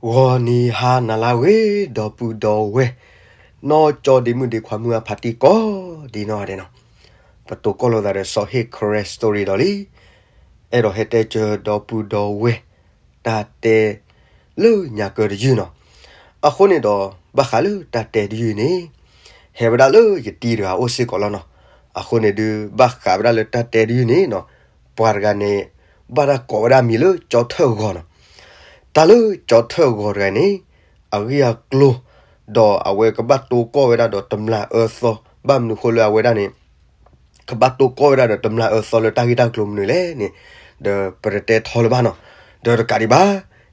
ဂီၤနံၤဟါနၤလၢအဂ့ၤ ဒီပုၢ်ဒီဝဲၢ်, နီၢ်ကၠီဒ့မုၣ်ဒ့ခွါမုၢ်အဖါတံၢ်ကိးဒ်နီၢ်ဂၤဒဲးနီၤ, ပတိၤကီၢ်လိာ်သးဒီးစီၤဟ့ၣ် Karen Story ဒီးလံ, အဲၣ်ဒိးဟဲတဲစၢၤဒီပုၢ်ဒီဝဲၢ် တၢ်တဲလၢညါကၢတယုၢ်နီၤ. အဃိန့ၣ်ဒီး ဘၣ်ဃးလၢတၢ်တဲတယုၢ်န့ၣ် ဟဲဝဲဒၣ်လၢယတံၤတဂၤအိၣ်စ့ၢ်ကီးလီၤနီၤ. အဃိန့ၣ်ဒုး ဘၣ်ဃးဝဲဒၣ်လၢတၢ်တဲတယုၢ်န့ၣ်နီၤ, ပှၤတဂၤန့ၣ် ဘၣ်တၢ်ကိးဝဲဒၣ်မံၤလၢကၠီထၢၣ်ဂီၤနီၤ. တၢ်လၢကၠီထၢၣ်ဂီၤတဂၤန့ၣ် အဂ့ၢ်အကျိၤ ဒီးအဝဲကဘၣ်တိၤကီၢ်ဝဲဒၣ်ဒီးတမျာ်အၢသီ ဘၣ်မနုၤဃိလၢအဝဲဒၣ်န့ၣ် ကဘၣ်တိၤကီၢ်ဝဲဒၣ်ဒီးတမျာ်အၢသီလၢတၢ်ဂ့ၢ်တၢ်ကျိၤမနုၤလဲၣ်န့ၣ်, ဒီးပတတဲထီလၢၤဘၣ်နီၤ. ဒီးတကးဒံးဘၣ်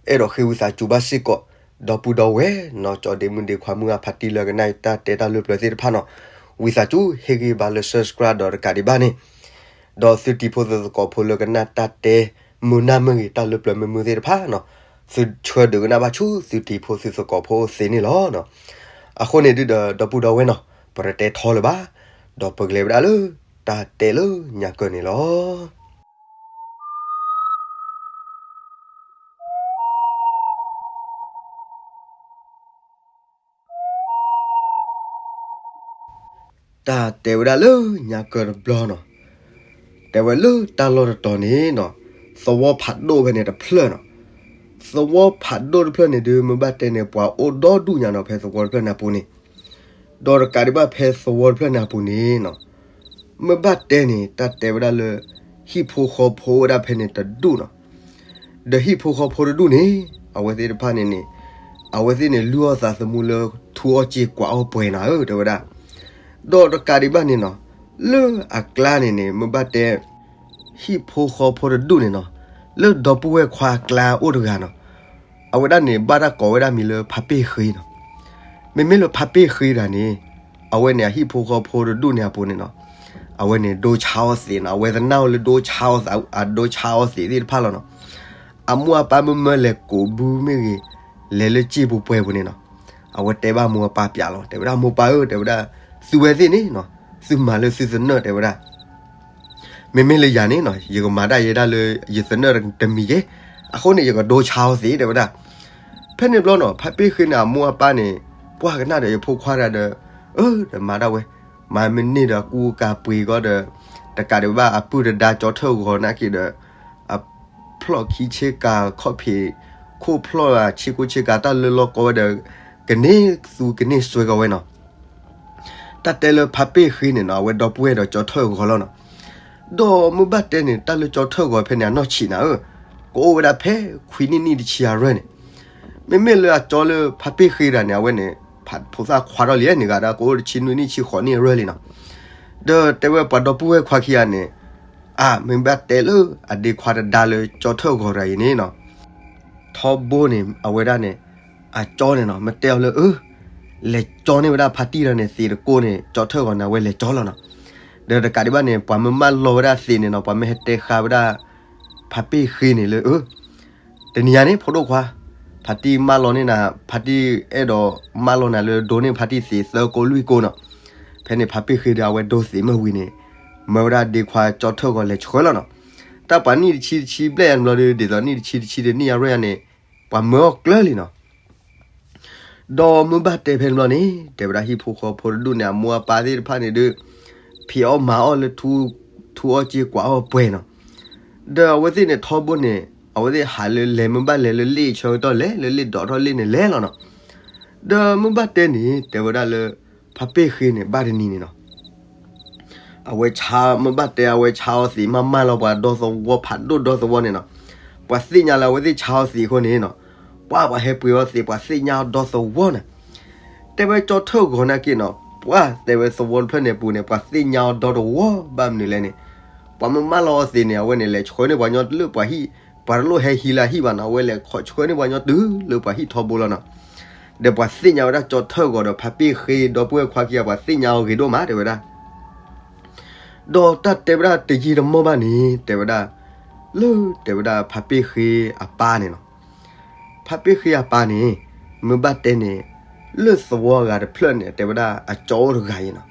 အဲၣ်ဒိးဃ့ဝံသးစူၤဘၣ်စ့ၢ်ကီး ဒီပုၢ်ဒီဝဲၢ် နီၢ်ကၠီဒ့မုၣ်ဒ့ခွါမုၢ်အဖါတံၢ်လၢကနၣ်တၢ်တဲတၢ်လၢပျၢၤသ့ၣ်တဖၣ်နီၤ, ဝံသးစူၤဟ့ၣ်ဂံၢ်ဘါလၢ subscribe ဒီးတကးဒံးဘၣ်န့ၣ် ဒီးသုတံၤဖိသုသကိးဖိလၢကနၣ်တၢ်တဲ မုာ်နၢ်မုာ်ဂ့ၤ တၢ်လၢပျၢၤမုာ်မုာ်သ့ၣ်တဖၣ်နီၤ, သုဆှၢဒုးကနၣ်ဘၣ်ဆူသုတံၤဖိသုသကိးဖိသ့န့ၣ်လီၤ. အဃိန့ၣ်ဒုးဒီး ဒီပုၢ်ဒီဝဲၢ်နီၤ, ပတတဲထီလၢၤဘၣ်, ဒီးပကလဲၤဝဲဒၣ်လၢ တၢ်တဲလၢညါကၢန့ၣ်လီၤ. တၢ်တဲဝဲဒၣ်လၢညါကၢတဘျီနီၤ, တဲဝဲလၢတၢ်လီၢ်တတီၤန့ၣ်နီၤ, သဝီဖးဒိၣ်ဖဲန့ၣ်တဖျၢၣ်နီၤ, သဝီဖးဒိၣ်တဖျၢၣ်န့ၣ်ဒုး မ့ၢ်ဘၣ်တဲန့ၣ် ပှၤအိၣ်ဒီဒူၣ်ညါနီၤ ဖဲသဝီတဖျၢၣ်န့ၣ်အပူၤန့ၣ်, ဒီးတကးဒံးဘၣ်ဖဲသဝီတဖျၢၣ်န့ၣ်အပူၤန့ၣ်နီၤ, မ့ၢ်ဘၣ်တဲန့ၣ် တၢ်တဲဝဲဒၣ်လၢ ဟံၣ်ဖိဃီဖိဝဲဒၣ်ဖဲန့ၣ်တဒူၣ်နီၤ, ဒီးဟံၣ်ဖိဃီဖိတဒူၣ်န့ၣ် အဝဲသ့ၣ်တဖၣ်န့ၣ်န့ၣ် အဝဲသ့ၣ်န့ၣ် လုၢ်အီၣ်သးသမူလၢ ထူအီၣ်စ့ကွးအီၣ်ပှဲၤနီၤဧၢ တဲဝဲဒၣ်, ဒီးတကးဒံးဘၣ်န့ၣ်နီၤ, လၢအကျါန့ၣ်န့ၣ် မ့ၢ်ဘၣ်တဲ ဟံၣ်ဖိဃီဖိတဒူၣ်န့ၣ်နီၤ, လၢဒီပုၢ်ဝဲၢ်ခွါအကျါအိၣ်တဂၤနီၤ, အဝဲဒၣ်န့ၣ် ဘၣ်တၢ်ကိးဝဲဒၣ်မံၤလၢဖါပ့ၢ်ဃ့နီၤ, မ့မ့ၢ်လၢဖါပ့ၢ်ဃ့တဂၤန့ၣ် အဝဲန့ၣ် အဟံၣ်ဖိဃီဖိတဒူၣ်န့ၣ်အပူၤန့ၣ်နီၤ, အဝဲန့ၣ်ဒိဆါအီၣ်သံးနီၤ, အဝဲသနာ်လၢဒိဆါအီၣ်သံး အဒိဆါအီၣ်သံးသ့ၣ်တဖၣ်လီၤနီၤ, အမိၢ်အပၢ်မ့ၢ်မၢလဲၤကိးဘုမ့ၢ်ဂ့ၤ, လဲၤလၢစ့ပူၤပှဲၤပူၤန့ၣ်နီၤ, အဝဲတဲဘၣ်မိၢ်အပၢ်ပျးလီၤ, တဲဝဲဒၣ်မိၢ်ပၢ်ဧၢ တဲဝဲဒၣ်, သုဝဲသ့ၣ်န့ၣ်နီၤ, သုမၤလၢသုသနၢၣ် တဲဝဲဒၣ် မ့မ့ၢ်လၢယၤန့ၣ်နီၤ, ယကမၤဒၣ်ယဲဒၣ်လၢယသနၢၣ်တမံၤကဲ, အဃိန့ၣ် ယကဒိဆါအီၣ်သံး တဲဝဲဒၣ်, ဖဲန့ၣ်ဘျီနီၤ ဖါပ့ၢ်ဃ့န့ၣ် အမိၢ်အပၢ်န့ၣ် ပှၢ်ကနၣ်ဒီးယဖိခွါတဂၤဒီး, အၢ ဒီးမၤဒၣ်ဝဲ, မၤမ့ၢ်န့ၢ်ဒီးအကူအကၤပှ့ၤကီးဒီး, တကးဒံးဘၣ်အပုၢ်တဒါကၠီထၢၣ်ဂီၤနာ်က့ဒီး, အဖျီၣ်ခံဆ့ကၤခီၣ်ဖံး, ခိၣ်ဖျီၣ်ဆ့ကူဆ့ကၤတၢ်လၢလီၢ်ကီဝဲဒီး, ကန့ၢ်သူကန့ၢ်စွဲကီးဝဲနီၤ တၢ်တဲလၢဖါပ့ၢ်ဃ့န့ၣ်နီၤ အဝဲဒီပုၢ်ဝဲၢ်ဒီးကၠီထၢၣ်ဂီၤလီၤနီၤ, ဒီးမ့ၢ်ဘၣ်တဲန့ၣ် တၢ်လၢကၠီထၢၣ်ဂီၤဖဲန့ၣ် အနီၢ်ဆံးနၤဧၢ, ကအိၣ်ဝဲဒၣ်ဖဲခွံနံၣ်နံၣ်တဆံအရၢၢ်န့ၣ်, မ့မ့ၢ်လၢအကၠီလၢဖါပ့ၢ်ဃ့တဂၤန့ၣ် အဝဲန့ၣ် ဖိသၣ်ခွါထီၣ်လံန့ၣ်ဂၤဒၣ် ကအိၣ်တဆံနွံနံၣ်ဆံဃိးနံၣ်အရၢၢ်လံနီၤ, ဒီးတဲဝဲပှၤဒီပုၢ်ဝဲၢ်ခွါခံဂၤန့ၣ်, အါ မ့ၢ်ဘၣ်တဲလၢအဒ့ခွါတဒါလၢကၠီထၢၣ်ဂီၤတဂၤအံၤန့ၣ်နီၤ ထီဘိန့ၣ် အဝဲဒၣ်န့ၣ် အကၠီန့ၣ်နီၤ မ့ၢ်တဲအီၤလၢ အၢ လဲၤကၠီန့ၢ်ဝဲဒၣ်ဖါတံၢ်ဒီးန့ၣ်သံးတကိးန့ၣ် ကၠီထၢၣ်ဂီၤန့ၣ် အဝဲလဲၤကၠီလီၤနီၤ, ဒီးတကးဒံးဘၣ်န့ၣ် ပှၤမ့ၢ်မၢလီၤဝဲဒၣ်သံးန့ၣ်နီၤ ပှၤမ့ၢ်ဟဲတဲဃာ်ဝဲဒၣ် ဖါပ့ၢ်ဃ့န့ၣ်လၢ အၢ တနံၤညါန့ၣ် ဖိဒိၣ်ခွါ ဖါတံၢ်မၢလီၤန့ၢ်နၤ ဖါတံၢ်အဲၣ်ဒိးမၢလီၤနၤလၢဒိးန့ၢ်ဖါတံၢ်သံးသၢကိးလွံၢ်ကိးနီၤ, ဖဲန့ၣ်ဖါပ့ၢ်ဃ့ဒီးအဝဲဒိသံးမ့ၢ်ဝံၤန့ၣ် မၢဝဲဒၣ်ဒ့ခွါကၠီထၢၣ်ဂီၤလဲၤဆှၢလီၤနီၤ, တၢ်ပှၤနံၣ်တဆံတဆံဘျဲၣ်ယၤတဘျီဒီး ဒ်သိးနံၣ်တဆံတဆံဒီးနံၣ်အရၢၢ်ယၤန့ၣ် ပှၤမၢအီၤကျၢၤလံနီၤ ဒီးမ့ၢ်ဘၣ်တဲဖဲန့ၣ်ဘျီန့ၣ် တဲဝဲဒၣ်ဟံၣ်ဖိဃီဖိတဒူၣ်န့ၣ် အမိၢ်အပၢ်သ့ၣ်တဖၣ်န့ၣ်ဒီး ဖံးအီၣ်မၤအီၣ်လၢ ထူအီၣ်စ့ကွးအီၣ်ပှဲၤနီၤ, ဒီးအဝဲသ့ၣ်န့ၣ်ထီဘိန့ၣ် အဝဲသ့ၣ်ဟးလၢလဲၤမ့ၢ်ဘၣ်လဲၤလၢလ့ၣ်ဆၢကတီၢ်လဲၤ လၢလ့ၣ်ဒိးထီၣ်လ့ၣ်န့ၣ်လဲၤလီၤနီၤ, ဒီးမ့ၢ်ဘၣ်တဲန့ၣ် တဲဝဲဒၣ်လၢ ဖါပ့ၢ်ဃ့န့ၣ် ဘၣ်တနံၤန့ၣ်နီၤ အဝဲဆါ မ့ၢ်ဘၣ်တဲအဝဲဆါအီၣ်သံး မၤမၢလီၤပှၤဒီသဝီဖးဒိၣ်ဒီသဝီန့ၣ်နီၤ, ပှၤသ့ၣ်ညါလၢအဝဲသ့ၣ်ဆါအီၣ်သံးအဃိန့ၣ်နီၤ, ပှၤပှၤဟဲပှ့ၤအီၣ်သံး ပှၤသ့ၣ်ညါအီၤဒီသဝီန့ၣ်, တဲဝဲကၠီထၢၣ်ဂီၤနာ်က့နီၤ ပှၤတဲဝဲသဝီတဖျၢၣ်န့ၣ်အပူၤန့ၣ် ပှၤသ့ၣ်ညါအီၤဒီတဝီ ဘၣ်မနုၤလဲၣ်န့ၣ်, ပှၤမ့ၢ်မၢလီၤအီၣ်သံးန့ၣ် အဝဲန့ၣ် လဲၤဆှၢန့ၢ်ပှၤညီလၢပှၤဟံၣ်, ပှၤတလိၣ်ဟဲဟံးလၢအဟံၣ်ဘၣ်နီၤ အဝဲလဲၤခီဆှၢန့ၢ်ပှၤညီတုၤလၢပှၤဟံၣ်ထီဘိလီၤနီၤ, ဒီးပှၤသ့ၣ်ညါဝဲဒၣ်ကၠီထၢၣ်ဂီၤဒီးဖါပ့ၢ်ဃ့ဒီပုၢ်ဝဲၢ်ခွါခံဂၤ ပှၤသ့ၣ်ညါအီၤဂ့ၤဒိၣ်မး တဲဝဲဒၣ် ဒီးတၢ်တဲဝဲဒၣ်တယံာ်တမီၢ်ဘၣ်န့ၣ် တဲဝဲဒၣ်, လၢတဲဝဲဒၣ်ဖါပ့ၢ်ဃ့အပၢ်န့ၣ်နီၤ, ဖါပ့ၢ်ဃ့အပၢ်န့ၣ် မ့ၢ်ဘၣ်တဲန့ၣ် လၢသဝီအဂၤတဖျၢၣ်န့ၣ် တဲဝဲဒၣ်အကၠီအိၣ်တဂၤအံၤနီၤ,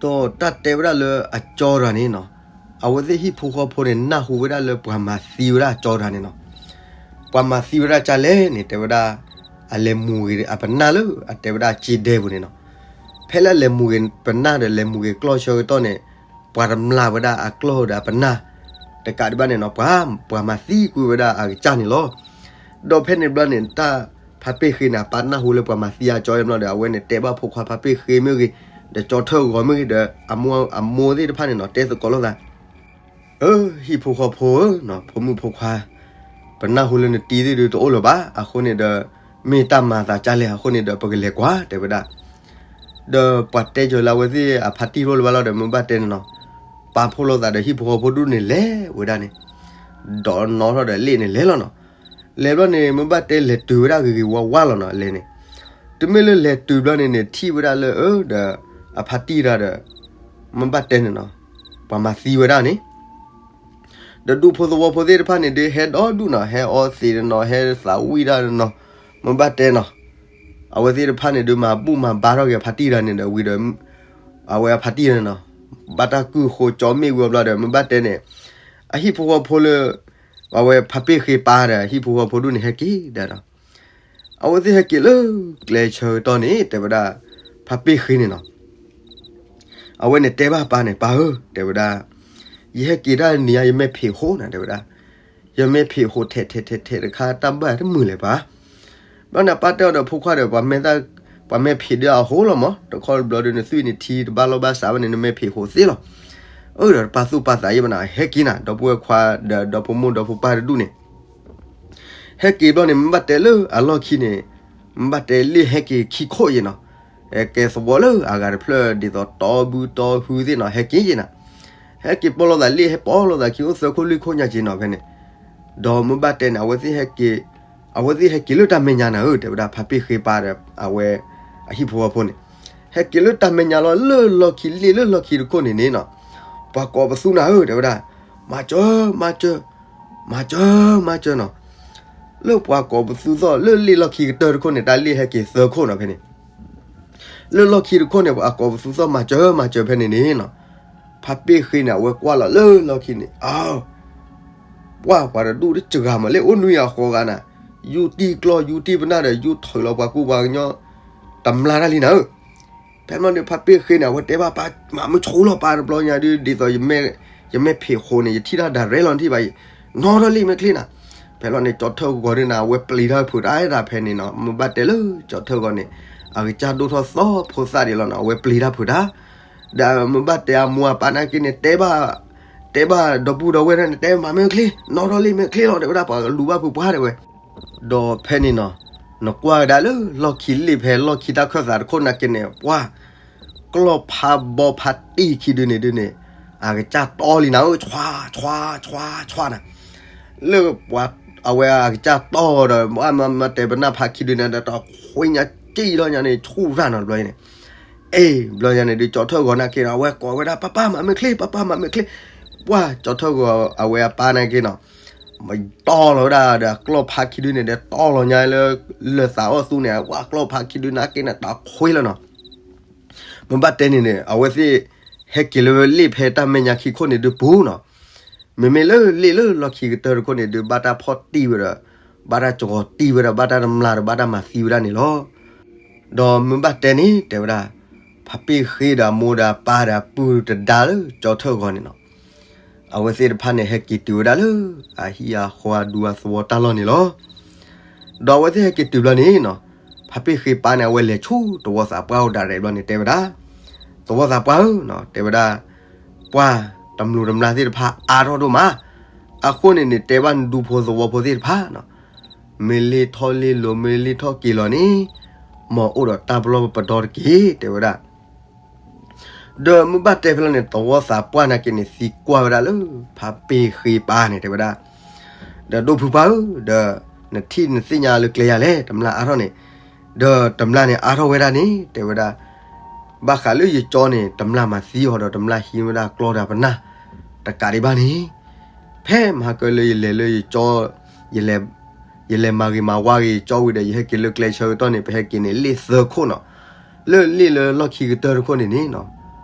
ဒီးတၢ်တဲဝဲဒၣ်လၢအကၠီတဂၤန့ၣ်နီၤ, အဝဲသ့ၣ်ဟံၣ်ဖိဃီဖိန့ၣ် နၢ်ဟူဝဲဒၣ်လၢပှၤမၤသံဝဲဒၣ်အကၠီတဂၤန့ၣ်နီၤ, ပှၤမၤသံဝဲဒၣ်ကလဲၣ်န့ၣ် တဲဝဲဒၣ် အလဲၤမူၤဂ့ၤအပနၢ်လၢအတဲဝဲဒၣ်စ့ဒဲပူၤန့ၣ်နီၤ. ဖဲလၢအလဲၤမူၤဂ့ၤပနၢ်ဒီး လဲၤမူၤဂ့ၤကျီၢ်ဆၢကတီၢ်န့ၣ်, ပှၤတမျာ်ဝဲဒၣ်အကျီၢ်ဒီးအပနၢ် တကးဒံးဘၣ်န့ၣ်နီၤ, ပှၤ, ပှၤမၤသံကွံာ်ဝဲဒၣ်အကစၢ်န့ၣ်လီၤ. ဒီးဖဲန့ၣ်ဘျီန့ၣ် တၢ်ဖါပ့ၢ်ဃ့န့ၣ် အပၢ်နၢ်ဟူလၢပှၤမၤသံအကၠီအံၤဘျီဒီး အဝဲန့ၣ်တဲဘၣ်ဖိခွါဖါပ့ၢ်ဃ့မ့ၢ်ဂ့ၤ, ဒီးကၠီထၢၣ်ဂီၤမ့ၢ်ဂ့ၤဒီး အမိၢ်, အမိၢ်သ့ၣ်တဖၣ်န့ၣ်နီၤ, တဲသကိးလိာ်သး, အၢ, ဟံၣ်ဖိဃီဖိဧၢ, ဖိမုၣ်ဖိခွါ, ပနၢ်ဟူလၢနတံၤသ့ၣ်ဒုးတအိၣ်လၢၤဘၣ်. အဃိန့ၣ်ဒီး မ့ၢ်တၢ်မၤသးကၢ်လဲၣ်, အဃိန့ၣ်ဒီး ပကလဲၤကွၢ် တဲဝဲဒၣ်. ဒီးပှၤတဲကၢၤလၢအဝဲသ့ၣ်အဖါတံၢ်တအိၣ်လၢၤဘၣ်လီၤဒီး မ့ၢ်ဘၣ်တဲန့ၣ်နီၤ, ပာ်ဖှိၣ်လိာ်သးဒီးဟံၣ်ဖိဃီဖိဒူၣ်န့ၣ်လဲၤဝဲဒၣ်န့ၣ်, ဒီးနီၣ်ထီၣ်ဒီးလ့ၣ်န့ၣ်လဲၤလီၤနီၤ. လဲၤဘျီန့ၣ် မ့ၢ်ဘၣ်တဲလဲၤတုၤဝဲဒၣ်ဂ့ၤဂ့ၤဝါဝါလီၤနီၤ, လဲၤန့ၣ်. တမ့ၢ်လၢလဲၤတုၤဘျီန့ၣ်န့ၣ် ထံၣ်ဝဲဒၣ်လၢအၢဒီး အဖါတံၢ်တၢ်ဒီး မ့ၢ်ဘၣ်တဲန့ၣ်နီၤ, ပှၤမၤသံဝဲဒၣ်န့ၣ် ဒီးဒူဖိသဝီဖိသ့ၣ်တဖၣ်န့ၣ်ဒုး ဟဲဒီဒူၣ်နီၤ, ဟဲအီသံးတနီၤ, ဟဲသးဝံၣ်တၢ်တနီၤ, မ့ၢ်ဘၣ်တဲနီၤ, အဝဲသ့ၣ်တဖၣ်န့ၣ်ဒုး မၤဘူၣ်မၤဘါထီၣ်က့ၤအဖါတံၢ်တၢ်န့ၣ်ဒီး ဝံၤဒီး အဝဲအဖါတံၢ်တၢ်န့ၣ်နီၤ, ဘၣ်တၢ်ကုၢ်ဃိကၠီမ့ၣ်ဝံၤအဘျီဒီး မ့ၢ်ဘၣ်တဲန့ၣ်, အဟံၣ်ဖိဃီဖိလၢ အဝဲဖါပ့ၢ်ဃ့ပၢ်ဒီး ဟံၣ်ဖိဃီဖိဒူၣ်န့ၣ် ဟဲက့ၤဒၣ်ဒီး အဝဲသ့ၣ်ဟဲက့ၤလၢကျဲဆၢကတီၢ်န့ၣ် တဲဝဲဒၣ် ဖါပ့ၢ်ဃ့န့ၣ်နီၤ, အဝဲန့ၣ်တဲဘၣ်ပၢ်န့ၣ်, ပၢ်ဧၢ, တဲဝဲဒၣ်, ယဟဲက့ၤတၢ်နံၤညါ ယမဲာ်ဖံးဃိန့ၣ် တဲဝဲဒၣ်, ယမဲာ်ဖံးဃိထဲးထဲးထဲးထဲးတခါ တၢ်ဘၣ်တမုာ်လၢၤပၢ်. ဘျီန့ၣ် ပၢ်တဲအီၤဒီး ဖိခွါဒီး ပှၤမဲာ်ဖံးဒုးအဃိလီၤမး, တခီတဘျီဒီး နသွံၣ်န့ၣ်ထံတဘၣ်လီၢ်ဘၣ်စးဘၣ်န့ၣ် နမဲာ်ဖံးဃိသ့လီၤ. အၢ ဒီးပာ်သူၣ်ပာ်သးယဲၢ်ဘၣ်နၤ, ဟဲက့ၤနၤ, ဒီပုၢ်ဝဲၢ်ခွါဒီး ဒီဖိမိၢ်ဒီဖိပၢ်တဒူၣ်န့ၣ် ဟဲက့ၤဘျီန့ၣ် မ့ၢ်ဘၣ်တဲလၢအလီၢ်ခံန့ၣ်, မ့ၢ်ဘၣ်တဲလ့ၣ်ဟဲက့ၤခံခိၣ်ယဲၢ်နီၤ, ကဲသဝီလၢအဂၤတဖျၢၣ် ဒ်သိးတီဘုတီဟုသ့ၣ်နီၤ ဟဲက့ၤယဲၢ်နၤ, ဟဲက့ၤပီၢ်လိာ်သးလ့ၣ် ဟဲပီၢ်လိာ်သးခံအိၣ်သၢခိၣ်လွံၢ်ခိၣ်ညါက့ၤနီၤဖဲန့ၣ်, ဒီးမ့ၢ်ဘၣ်တဲန့ၣ် အဝဲသ့ၣ်ဟဲက့ၤ, အဝဲသ့ၣ်ဟဲက့ၤလၢတၢ်မဲာ်ညါနၤဧၢ တဲဝဲဒၣ် ဖါပ့ၢ်ဃ့ပၢ်ဒီး အဝဲအဟံၣ်ဖိဃီဖိန့ၣ်, ဟဲက့ၤလၢတၢ်မဲာ်ညါလီၤ လၢလီၢ်ခံလ့ၣ်လၢလီၢ်ခံတခိၣ်န့ၣ်န့ၣ်နီၤ, ပှၤကိးပသူနၤဧၢ တဲဝဲဒၣ်, မၤစၢၤ မၤစၢၤ, မၤစၢၤ မၤစၢၤနီၤ, လၢပှၤကိးပသူသီၣ် လၢလ့ၣ်လီၢ်ခံကတၢၢ်တခိၣ်န့ၣ် တၢ်လ့ၣ်ဟဲက့ၤသၢခိၣ်နီၤဖဲန့ၣ်, လၢလီၢ်ခံတခိၣ်န့ၣ် ပှၤကိးပသူသီၣ်မၤစၢၤ မၤစၢၤဖဲန့ၣ်န့ၣ်နီၤ, ဖါပ့ၢ်ဃ့န့ၣ် အဝဲကွၢ်လီၤလၢလီၢ်ခံန့ၣ် အ ပှၢ်ပှၤတဒူၣ်တစှၤမး လၢအိၣ်နွံအဃီဂၤနၤ, ယူၢ်တံၢ်ကျီၢ်ယူၢ်တံၢ်ပနၢ်ဒီး ယူၢ်ထုးလီၤပှၤကူပှၤကညီ တမျာ်တၢ်လံနၤဧၢ, ဖဲမ့ၢ်န့ၣ် ဖါပ့ၢ်ဃ့န့ၣ် အဝဲတဲဘၣ်ပၢ် မၤမုၢ်ဆူလီၤပၢ်တဘျီညါဒုး ဒ်သိး ယမဲာ်ဖံးဃိန့ၣ် ယထံၣ်တၢ်ဒၣ်ရဲၣ်လီၤ နထံၣ်ဘၣ်အံၤ, နီၣ်ထီၣ်လံမ့ၢ်ချ့နၤ, ဖဲလီၤန့ၣ် ကၠီထၢၣ်ဂီၤဒုးနၤ အဝဲပျံၤတၢ်ဖုးတၢ်ဒၣ်ဖဲန့ၣ်နီၤ, မ့ၢ်ဘၣ်တဲလၢကၠီထၢၣ်ဂီၤန့ၣ် အကစၢ်ဒိၣ်ထီၣ်သီဖိသၣ်ဒံးလီၤနီၤ အဝဲပျံၤတၢ်ဖုးတၢ် ဒီးမ့ၢ်ဘၣ်တဲအမိၢ်အပၢ်နာ်က့န့ၣ် တဲဘၣ်, တဲဘၣ်ဒီပုၢ်ဒီဝဲၢ်န့ၣ် တဲမၤမ့ၢ်ချ့, နီၣ်ထီၣ်လံမ့ၢ်ချ့လီၤ တဲဝဲဒၣ် ပှၤကလူၤဘၣ်ဖုးပှၢ်တဲဝဲ, ဒီးဖဲန့ၣ်နီၤ, နကွၢ်ဝဲဒၣ်လၢလီၢ်ခံလ့ၣ်ဖဲလီၢ်ခံတၢ်ခၢၣ်သးတခိၣ်နာ်က့န့ၣ် ပှၢ် ကျီၢ်ဖါဘီဖါတံၢ်ခံဒုန့ၣ်ဒုန့ၣ်, အကစၢ်တီလံနၤဧၢ, ဆွါ, ဆွါ, ဆွါနၤ, လၢပှၤ အဝဲအကစၢ်တီဒီး မ့ၢ်တဲပနၢ်ဖးခံဒုန့ၣ် တခွ့ညါကံၣ်ထီၣ်ညါန့ၣ် ဆူၣ်ရၣ်နီၤတဘျီန့ၣ်, အ့ ဘျီညါန့ၣ်ဒုး ကၠီထၢၣ်ဂီၤနာ်က့နီၤ အဝဲကိးဝဲဒၣ် ပၢ်ပၢ်မၤမ့ၢ်ချ့ ပၢ်ပၢ်မၤမ့ၢ်ချ့, ပှၢ်ကၠီထၢၣ်ဂီၤအဝဲအပၢ်နာ်က့နီၤ တီလီၤဝဲဒၣ်ဒီးအကျီၢ်ဖါခံဒုန့ၣ်ဒီး တီလီၤညါလၢ လၢသးအီၣ်သူန့ၣ် ပှၢ်ကျီၢ်ဖါခံဒုနာ်က့န့ၣ် တခွ့လီၤနီၤ, မ့ၢ်ဘၣ်တဲန့ၣ်န့ၣ် အဝဲသ့ၣ် ဟဲက့ၤလၢလ့ၣ်ဖဲတၢ်မဲာ်ညါခံခိၣ်န့ၣ်ဒုးပူၤနီၤ, မ့မ့ၢ်လၢလ့ၣ်လၢလီၢ်ခံကတၢၢ်တခိၣ်န့ၣ်ဒုး ဘၣ်တၢ်ဖီၣ်တံၢ်ဝဲဒီး ဘၣ်တၢ်စှီၤတံၢ်ဝဲဒီး ဘၣ်တၢ်တမျာ်ဒီး ဘၣ်တၢ်မၤသံဝဲဒၣ်န့ၣ်လီၤ. ဒီးမ့ၢ်ဘၣ်တဲန့ၣ် တဲဝဲဒၣ် ဖါပ့ၢ်ဃ့ဒီးအမိၢ်ဒီးအပၢ်ဒီးအပုၢ်တဒါလၢကၠီထၢၣ်ဂီၤန့ၣ်နီၤ, အဝဲသ့ၣ်တဖၣ်န့ၣ် ဟဲက့ၤတုၤဝဲဒၣ်လၢ အဟံၣ်အဃီအဒူအသဝီတၢ်လီၢ်န့ၣ်လီၤ. ဒီးအဝဲသ့ၣ်ဟဲက့ၤတုၤဘျီန့ၣ်နီၤ, ဖါပ့ၢ်ဃ့ပၢ်န့ၣ် အဝဲလဲၤဆူသဝီသးပှၢ်အိၣ်ဒၣ်ရဲၣ်ဘျီန့ၣ် တဲဝဲဒၣ်, သဝီသးပှၢ်ဧၢ, တဲဝဲဒၣ်, ပှၢ်တမျာ်တမျာ်သ့ၣ်တဖၣ်အါထီၣ်ဒိၣ်မး, အဃိန့ၣ်န့ၣ် တဲဘၣ်နဒူဖိသဝီဖိသ့ၣ်တဖၣ်နီၤ, မ့ၢ်လ့ၣ်ထီၣ်လ့ၣ်လီၤ မ့ၢ်လ့ၣ်ထီၣ်က့ၤလီၤန့ၣ်, မ်အအိၣ်ဒီးတၢ်ပလီၢ်ပဒီတက့ၢ် တဲဝဲဒၣ်. ဒီးမ့ၢ်ဘၣ်တဲဖဲလီၤန့ၣ် သဝီသးပှၢ်နာ်က့န့ၣ် သံကွၢ်ဝဲဒၣ်လၢ ဖါပ့ၢ်ဃ့ပၢ်န့ၣ် တဲဝဲဒၣ်, ဒီးဒိၣ်ဖုပၢ်ဧၢ, ဒီးနထံၣ်နသ့ၣ်ညါလၢကျဲယၤလဲၣ် တမျာ်အါထီၣ်န့ၣ်, ဒီးတမျာ်န့ၣ်အါထီၣ်ဝဲဒၣ်န့ၣ် တဲဝဲဒၣ်, ဘၣ်ဃးလၢယကၠီန့ၣ် တမျာ်မၤသံအီၤဒီး တမျာ်ဟံးဝဲဒၣ်ကျီၢ်ဒီးပနၢ်တကးဒံးဘၣ်န့ၣ်, ဖဲမဟါကလၢယလဲၤလၢယကၠီ, ယလဲၤ ယလဲၤမၤဂ့ၤမၤဝါဂ့ၤယကၠီဝံၤဒီး ယဟဲက့ၤလၢကျဲဆၢကတီၢ်န့ၣ် ပဟဲက့ၤန့ၣ် လ့ၣ်သၢခိၣ်နီၤ, လၢလ့ၣ်လၢလီၢ်ခံကတၢၢ်တခိၣ်န့ၣ်န့ၣ်နီၤ,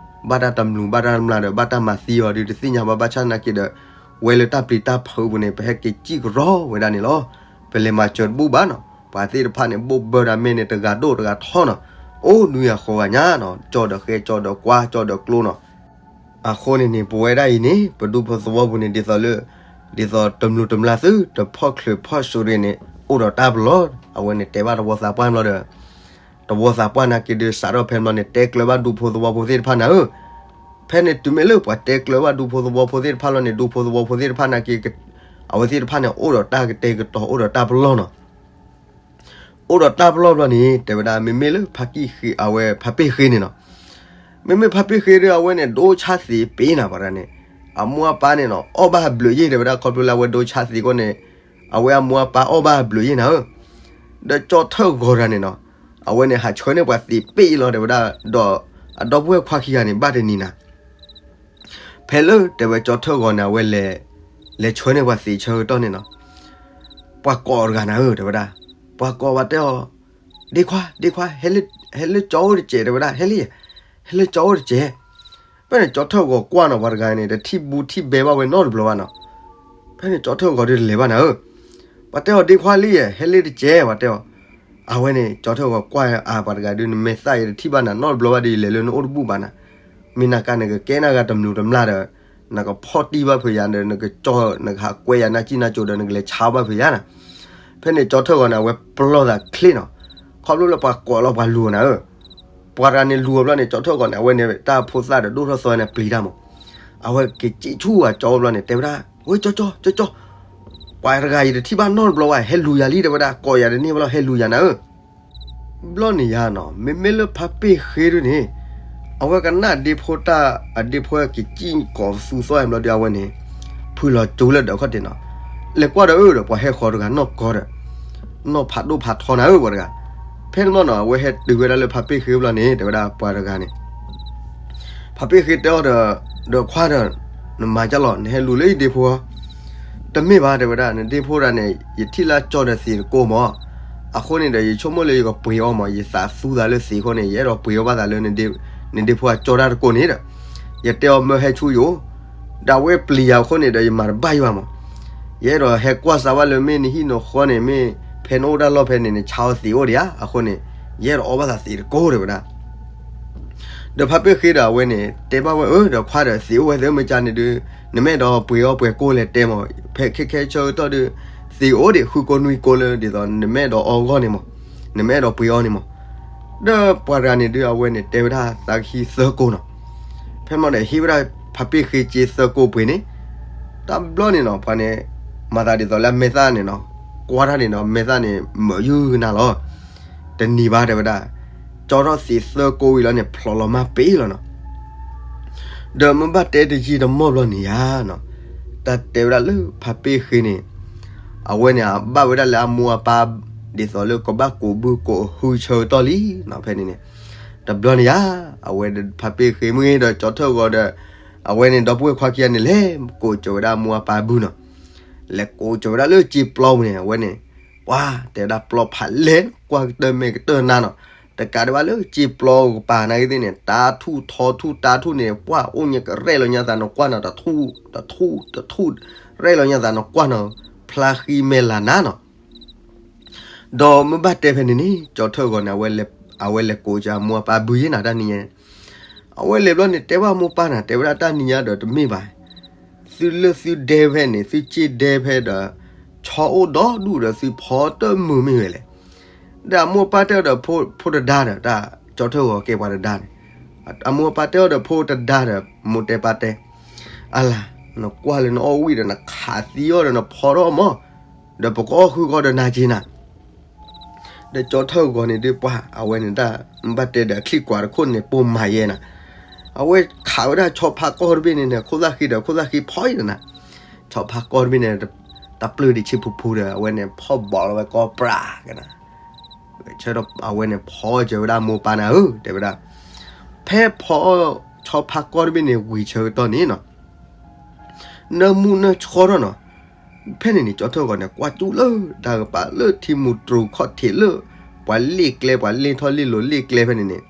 ဘၣ်တၢ်တမျာ်ဘၣ်တၢ်တမျာ်ဒီး ဘၣ်တၢ်မၤသံအီၤဒုးတသ့ၣ်ညါဘၣ် ဘၣ်ဆၣ်နာ်က့ဒီး ဝဲလၢတၢ်ပျံၤတၢ်ဖုးပူၤန့ၣ် ပဟဲက့ၤစံၣ်ကရီဝဲဒၣ်န့ၣ်လီၤ. ပလဲၤမၤစၢၤတဘူၣ်ဘၣ်နီၤ, ပှၤသ့ၣ်တဖၣ်န့ၣ် ဘိၣ်ဘၢဒီးမ့ၢ်န့ၣ် တဂၤဒိၣ်တဂၤထီနီၤ, အိၣ်နွံဂၤဃိးဂၤညါနီၤ, ကၠီဒီးဃဲ ကၠီဒီးကွၢ် ကၠီဒီးကျိနီၤ. အဃိန့ၣ်န့ၣ် ပဝဲဒၣ်အံၤန့ၣ် ပဒူဖိသဝီပူၤန့ၣ် ဒ်သိးလၢ ဒ်သိးတမျိးတမျာ်သု တဖီၣ်ချၢၣ်ဖီၣ်စိးရ့န့ၣ် အိၣ်ဒီးတၢ်ပလီၢ်, အဝဲန့ၣ်တဲဘၣ်တဝီသးပှၢ်ဘျီဒီး တဝီသးပှၢ်နာ်က့ဒုး စးထီၣ်ဖဲဘျီန့ၣ် တဲကျၢၤဘၣ်ဒူဖိသဝီဖိသ့ၣ်တဖၣ်နၤဧၢ. ဖဲန့ၣ်တုၤမ့ၢ်လၢပှၤတဲကျၢၤဘၣ်ဒူဖိသဝီဖိသ့ၣ်တဖၣ်လီၤန့ၣ် ဒူဖိသဝီဖိသ့ၣ်တဖၣ်နာ်က့ အဝဲသ့ၣ်တဖၣ်န့ၣ် အိၣ်ဒီးတၢ်ကတဲာ်ကတီၤ အိၣ်ဒီးတၢ်ပလီၢ်နီၤ. အိၣ်ဒီးတၢ်ပလီၢ်ဘျီန့ၣ် တဲဝဲဒၣ် မ့မ့ၢ်လၢဖါကံၣ်ဃ့ အဝဲဖါပ့ၢ်ဃ့န့ၣ်နီၤ, မ့မ့ၢ်ဖါပ့ၢ်ဃ့ဒီး အဝဲန့ၣ် ဒိဆါသံးပ့ၤနၤပှၤတဂၤန့ၣ်, အမိၢ်အပၢ်န့ၣ်နီၤ အီၣ်ဘၣ်ဘျုးယ့ၢ် တဲဝဲဒၣ် ခီဖျိလၢအဝဲဒိဆါသံးအဃိန့ၣ် အဝဲအမိၢ်အပၢ်အီၣ်ဘၣ်ဘျုးယ့ၢ်နၤဧၢ. ဒီးကၠီထၢၣ်ဂီၤတဂၤန့ၣ်နီၤ အဝဲန့ၣ် ဟးဆှၢန့ၢ်ပှၤသံးပ့ၤလီၤ တဲဝဲဒၣ်, ဒီးအဒီပုၢ်ဝဲၢ်ခွါခံဂၤန့ၣ် ဘၣ်တနံၤနၤ ဖဲလၢတဲဝဲကၠီထၢၣ်ဂီၤန့ၣ် အဝဲလဲၤ လဲၤဆှၢန့ၢ်ပှၤသံးဆၢကတီၢ်န့ၣ်နီၤ, ပှၤကိးတဂၤနၤဧၢ တဲဝဲဒၣ်, ပှၤကိးပှၤတဲအီၤ, ဒ့ခွါ ဒ့ခွါ, ဟဲလၢကၠီအိၣ်တစဲး တဲဝဲဒၣ်, ဟဲလၢ ဟဲလၢကၠီအိၣ်တစဲး. ဖဲန့ၣ်ကၠီထၢၣ်ဂီၤကွၢ်နီၤ ပှၤတဂၤန့ၣ် တထံၣ်ဘူးထံၣ်ဘဲဘၣ်ဝဲနီတဘျီဘၣ်နီၤ. ဖဲန့ၣ်ကၠီထၢၣ်ဂီၤဒုးတလဲၤဘၣ်နၤဧၢ, ပှၤတဲအီၤ ဒ့ခွါလံယဲ ဟဲလၢတစဲး ပှၤတဲအီၤ. အဝဲန့ၣ် ကၠီထၢၣ်ဂီၤကွၢ်အါ ပှၤတဂၤဒုး နမဲာ်သၣ်ယဲ တထံၣ်ဘၣ်နၤနီတဘျီဘၣ်ဒီး ယလဲၤလၢနအိၣ်တဘူၣ်ဘၣ်နၤ, မ့ၢ်နၤကါနကကဲနၤဂၤတမျိးတမျာ်ဒီး နကဖီၣ်တံၢ်ဘၣ်ဖုးယၤဒီး နကကၠီ နကဟးကွဲယၤနၢ်ကံၣ်နၢ်ကၠိဒီး နကလဲၤဆါဘၣ်ဖုးယၤနၤ. ဖဲန့ၣ်ကၠီထၢၣ်ဂီၤန့ၣ် အဝဲပလီၢ်သးချ့နီၤ, ခီဖျိလၢပှၤကိးလီၤပှၤလူၤအီၤနၤဧၢ. ပှၤတဂၤန့ၣ်လူၤအီၤဘျီန့ၣ် ကၠီထၢၣ်ဂီၤန့ၣ် အဝဲန့ၣ် တၢ်ဖိသၣ်ဒီးဒိၣ်ထီၣ်သီန့ၣ် ပျံၤတၢ်မး, အဝဲကစံၣ်ဆူၣ်အကၠီဘျီန့ၣ် တဲဝဲဒၣ်, ဝဲကၠီကၠီ ကၠီကၠီ, ပှၤတဂၤအံၤတထံၣ်ဘၣ်နီတဘျီဘၣ် ဟဲလူၤယၤလံ တဲဝဲဒၣ်, ကိးယၤတန့ၢ်ဘၣ်လီၤ ဟဲလူၤယၤနၤဧၢ. ဘျီန့ၣ်ယါနီၤ မ့မ့ၢ်လၢဖါပ့ၢ်ဃ့ဒုးန့ၣ် အဝဲကနၣ်ဒ့ဖိတၢ် အဒ့ဖိကစံၣ်ကိးသူသီအံၤဘျီဒီး အဝဲန့ၣ် ဖုးလီၤကၠိလၢဒီးခီၣ်ထံးနီၤ, လဲၤကွၢ်ဒီးအၢဒီး ပှၤဟဲဃီၤတဂၤနီၢ်ကီဒီး နီၢ်ဖးဒိၣ်ဖးထီနၤဧၢ ပှၤတဂၤ. ဖဲန့ၣ်ဘျီနီၤ အဝဲဟဲတုၤဝဲဒၣ်လၢဖါပ့ၢ်ဃ့ဘျီန့ၣ် တဲဝဲဒၣ်ပှၤတဂၤန့ၣ် ဖါပ့ၢ်ဃ့တဲအီၤဒီး ဒီးခွါဒီး နမၤကၢ်လီၤ နဟဲလူၤလၢယဒ့ဖိဧါ. တမ့ၢ်ဘၣ် တဲဝဲဒၣ် နဒ့ဖိတဂၤန့ၣ် ယထံၣ်လၢကၠီဒီးသံးတကိးမး, အဃိန့ၣ်ဒီး ယဆိကမိၣ်လၢယကပှ့ၤအီၤမး, ယသးသူသးလၢသံးအဃိန့ၣ် ယအဲၣ်ဒိးပှ့ၤအီၤဘၣ်သးလၢ နဒ့ဖိအကၠီတၢ်တကိးန့ၣ်ဒီး ယတဲအီၤမၢဟဲဆူယအိၣ်, ဒီးအဝဲပျံၤယၤအဃိန့ၣ်ဒီး ယမၤတဘၣ်ယဘၣ်မး, ယအဲၣ်ဒိးဟဲကွၢ်စးဘၣ်လၢမ့ၢ်နဟံၣ်နဃီန့ၣ် မ့ၢ်ဖဲနအိၣ်တၢ်လီၢ်ဖဲန့ၣ် နဆါအီၤသံးအိၣ်ဒံးဧါ, အဃိန့ၣ် ယအဲၣ်ဒိးအီၣ်ဘၣ်သးသံးတကိး တဲဝဲဒၣ်. ဒီးဖါပ့ၢ်ဃ့ဒီးအဝဲန့ၣ် တဲဘၣ်ဝဲအၢ ဒီးခွါဒီးသံးအိၣ်ဝဲသ့ၣ်မ့ၢ်ကန့ၣ်ဒုး နမ့ၢ်အဲၣ်ဒိးပှ့ၤအီၤပှဲၤကိးလဲၣ်တဲမး, ဖဲခဲခဲဆၢကတီၢ်ဒုး သံးအိၣ်ဒံးဃုကိးနွံကိးလၢ ဒ်သိးနမ့ၢ်အဲၣ်ဒိးအီအဂီၢ်န့ၣ်မး, နမ့ၢ်အဲၣ်ဒိးပှ့ၤအီၤန့ၣ်မး. ဒီးပှၤတဂၤန့ၣ်ဒုး အဝဲန့ၣ် တဲဝဲဒၣ်သးကဟံးသၢကိးနီၤ. ဖဲမ့ၢ်ဒီးဟ့ၣ်ဝဲဒၣ်ဖါပ့ၢ်ဃ့က့သၢကိးပှ့ၤန့ၣ်, တဘျီန့ၣ်နီၤ ပှၤန့ၣ် မၤသးဒ်သိးလၢအမဲာ်သၣ်န့ၣ်နီၤ, ကွၢ်တၢ်န့ၣ်နီၤ မဲာ်သၣ်န့ၣ် မၢယုၢ်ကနၣ်လီၤ. တနံၤဘၣ်တဲဝဲဒၣ်, ကၠီထီၣ်သံးသၢကိးဝံၤလီၤန့ၣ် ဖျိးလီၤမၢ်ပ့ၤလီၤနီၤ. ဒီးမ့ၢ်ဘၣ်တဲတယံာ်တမီၢ်ဘျီန့ၣ်ယါနီၤ, တၢ်တဲဝဲဒၣ်လၢဖါပ့ၢ်ဃ့န့ၣ် အဝဲန့ၣ် အဘၣ်ဝဲဒၣ်လၢအမိၢ်အပၢ် ဒ်သိးလၢကဘၣ်ကူးဘုကူးဟုဆၢကတီၢ်လံနီၤ. ဖဲန့ၣ်န့ၣ် တဘျီန့ၣ်ယါ အဝဲဖါပ့ၢ်ဃ့မ့ၢ်ဂ့ၤဒီးကၠီထၢၣ်ဂီၤဒီး အဝဲန့ၣ် ဒီပုၢ်ဝဲၢ်ခွါခံဂၤန့ၣ် လဲၤကိးစၢၤဝဲဒၣ်အမိၢ်အပၢ်ဘုနီၤ. လဲၤကိးစၢၤဝဲဒၣ်လၢစ့ပျီပူၤန့ၣ် အဝဲန့ၣ် ပှၤတဲဒၣ်ပျီဖးလဲၢ် ကွၢ်ကတၢၢ်မဲာ်ကတၢၢ်နါနီၤ. တကးဒံးဘၣ်လၢစ့ပျီကပၤနာ်က့သ့ၣ်န့ၣ် တၢ်ထူၣ်ထီထူၣ်တၢ်ထူၣ်န့ၣ် ပှၤအိၣ်ညါကရဲၣ်လီၤညါသးနီၤ ကွၢ်နီၤ တထူၣ် တထူၣ် တထူၣ် ရဲၣ်လီၤညါသးနီၤ ကွၢ်နီၤ ဖျါဃံမဲာ်လၤနါနီၤ. ဒီးမ့ၢ်ဘၣ်တဲဖဲန့ၣ်န့ၣ် ကၠီထၢၣ်ဂီၤန့ၣ် အဝဲလဲၤကိးစၢၤအမိၢ်အပၢ်ဘုယဲၢ်နၤတၢ်နံၤညါန့ၣ် အဝဲလဲၤဘျီန့ၣ် တဲဘၣ်မိၢ်ပၢ်နၤ တဲဝဲဒၣ်တၢ်နံၤညါဒီးတမ့ၢ်ဘၣ်, သုလၢသုဒဲဖဲန့ၣ် သုစ့ဒဲဖဲဒီး ဆီအိၣ်ဒီဒူၣ်ဒီးသုဖီတမုာ်မ့ၢ်ဝဲလဲၣ်. ဒီးအမိၢ်အပၢ်တဲအီၤဒီးဖိတဒါဒီး တၢ်ကၠီထၢၣ်ဂီၤကဲပှၤတဒါန့ၣ်, အမိၢ်အပၢ်တဲအီၤဒီးဖိတဒါဒီး မိၢ်တဲပၢ်တဲ, အလၤ, နကွၢ်လၢနအီၣ်ဝံၣ်ဒီးနခးသံအီၤဒီးနဖီထီၣ်အီၤမး, ဒီးပကအီၣ်ဃုာ်ဃီဒီးနၤက့ၤနၤ ဒီးကၠီထၢၣ်ဂီၤန့ၣ်ဒုးပှၤ အဝဲန့ၣ်တၢ် ဘၣ်တဲဒီးအချံၣ်ကွၢ်တခိၣ်န့ၣ် ပိာ်မၤယဲနၤ, အဝဲခးဝဲဒၣ်ဆီဖါကီၢ်တဘ့ၣ်န့ၣ်န့ၣ် ခိၣ်သၣ်ဃံဒီးခိၣ်သၣ်ဃံဖီအံၤနၤ, ဆီဖါကီၢ်တဘ့ၣ်န့ၣ် တၢ်ပျၢၢ်ဒံးဆံးဖူဖူဒီး အဝဲန့ၣ်ဖီၣ်ဘီးလီၤဝဲကီၢ်ပြးကနၤ, ဆၢဒီးအဝဲန့ၣ်ဖီအီၣ်စၢၤဝဲဒၣ်မိၢ်ပၢ်နၤဧၢ တဲဝဲဒၣ်, ဖဲဖီအီၣ်ဆီဖါကီၢ်တဘ့ၣ်န့ၣ်ဝံၤဆၢကတီၢ်န့ၣ်နီၤ နၢမူနၢဆှီထီၣ်နီၤ, ဖဲန့ၣ်န့ၣ် ကၠီထၢၣ်ဂီၤန့ၣ် ကွၢ်ကၠူလၢတၢ်ကပၤလၢထံမူတြူၤခီၣ်ထံးလၢ ပှၤလ့ၣ်ကျဲ ပှၤလ့ၣ်ထီၣ်လ့ၣ်လီၤလ့ၣ်ကျဲဖဲန့ၣ်န့ၣ်,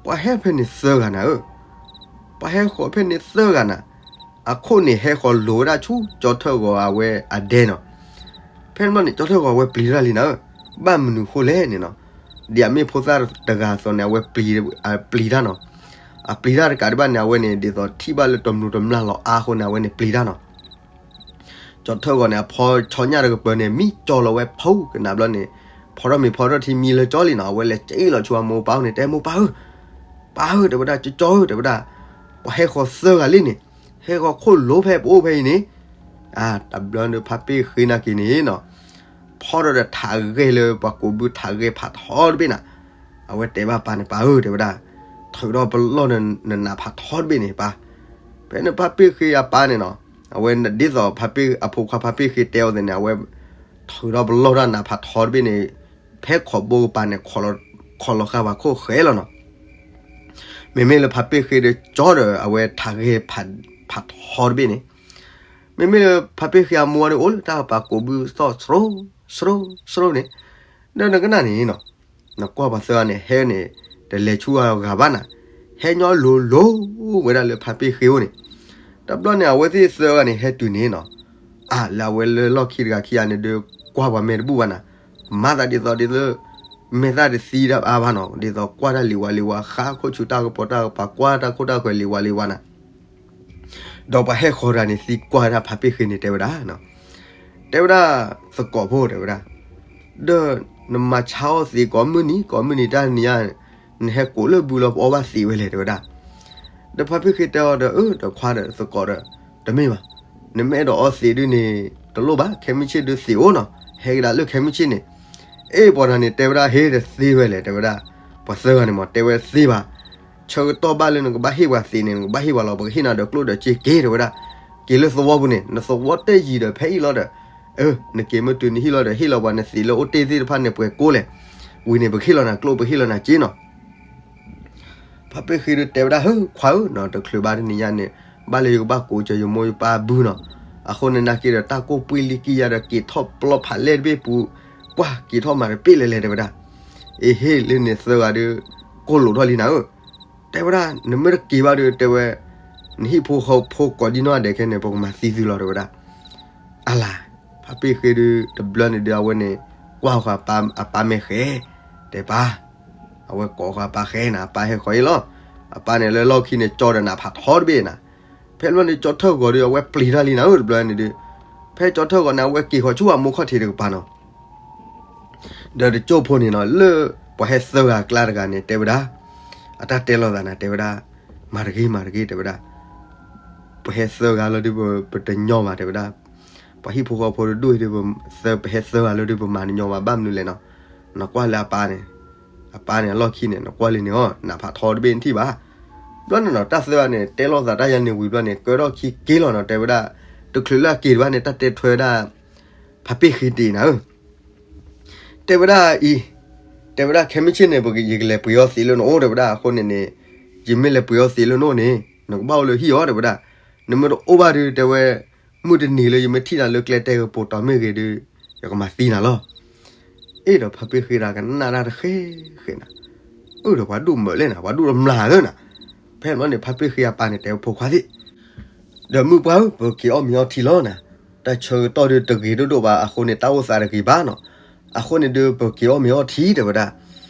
ပှၤဟဲဖဲန့ၣ်သၢဂၤနၤဧၢ, ပှၤဟဲဃီၤဖဲန့ၣ်သၢဂၤနၤ, အခိၣ်န့ၣ်ဟဲဃီၤလိၤဝဲဒၣ်ဆူကၠီထၢၣ်ဂီၤအဝဲအဒဲနီၤ, ဖဲန့ၣ်ဘျီန့ၣ် ကၠီထၢၣ်ဂီၤအဝဲပျံၤတၢ်လံနၤဧၢ, ဘၣ်မနုၤဃိလဲၣ်န့ၣ်နီၤ, ဒ်အမ့ၢ်ဖိသၣ်တဂၤအသိးန့ၣ် အဝဲပျံၤတၢ်နီၤ, အပျံၤတၢ်တကးဒံးဘၣ်န့ၣ် အဝဲန့ၣ် ဒ်သိးထံၣ်ဘၣ်လၢတမျိးတမျာ်လီၤအါအဃိန့ၣ် အဝဲန့ၣ်ပျံၤတၢ်နီၤ. ကၠီထၢၣ်ဂီၤန့ၣ် အဖီဆီညၣ်တကပၤန့ၣ် မံကၠီလီၤဝဲဖီကနၣ်ဘျီန့ၣ်, ဖီထီၣ်မ့ၤဖီထီၣ်ထံမံလၢကၠီလံနီၤ, အဝဲလဲၤက့ၤလီၤဆူအမိၢ်ပၢ်အိၣ်န့ၣ် တဲမိၢ်ပၢ်ဧၢ, ပၢ်ဧၢ တဲဝဲဒၣ် ကၠီကၠီဧၢ တဲဝဲဒၣ်, ပှၤဟဲဃီၤသၢဂၤလံန့ၣ်, ဟဲဃီၤခိၣ်လိၤဖဲပအိၣ်ဖဲအံၤန့ၣ်, တဘျီန့ၣ်ဖါပ့ၢ်ဃ့နာ်က့ၤန့ၣ်နီၤ, ဖီထီၣ်ဒီးထးဂဲၤလၢပှၤကိးဘုထးဂဲၤဖးထီတဘ့ၣ်နီၤ, အဝဲတဲဘၣ်ပၢ်န့ၣ် ပၢ်ဧၢ တဲဝဲဒၣ်, ထုးထီၣ်ပလီၢ်နနးဖးထီတဘ့ၣ်န့ၣ်ပၢ်, ဖဲန့ၣ်ဖါပ့ၢ်ဃ့အပၢ်န့ၣ်နီၤ, အဝဲဒ်သိးဖါပ့ၢ်အဖိခွါဖါပ့ၢ်ဃ့တဲအီၤသ့ၣ်န့ၣ် အဝဲ ထုးထီၣ်ပလီၢ်တၢ်နးဖးထီတဘ့ၣ်န့ၣ်, ဖဲခိးဘိကပၤန့ၣ်, ခိးလီၤဃာ်ပှၤခိၣ်ဃဲလီၤနီၤ. မ့မ့ၢ်လၢဖါပ့ၢ်ဃ့ဒီးကၠီဒီး အဝဲထးဂဲၤဖးထီတဘ့ၣ်န့ၣ်, မ့မ့ၢ်လၢဖါပ့ၢ်ဃ့အမိၢ်ဒီးအိၣ်လၢတၢ်ကပၤကိးဘုသီၣ် စရိစရိစရိန့ၣ်, ဒီးနကနၣ်န့ၣ်နီၤ, နကွၢ်ပှၤသၢဂၤန့ၣ် ဟဲန့ၣ် တလဲၤဆူအဂၤဘၣ်နၤ, ဟဲညီလိၤလိၤဝဲဒၣ်လၢဖါပ့ၢ်ဃ့အိၣ်န့ၣ်, တဘျီန့ၣ် အဝဲသ့ၣ်သၢဂၤန့ၣ် ဟဲတုၤန့ၣ်နီၤ, အါ လၢအဝဲလၢလီၢ်ခံတဂၤခံဂၤန့ၣ်ဒီး ကွၢ်ပှၤမဲာ်တဘူၣ်ဘၣ်နၤ, မၤသးဒ်သိးဒ်သိး မဲာ်သၣ်တသံတၢ်အါဘၣ်နီၤ, ဒ်သိးကွၢ်တၢ်လံၤဝါလံၤဝါ ဃါခိၣ်ဆူတၢ်ကပီၤတၢ်ကပၤ ကွၢ်တၢ်ခိၣ်တၢ်ဃၢၤလံၤဝါလံၤဝါနၤ ဒီးပှၤဟဲဃီၤတဂၤန့ၣ် သံကွၢ်ဝဲဒၣ်ဖါပ့ၢ်ဃ့န့ၣ် တဲဝဲဒၣ်, တဲဝဲဒၣ်, သကိးဖိ တဲဝဲဒၣ်, ဒီးနမၤဆါအီၣ်သံးကိးမုၢ်နံၤ ကိးမုၢ်နံၤ တၢ်တနံၤညါ နဟဲကိးလၢဘုလီၤ ပအီၣ်ဘၣ်သံးဝဲလဲၣ် တဲဝဲဒၣ်. ဒီးဖါပ့ၢ်ဃ့တဲအီၤဒီး အၢ ဒီးခွါဒီးသကိးဒီး တမ့ၢ်ဘၣ်, နမ့ၢ်အဲၣ်ဒိးအီသံးဒုန့ၣ် တလိၣ်ဘၣ်, ခဲမုၢ်ဆ့ၣ်ဒုသံးအိၣ်နီၤ, ဟဲကဒါလၢခဲမုၢ်ဆ့ၣ်န့ၣ်. အ့ၣ် ပှၤတဂၤန့ၣ် တဲဝဲဒၣ် ဟ့ၣ်တသ့ဝဲလဲၣ် တဲဝဲဒၣ်. ပှၤသၢဂၤန့ၣ်မ့ၢ် တဲဝဲသ့ဘၣ်, ဆၢကတီၢ်ဘၣ်လၢနကဘၣ်ဟ့ၣ်ပှၤသံးန့ၣ် နကဘၣ်ဟ့ၣ်ပှၤလီၤ, ပကဟ့ၣ်နၤဒီးကျိၣ်ဒီးစ့က့ၤ တဲဝဲဒၣ်. က့ၤလၢသဝီပူၤန့ၣ် နသဝီတယံၤဒီးဖဲအံၤလီၤဒီး, အၢ နက့ၤမ့ၢ်တုၤနဟံၣ်လီၤဒီး ဟ့ၣ်လီၤပှၤနသံးလၢအိၣ်တ့ၢ်သ့ၣ်တဖၣ်န့ၣ် ပှဲၤကိးလဲၣ်. ဝံၤန့ၣ် ပကဟ့ၣ်လီၤနၤကျိၣ် ပကဟ့ၣ်လီၤနၤစ့နီၤ. ဖါပ့ၢ်ဃ့ဒီးတဲဝဲဒၣ် ဟၢ ခွါဧၢနီၤ, တချုးဘၣ်တနံၤညါန့ၣ် ဘၣ်လၢယကဘၣ်ကိးကၢယမိၢ်ယပၢ်အဘုနီၤ. အဃိန့ၣ် နာ်က့ဒီး တၢ်ကိၢ်ပှ့ၤလံကံယၤဒီး က့ၤထီၣ်ပျီဖးလဲၢ်တဘ့ၣ်ပူၤ, ကွၢ်က့ၤထီၣ်မၤတပ့ၢ်လဲၣ်လဲၣ် တဲဝဲဒၣ်. အ့ဟ့ၣ် လၢန့ၣ်သၢဂၤဒီး ကိၢ်လိာ်ထီၣ်လံနၤဧၢ, တဲဝဲဒၣ်. နမ့ၢ်တက့ၤဘၣ်ဒီး တဲဝဲ, နဟံၣ်ဖိဃီဖိကိးဒံနီၢ်ဂၤဒဲးခဲန့ၣ် ပကမၤသံသုလီၤ တဲဝဲဒၣ်. အလၤ, ဖါပ့ၢ်ဃ့ဒီး တဘျီန့ၣ်ဒီး အဝဲန့ၣ် ကွၢ်ဃီၤအပၢ်မဲာ်ဃဲ, တဲပၢ်, အဝဲကိးဃီၤအပၢ်ဃဲနၤ, အပၢ်ဟဲဃီၤအံၤလီၤ. အပၢ်န့ၣ်လၢလီၢ်ခံန့ၣ် ကၠီဒီးနးဖးထီတဘ့ၣ်နၤ. ဖဲလီၤန့ၣ် ကၠီထၢၣ်ဂီၤဒီး အဝဲပျံၤတၢ်လံနၤဧၢ တဘျီန့ၣ်ဒီး, ဖဲကၠီထၢၣ်ဂီၤန့ၣ် အဝဲက့ၤဃီၤဆူအမိၢ်ခီၣ်ထံးတကပၤနီၤ. ဒီးတကၠိၢ်ဖိန့ၣ်နီၤ လၢပှၤဟဲသၢဂၤအကျါတဂၤန့ၣ် တဲဝဲဒၣ်, အတၢ်တဲလိာ်သးနၤ တဲဝဲဒၣ်, မၤတဂ့ၤ မၤတဂ့ၤ တဲဝဲဒၣ်. ပဟဲသၢဂၤလီၤဒီး ပတညီဘၣ် တဲဝဲဒၣ်. ပှၤဟံၣ်ဖိဃီဖိတဒူၣ်ဒီး ပဟဲသၢဂၤလီၤဒီး ပမၤတညီဘၣ် ဘၣ်မနုၤလဲၣ်နီၤ. နကွၢ်လၢအပၢ်န့ၣ်, အပၢ်န့ၣ်အလီၢ်ခံန့ၣ် နကွၢ်လံန့ၣ်အီၤ နးဖးထီတဘ့ၣ်နထံၣ်ဘၣ်. ဘျီန့ၣ်နီၤ တၢ်သၢဂၤန့ၣ် တဲလိာ်သးတၢ်ယၤန့ၣ်ဝံၤဘျီန့ၣ် ကၢထီၣ်ခံက့ၤလီၤနီၤ တဲဝဲဒၣ်. တချုးလၢအက့ၤတဘၣ်န့ၣ် တၢ်တဲထွဲဝဲဒၣ် ဖါပ့ၢ်ဃ့တ့ၢ်နၤဧၢ တဲဝဲဒၣ်အံၤ, တဲဝဲဒၣ် ခဲမုၢ်ဆ့ၣ်န့ၣ် ယကလဲၤပှ့ၤအီသံးလၢနအိၣ် တဲဝဲဒၣ်. အဃိန့ၣ်န့ၣ် ယမ့ၢ်လဲၤပှ့ၤအီသံးလၢနအိၣ်န့ၣ် နကဘၣ်အိၣ်လၢဟံၣ်အီၤ တဲဝဲဒၣ်. နမ့ၢ်တအိၣ်ဘၣ်ဒီး တဲဝဲ, မုၢ်တနံၤလၢယမ့ၢ်ထံၣ်နၤလၢကျဲတဲကပိာ်တီၤမ့ၢ်ဂ့ၤဒီး ယကမၤသံနၤလီၤ. အ့ၣ် ဒီးဖါပ့ၢ်ဃ့တၢ်ကနၣ်တၢ်တဃဲဃဲနၤ, အၢ ဒီးပှၤဒူၣ်မုာ်လဲၣ်နၤ ပှၤဒူၣ်တမျၢ်လၢနၤ. ဖဲန့ၣ်ဘျီန့ၣ် ဖါပ့ၢ်ဃ့အပၢ်န့ၣ် တဲဖိခွါသ့ၣ်, ဒီးမုၢ်ပှၢ်ဧၢ ပက့ၤအီၣ်မ့ၤအီထံလီၤနၤ. တၢ်ဆၢကတီၢ်ဒီးတဂ့ၤဒိၣ်ဒိၣ်ဘၣ် အဃိန့ၣ် တၢ်အိၣ်သးတဂ့ၤဘၣ်နီၤ. အဃိန့ၣ်ဒီး ပက့ၤအီၣ်မ့ၤအီထံ တဲဝဲဒၣ်.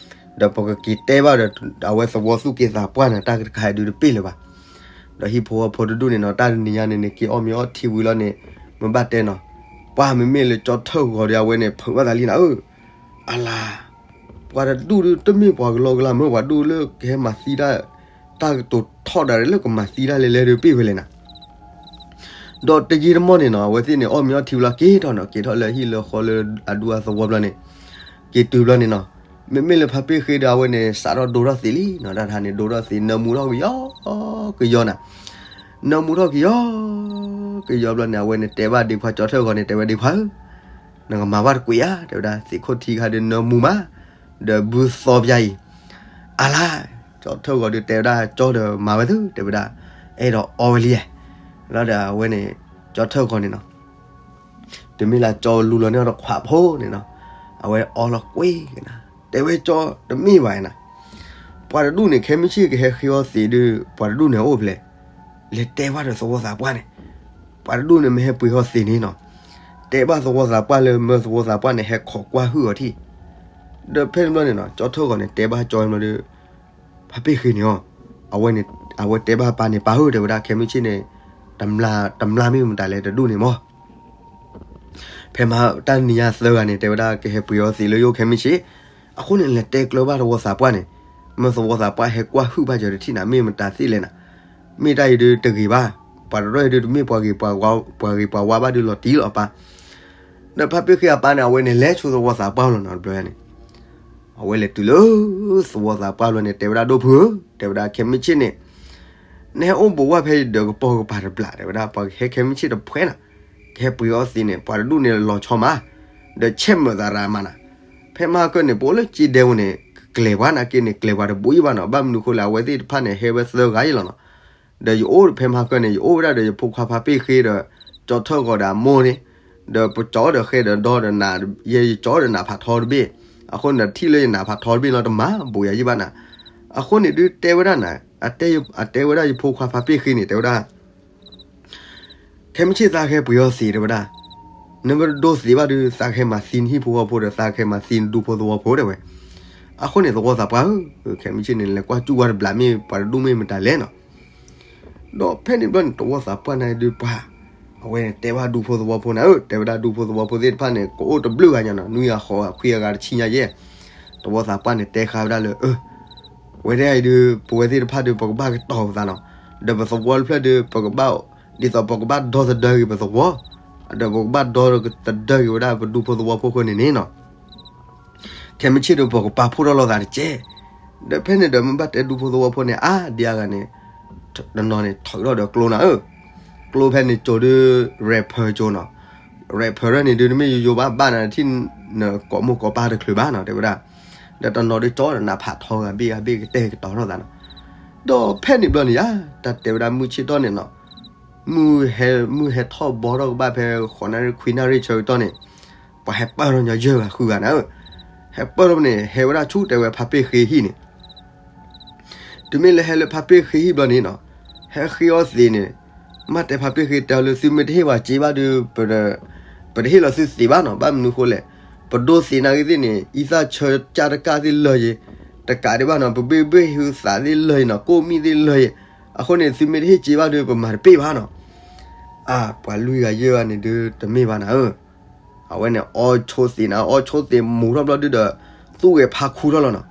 ဒီးပကက့ၤတဲဘၣ်ဒီး အဝဲသဝီသူၣ်က့သးပှၢ်န့ၣ် တၢ်ကတခါဟဲဒုးတပ့ၢ်လၢၤဘၣ်. ဒီးဟံၣ်ဖိဃီဖိတဒူၣ်န့ၣ်နီၤ တၢ်တနံၤညါန့ၣ်န့ၣ် က့ၤအီၣ်မ့ၤအီထံဝံၤလီၤန့ၣ် မ့ၢ်ဘၣ်တဲနီၤ, ပှၢ်မ့မ့ၢ်လၢကၠီထၢၣ်ဂီၤဒီး အဝဲန့ၣ် ဖုးဘၣ်သးလံနၤဧၢ. အလၤ, ပှၤတဒူၣ်ဒီး တမ့ၢ်ပှၤကလီကလီမ့ၢ် ပှၤဒူၣ်လၢကဟဲမၤသံတၢ်, တၢ်ကတိၤထီၣ်ဒၣ်လၢကမၤသံတၢ်လဲၤလဲၤဒီးပ့ၢ်ဝဲလဲၣ်နၤ. ဒီးတယံာ်တမီၢ်န့ၣ်နီၤ အဝဲသ့ၣ်န့ၣ် အီၣ်မ့ၤအီထံဝံၤလီၤ က့ၤထီၣ်နီၤ က့ၤထီၣ်လၢဟံၣ်လၢဃီလၢအဒူအသဝီဘျီန့ၣ်, က့ၤတုၤဘျီန့ၣ်နီၤ, မ့မ့ၢ်လၢဖါပ့ၢ်ဃ့ဒီး အဝဲန့ၣ် စးထီၣ်ဒိထီၣ်သံးလံနီၤ တၢ်တဟါန့ၣ် ဒိထီၣ်သံး နၢမူထီၣ်ကယီကယီနၤ. နၢမူထီၣ်ကယီကယီဘျီန့ၣ် အဝဲန့ၣ် တဲဘၣ်ဒ့ခွါကၠီထၢၣ်ဂီၤန့ၣ် တဲဝဲဒ့ခွါဧၢ, နကမၤဘၣ်တကွံာ်ဧါ တဲဝဲဒၣ်, သံးခိၣ်ထံခါဒီးနၢမူမး, ဒီးဘုသီပျၢ်အံၤ. အလၤ, ကၠီထၢၣ်ဂီၤဒီးတဲဝဲဒၣ် ကၠီဒီးမၤဝဲသု တဲဝဲဒၣ်, အဲၣ်ဒိးအီဝဲလံဧါ. လီၤဒီးအဝဲန့ၣ် ကၠီထၢၣ်ဂီၤန့ၣ်နီၤ တမ့ၢ်လၢကၠီလူလီၤန့ၢ်အီၤတခွးဖိန့ၣ်နီၤ, အဝဲအီလီၤကွံာ်က့ၤနၤ, တဲဝဲကၠီတမ့ၢ်ဘၣ်နၤ, ပှၤတဒူၣ်န့ၣ် ခဲမုၢ်ဆ့ၣ်ကဟဲဃ့အီသံးဒီး ပှၤတဒူၣ်န့ၣ်အိၣ်ဖျဲၣ်, လဲၤတဲဘၣ်ဒီးသဝီသးပှၢ်န့ၣ်, ပှၤတဒူၣ်န့ၣ်မ့ၢ်ဟဲပှ့ၤအီသံးန့ၣ်နီၤ, တဲဘၣ်သဝီသးပှၢ်လၢမၢသဝီသးပှၢ်န့ၣ် ဟဲခိးကွၢ်ဟုၣ်အီၤထံၣ်, ဒီးဖဲန့ၣ်ဘျီန့ၣ်နီၤ ကၠီထၢၣ်ဂီၤန့ၣ် တဲဘၣ်ကၠီဘျီဒီး ဖါပ့ၢ်ဃ့န့ၣ်အီၤ, အဝဲန့ၣ် အဝဲတဲဘၣ်ပၢ်န့ၣ် ပၢ်ဧၢ တဲဝဲဒၣ် ခဲမုၢ်ဆ့ၣ်န့ၣ် တမျၢ် တမျၢ်မ့ၢ်မတၤလဲၣ်တဒူၣ်န့ၣ်မၢ် ဖဲမဟါတၢ်နံၤညါသၢဂၤန့ၣ် တဲဝဲဒၣ် ကဟဲပှ့ၤအီသံးလၢယအိၣ်ခဲမုၢ်ဆ့ၣ်, အဃိန့ၣ် လဲၤတဲကျၢၤဘၣ်သဝီသးပှၢ်န့ၣ်, မ့ၢ်သဝီသးပှၢ်ဟဲကွၢ်ဟုၣ်ဘၣ်စၢၤတထံၣ်နၤ မ့ၢ်မတၤသ့ၣ်လဲၣ်နၤ, မ့ၢ်တၢ်အံၤဒုးတဂ့ၤဘၣ်, ပှၤတရီအံၤဒုးတမ့ၢ်ပှၤဂ့ၤပှၤဝါ ပှၤဂ့ၤပှၤဝါဘၣ်ဒုးလီၤတံၢ်လီၤအပၢ်, ဒီးဖါပ့ၢ်ဃ့အပၢ်န့ၣ် အဝဲန့ၣ်လဲၤဆိသဝီသးပှၢ်လီၤနီၤ တဘျီန့ၣ် အဝဲလဲၤတုၤလၢ သဝီသးပှၢ်လီၤန့ၣ် တဲဝဲဒၣ်ဒိၣ်ဖုဧၢ, တဲဝဲဒၣ်ခဲမုၢ်ဆ့ၣ်န့ၣ် နဟဲအိၣ်ဘိးဝဲဖဲယဒၢးကပီၤကပၤတဘျီ တဲဝဲဒၣ် ပှၤကဟဲခဲမုၢ်ဆ့ၣ်တဖှဲနၤ, ကဟဲပှ့ၤအီသံးန့ၣ် ပှၤတဒူၣ်န့ၣ်လီၤဆီမး, ဒီးဆဲးမၢာ်သးရၤမးနၤ, ဖဲမဟါကၢၢ်န့ၣ် ပအိၣ်လၢကၠ့ဒဲဝဲန့ၣ် ကကျဲၤပှၤနာ်က့န့ၣ် ကျဲၤပှၤတဘိးယံာ်ဘၣ်နီၤ, ဘၣ်မနုၤဃိလဲၣ် အဝဲသ့ၣ်တဖၣ်န့ၣ် ဟဲဝဲသၢဂၤအံၤလီၤနီၤ, ဒီးယအိၣ်ဖဲမဟါကၢၢ်န့ၣ် ယအိၣ်ဝဲဒၣ်ဒီးယဖိခွါဖါပ့ၢ်ဃ့ဒီး ကၠီထၢၣ်ဂီၤဒီးအမိၢ်န့ၣ်, ဒီးပကၠီဒီးဃဲဒီးဒီဒီးနၤ, ယဲယကၠီဒီးနၤဖးထီတဘ့ၣ်, အဃိန့ၣ်ဒီးထံၣ်လၢယနၤဖးထီတဘ့ၣ်လီၤ တမၤဘိးယၤယံာ်ဘၣ်နၤ, အဃိန့ၣ်ဒုးတဲဝဲဒၣ်နၤ, အတဲဝဲဒၣ်ယဖိခွါဖါပ့ၢ်ဃ့န့ၣ် တဲဝဲဒၣ် ခဲမုၢ်ဆ့ၣ်သးကဟဲပှ့ၤအီသံး တဲဝဲဒၣ်, နမ့ၢ်တဒိသံးဘၣ်ဒုး သးကဟဲမၤသံနဟံၣ်ဖိဃီဖိဒီး သးကဟဲမၤသံနဒူဖိသဝီဖိ တဲဝဲ, အဃိန့ၣ် သဝီသးပှၢ်ဧၢ, ခဲမုၢ်ဆ့ၣ်န့ၣ် လဲၤကွၢ်စူၣ်ဝဲတဘျီမ့ၢ်ပှၤတဒူၣ်မ့ၢ်မတၤလဲၣ်နီၤ ဒီးဖဲန့ၣ်ဘျီန့ၣ် သဝီသးပှၢ်န့ၣ်ဒုးပှၤ, အဝဲတဲဘၣ်ဒူဖိသဝီဖိန့ၣ်ဧၢ, တဲဝဲဒၣ်ဒူဖိသဝီဖိသ့ၣ်တဖၣ်န့ၣ် ကအိၣ်တဘျုးဂၤညါနီၤ, နွံဂၤဃိးဂၤခွံဂၤဂၤတဆံညါယဲၢ်, သဝီသးပှၢ်န့ၣ်တဲဃာ်ဝဲဒၣ်လၢ အၢ ဝဲဒၣ်အံၤဒုး ပဝဲသ့ၣ်တဖၣ်ဒုး ပကဘၣ်ကတီၤပသးနီၤ, ဒီးပသဝီတဖျၢၣ်ဒုး ပကဘၣ်, ဒ်သိးပကဘၣ်ဒီသဒၢက့ၤပသဝီ, ဒီးပကဘၣ်ဒီသဒၢက့ၤဝဲဒၣ်ပဒူဖိသဝီဖိဃိန့ၣ်န့ၣ်နီၤ ခဲမုၢ်ဆ့ၣ်ဒုး ပကပာ်ဖှိၣ်ထီၣ်လိာ်သးတက့ၢ်. ဒီးဖဲန့ၣ်ဒီး မ့ၢ်ဘၣ်တဲဒူဖိသဝီဖိန့ၣ် အါ ဒ်အဂၤန့ၣ်, တနီၤန့ၣ် ထုးထီၣ်ဒီးကျိနၤဧၢ, ကျိဖဲန့ၣ်ကၠိဒုး rapper ကၠိနီၤ, rapper န့ၣ်ဒုး တမ့ၢ်ယိယိဘၣ် ဘၣ်နၤထံၣ် နကိးမိၢ်ကိးပၢ်တချုးဘၣ်နီၤ တဲဝဲဒၣ်, ဒီးတနီၤဒုးကၠီဒီးနၤဖးထီဂၤဘ့ၣ်ဂၤဘ့ၣ်ကတဲာ်ကတီၤထီၣ်သးနီၤ, ဒီးဖဲန့ၣ်ဘျီန့ၣ်ယါ, တၢ်တဲဝဲဒၣ်မုၢ်ဆ့ၣ်ထီၣ်န့ၣ်နီၤ, မုၢ်ဟဲ, မုၢ်ဟဲထီၣ်ဘီထီၣ်ကဘၣ်ဖဲ ဃိးနၣ်ရံၣ်ခွံနၣ်ရံၣ်ဆၢကတီၢ်န့ၣ်, ပှၤဟဲပၢၢ်ထီၣ်ညီယဲၢ်ဂၤဃုဂၤနၤဧၢ, ဟဲပၢၢ်ထီၣ်န့ၣ် ဟဲဝဲဒၣ်ဆူတဲဝဲဖါပ့ၢ်ဃ့ဟံၣ်န့ၣ် တုၤမ့ၢ်လၢဟဲလၢဖါပ့ၢ်ဃ့ဟံၣ်ဘျီန့ၣ်နီၤ, ဟဲဃ့အီသံးန့ၣ်, မ့ၢ်တဲဖါပ့ၢ်ဃ့တဲအီၤလၢ သုမ့ၢ်တဟ့ၣ်ပှၤစ့ဘၣ်ဒီး, ပတဟ့ၣ်လီၤသုသံးဘၣ်နီၤ, ဘၣ်မနုၤဃိလဲၣ်, ပဒိသံးနာ်ဂ့ၤသ့ၣ်န့ၣ် အံသၣ်ဆၢကၢ်တကၢ်သ့ၣ်လၢာ်ယံၤ, တကးဒံးဘၣ်နီၤ ပဘ့ၣ်ဘ့ၣ်ဟုသးသ့ၣ်လၢာ်ယံၤနီၤ, ကိၣ်မံၣ်သ့ၣ်လၢာ်ယံၤ, အဃိန့ၣ် သုမ့ၢ်တဟ့ၣ်စ့ဘၣ်ဒီး ပမၤတပ့ၢ်ဘၣ်နီၤ အါ, ပှၤလွံၢ်ဂၤယဲၢ်ဂၤန့ၣ်ဒုး တမ့ၢ်ဘၣ်နၤဧၢ, အဝဲန့ၣ်အီဆိသံးနၤ, အီဆိသံးမူၤထီၣ်ဘျီဒုးဒီး, သူၣ်ဂဲၤဖးခူထီၣ်လီၤနီၤ,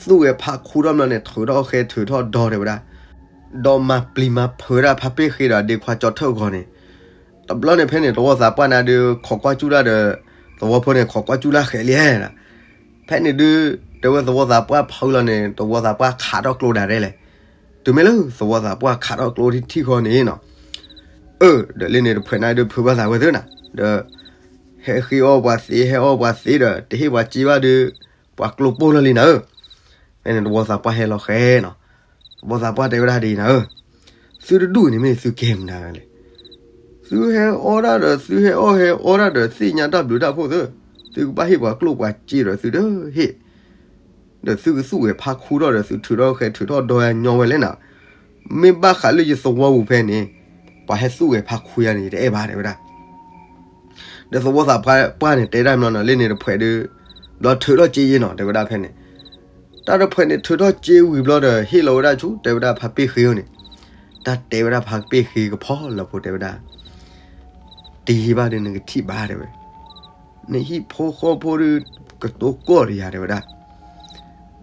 သူၣ်ဂဲၤဖးခူထီၣ်ဘျီန့ၣ် ထုးထီၣ်ဃဲထုးထီၣ်ဒီတဲဝဲဒၣ်, ဒီးမၤပျံၤမၤဖုးဝဲဒၣ်ဖါပ့ၢ်ဃ့ဒီးအဒ့ခွါကၠီထၢၣ်ဂီၤန့ၣ်, တဘျီန့ၣ်ဖဲန့ၣ် သဝီသးပှၢ်န့ၣ်ဒုး ခိးကွၢ်ကၠူၣ်ဒၣ်ဒီး, သဝီဖိန့ၣ် ခိးကွၢ်ကၠူၣ်ဒၣ်ဃဲးလံဧါ ဖဲန့ၣ်ဒုး, တဲဝဲသဝီသးပှၢ်ဖုးလီၤန့ၣ် သဝီသးပှၢ်ခးထီၣ်ကျိဒၣ်ရဲလဲၣ်, တုၤမ့ၢ်လၢသဝီသးပှၢ်ခးထီၣ်ကျိထံထံၣ်ဃီန့ၣ်နီၤ, အၢ, ဒီးလၢန့ၣ်တဖှဲးန့ၣ်ဒုးဖုးဘၣ်သးဝဲသ့ၣ်နၤ, ဒီး, ဟဲဃ့အီပှၤသံး ဟဲအီပှၤသံးဒီး တဟ့ၣ်ပှၤစ့ဘၣ်ဒီး, ပှၤကျိပိၢ်လီၤလံနၤဧၢ, ဖဲန့ၣ်သဝီသးပှၢ်ဟဲလီၤဃဲနီၤ, သဝီသးပှၢ်တဲဝဲဒၣ်ဒ်အံၤနၤဧၢ, သုတဒူၣ်န့ၣ်မ့ၢ်သုကဲမနုၤလဲၣ် သုဟဲအီဒၣ်ဒီး သုဟဲအီဟဲအီဒၣ်ဒီး သ့ၣ်ညါတၢ်ဘျုးတၢ်ဖှိၣ်သု, သုကဘၣ်ဟ့ၣ်ပှၤကျိၣ်ပှၤစ့ဒီးသုတဟ့ၣ်, ဒီးသုကသူၣ်ဂဲၤဖးခူထီၣ်ဒီး သုထုးထီၣ်ဃဲထုးထီၣ်ဒီယၤညီဝဲလဲၣ်နၤ, မ့ၢ်ဘၣ်ဃးလၢယသဝီပူၤဖဲန့ၣ်, ပှၤဟဲသူၣ်ဂဲၤဖးခူယၤန့ၣ် ယတအဲၣ်ဘၣ်တဲဝဲဒၣ် ဒီးသဝီသးပှၢ်န့ၣ် တဲဒၣ်မနီၤ လၢန့ၣ်တဖှဲးဒီး, ဘျီထုးထီၣ်စ့ယဲနီၤ တဲဝဲဒၣ်ဖဲန့ၣ်, တၢ်တဖှဲးန့ၣ် ထုးထီၣ်စ့ဝံၤဘျီဒီး ဟ့ၣ်လီၤဝဲဒၣ်ဆူ တဲဝဲဒၣ်ဖါပ့ၢ်ဃ့ဧိၤန့ၣ်, တၢ်တဲဝဲဒၣ်ဖါပ့ၢ်ဃ့ကဖီလၢဖိတဲဝဲဒၣ်, တယံာ်ဘၣ်ဒီးနကထံၣ်ဘၣ်တဲဝဲ, နဟံၣ်ဖိဃီဖိဒီး, ကတိၤကီၢ်တယၤတဲဝဲဒၣ်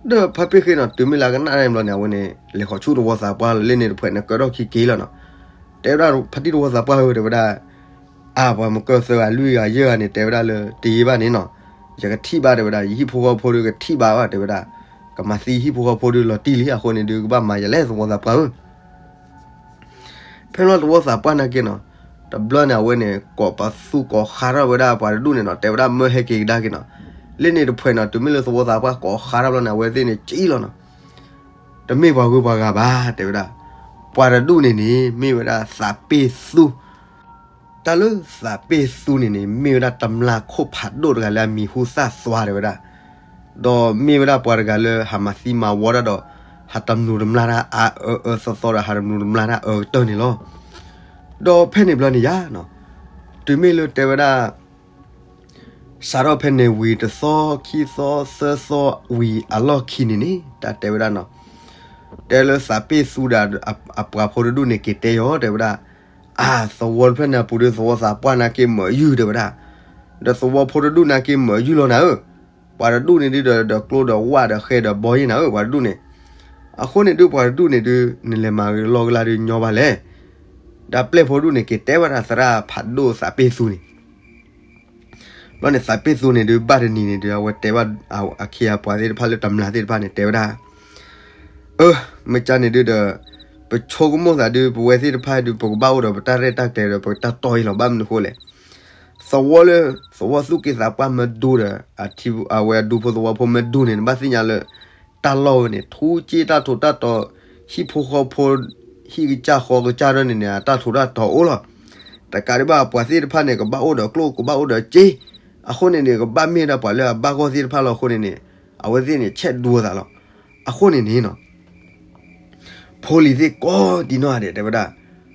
ဒီးဖါပ့ၢ်ဃ့နီၤ တုၤမ့ၢ်လၢကနၣ်န့ၣ်ဘျီန့ၣ် အဝဲန့ၣ် လဲၤဃီၤဆူသဝီသးပှၢ်လၢန့ၣ်တဖှဲးန့ၣ် ကၢထီၣ်ခံက့ၤလီၤနီၤ, တဲဝဲဒၣ်ဖါတံၢ်သဝီသးပှၢ်ဧၢ တဲဝဲဒၣ်, အါ ပှၤမုၢ်ကၢၢ်သၢဂၤလွံၢ်ဂၤယဲၢ်ဂၤန့ၣ် တဲဝဲဒၣ်လၢ တယံာ်ဘၣ်န့ၣ်နီၤ, ယကထံၣ်ဘၣ်တဲဝဲဒၣ် ယဟံၣ်ဖိဃီဖိဒီးကထံၣ်ဘၣ်ဘၣ်တဲဝဲဒၣ်, ကမၤသံယဟံၣ်ဖိဃီဖိဒီးလီၤတံၢ်လံ အဃိန့ၣ်ဒုး ကဘၣ်မၤယလဲၣ်သဝီသးပှၢ်ဧၢ ဖဲလီၤသဝီသးပှၢ်နာ်က့နီၤ, တဘျီန့ၣ် အဝဲန့ၣ် ကိးပသူကိးဃါထီၣ်ဝဲဒၣ်ပှၤတဒူၣ်န့ၣ်နီၤ တဲဝဲဒၣ်မၢဟဲက့ၤကဒါက့ၤနီၤ, လၢန့ၣ်တဖှဲးနီၤ တုၤမ့ၢ်လၢသဝီသးပှၢ်ကိးဃါထီၣ်ဘျီန့ၣ် အဝဲသ့ၣ်န့ၣ်ကံလီၤနီၤ, တမ့ၢ်ပှၤဂုၤပှၤဂၤဘၣ် တဲဝဲဒၣ်, ပှၤတဒူၣ်န့ၣ်န့ၣ် မ့ၢ်ဝဲဒၣ်သးပ့ၢ်သူ တၢ်လၢသးပ့ၢ်သူန့ၣ်န့ၣ် မ့ၢ်ဝဲဒၣ်တမျၢ်ခိၣ်ဖးဒိၣ်တဂၤလၢအမံၤဟူသၣ်သွါတဲဝဲဒၣ်, ဒီးမ့ၢ်ဝဲဒၣ်ပှၤတဂၤလၢဟးမၤသံမၤဝီတၢ်ဒီး ဟးတမျိးတမျာ်တၢ်အအၢအၢသီသီဒီး ဟးတမျိးတမျာ်တၢ်အၢကတၢၢ်န့ၣ်လီၤ. ဒီးဖဲန့ၣ်ဘျီန့ၣ်ယါနီၤ, တုၤမ့ၢ်လၢတဲဝဲဒၣ် စးထီၣ်ဖဲန့ၣ်ဝံၤတသီခံသီသၢသီဝံၤအလီၢ်ခံန့ၣ်န့ၣ် တၢ်တဲဝဲဒၣ်နီၤ, တဲလၢသးပ့ၣ်သူဒီး အပှၤဖိတဒူၣ်န့ၣ် က့ၤတဲအီၤ တဲဝဲဒၣ်, အါ သဝီတဖျၢၣ်န့ၣ်အပူၤဒီး သဝီသးပှၢ်န့ၣ်က့ၤမၢယုၢ် တဲဝဲဒၣ်, ဒီးသဝီဖိတဒူၣ်န့ၣ်က့ၤမၢယုၢ်လီၤနၤဧၢ, ပှၤတဒူၣ်န့ၣ်ဒုးဒီး ဒီးကျိဒီးဝၣ်ဒီးဃဲဒီးဘီယ့ၢ်နၤဧၢ ပှၤတဒူၣ်န့ၣ်, အဃိန့ၣ်ဒုးပှၤတဒူၣ်န့ၣ်ဒုး နလဲၤမၤဂ့ၤလီၤကလါဒုးညီဘၣ်လဲၣ်. ဒီးပျဲၢ်ဖိဒူၣ်န့ၣ် က့ၤတဲဝဲဒၣ်သရၣ်ဖးဒိၣ်သးပ့ၣ်သူန့ၣ် ဘျီန့ၣ်သးပ့ၣ်သူန့ၣ်ဒုး ဘၣ်တနံၤန့ၣ်ဒုး အဝဲတဲဘၣ်အခ့အပှၤသ့ၣ်တဖၣ်လၢတမျၢ်သ့ၣ်တဖၣ်န့ၣ် တဲဝဲဒၣ်, အၢ မ့ၢ်ကန့ၣ်ဒုးဒီး ပဆိကမိၣ်သးဒုး ပဝဲသ့ၣ်တဖၣ်ဒုး ပကဘၣ်အိၣ်ဒီးပတၢ်ရဲၣ်တၢ်ကျဲၤဒီး ပတၢ်တီအံၤလီၤ. ဘၣ်မနုၤအဃိလဲၣ်, သဝီလၢ သဝီသူၣ်က့သးပှၢ်မ့ၢ်ဒိဒီး အဝဲအဒူဖိသဝီဖိမ့ၢ်ဒိန့ၣ် နဘၣ်သ့ၣ်ညါလၢ တၢ်လီၢ်ဝဲန့ၣ် ထူက့တၢ်ထူးတၢ်တီၤ, ဟံၣ်ဖိဃီဖိ ဟံၣ်ကစၢ်ဃီကစၢ်ဒၣ်န့ၣ်န့ၣ် အတၢ်ထူးတၢ်တီၤအိၣ်လီၤ. တကးဒံးဘၣ် အပှၤသ့ၣ်တဖၣ်န့ၣ် ကဘၣ်အိၣ်ဒီးကျိၣ် ကဘၣ်အိၣ်ဒီးစ့, အဃိန့ၣ်န့ၣ် ကဘၣ်မ့ၢ်ဒၣ်ပှၤလၢအဘၣ်ဂီၢ်သ့ၣ်တဖၣ်လီၤ. အဃိန့ၣ်န့ၣ် အဝဲသ့ၣ်န့ၣ် ဆဲးဒူအသးလီၤ. အဃိန့ၣ်န့ၣ်နီၤ ဖိလံၤသ့ၣ်ကိးဒံနီၢ်ဂၤဒဲး တဲဝဲဒၣ်,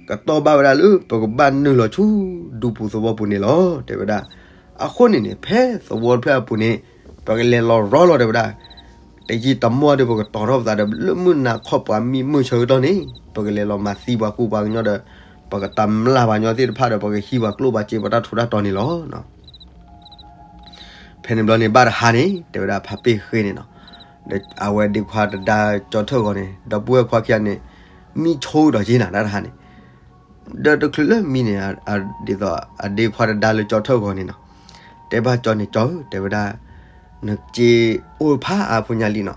ကတီၢ်ဘၣ်ဝဲဒၣ်လၢ ပကဘၣ်နုာ်လီၤဆူဒူပူၤသဝီပူၤန့ၣ်လီၤ တဲဝဲဒၣ်. အဃိန့ၣ်န့ၣ် ဖဲသဝီတဖျၢၣ်အပူၤန့ၣ် ပကလဲၤလီၤရီလီၤ တဲဝဲဒၣ်. တယံာ်တမီၢ်ဒီး ပကတီၤထီၣ်ပသးဒီး လၢမုၢ်နၤခီပှၤမံမုၢ်ဆၢကတီၢ်န့ၣ် ပကလဲၤလီၤမၤသံပှၤကူပှၤကညီဒီး ပကတမျၢ်ပှၤကညီသ့ၣ်တဖၣ်ဒီး ပကဟံးပှၤကျိၣ်ပှၤစ့ ပတၢ်ထူးတၢ်တီၤန့ၣ်လီၤ. ဖဲန့ၣ်ဘျီန့ၣ် ဘၣ်တဟါန့ၣ် တဲဝဲဒၣ် ဖါပ့ၢ်ဃ့န့ၣ်နီၤ, ဒီးအဝဲဒ့ခွါတဒါကၠီထၢၣ်ဂီၤန့ၣ် ဒီပုၢ်ဝဲၢ်ခွါခံဂၤန့ၣ် မံဆိဒီးက့ၤနၤ တၢ်တဟါန့ၣ်, ဒီးတချုးလၢမံန့ၣ် ဒ်သိးအဒ့ခွါတဒါလၢကၠီထၢၣ်ဂီၤန့ၣ်နီၤ, တဲဘၣ်ကၠီန့ၣ် ကၠီဧၢ တဲဝဲဒၣ်, နစ့အိၣ်ဖးအါဖိညါလံနီၤ,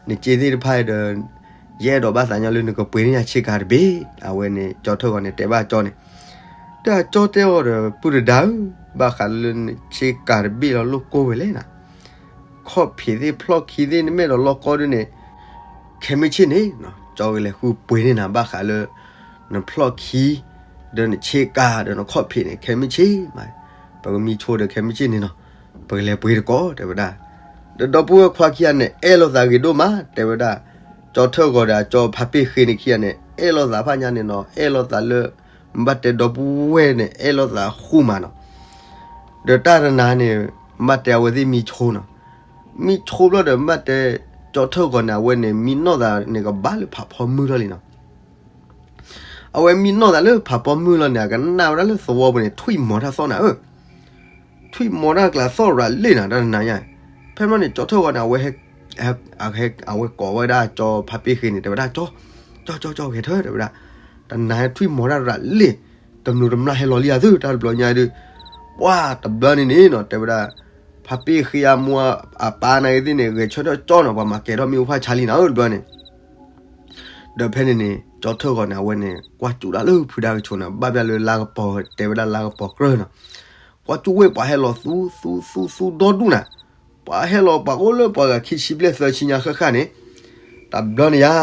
နစ့သ့ၣ်တဖၣ်ဒီး ယအဲၣ်ဒိးဘၣ်သးညီလၢနကပှ့ၤန့ၢ်ယၤဆ့ကၤတဘ့ၣ်. အဝဲန့ၣ် ကၠီထၢၣ်ဂီၤန့ၣ် တဲဘၣ်ကၠီန့ၣ်, တၢ်ကၠီတဲအီၤဒီး ပုၢ်တဒါဧၢ, ဘၣ်ဃးလၢနဆ့ကၤတဘ့ၣ်လီၤလိၣ်ကိၢ်ဝဲလဲၣ်နၤ, ခီၣ်ဖံးသ့ၣ်ဖျီၣ်ခံသ့ၣ် နမ့ၢ်ဒီးလီၢ်ကီဒုးန့ၣ် ခဲမုၢ်ဆ့ၣ်န့ၣ် ကၠီကလဲၤဃုပှ့ၤန့ၢ်နၤ ဘၣ်ဃးလၢ နဖျီၣ်ခံ ဒီးနဆ့ကၤဒီးနခီၣ်ဖံးန့ၣ် ခဲမုၢ်ဆ့ၣ်မး, ပကမံဆိဒီးခဲမုၢ်ဆ့ၣ်န့ၣ်နီၤ, ပကလဲၤပှ့ၤတကိး တဲဝဲဒၣ်. ဒီးဒီပုၢ်ဝဲၢ်ခွါခံဂၤန့ၣ် အဲၣ်လိာ်သးဂ့ၤဒိၣ်မး တဲဝဲဒၣ်. ကၠီထၢၣ်ဂီၤဒီးအကၠီဖါပ့ၢ်ဃ့န့ၣ်ခံဂၤန့ၣ် အဲၣ်လိာ်သးဖးညါန့ၣ်နီၤ, အဲၣ်လိာ်သးလၢ ဘၣ်တဲဒီပုၢ်ဝဲၢ်န့ၣ် အဲၣ်လိာ်သးဃူမးနီၤ. ဒီးတၢ်တနၤန့ၣ် ဘၣ်တဲအဝဲသ့ၣ်မံဆိနီၤ, မံဆိဘျီဒီး ဘၣ်တဲ ကၠီထၢၣ်ဂီၤန့ၣ် အဝဲန့ၣ် မံနီၢ်သးန့ၣ် ကဘၣ်လၢဖးဖီမုၢ်ထီၣ်လံနီၤ. အဝဲမံနီၢ်သးလၢဖးဖီမုၢ်လီၤန့ၣ် အကနၣ်ဝဲဒၣ်လၢသဝီပူၤန့ၣ် ထွံၣ်မီၤတၢ်သီၣ်နၤဧၢ, ထွံၣ်မီၤတၢ်ကျးသီၣ်ရၤလ့ၣ်နၤ တၢ်တနၤညါ. ဖဲမီန့ၣ် ကၠီထၢၣ်ဂီၤန့ၣ် အဝဲ အဝဲကိးဝဲဒၣ်ကၠီဖါပ့ၢ်ဃ့န့ၣ် တဲဝဲဒၣ် ကၠီ, ကၠီ, ကၠီ, ကၠီဂဲၤထၢၣ် တဲဝဲဒၣ်, တနၤထွံၣ်မီၤတၢ်ရၤလ့ၣ်, တမျိးတမျာ်ဟဲလီၤလံဧါသု တၢ်တဘျီညါဒုး, ပှၢ်တဘျီန့ၣ်န့ၣ်နီၤ တဲဝဲဒၣ်, ဖါပ့ၢ်ဃ့အမိၢ်အပၢ်နာ်က့သ့ၣ်န့ၣ် ဂဲၤဆၢထၢၣ်ကၠီနီၤ ပှၤမၤကဲၤထီၣ်မ့ၣ်အူဖးဆါလံနၤဧၢ တဘျီန့ၣ် ဒီးဖဲန့ၣ်န့ၣ် ကၠီထၢၣ်ဂီၤန့ၣ် အဝဲန့ၣ် ကွၢ်စူၣ်ဒၣ်လၢဖုဒါကဆိးန့ၣ် ဘၣ်ဘျၣ်လၢလါကပီၤ တဲဝဲဒၣ်လါကပီၤကြၢးနီၤ, ကွၢ်စူၣ်ဝဲပှၤဟဲလီၤသူသူသူဒီဒူၣ်နၤ, ပှၤဟဲလီၤပှၤအိၣ်လၢပှၤဂၤခံဆံဘျဲၣ်သၢဆံညါဃၣ်ဃၣ်န့ၣ်, တဘျီန့ၣ်ယါ,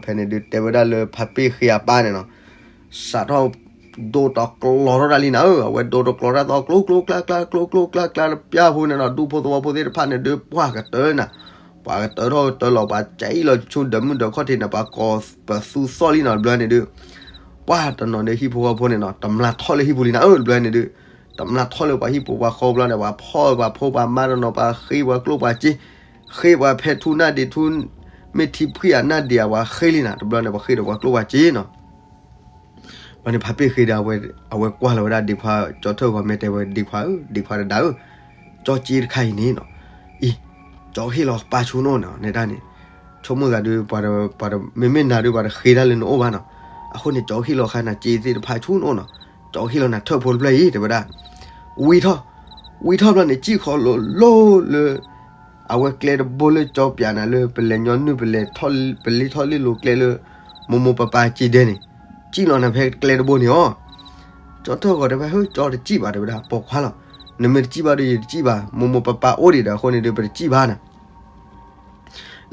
ဖဲန့ၣ်ဒုးတဲဝဲဒၣ်လၢဖါပ့ၢ်ဃ့အပၢ်န့ၣ်နီၤ, စးထီၣ် ဒိတကျီၤထီၣ်ဒၣ်လံနၤဧၢ, အဝဲဒိတကျီၤတၢ်သီ ကျိကျိကျါကျါ ကျိကျိကျါကျါတပျၢ်ဖိန့ၣ်နီၤ, ဒူဖိသဝီဖိသ့ၣ်တဖၣ်န့ၣ်ဒုး ပှၢ်ကတၢၢ်နၤ, ပှၤကတၢၢ်ထီၣ်ကတၢၢ်လီၤ ပှၤကၠံၣ်လီၤဆူဒၢးမုၢ်ဒၢးခီၣ်ထံးန့ၣ် ပှၤကိးပသူသီၣ်လံနီၤ တဘျီန့ၣ်ဒုး, ပှၢ်တနီၤန့ၣ်ဟံၣ်ဖိဃီဖိန့ၣ်နီၤ တမျာ်ထီၣ်လၢဟံၣ်ပူၤလံနၤဧၢ တဘျီန့ၣ်ဒုး, တမျာ်ထီၣ်လၢပှၤဟံၣ်ဖိပှၤဃီဘျီန့ၣ် ပှၤဖီၣ်ပှၤဖိပှၤမါတနီၤ ပှၤဃ့ပှၤကျိၣ်ပှၤစ့, ဃ့ပှၤဖဲထူနၢ်ဒံးထူ, မ့ၢ်ထံဖှံၣ်ဧါနၢ်ဒံးဧါ ပှၤဃ့လံနၤ တဘျီန့ၣ် ပှၤဃ့ဒီးပှၤကျိၣ်ပှၤစ့နီၤ ဘျီန့ၣ်ဖါပ့ၢ်ဃ့ဒီး အဝဲကွၢ်လီၤဝဲဒၣ်ဒ့ခွါကၠီထၢၣ်ဂီၤ မ့ၢ်တဲဝဲဒ့ခွါဧၢ ဒ့ခွါတဒါဧၢ, ကၠီစ့တခါအံၤန့ၣ်နီၤ, အံၤ, ကၠီဟ့ၣ်လီၤပၢ်ဆူနအိၣ်နီၤ နဲဒၣ်န့ၣ်, ဆိကမိၣ်သးဒုး ပှၤတ, မ့မ့ၢ်နၤဒုး ပှၤတဃ့တၢ်လၢနအိၣ်ဘၣ်နီၤ, အဃိန့ၣ် ကၠီဟ့ၣ်လီၤဃာ်နၤစ့သ့ၣ်တဖၣ်ဆူနအိၣ်နီၤ, ကၠီဟ့ၣ်လီၤနၤထၢၣ်ဖိတဖျၢၣ်အံၤ တဲဝဲဒၣ်, ဝံထီၣ်, ဝံထီၣ်ဘျီန့ၣ် စံၣ်ဃီလိၤလိၤလၢ အဝဲကျဲတဘိလၢကၠီပျးနၤလၢ ပလဲၤညီနုၢ် ပလဲၤထီၣ်, ပလ့ထီၣ်လ့လိၤကျဲလၢ မိၢ်မိၢ်ပၢ်ပၢ်စ့ဒဲန့ၣ်, စံၣ်လီၤနၤဖဲကျဲတဘိန့ၣ်အီၤ, ကၠီထၢၣ်ဂီၤတဲဝဲ ဟၢ ကၠီတစံၣ်ဘၣ် တဲဝဲဒၣ် ပိာ်ခွါလီၤ, နမ့ၢ်တစံၣ်ဘၣ်ဒီး ယတစံၣ်ဘၣ်, မိၢ်မိၢ်ပၢ်ပၢ်အိၣ်ဒံးဒီး အဃိန့ၣ်ဒုး ပတစံၣ်ဘၣ်နၤ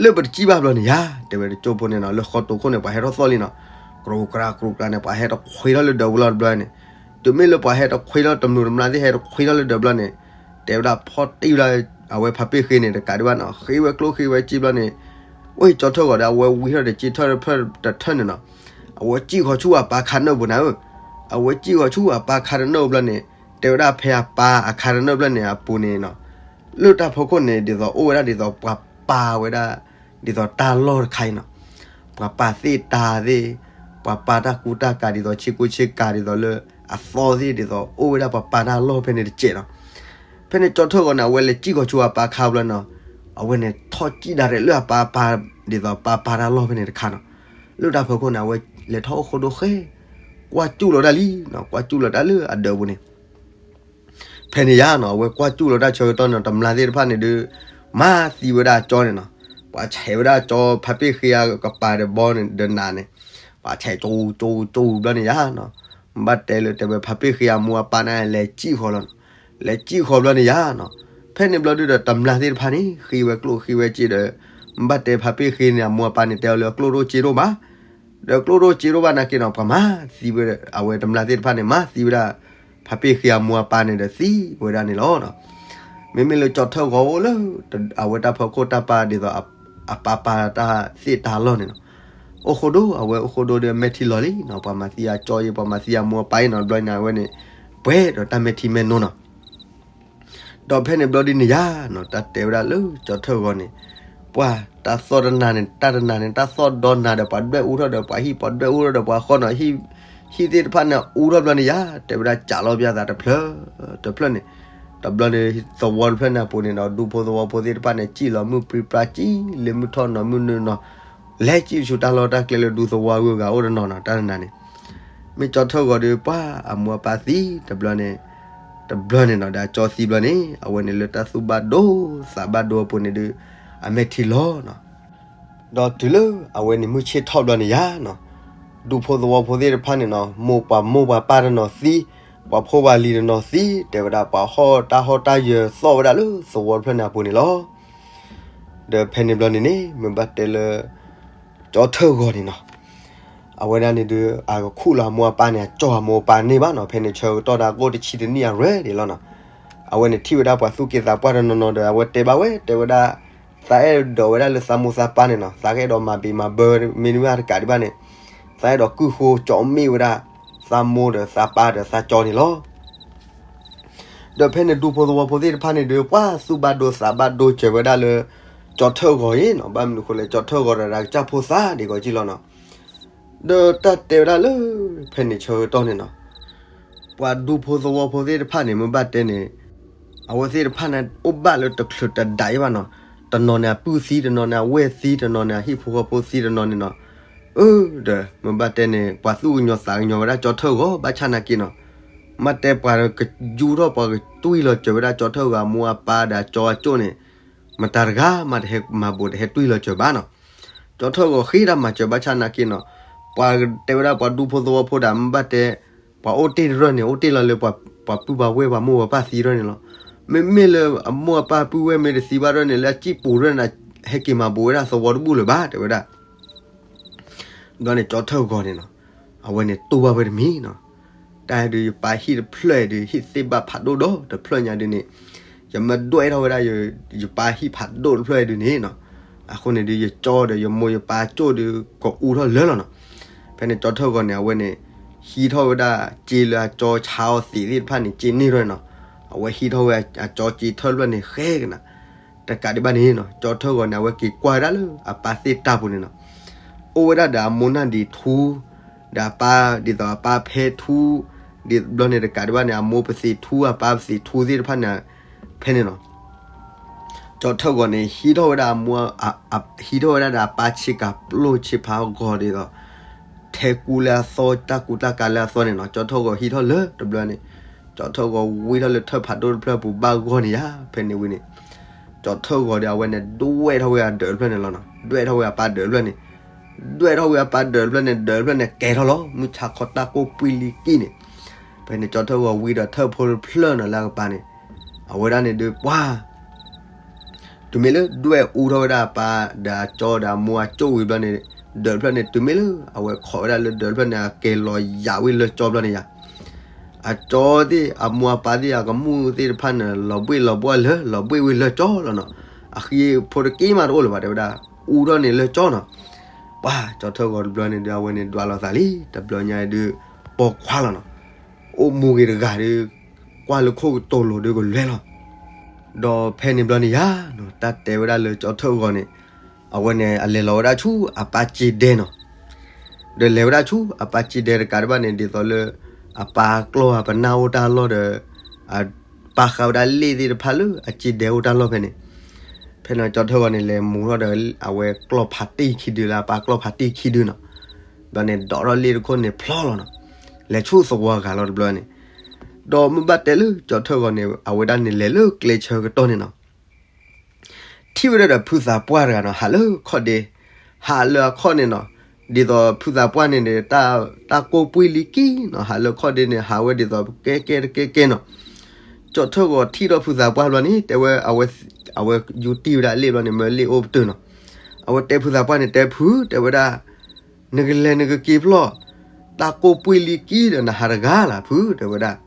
လၢပတစံၣ်ဘၣ်ဘျီန့ၣ်ယါ, တဲဝဲတကၠိဖိန့ၣ်နီၤ လၢဃီတိာ်ခိၣ်န့ၣ် ပှၤဟဲထီၣ်သီၣ်လံနီၤ, ကြူကြူကြူကြူန့ၣ် ပှၤဟဲတခွ့ထီၣ်လၢဒၢးပူၤလီၤတဘျီန့ၣ်, တုၤမ့ၢ်လၢပှၤဟဲတခွ့ထီၣ် တမျိးတမျာ်သ့ၣ်ဟဲတခွ့ထီၣ်လၢဒၢးဘျီန့ၣ်, တဲဝဲဒၣ်ဖီၣ်တံၢ်ဝဲဒၣ်, အဝဲဖါပ့ၢ်ဃ့န့ၣ် တကးဒံးဘၣ်နီၤ ဃ့ဝဲကျိၣ်ဃ့ဝဲစ့ဘျီန့ၣ်, ဝဲကၠီထၢၣ်ဂီၤဒီး အဝဲဝံထီၣ်ဒီးစ့ထၢၣ်တဖျၢၣ်တထၢၣ်န့ၣ်နီၤ, အဝဲစံၣ်ဃီၤဆူအပၢ်ခါနၢၣ်ပူၤနၤဧၢ, အဝဲစံၣ်ဃီၤဆူအပၢ်ခါတနၢၣ်ဘျီန့ၣ်, တဲဝဲဒၣ်ဖဲအပၢ်အခါတနၢၣ်ဘျီန့ၣ် အပူၤန့ၣ်နီၤ လၢတၢ်ဖီခိၣ်န့ၣ် ဒ်သိးအိၣ်ဝဲဒၣ်ဒ်သိးပှၤပာ်ဝဲဒၣ် ဒ်သိးတၢ်လီၢ်တခါအံၤနီၤ, ပှၤပာ်သ့ၣ်တၢ်သ့ၣ်, ပှၤပာ်တၢ်ကူတၢ်ကၤ ဒ်သိးဆ့ကူဆ့ကၤဒ်သိးလၢအသီသ့ၣ် ဒ်သိးအိၣ်ဝဲဒၣ်ပှၤပာ်တၢ်လီၢ်ဖဲန့ၣ်တစဲးနီၤ. ဖဲန့ၣ်ကၠီထၢၣ်ဂီၤန့ၣ် အဝဲလဲၤစံၣ်ဃီၤဆူအပၢ်ခါဘျီနီၤ, အဝဲန့ၣ်ထီၣ်စံၣ်ဒၣ်ရဲၣ်လၢအပၢ်ပၢ် ဒ်သိးပၢ်ပာ်တၢ်လီၢ်ဖဲန့ၣ်တခါနီၤ. လၢတၢ်ဖီခိၣ်န့ၣ် အဝဲလဲၤထီၣ်အိၣ်ဃိဒိၣ်ဃဲ ကွၢ်စူၣ်လီၤတၢ်လံနီၤ, ကွၢ်စူၣ်လီၤတၢ်လၢအဒၢးပူၤန့ၣ် ဖဲန့ၣ်ယါနီၤ, အဝဲကွၢ်စူၣ်လီၤတၢ်ဆၢကတီၢ်န့ၣ် တမျၢ်သ့ၣ်တဖၣ်န့ၣ်ဒုး မၤသံဝဲဒၣ်အကၠီန့ၣ်နီၤ, ပှၤဆဲးဝဲဒၣ်အကၠီဖါပ့ၢ်ဃ့အကပၤဒီးဘီန့ၣ်ဒီးနးန့ၣ်, ပှၤဆဲးကၠိကၠိကၠိဘျီန့ၣ်ယါနီၤ, ဘၣ်တဲလၢတဲဝဲဖါပ့ၢ်ဃ့အမိၢ်အပၢ်န့ၣ် လဲၤစံၣ်ဃီၤလီၤနီၤ, လဲၤစံၣ်ဃီၤဘျီန့ၣ်ယါနီၤ. ဖဲန့ၣ်ဘျီဒုးဒီးတမျၢ်သ့ၣ်တဖၣ်န့ၣ် ဃ့ဝဲကျိၣ်ဃ့ဝဲစ့ဒီး ဘၣ်တဲဖါပ့ၢ်ဃ့န့ၣ် အမိၢ်အပၢ်န့ၣ် တဲအီၤလၢအကျိၣ်ဒိၣ်စ့ဒိၣ်ဘၣ် ဒီးကျိၣ်ဒိၣ်စ့ဒိၣ်ဘၣ်နာ်က့နီၤ ပှၤမၤသံဝဲ အဝဲတမျၢ်သ့ၣ်တဖၣ်န့ၣ် မၤသံဝဲဒၣ် ဖါပ့ၢ်ဃ့အမိၢ်အပၢ်န့ၣ်ဒီးသံဝဲဒၣ်န့ၣ်လီၤ. မ့မ့ၢ်လၢကၠီထၢၣ်ဂီၤအိၣ်လၢ အဝဲတၢ်ဖီခိၣ်တၢ်ပာ်ဒ်သိး အပၢ်ပာ်တၢ်သ့ၣ်တၢ်လီၢ်န့ၣ်နီၤ, အိၣ်ဃိဒိၣ် အဝဲအိၣ်ဃိဒိၣ်ဒီးမဲာ်ထံလီၤလံနီၤ, ပှၤမၤသံအကၠီအံၤ ပှၤမၤသံအမိၢ်အပၢ်အံၤနီၤ ဘျီန့ၣ် အဝဲန့ၣ် ပှဲၤဒီးတၢ်မဲာ်ထံမဲာ်နိနီၤ ဒီးဖဲန့ၣ်ဘျီဒ်န့ၣ်ယါနီၤ တၢ်တဲဝဲဒၣ်လၢကၠီထၢၣ်ဂီၤန့ၣ်, ပှၤတၢ်သီၣ်တနၤန့ၣ် တၢ်တနၤန့ၣ် တၢ်သီၣ်ဒီနၤဒီး ပှၤဒွဲၣ်အူထီၣ်ဒီး ပှၤဟံၣ်ပှၤဒွဲၣ်အူထီၣ်ဒီး ပှၤဃီနီၤ ဟံၣ်သ့ၣ်တဖၣ်န့ၣ် အူထီၣ်ဘျီန့ၣ်ယါ တဲဝဲဒၣ်ကးလီၤပျၢ်သးတဖျၢၣ်တဖျၢၣ်န့ၣ်, တဘျီန့ၣ် သဝီတဖျၢၣ်န့ၣ်အပူၤန့ၣ်ဒီး ဒူဖိသဝီဖိသ့ၣ်တဖၣ်န့ၣ် စံၣ်လီၤမုၢ်ပြံပြါ စံၣ်လၢမုၢ်ထီၣ်နီၤမုၢ်နုာ်နီၤ, လဲၤစံၣ်ဆူတၢ်လီၢ်တၢ်ကျဲလၢဒူသဝီအဂုၤအဂၤအိၣ်တနီၤနီၤ တၢ်တနၤန့ၣ် မ့ၢ်ကၠီထၢၣ်ဂီၤဒီး ပှၤအမိၢ်အပၢ်သံတဘျီန့ၣ်, တဘျီန့ၣ်နီၤ ဒီးအကၠီသံဘျီန့ၣ် အဝဲန့ၣ်လၢတၢ်သူၣ်ဘၣ်ဒိသးဘၣ်ဒိအပူၤန့ၣ်ဒီး အမဲာ်ထံလီၤနီၤ. ဒီးတုၤလၢအဝဲန့ၣ်မုၢ်ဆ့ၣ်ထီၣ်ဘျီန့ၣ်ယါနီၤ, ဒူဖိသဝီဖိသ့ၣ်တဖၣ်န့ၣ်နီၤ မိၢ်ပှၤမိၢ်ပှၤပၢ်တနီၤသံ, ပှၤဖိပှၤလံၤတနီၤသံ, တဲဝဲဒၣ်ပှၤဟီၣ်တၢ်ဟီၣ်တၢ်ယၢၤသီၣ်ဝဲဒၣ်လၢသဝီတဖျၢၣ်န့ၣ်အပူၤန့ၣ်လီၤ. ဒီးဖဲန့ၣ်ဘျီန့ၣ်န့ၣ် မ့ၢ်ဘၣ်တဲလၢ ကၠီထၢၣ်ဂီၤန့ၣ်နီၤ, အဝဲဒၣ်န့ၣ်ဒီး အကခူၣ်လီၤအမိၢ်အပၢ်န့ၣ် အကၠီအမိၢ်အပၢ်န့ၣ်ဘၣ်နီၤ, ဖဲန့ၣ်ဆၢကတီၢ်ဒၣ်ကိၣ်တဆံတနံၣ်အရွဲၣ်ဒံးလီၤနီၤ. အဝဲန့ၣ်ထံၣ်ဝဲဒၣ်ပှၤသူၣ်က့သးပှၢ်တနီၤနီၤဒီး အဝဲတဲဘၣ်ဝဲ တဲဝဲဒၣ် သးအဲၣ်ဒိးဝဲဒၣ်လၢသးမိၢ်သးပၢ်န့ၣ်နီၤ, သးကအဲၣ်ဒိးမၤဘံးမၤဘၢမ့တမ့ၢ်တကးဒံးဘၣ်န့ၣ်, သးအဲၣ်ဒိးကုၢ်ဃိကၠီမ့ၣ်ဝဲဒၣ် သးမိၢ်ဒီးသးပၢ်ဒီးသးကၠီန့ၣ်လီၤ. ဒီးဖဲန့ၣ်ဒူဖိသဝီဖိသ့ၣ်တဖၣ်န့ၣ်ဒီး ပှၤသူၣ်ဘၣ်ဒိသးဘၣ်ဒိစၢၤဝဲဒၣ်လၢ ကၠီထၢၣ်ဂီၤအံၤနီၤ, ဘၣ်မနုၤအဃိလဲၣ် ကၠီထၢၣ်ဂီၤဒီးတၢ်ကစၢ်ဖိသၣ်ဒံးဂီၤကံလီၤနီၤ. ဒီးတၢ်တဲဝဲဒၣ်လၢ ဖဲန့ၣ်ဆၢကတီၢ်န့ၣ်နီၤ, ပှၤဒူဖိသဝီဖိသ့ၣ်တဖၣ်န့ၣ် မ့ၢ်ဘၣ်တဲန့ၣ် အဝဲသ့ၣ်တဖၣ်န့ၣ် အိၣ်ဘၣ်လၢတချုးတဒါအံၤဘၣ်နီၤ, တနီၤန့ၣ်အပုၢ်သံ, တနီၤန့ၣ်အဝဲၢ်သံ, တနီၤန့ၣ်အဟံၣ်ဖိဃီဖိသံတနီၤန့ၣ်နီၤ, အၢ ဒီးမ့ၢ်ဘၣ်တဲန့ၣ် ပှၤသူၣ်ကညီၤသးကညီၤဝဲဒၣ်ကၠီထၢၣ်ဂီၤ ဘၣ်ဆၣ်နာ်က့နီၤ, မ့ၢ်တဲပှၤကယူၢ်ထီၣ် ပှၤကတွံၢ်လီၤစၢၤဝဲဒၣ်ကၠီထၢၣ်ဂီၤအမိၢ်အပၢ်ဒီးအကၠီအကၠိၣ်န့ၣ် မတၤတဂၤမးတဟဲမၤဘူးတဟဲတွံၢ်လီၤစၢၤဘၣ်နီၤ. ကၠီထၢၣ်ဂီၤဃ့တၢ်မၤစၢၤဘၣ်ဆၣ်နာ်က့နီၤ, ပှၤတဲဝဲဒၣ်ပှၤဒူဖိသဝီဖိဒၣ် မ့ၢ်ဘၣ်တဲ ပှၤအိၣ်တ့ၢ်တရၢၢ်န့ၣ် အိၣ်တ့ၢ်လီၤလၢပှၤပုၢ်ပှၤဝဲၢ်ပှၤမိၢ်ပှၤပၢ်သံတရၢၢ်န့ၣ်လီၤ. မ့မ့ၢ်လၢအမိၢ်အပၢ်ပုၢ်ဝဲၢ်မ့ၢ်တသံဘၣ်တရၢၢ်န့ၣ် လၢအစံၣ်ပူၤတရၢၢ်န့ၣ် ဟဲက့ၤမၤဘူးဝဲဒၣ်သဝီတဘူၣ်လၢၤဘၣ် တဲဝဲဒၣ် ဒီးန့ၣ်ကၠီထၢၣ်ဂီၤန့ၣ်နီၤ, အဝဲန့ၣ်တူၢ်ဘၣ်ဝဲတမံၤနီၤ, တၢ်ဒုးယပၢ်ဟံၣ်တဖျၢၣ်အံၤဒုး ဟံၣ်သ့ၣ်ဘၣ်ဖးဒိၣ်ဒီးတဖျၢၣ်ညါဒုးန့ၣ်, ယမ့ၢ်ဒွဲၣ်ထီၣ်ဝဲဒၣ် ယပၢ်ဟံၣ်ဖးဒိၣ်တဖျၢၣ်အံၤဒုးန့ၣ်နီၤ, အဃိန့ၣ်ဒုး ယကၠီဒီးယမိၢ်ယပၢ်ကၠိၣ်ဒုး ကအူထီၣ်လၢာ်လီၤနီၤ. ဖဲန့ၣ်ကၠီထၢၣ်ဂီၤန့ၣ် အဝဲန့ၣ် ဟံးထီၣ်ဝဲဒၣ်စ့လၢအကၠီဆါအီၤသံးသ့ၣ်တဖၣ်န့ၣ် စ့န့ၢ်ထီၣ်န့ၣ်နီၤ, အဝဲဟံးထီၣ်ဝဲအကၠီစ့ထၢၣ်တဖျၢၣ်န့ၣ် ဃဲကနၤ တကးဒံးဘၣ်န့ၣ်နီၤ, ကၠီထၢၣ်ဂီၤန့ၣ် အဝဲက့ၤကွၢ်ဝဲဒၣ်လၢအပၢ်သ့ၣ်တၢ်ပူၤန့ၣ်နီၤ, အိၣ်ဝဲဒၣ်ဒီးအမိၢ်နၢ်ဒံးထူ, ဒီးအပၢ်ဒ်သိးအပၢ်ဖဲထူ, ဒ်ဘျီန့ၣ်တကးဒံးဘၣ်န့ၣ် အမိၢ်ပသံးထူ အပၢ်ပသံးထူသ့ၣ်တဖၣ်န့ၣ်, ဖဲန့ၣ်နီၤ ကၠီထၢၣ်ဂီၤန့ၣ် ဟံးထီၣ်ဝဲဒၣ်အမိၢ်, ဟံးထီၣ်ဝဲဒၣ်ဒီးအပၢ်ဆ့ကၤပျိဆ့ဖးဂီၤဒ်သိး ထဲကူလၢအသီ တၢ်ကူတၢ်ကၤလၢအသီန့ၣ်နီၤ, ကၠီထၢၣ်ဂီၤဟံးထီၣ်လၢတဘျီန့ၣ်, ကၠီထၢၣ်ဂီၤဝံထီၣ်လၢထၢၣ်ဖးဒိၣ်တဖျၢၣ်ပူၤဘၣ်ဂီၢ်န့ၣ်ယါ, ဖဲန့ၣ်ဝံၤန့ၣ် ကၠီထၢၣ်ဂီၤဒီးအဝဲန့ၣ် ဒွဲၣ်ထီၣ်ဝဲအဒၢးတဖျၢၣ်န့ၣ်လီၤနီၤ, ဒွဲၣ်ထီၣ်ဝဲအပၢ်ဒၢးတဖျၢၣ်န့ၣ်, ဒွဲၣ်ထီၣ်ဝဲအပၢ်ဒၢးတဖျၢၣ်န့ၣ်, ဒၢးတဖျၢၣ်န့ၣ် ကဲထီၣ်လီၤ မုၢ်ဆါခီတၢ်ကိၢ်ပှံၤလံကံၢ်န့ၣ်, ဖဲန့ၣ်ကၠီထၢၣ်ဂီၤဝံဒီးထၢၣ်ဖိတဖျၢၣ်နီၤလၢအကပၤန့ၣ်, အဝဲဒၣ်န့ၣ်ဒုးပှၤ တုၤမ့ၢ်လၢဒွဲၣ်အူထီၣ်ဝဲဒၣ်အပၢ်ဒီးအကၠီဒီးအမိၢ်အကၠိၣ်ဝံၤဘျီန့ၣ်, ဒၢးတဖျၢၣ်န့ၣ် တုၤမ့ၢ်လၢအဝဲခိးဝဲဒၣ်လၢဒၢးတဖျၢၣ်န့ၣ် အကဲၤလီၤယၤဝံၤလၢကၠီဘျီန့ၣ်ယါ, အကၠီသ့ၣ်အမိၢ်အပၢ်သ့ၣ်အကမူၣ်သ့ၣ်တဖၣ်န့ၣ် လီၤဘှ့ၣ်လီၤဘှီလၢ လီၤဘှ့ၣ်ဝံၤလၢကၠီလီၤနီၤ, အဃံဖိတက့ၢ်မးတအိၣ်လၢၤဘၣ် တဲဝဲဒၣ်, အူထီၣ်န့ၣ်လၢကၠီနီၤ, ပှၤကၠီထၢၣ်ဂီၤတဘျီန့ၣ်ဒုး အဝဲန့ၣ်ဒွးလီၤသးလံ တဘျီညါဒုး ပိာ်ခွါလီၤနီၤ, အိၣ်မူဂ့ၤတဂၤဒုး ကွၢ်လၢခိၣ်ကတိၤလိၤဒုးကလွဲလီၤ ဒီးဖဲန့ၣ်ဘျီန့ၣ်ယါနီၤ တၢ်တဲဝဲဒၣ်လၢကၠီထၢၣ်ဂီၤန့ၣ် အဝဲန့ၣ် အလဲၤလီၤဝဲဒၣ်ဆူအပၢ်စ့ဒဲနီၤ. ဒီးလဲၤဝဲဒၣ်ဆူအပၢ်စ့ဒဲတကးဒံးဘၣ်န့ၣ် ဒ်သိးလၢ အပၢ်ကျီၢ်အပနၢ်အိၣ်တၢ်လီၢ်ဒီး အပၢ်ဃးဝဲဒၣ်လ့ၣ်သ့ၣ်တဖၣ်လၢအစ့ဒဲအိၣ်တၢ်လီၢ်ဖဲန့ၣ်. ဖဲန့ၣ်ကၠီထၢၣ်ဂီၤန့ၣ် လဲၤမူထီၣ်ဒီး အဝဲကျီၢ်ဖးတံၢ်ခံဒုလၢအပၢ်ကျီၢ်ဖးတံၢ်ခံဒုနီၤ. ဘျီန့ၣ် ဒိးထီၣ်လ့ၣ်တခိၣ်န့ၣ်ဖျီလီၤနီၤ. လဲၤဆူသဝီဂၤလီၤတဘျီန့ၣ် ဒီးမ့ၢ်ဘၣ်တဲလၢကၠီထၢၣ်ဂီၤန့ၣ် အဝဲဒၣ်န့ၣ်လဲၤလၢကျဲဆၢကတီၢ်န့ၣ်နီၤ ထံၣ်ဝဲဒၣ်ဒီးဖုသးပှၢ်တဂၤနီၤ ဟးလၢခီၣ်ဒ့, ဟးလၢအခီၣ်န့ၣ်နီၤ. ဒ်သိးဖုသးပှၢ်န့ၣ်န့ၣ် တၢ်ကိၢ်ပှံၢ်လံကံနီၤ ဟးလၢခီၣ်ဒ့န့ၣ် ဟးဝဲဒ်သိးကဲကဲတကဲကဲနီၤ. ကၠီထၢၣ်ဂီၤထံၣ်ဒီးဖုသးပှၢ်ဘျီန့ၣ် တဲဝဲ အဝဲယူၤတံၢ်ဝဲဒၣ်လ့ၣ်ဘျီန့ၣ် မၢလ့ၣ်အိၣ်ပတုာ်နီၤ. အဝဲတဲဖုသးပှၢ်န့ၣ် တဲဖု တဲဝဲဒၣ် နကလဲၤနကက့ၤဖျီၣ်, တၢ်ကိၢ်ပှံၢ်လံကံဒီးနဟးတဂၤလၢ်ဖု တဲဝဲဒၣ်.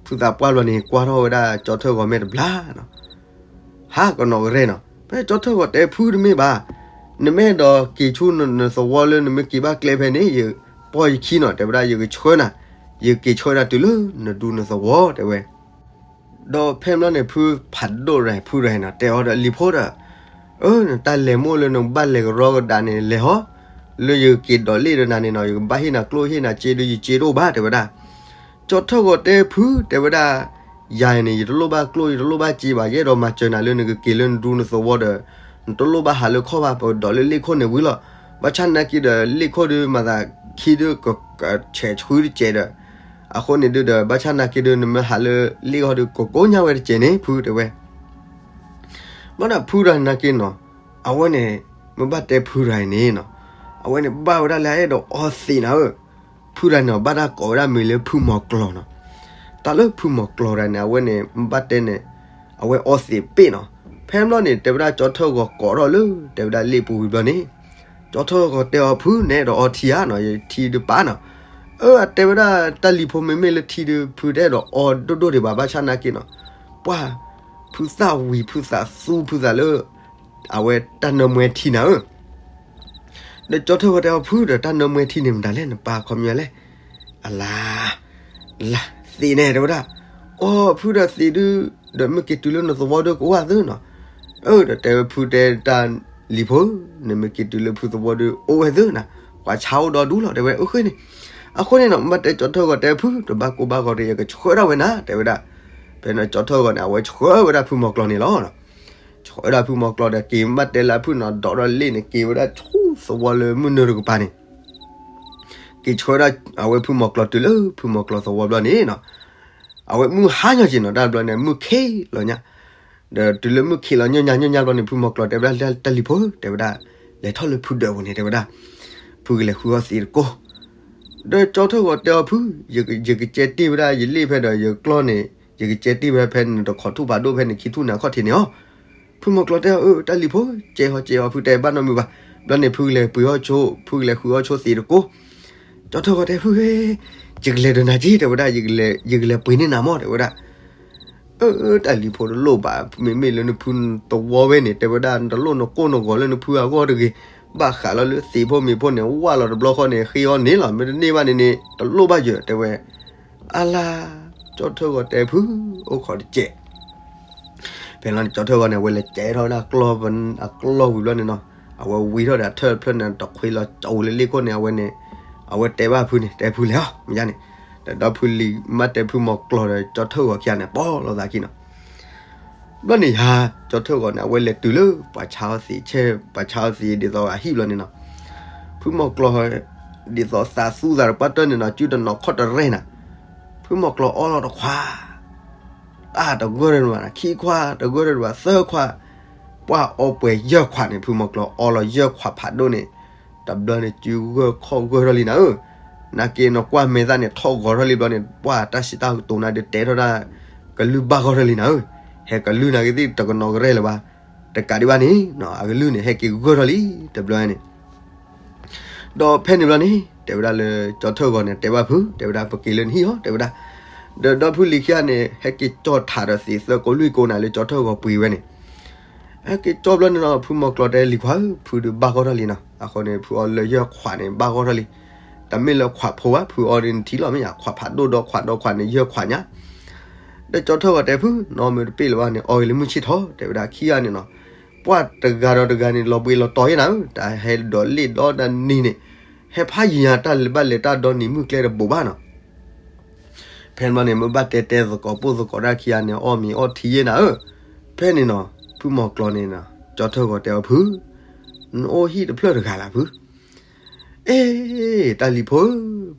ဖုသးပှၢ်ဘျီန့ၣ် ကွၢ်ထီၣ်ဝဲဒၣ်ကၠီထၢၣ်ဂီၤမ့ၢ်တဘျါနီၤ ဟးကနီၤကရဲၣ်နီၤ. ဖဲကၠီထၢၣ်ဂီၤတဲဖုတမ့ၢ်ဘၣ်, နမ့ၢ်အဲၣ်ဒိးက့ၤဆူနသဝီလၢနမ့ၢ်က့ၤဘၣ်ကျဲဖဲန့ၣ် ယပီၢ်ယခံနီၤ တဲဝဲဒၣ် ယကဆှၢနၤ, ယက့ၤဆှၢနၤတုၤလၢနဒူနသဝီ တဲဝဲ. ဒီးဖဲန့ၣ်ဘျီန့ၣ် ဖုဖးဒိၣ်ရၤဖုရၤနီၤ တဲအီၤဒီး လံၤဖိဒီး အၢ နတၢ်လဲၤမိၢ်လၢနဘၣ်လဲၤကရီကဒါန့ၣ် လဲၤဟီ, လၢယက့ၤဒိးလ့ၣ်ဒီးနၤန့ၣ်နီၤ ယကဘၣ်ဟ့ၣ်နၤကျိၣ်ဟ့ၣ်နၤစ့ဒီး ယစ့တအိၣ်ဘၣ် တဲဝဲဒၣ်. ကၠီထၢၣ်ဂီၤတဲဖု တဲဝဲဒၣ်, ယၤန့ၣ် ယတလိၣ်ဘၣ်ကျိၣ် ယတလိၣ်ဘၣ်စ့ဘၣ် ယအဲၣ်ဒိးမၤစၢၤနၤလၢနကက့ၤလၢနဒူနသဝီဒီး နတလိၣ်ဘၣ်ဟးလၢခီၣ်ဘၣ် ပဒိးလၢလ့ၣ်ခိၣ်န့ၣ်ဝံၤလီၤ. ဘၣ်ဆၣ်နာ်က့ဒီး လ့ၣ်ခိၣ်ဒုးမၤသးခံဒုး ကဆဲးဆှုတစဲးဒီး အဃိန့ၣ်ဒုးဒီး ဘၣ်ဆၣ်နာ်က့ဒုး နမ့ၢ်ဟးလၢလ့ၣ်ဂီၢ်ဒုး ကိကိညါဝဲတစဲးန့ၣ် ဖု တဲဝဲ. ဘၣ်ဒီးဖုရၤနာ်က့နီၤ အဝဲန့ၣ် မ့ၢ်ဘၣ်တဲဖုရၤအံၤန့ၣ်နီၤ အဝဲန့ၣ်ဘၣ်ဝဲဒၣ်လၢအအဲၣ်ဒိးအီသံးနၤဧၢ. ဖုရၤန့ၣ် ဘၣ်တၢ်ကိးဝဲဒၣ်မံၤလၢဖုမီၤကျိၤနီၤ. တၢ်လၢဖုမီၤကျိၤတဂၤန့ၣ် အဝဲန့ၣ် မ့ၢ်ဘၣ်တဲန့ၣ် အဝဲအီသံးပ့ၣ်နီၤ. ဖဲဘျီန့ၣ် တဲဝဲဒၣ်ကၠီထၢၣ်ဂီၤကိးထီၣ်လၢ တဲဝဲဒၣ်လ့ၣ်ပူၤဝံၤဘျီန့ၣ် ကၠီထၢၣ်ဂီၤတဲအီၤ ဖု နအဲၣ်ဒိးအီထံဧါနီၤ ယထံဒုးပာ်နီၤ. အၢ အတဲဝဲဒၣ် တၢ်လံၤဖိ မ့မ့ၢ်လၢထံဒုး ဖုတအဲၣ်ဒိးအီဒိၣ်ဒိၣ်ဒံးဘၣ် ဘၣ်ဆၣ်နာ်က့နီၤ ပှၢ် ဖုသၣ်ဝံၤ ဖုသးသူ ဖုသးလၢ အဝဲတၢ်နၢမွဲထံနၤဧၢ. ဒီးကၠီထၢၣ်ဂီၤတဲအီၤ ဖုဒီး တၢ်နၢမွဲထံန့ၣ်မတၤလဲၣ် နပာ်ခီပညီလဲၣ်. အလါ လါသံးန့ၣ် တဲဝဲဒၣ်. အိ ဖုဒီးသံးဒုး ဒီးမ့ၢ်က့ၤတုၤလၢနသဝီဒုးကအိၣ်ဝဲသုနီၤ. အၢ ဒီးတဲဝဲဖုတဲတၢ်လံၤဖိ နမ့ၢ်က့ၤတုၤလၢဖုသဝီဒုးအိၣ်ဝဲသုနီၤ ပှၤဆါအိၣ်ဒီဒူလီၤ တဲဝဲ အိၣ်ဃ့န့ၣ်. အဃိန့ၣ်နီၤ မ့ၢ်ဘၣ်တဲကၠီထၢၣ်ဂီၤတဲဖု တဘၣ်ကိၢ်ဘၣ်ဂီၤဒီး ယကဆှၢဒၣ်ဝဲနၤ တဲဝဲဒၣ်. ဖဲန့ၣ်ကၠီထၢၣ်ဂီၤန့ၣ် အဝဲဆှၢဝဲဒၣ်ဖုမီၤကျိၤန့ၣ်လီၤ. ဆှၢဒၣ်ဖုမီၤကျိၤဒီး က့ၤမ့ၢ်ဘၣ်တဲလၢဖုနီၤ ဒိးထီၣ်လ့ၣ်န့ၣ် က့ၤဝဲဒၣ်ဆူသဝီလၢမုၢ်နုာ်တကပၤန့ၣ် က့ၤဆှၢဒၣ်အဝဲဖုမီၤကျိၤတုၤလၢဖုမီၤကျိၤသဝီဘျီန့ၣ်နီၤ အဝဲမုၢ်ဟါညီက့ၤနီၤ တၢ်ဘျီန့ၣ် မုၢ်ခ့လီၤညါ. ဒီးတုၤလၢမုၢ်ခ့လီၤညီညီညီညီဘျီန့ၣ် ဖုမီၤကျိၤတဲဝဲဒၣ် တၢ်လံၤဖိ တဲဝဲဒၣ် လဲၤထီၣ်လၢဖုဒၢးပူၤန့ၣ် တဲဝဲဒၣ် ဖုကလဲၤဃုအီသံးတကိး. ဒီးကၠီထၢၣ်ဂီၤတဲအီၤ ဖု ယကစဲတ့ၢ်ဝဲဒၣ်ယလ့ၣ်ဖဲဒီးယကျီၢ်န့ၣ် ယကစဲတ့ၢ်ဝဲဖဲနတခိးထူၣ်ဖးဒိၣ်ဖဲနခံထူၣ်န့ၣ်အခီၣ်ထံးန့ၣ်အီၤ. ဖုမီၤကျိၤတဲအီၤ အၢ တၢ်လံၤဖိ စဲဟီစဲဟီ ဖုတဲဘၣ်နီတမံၤဘၣ်. ဘျီန့ၣ် ဖုကလဲၤပှ့ၤအီၣ်ဆိ ဖုကလဲၤဃုအီၣ်ဆိသံးတကိး. ကၠီထၢၣ်ဂီၤတဲ ဖုဧၢ ယကလဲၤဒီးနၤက့ တဲဝဲဒၣ် ယကလဲၤပှ့ၤန့ၢ်နၤမီၢ် တဲဝဲဒၣ်. အၢ တၢ်လံၤဖိတလိၣ်ဘၣ် မ့မ့ၢ်လၢနဖုသဝီဝဲန့ၣ် တဲဝဲဒၣ် နတလိၣ်နကိၢ်နဂီၤလၢနဖုအဂီၢ်တဂ့ၤ. ဘၣ်ဃးလီၤလၢသံးဖိမ့ၤဖိန့ၣ် ဝၢ်လီၤတဘျီဃီန့ၣ် ဃ့အီၤန့ၣ်လီၤ. မ့တန့ၢ်ဘၣ်န့ၣ်န့ၣ် တလိၣ်ဘၣ်ယၢၤ တဲဝဲ. အလါ ကၠီထၢၣ်ဂီၤတဲဖု အိၣ်ခိးတစဲး ဖဲလီၤန့ၣ် ကၠီထၢၣ်ဂီၤန့ၣ် အဝဲလဲၤကဲထီၣ်ဝဲဒၣ်ကျီၢ် အကျီၢ်ဝံၤဘျီန့ၣ်နီၤ အဝဲဝံထီၣ်ဒီးအထၢၣ်ဖျၢၣ်န့ၣ် တခွ့လီၤကၠိလၢလ့ၣ်ခိၣ်န့ၣ် အဝဲန့ၣ် အဝဲတဲဘၣ်ဖုန့ၣ် တဲဖုလဲၤအီၤ မ့ၢ်ယါန့ၣ် ဒီးဒီဖုလံၤမ့ၢ်တဲဖုမီၤကျိၤဒီး ကၠီထၢၣ်ဂီၤခံဂၤန့ၣ် ပိာ်လိာ်သးခံနီၤ. ဘျီန့ၣ်ယါ ကၠီထၢၣ်ဂီၤန့ၣ် အဝဲလဲၤတုၤလၢပှၤဆါအီသံး ဆဲးပှၤဆါအီသံး ဒ်သိးအဟံၣ်ဘျီန့ၣ်နီၤ ဖုမီၤကျိၤ ဒ်သိးသးသူသးတပှၢ်တၢၢ်န့ၣ်နီၤ စုတနီၤခီၣ်တရဲၣ်နၤ ဖုမီၤကျိၤအီလီၤတခွး တၢ်တဂၢၢ်တဘၣ် ခံခွးတဂၢၢ်တဘၣ် သၢခွး ပှၢ်အီပှဲၤယဲၢ်ခွးန့ၣ် ဖုမီၤကျိၤအီလီၤယဲၢ်ခွးဖးဒိၣ်န့ၣ် တဘျီန့ၣ် စုဂၢၢ်ခီၣ်ဂၢၢ်ထီၣ်လံနၤဧၢ. နာ်က့နကွၢ်မဲာ်သၣ်န့ၣ် ထီၣ်ဂီၤထီၣ်လံဘျီန့ၣ် ပှၢ်တၢ်စံးတၢ်ကတိၤနၤဒုးတဲထီၣ်ဒၣ် ကလုၢ်ဘၣ်ဂီၢ်ထီၣ်လံနၤဧၢ. ဟဲကလုၢ်နၤက့ၤသ့ၣ်တကနီၤကရဲၣ်လၢၤဘၣ်. တကးဒံးဘၣ်န့ၣ် အကလုၢ်န့ၣ် ဟဲက့ၤဂၢၢ်ထီၣ်လံ တဘျီန့ၣ် ဒီးဖဲန့ၣ်ဘျီန့ၣ် တဲဝဲဒၣ်လၢကၠီထၢၣ်ဂီၤန့ၣ် တဲဘၣ်ဖု တဲဝဲဒၣ် ပက့ၤလၢနဟံၣ်အီၤ တဲဝဲဒၣ်. ဒီးဒီဖုလံၤခံဂၤန့ၣ် ဟဲက့ၤကၠီၣ်ထးဒီးသံးသၢကိးလွံၢ်ကိးနၤလၢကၠီထၢၣ်ဂီၤပှ့ၤဝဲန့ၣ် ဟဲက့ၤကၠီၣ်ဘျီန့ၣ်နီၤ ဖုမီၤကျိၤတဲလံၤခွါဧၢ ဖုဒုးဘၣ်ဂီၢ်ထီၣ်လံနီၤ. အဃိန့ၣ် ဖုအီလၢယဲၢ်ခွးန့ၣ် ဘၣ်ဂီၢ်ထီၣ်လံ. တမ့ၢ်လၢခွးဖိဘၣ် ဖုအီဒ်နထံၣ်လီၤ မ့ၢ်ယါ ခွးဖးဒိၣ်ဒီးခွးဒီးခွးန့ၣ် ယဲၢ်ခွးညါ ဒီးကၠီထၢၣ်ဂီၤတဲဖု နအီၣ်မ့ၢ်တပ့ၢ်လၢၤဘၣ်န့ၣ် အီၣ်ဂ့ၤလၢမုၢ်ဆ့ၣ်ထီၣ် တဲဝဲဒၣ်ခံဂၤန့ၣ်နီၤ. ပှၤတဂၤဒီးတဂၤန့ၣ် လီၤဘှံးလီၤတီၤယဲနၤဧၢ, တၢ်ဟဲဒိးလ့ၣ်ဒီးတၢ်နံၤန့ၣ် ဟဲဖးယံၤယၤတၢ်လၢဘၣ်လဲၤတၢ်ဒီနံၤမုၢ်ကျဲတဘိးဘၣ်နီၤ. ဖဲန့ၣ်ဘျီန့ၣ် မ့ၢ်ဘၣ်တဲတဲသကိးပိၢ်သကိးတၢ်ခံဂၤန့ၣ် အီၣ်မ့ၤအီထံယဲနၤဧၢ. ဖဲန့ၣ်နီၤ ဖုမီၤကျိၤန့ၣ်နီၤ ကၠီထၢၣ်ဂီၤတဲအီၤဖု နအိၣ်ဟံၣ်တဖျၢၣ်တဂၤလၢ်ဖု. အ့ တၢ်လံၤဖိဧၢ,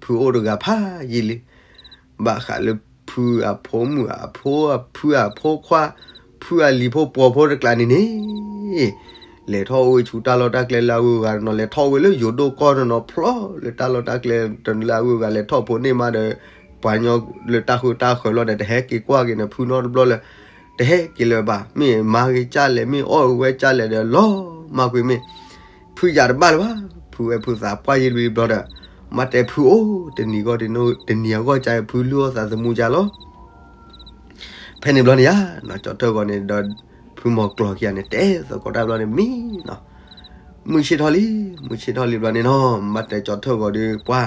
ဖုအိၣ်တဂၤဖးယံာ်လံ. ဘၣ်ဃးလၢဖုအဖိမုၣ်အဖိအဖုအဖိခွါ ဖုအလံၤဖိပှီၤဖိတကျးန့ၣ်န့ၣ် လဲၤထီၣ်အိၣ်ဝဲဆူတၢ်လီၢ်တၢ်ကျဲလၢအဂုၤအဂၤနီၤ, လဲၤထီၣ်ဝဲလၢယိၤဒိၣ်ကီၢ်နီၤနီၤ ဖျီလၢတၢ်လီၢ်တၢ်ကျဲတနီၤလၢအဂုၤအဂၤ လဲၤထီၣ်ဖိန့ၢ်မးဒီး ပှၤညီလၢတၢ်ဃုတၢ်ဃၢၤလီၤဒီး တဟဲက့ၤကွၢ်က့ၤန့ၣ် ဖုနီတဘျီလၢ တဟဲက့ၤလၢၤဘၣ်, မ့ၢ်မၤဂ့ၤကၢ်လဲၣ် မ့ၢ်အီၣ်ဝဲကၢ်လဲၣ်ဒီး လီၤမၢ်ကွံာ်မ့ၢ် ဖုယၤတဘၣ်လၢၤဘၣ်, ဖုဝဲဖုသးပှၢ်ယံာ်တဘျီဒီး မ့ၢ်တဲဖုအိၣ် တနံၤဂီၢ်တနံၤအဂီၢ်ကၢ် ဖုလုၢ်အီၣ်သးသမူကၢ်လီၤ. ဖဲန့ၣ်ဘျီန့ၣ်ယါနီၤ ကၠီထၢၣ်ဂီၤန့ၣ်ဒီး ဖုမီၤကျိၤခံဂၤန့ၣ် တဲသကိးတၢ်ဘျီန့ၣ်မံနီၤ, မုၢ်ဆ့ၣ်ထီၣ်လံ, မုၢ်ဆ့ၣ်ထီၣ်လံဘျီန့ၣ်နီၤ မ့ၢ်တဲကၠီထၢၣ်ဂီၤဒီးပှၤ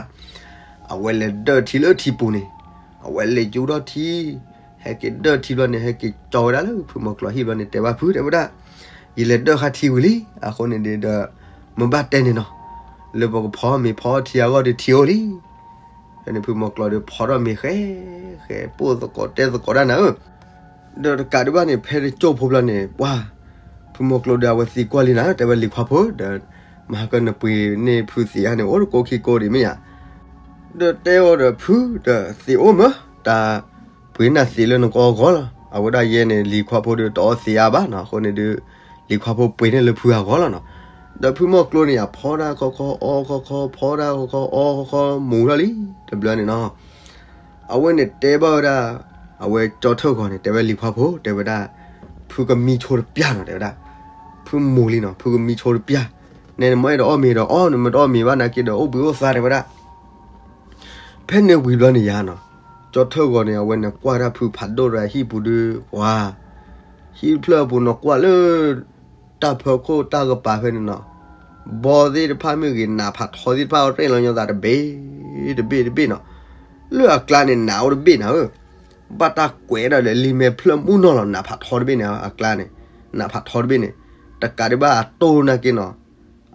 အဝဲလဲၤဒၢၣ်ထံလၢထံပူၤန့ၣ်, အဝဲလဲၤယူၤထီၣ်ထံ, ဟဲက့ၤဒၢၣ်ထံဘျီန့ၣ် ဟဲက့ၤကၠီဝဲဒၣ်လၢဖုမီၤကျိၤဟံၣ်ဘျီန့ၣ် တဲဘၣ်ဖု တဲဝဲဒၣ်, ယလဲၤဒၢၣ်ဃာ်ထံဝံၤလံ, အဃိန့ၣ်ဒီး မ့ၢ်ဘၣ်တဲန့ၣ်နီၤ, လၢပကဖီမ့ၤဖီထံအဂီၢ်ဒီးထံအိၣ်လံ. ဖဲန့ၣ်ဖုမီၤကျိၤဒီးဖီထီၣ်မ့ၤဃဲ, ဃဲ ပိၢ်သကိးတဲသကိးတၢ်နၤဧၢ, ဒီးတကးဒံးဘၣ်န့ၣ် ဖဲတကၠိၢ်ဖိဘျီန့ၣ် ပှၤ ဖုမီၤကျိၤဒီးအဝဲသံကွၢ်လံနၤ တဲဝဲလံၤခွါဖိဒီး မဟါကနပှ့ၤန့ၢ်ဖုသံးအါန့ၣ် အိၣ်တကိးခံကိးဒံးမ့ၢ်ဧါ, ဒီးတဲအီၤဒီးဖုဒီးသံးအိၣ်မး, တၢ်ပှ့ၤနၤသံးလၢနကအီၣ်ဂီၢ်လီၤ. အဝဲဒၣ်ယဲန့ၣ် လံၤခွါဖိဒီးတအီသံးအါဘၣ်နီၤ, အဃိန့ၣ်ဒီး လံၤခွါဖိပှ့ၤန့ၢ်လၢဖုအဂီၢ်လီၤနီၤ. ဒီးဖုမီၤကျိၤန့ၣ် အဖီတၢ်ခီခီအီခီခီ ဖီတၢ်ခီခီအီခီခီ မူၤထီၣ်လံ တဘျီန့ၣ်နီၤ အဝဲန့ၣ်တဲဘၣ်ဝဲဒၣ် အဝဲကၠီထၢၣ်ဂီၤန့ၣ် တဲဝဲလံၤခွါဖိ တဲဝဲဒၣ်, ဖုကမံဆိတပျၢ်နီၤ တဲဝဲဒၣ်, ဖုမူၤလံနီၤ ဖုကမံဆိတပျၢ်, နဲနမ့ၢ်အဲၣ်ဒိးအီၣ်မ့ၤဒီးအီၣ် နမ့ၢ်တအီၣ်မ့ၤဘၣ်နာ်က့ဒီး အိၣ်ဘှံးအိၣ်သါတဲဝဲဒၣ်. ဖဲန့ၣ်ဝံၤဘျီန့ၣ်ယါနီၤ, ကၠီထၢၣ်ဂီၤန့ၣ် အဝဲန့ၣ်ကွၢ်တၢ်ဖုဖးဒိၣ်ဒီးဟံၣ်ပူၤဒီး ပှၤ ဟံၣ်တဖျၢၣ်အပူၤနီၤ ကွၢ်လၢ တၢ်ဖၢခိၣ်တၢ်ကပၤဖဲန့ၣ်နီၤ, ဘီသ့ၣ်တဖၣ်မ့ၢ်ဂ့ၤ နးဖးထီသ့ၣ်တဖၣ် အီၣ်ရဲၣ်လီၤညီသးတဘ့ၣ်တဘ့ၣ်တဘ့ၣ်နီၤ, လၢအကျါန့ၣ် နးအိၣ်တဘ့ၣ်နၤဧၢ, ဘၣ်တၢ်ကွဲးဒီးလၢလံာ်မဲာ်ဖျၢၣ်မူနီၤလီၤ နးဖးထီတဘ့ၣ်န့ၣ် အကျါန့ၣ် နးဖးထီတဘ့ၣ်န့ၣ်, တကးဒံးဘၣ်အတိၢ်နာ်က့နီၤ,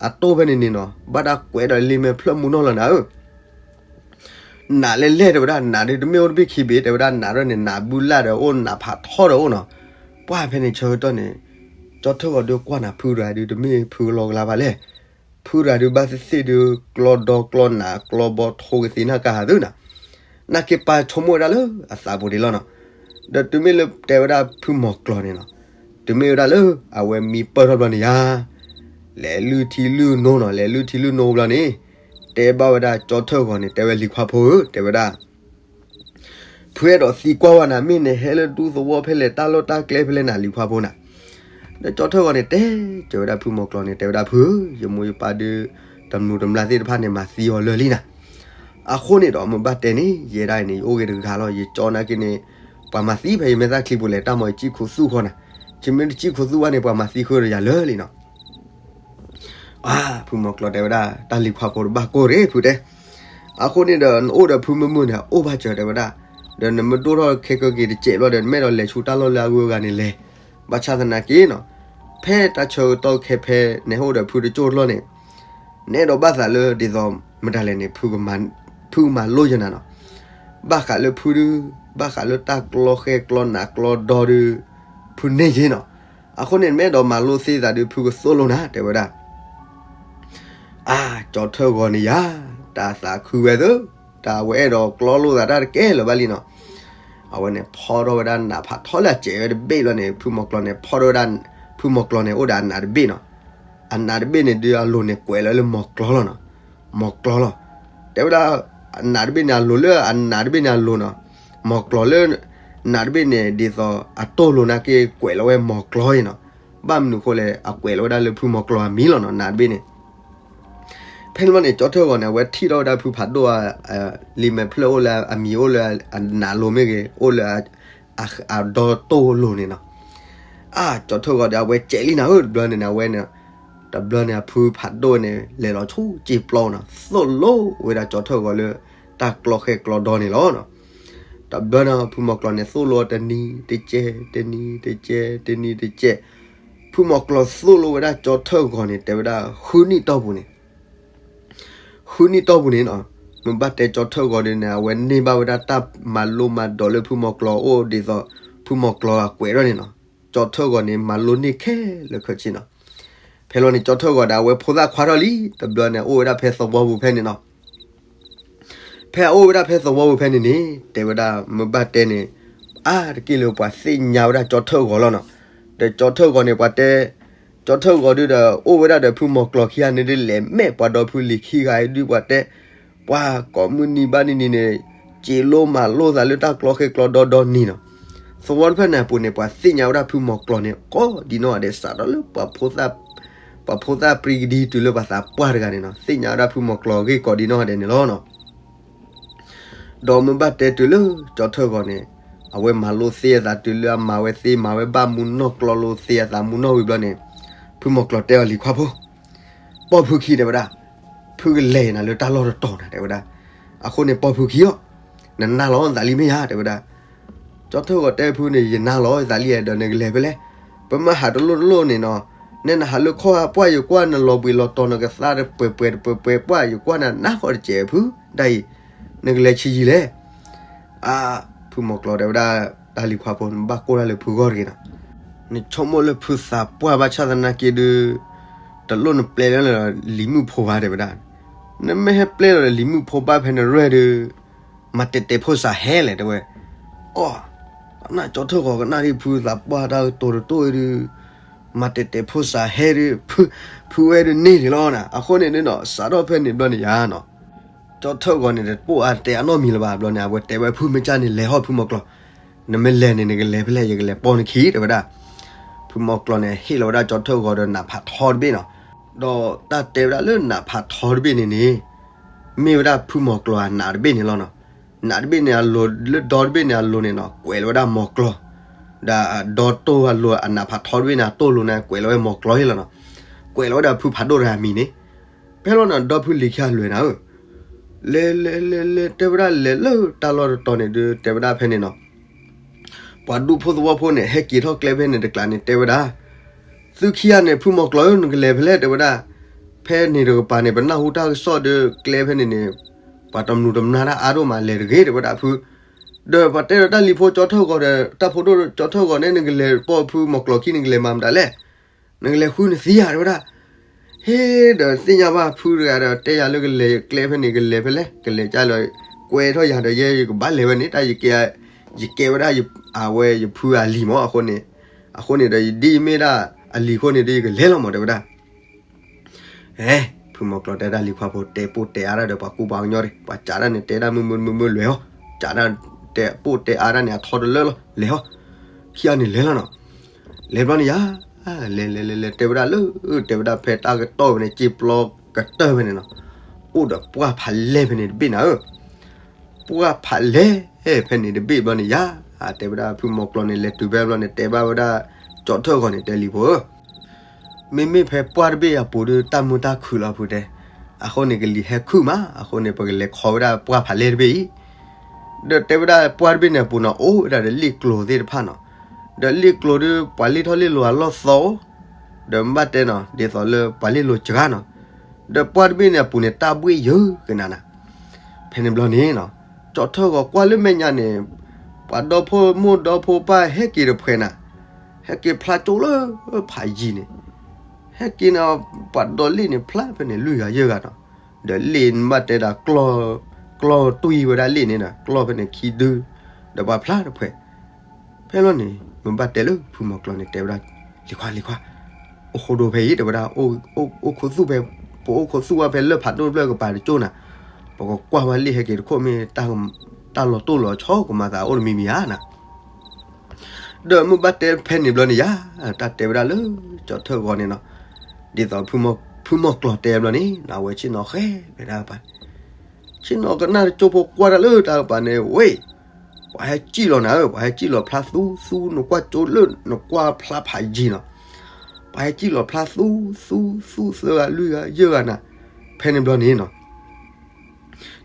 အတိၢ်ဖဲန့ၣ်န့ၣ်နီၤ ဘၣ်တၢ်ကွဲးဒီးလံာ်မဲာ်ဖျၢၣ်မူနီၤလီၤနၤဧၢ နးလဲၣ်လဲၣ်တဲဝဲဒၣ် နးဒုးတမ့ၢ်အိၣ်တဘ့ၣ်ခံဘ့ၣ် တဲဝဲဒၣ် နးထီၣ်န့ၣ် နးဘုလၢ်ဒီးအိၣ် နးဖးထီဒီးအိၣ်နီၤ. ပှၢ်ဖဲန့ၣ်ဆၢကတီၢ်န့ၣ် ကၠီထၢၣ်ဂီၤဒုးကွၢ်နၤဖုတဂၤဒုး တမ့ၢ်ဖုကလီကလါဘၣ်လဲၣ်. ဖုတဂၤဒုးဘၣ်သ့ၣ်သ့ၣ်ဒုး ကျီဒီကျီနးကျီဘီထိကသ့နၢ်ကဟးသုနီၤ. နာ်က့ပၢ်ဆိကမိၣ်ဝဲဒၣ်လၢအသးပူၤဒံးလီၤနီၤ. ဒီးတုၤမ့ၢ်လၢတဲဝဲဒၣ်ဖုမီၤကျိၤန့ၣ်နီၤ, တုၤမ့ၢ်ဝဲဒၣ်လၢအဝဲမံပၢၢ်ထီၣ်ဘျီန့ၣ်ယါ လဲၤလုၢ်ထံလုၢ်နိနီၤ လဲၤလုၢ်ထံလုၢ်နိဘျီန့ၣ် တဲဘၣ်ဝဲဒၣ်ကၠီထၢၣ်ဂီၤန့ၣ် တဲဝဲလံၤခွါဖိဧၢ တဲဝဲဒၣ် ဖုအဲၣ်ဒိးသံကွၢ်ဝဲနၤ မ့ၢ်နဟဲလၢဒူသဝီဖဲလဲၣ် တၢ်လီၢ်တၢ်ကျဲဖဲလဲၣ်နၤ လံၤခွါဖိနၤ. ဒီးကၠီထၢၣ်ဂီၤန့ၣ်တဲစၢၤဝဲဒၣ်ဖုမီၤကျိၤန့ၣ် တဲဝဲဒၣ်ဖုဧၢ ယမိၢ်ယပၢ်ဒုး တမူၤတမျၢ်သ့ၣ်တဖၣ်န့ၣ် မၤသံအီၤလၢာ်လံနၤ. အဃိန့ၣ်ဒီးမ့ၢ်ဘၣ်တဲန့ၣ် ယဲဒၣ်အံၤန့ၣ် ယအိၣ်ဂ့ၤတဂၤလီၤ ယကၠီနာ်က့န့ၣ် ပှၤမၤသံဖဲယမဲာ်သၣ်ချံပူၤလဲၣ် တၢ်မၤယစံၣ်ခိၣ်သူၣ်ဃီနၤ. ယမ့ၢ်တစံၣ်ခိၣ်သူၣ်ဘၣ်န့ၣ် ပှၤမၤသံဃုာ်ဒီးယၤလၢာ်လံနီၤ. အါ ဖုမီၤကျိၤတဲဝဲဒၣ် တၢ်လံၤခွါဖိတဘၣ်ကိၢ်ရ့ၣ်ဖုတဲ. အဃိန့ၣ်ဒီး နအိၣ်ဒီးဖုမုာ်မုာ်န့ၣ် အိၣ်ဘၣ်စၢၤတဲဝဲဒၣ်. ဒီးနမ့ၢ်ဒိၣ်ထီၣ်ခဲကၢက့ၤတစဲးဘျီဒီး နမ့ၢ်အဲၣ်ဒိးလဲၤဆူတၢ်လီၢ်လၢအဂုၤအဂၤန့ၣ်လဲၤ. ဘၣ်ဆၣ်သနာ်က့နီၤ ဖဲတၢ်ဆၢကတီၢ်ခဲဖဲ နဟဲအိၣ်ဒီးဖုတကၠိၢ်တလီၢ်န့ၣ် နအဲၣ်ဒိးဘၣ်သးလၢဒ်သိးမတၤလဲၣ်န့ၣ် ဖုကမၤလိယနၤနီၤ. ဘၣ်ဃးလၢဖုဒု ဘၣ်ဃးလၢတၢ်ကျီဃဲကျီနးကျီဒီဒု ဖုန့ၢ်ယ့နီၤ. အဃိန့ၣ် နမ့ၢ်အဲၣ်ဒိးမၤလိသ့သးဒု ဖုကသိၣ်လိနၤ တဲဝဲဒၣ်. အါ ကၠီထၢၣ်ဂီၤန့ၣ်ယါ တၢ်သးခုဝဲသၢ တၢ်အဝဲအဲၣ်ဒိးကျီလိာ်သးတၢ်တကဲလၢၤဘၣ်လံနီၤ. အဝဲန့ၣ်ဖီထီၣ်ဝဲဒၣ်နးဖးထီလၢအစဲးဝဲတဘ့ၣ်လီၤန့ၣ် ဖုမီၤကျိၤန့ၣ် ဖီထီၣ်ဝဲဒၣ် ဖုမီၤကျိၤန့ၣ်အိၣ်ဒီးအနးတဘ့ၣ်နီၤ. အနးတဘ့ၣ်န့ၣ်ဒုးအလိၤန့ၣ်ကွဲးလီၤလၢမီၤကျိၤလီၤနီၤ. မီၤကျိၤလီၤ. တဲဝဲဒၣ် အနးတဘ့ၣ်န့ၣ်အလိၤလၢအနးတဘ့ၣ်န့ၣ်အလိၤနီၤ. မီၤကျိၤလၢ နးတဘ့ၣ်န့ၣ် ဒ်သိးအတိၢ်လိာ်နာ်က့ကွဲးလီၤဝဲမီၤကျိၤအံၤနီၤ. ဘၣ်မနုၤအဃိလဲၣ် အကွဲးလီၤဝဲဒၣ်လၢဖုမီၤကျိၤအမံၤလီၤနီၤ နးတဘ့ၣ်န့ၣ်. ဖဲန့ၣ်ဘျီန့ၣ် ကၠီထၢၣ်ဂီၤန့ၣ် အဝဲထံၣ်ထီၣ်ဝဲဒၣ်ဖုဖးဒိၣ် လံာ်မဲာ်ဖျၢၣ်အိၣ်လၢအမံၤအိၣ်လၢအနးလိၤမ့ၢ်ဂ့ၤ အိၣ်လၢ အဒီတိၢ်လိာ်န့ၣ်နီၤ. အါ ကၠီထၢၣ်ဂီၤဒီး အဝဲစဲးလံနၤဧၢ တဘျီန့ၣ် အဝဲန့ၣ် တဘျီန့ၣ် အဖုဖးဒိၣ်န့ၣ် လဲၤလီၤဆူစ့ပျီနီၤ သိၣ်လိဝဲဒၣ်ကၠီထၢၣ်ဂီၤလၢ တၢ်ကျီဃဲကျီဒီန့ၣ်လီၤနီၤ. တဘျီန့ၣ် ဖုမီၤကျိၤန့ၣ်သိၣ်လိအီၤတနံၤတကဲး တနံၤတကဲး တနံၤတကဲး, ဖုမီၤကျိၤသိၣ်လိဝဲဒၣ်ကၠီထၢၣ်ဂီၤန့ၣ် တဲဝဲဒၣ်ဃုနံၣ်တီၢ်ပူၤန့ၣ် ဃုနံၣ်တီၢ်ပူၤန့ၣ်နီၤ, မ့ၢ်ဘၣ်တဲကၠီထၢၣ်ဂီၤဒုန့ၣ် အဝဲန့ၢ်ဘၣ်ဝဲဒၣ်တၢ်မၤလိမၤဒိးလၢဖုမီၤကျိၤအအိၣ်ဒ်သိး ဖုမီၤကျိၤအကွဲးထီၣ်န့ၣ်နီၤ, ကၠီထၢၣ်ဂီၤန့ၣ် မၤလိန့ၢ်ခဲလၢာ်ခဲဆ့နီၤ. ဖဲလီၤန့ၣ် ကၠီထၢၣ်ဂီၤဒီး အဝဲဖိသၣ်ခွါထီၣ်လံ တဘျီန့ၣ် အိၣ်ဝဲဒၣ်ဖဲသဝီပူၤဖဲန့ၣ်နီၤ. ဖဲအအိၣ်ဝဲဒၣ်ဖဲသဝီပူၤဖဲန့ၣ်န့ၣ် တဲဝဲဒၣ်မ့ၢ်ဘၣ်တဲန့ၣ် အါတက့ၢ်လၢပှၤသ့ၣ်ညါဝဲဒၣ်ကၠီထၢၣ်ဂီၤလီၤနီၤ. ဒီးကၠီထၢၣ်ဂီၤန့ၣ် ပှၤတဲ ကၠီထၢၣ်ဂီၤဒုဒီး အိၣ်ဝဲဒၣ်ဒီးဖုမီၤကျိၤခံဂၤန့ၣ်ဒု လဲၤမဲာ်ပှၤဒီဖုလံၤခံဂၤအံၤဒု ပှၤတဲ ပှၤကိးမုၢ်နံၤဘၣ်နံၤနံၤန့ၣ် စ့လိမၤလိသးလၢတၢ်ကျီဃ့ကျီဒီဒီနံၤနီၤ. သဝီတဖျၢၣ်န့ၣ်အပူၤန့ၣ် ပှၤသ့ၣ်ညါဝဲဒၣ်ဖုမီၤကျိၤန့ၣ် ကိးဒံနီၢ်ဂၤဒဲး စးထီၣ်လၢ ပှၤဖိသၣ်ပြံကဒံတုၤလၢပှၤသးပှၢ်တဂၤန့ၣ်နီၤ သ့ၣ်ညါဝဲဒၣ်ဖုမီၤကျိၤအဂ့ၢ်ကိးဒံနီၢ်ဂၤဒဲးန့ၣ်လီၤနီၤ. ဒီးမ့ၢ်ဘၣ်တဲတုၤလၢကၠီထၢၣ်ဂီၤန့ၣ် အဝဲမၤလိသ့အသးတုၤလၢအမၤဝဲသ့ မၤဝဲဘၣ်မူနီၢ်ကျီလိသ့အသးမူနီၢ်ဝံၤဘျီန့ၣ် ဖုမီၤကျိၤတဲအီၤ လံၤခွါဖိ ပိာ်ဖုခံတဲဝဲဒၣ်, ဖုကလဲၤနၤလၢတၢ်လီၢ်တတီၤနၤ တဲဝဲဒၣ်. အဃိန့ၣ် ပိာ်ဖုခံအီၤ, နနၢ်လီၤနသးလံမ့ၢ်ဧါ တဲဝဲဒၣ်. ကၠီထၢၣ်ဂီၤတဲဖုန့ၣ် ယနၢ်လီၤယသးလံဒီးနကလဲၤဖဲလဲၣ်. ပမ့ၢ်ဟးတလိၣ်တလိၣ်န့ၣ်နီၤ, နဲနဟးလၢခီၣ်ဟးပှၢ်ယကွၢ်နလီၤဘှံးလီၤတီၤနကသါတပှဲၤပှဲၤတပှဲၤပှဲၤပှၢ် ယကွၢ်နနၢ်ဃီတစဲးဖု, ဒ်အံၤ နကလဲၤဆံးယံာ်လဲၣ်. အါ, ဖုမီၤကျိၤတဲဝဲဒၣ်, တၢ်လံၤခွါဖိ နဘၣ်ကိၢ်တၢ်လၢဖုဂီၢ်တဂ့ၤနီၤ. နဆိကမိၣ်လၢဖုသးပှၢ်ဘၣ်ဆၣ်သနာ်က့ဒုး တလိၣ်နပျဲလၢလံၤမုၣ်ဖိဘၣ် တဲဝဲဒၣ်. နမ့ၢ်ဟဲပျဲလီၤလၢလံၤမုၣ်ဖိဘၣ်ဖဲနရဲၣ်ဒုး မၤတဲာ်တဲာ်ဖိစးဟဲလဲၣ် တဲဝဲ. အိ, ကနၣ်ကၠီထၢၣ်ဂီၤကနၣ်ဒ်ဖုသးပှၢ်တၢ်ကတိၤတတိၢ်အံၤဒုး မၤတဲာ်တဲာ်ဖိစးဟဲဒုး ဖုဝဲဒုးန့ၢ်ဒံးလီၤနၤ. အဃိန့ၣ်ဒုးနီၤ စးထီၣ်ဖဲန့ၣ်ဘျီန့ၣ်ယါနီၤ ကၠီထၢၣ်ဂီၤန့ၣ် တပိာ်အါတဲအနီတမံၤလၢၤဘၣ်. ဘျီန့ၣ် အဝဲတဲဝဲဖုမ့ၢ်ကၢ်န့ၣ် လဲၤဟီၣ်ဖုမီၤကျိၤ, နမ့ၢ်လဲၤန့ၣ် နကလဲၤဖဲလဲၣ် ယကလဲၤပိာ်နခံ တဲဝဲဒၣ်. ဖုမီၤကျိၤန့ၣ် ဟ့ၣ်လီၤဝဲဒၣ်ကၠီထၢၣ်ဂီၤဒီးနးဖးထီတဘ့ၣ်နီၤ. ဒီးတၢ်တဲဝဲဒၣ်လၢနးဖးထီတဘ့ၣ်န့ၣ်န့ၣ် မ့ၢ်ဝဲဒၣ်ဖုမီၤကျိၤအနးတဘ့ၣ်န့ၣ်လီၤနီၤ. နးတဘ့ၣ်န့ၣ်အလိၤ လၢဒီတဘ့ၣ်န့ၣ်အလိၤန့ၣ်နီၤ ကွဲးလီၤဝဲဒၣ်မီၤကျိၤ, ဒီးဒီတိၢ်အလိၤ အနးဖးထီတဘ့ၣ်န့ၣ် အတိၢ်လိၤန့ၣ် ကွဲးလီၤဝဲမီၤကျိၤဟ့ၣ်လီၤနီၤ. ကွဲးလီၤဝဲဒၣ်ဖုဖးဒိၣ်တဂၤအမံၤန့ၣ်. ဖဲလီၤန့ၣ် ဒီဖုလံၤခံဂၤလဲၤနၤဧၢ, လဲၤလဲၤလဲၤလဲၤ တဲဝဲဒၣ်လဲၤလၢတၢ်လီၢ်တတီၤန့ၣ်ဒုး တဲဝဲဒၣ်ဖဲန့ၣ်နီၤ ပှၤဒူဖိသဝီဖိန့ၣ် ဟဲက့ၤထီၣ်ကျဲဖဲန့ၣ်တကျါန့ၣ် တဲဝဲဒၣ်, သုခံဂၤန့ၣ် ဖုမီၤကျိၤဧၢ နကလဲၤဖဲလဲၣ် တဲဝဲဒၣ်. ဖဲန့ၣ်တကပၤန့ၣ် ပနၢ်ဟူတၢ်ကစီၣ်ဒီးကျဲဖဲန့ၣ်န့ၣ် ပှၤတမနုၤတမနၤတၢ်အါဒိၣ်မး လဲၤတဂ့ၤ တဲဝဲဒၣ်ဖု. ဒီးပှၤတဲဒီးတၢ်လံၤဖိကၠီထၢၣ်ဂီၤဒီး တၢ်ဖိဒိၣ်ကၠီထၢၣ်ဂီၤန့ၣ် နကလဲၤပိာ်ဖုမီၤကျိၤခံ နကလဲၤမၤမတၤလဲၣ် နကလဲၤဃုနသံဧါ တဲဝဲဒၣ်. ဟ့ၣ် ဒီးသ့ၣ်ညါဘၣ်ဖုတဂၤဒီး တဲယၤလၢကလဲၤကျဲဖဲန့ၣ် ကလဲၤဖဲလဲၣ် ကလဲၤကၢ်လီၤ ကွဲးထီၣ်ယၤဒီး ယဲယကဘၣ်လဲၤဝဲန့ၣ် တၢ်ယကဲ ယကဲဝဲဒၣ် အဝဲယဖုအလံၤမး အဃိန့ၣ်, အဃိန့ၣ်ဒီး ယဒ်ယမ့ၢ်ဒၣ်အလံၤအဃိန့ၣ်ဒီး ယကလဲၤလီၤမး တဲဝဲဒၣ်. ဟဲ, ဖုမီၤကျိၤတဲတၢ်လံၤခွါဖိ တဲပိာ်တဲအါတၢ်ဒီးပှၤကူပှၤကညီဒီး ပှၤစးတၢ်န့ၣ် တဲဒၣ်မုာ်မုာ်မုာ်မုာ်လဲၤဟီ, စးတၢ်တဲပိာ်တဲအါတၢ်န့ၣ် အထီတလၢလီၤ လဲၤဟီ, ခံဂၤန့ၣ်လဲၤလီၤနီၤ. လဲၤဘျီန့ၣ်ယါ, လဲၤလဲၤလဲၤလဲၤ တဲဝဲဒၣ်လၢ တဲဝဲဒၣ်ဖဲတၢ်ကတီၢ်ဖဲန့ၣ် စ့ပျီကတၢၢ်ဖဲန့ၣ်နီၤ, အိၣ်ဒီးပှၢ်ဖးလဲၢ်ဖဲန့ၣ်တဘ့ၣ်နၤဧၢ. ပှၢ်ဖးလဲၢ်ဖဲန့ၣ်တဘ့ၣ်ဘျီန့ၣ်ယါ, တဲဝဲဒၣ်ဖုမီၤကျိၤန့ၣ် လဲၤတုၤဖဲဘျီန့ၣ် တဲဘၣ်ဝဲဒၣ်ကၠီထၢၣ်ဂီၤန့ၣ် တဲလံၤဖိဧၢ မ့မ့ၢ်ဖဲပှၢ်တဘ့ၣ်အပူၤဒီး တၢ်မုာ်တၢ်ခုၣ်လီၤဖုတဲ, အဃိန့ၣ် ကလံၤဟဲခုၣ်မး အဃိန့ၣ် ပကလဲၤခီဝဲဒၣ်ပှၢ်ဖးလဲၢ်တဘ့ၣ်အံၤ. ဒီးတဲဝဲဒၣ်ပှၢ်တဘ့ၣ်န့ၣ်အပူၤနီၤ အိၣ်ဝဲဒၣ်ဒီးလ့ၣ်ကျိၤသ့ၣ်တဖၣ်နီၤ, ဒီးလ့ၣ်ကျိၤဒီး ပှၤလ့ၣ်ထီၣ်လ့ၣ်လီၤအလီၢ်သီ, ဒီးမ့ၢ်ဘၣ်တဲနီၤ ဒ်သိးလၢပှၤလ့ၣ်လီၤစှၤနီၤ, ဒီးပှၢ်တဘ့ၣ်န့ၣ်အပူၤန့ၣ် တၢ်ဘှ့ၣ်ယၢၤကနၤနၤ ဖဲန့ၣ်ဘျီန့ၣ်နီၤ, ကၠီထၢၣ်ဂီၤကွၢ်လၢမဲာ်ညါန့ၣ်, ပှၤဒီဖိမိၢ်ဒီဖိပၢ်ဟဲက့ၤတဖှဲးနၤ, ဟဲက့ၤဖျါကၠိလၢဖးယံၤန့ၣ်, ဟဲက့ၤန့ၣ် ပှၤဒီးလ့ၣ်န့ၣ်ဖျါဖဲန့ၣ် လွံၢ်ဂၤယဲၢ်ဂၤနီၤ, ဒီးလ့ၣ်န့ၣ်ဘၣ်တဲဒၣ် ကျီၢ်တွံၢ်ဝဲဒၣ်လ့ၣ်န့ၣ်ဒီး ကျီၢ်ဖဲန့ၣ်ခံဒု, ဒီးပှၤဖျါတဖှဲး ဖဲလီၤန့ၣ် မ့ၢ်ဘၣ်တဲလၢဖုမီၤကျိၤန့ၣ် တဲဝဲဒၣ်, လံၤခွါ လံၤခွါ, အိၣ်ဃိဒိဖဲအံၤ တဲဝဲဒၣ်, အိၣ်ခိးသူၣ်ဖဲ, ပအိၣ်ခိးသူၣ်ဝဲဖဲလၢဖးဒိၣ်တဖျၢၣ်ကပၤတကၠိၢ်နၤ, ပကကွၢ်ဝဲလ့ၣ်ဟဲက့ၤတခိၣ်မ့ၢ် တၢ်လီၤတိၢ်လီၤဆီကမၤသးအိၣ်တမံၤမံၤဧါနၤ ဒီးမ့ၢ်ဘၣ်တဲဖဲန့ၣ်ဘျီန့ၣ်ယါ, တၢ်တဲဝဲဒၣ်လၢကၠီထၢၣ်ဂီၤန့ၣ်နီၤ, ဒ်သိးဖုမီၤကျိၤတဲဘျီန့ၣ် အဝဲဆ့ၣ်နီၤဃဲၤဖဲတၢ်ကပၤ, ဆ့ၣ်နီၤကနၣ်တကၠိဖိကွၢ်တၢ်လၢတၢ်ကပၤန့ၣ် ဝ့ၢ်, ပှၤဟဲစံၣ်လီၤနၤဧၢ, ပှၤဟဲစံၣ်လီၤဖျါသူသူ, နကွၢ်ကၠိလၢ နကွၢ်ဖျါဖးယံၤနီၤ, ပှၤဟဲစံၣ်လီၤဖျါသူသူသူ သၢဂၤလွံၢ်ဂၤယဲၢ်ဂၤနၤ, ဖဲန့ၣ်ဘျီန့ၣ်နီၤ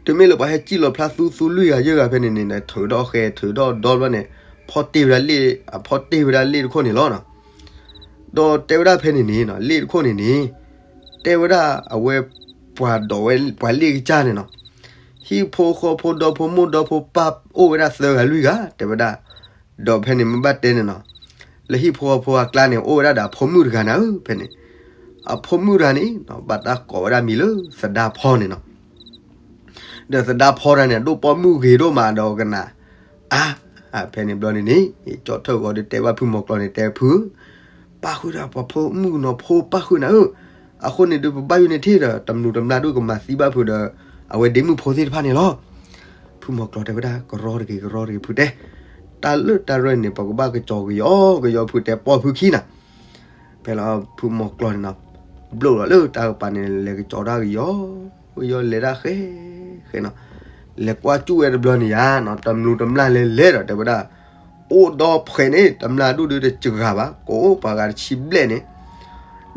တုၤမ့ၢ်လၢပှၤဟဲစံၣ်လီၤဖျါသူသူလွံၢ်ဂၤယဲၢ်ဂၤဖဲန့ၣ်န့ၣ် ထုးထီၣ်ဃဲ ထုးထီၣ်ဒီဘျီန့ၣ် ဖီၣ်တ့ၢ်ဝဲဒၣ်လ့ၣ် အဖီၣ်တ့ၢ်ဝဲဒၣ်လ့ၣ်တခိၣ်န့ၣ်လီၤနီၤ. ဒီးတဲဝဲဒၣ်ဖဲန့ၣ်န့ၣ်နီၤ လ့ၣ်တခိၣ်န့ၣ်န့ၣ် တဲဝဲဒၣ်အဝဲပှၤဒိးဝဲပှၤလ့ၣ်ကစၢ်န့ၣ်နီၤ ဟံၣ်ဖိဃီဖိဒီဖိမိၢ်ဒီဖိပၢ်အိၣ်ဝဲဒၣ်သၢဂၤလွံၢ်ဂၤ တဲဝဲဒၣ် ဒီးဖဲန့ၣ်မ့ၢ်ဘၣ်တဲန့ၣ်နီၤ လၢဟံၣ်ဖိဃီဖိအကျါန့ၣ် အိၣ်ဝဲဒၣ်ဒီးအဖိမုၣ်တဂၤနၤဧၢ ဖဲန့ၣ် အဖိမုၣ်တဂၤန့ၣ်နီၤ ဘၣ်တၢ်ကိးဝဲဒၣ်မံၤလၢသဒါဖီန့ၣ်နီၤ ဒီးသဒါဖီတၢ်န့ၣ် ဒိၣ်ပိာ်မုၣ်ဂ့ၤဒိၣ်မးဒီးကနၣ် အါ ဖဲန့ၣ်ဘျီန့ၣ်န့ၣ် ကၠီထၢၣ်ဂီၤဒီးတဲဘၣ်ဖုမီၤကျီၤန့ၣ် တဲဖု ပၣ်ဃုာ်ဒီးပှၤဖိမုၣ်နီၤဖိပၢ်ဃုာ်နၤဧၢ, အဃိန့ၣ်ဒုးပဘၣ်ယိၣ်န့ၢ်ထံၣ်ဒီး တမျိးတမျာ်ဒုးကမၤသံဘၣ်ဖုဒီး အဝဲဒ့မုၣ်ဖိသ့ၣ်တဖၣ်န့ၣ်လီၤ. ဖုမီၤကျီၤတဲဝဲဒၣ် ကရီတဂ့ၤ ကရီတဂ့ၤ ဖုတဲ, တၢ်လၢတၢ်ရဲၣ်န့ၣ် ပကဘၣ်ကစီၤကယီကယီ ဖုတဲပီၢ်ဖုခံနၤ. ဖဲလီၤဖုမီၤကျီၤန့ၣ်နီၤ ဘျိၣ်လီၤလၢတၢ်ကပၤန့ၣ် လဲၤကစီၤတၢ်ကယီကယီ လဲၤတၢ်ဃဲ ဃဲနီၤ, လဲၤကွၢ်စူၣ်ဝဲတဘျီန့ၣ်ယါနီၤ တမျိးတမျာ်လဲၤလဲၤဒီးတဲဝဲဒၣ် အိၣ်ဒီးဖှဲးန့ၣ် တမျာ်ဒူၣ်ဒုးတစှၤဘၣ် ကိးပှၤဂၤတဆံဘျဲၣ်န့ၣ်,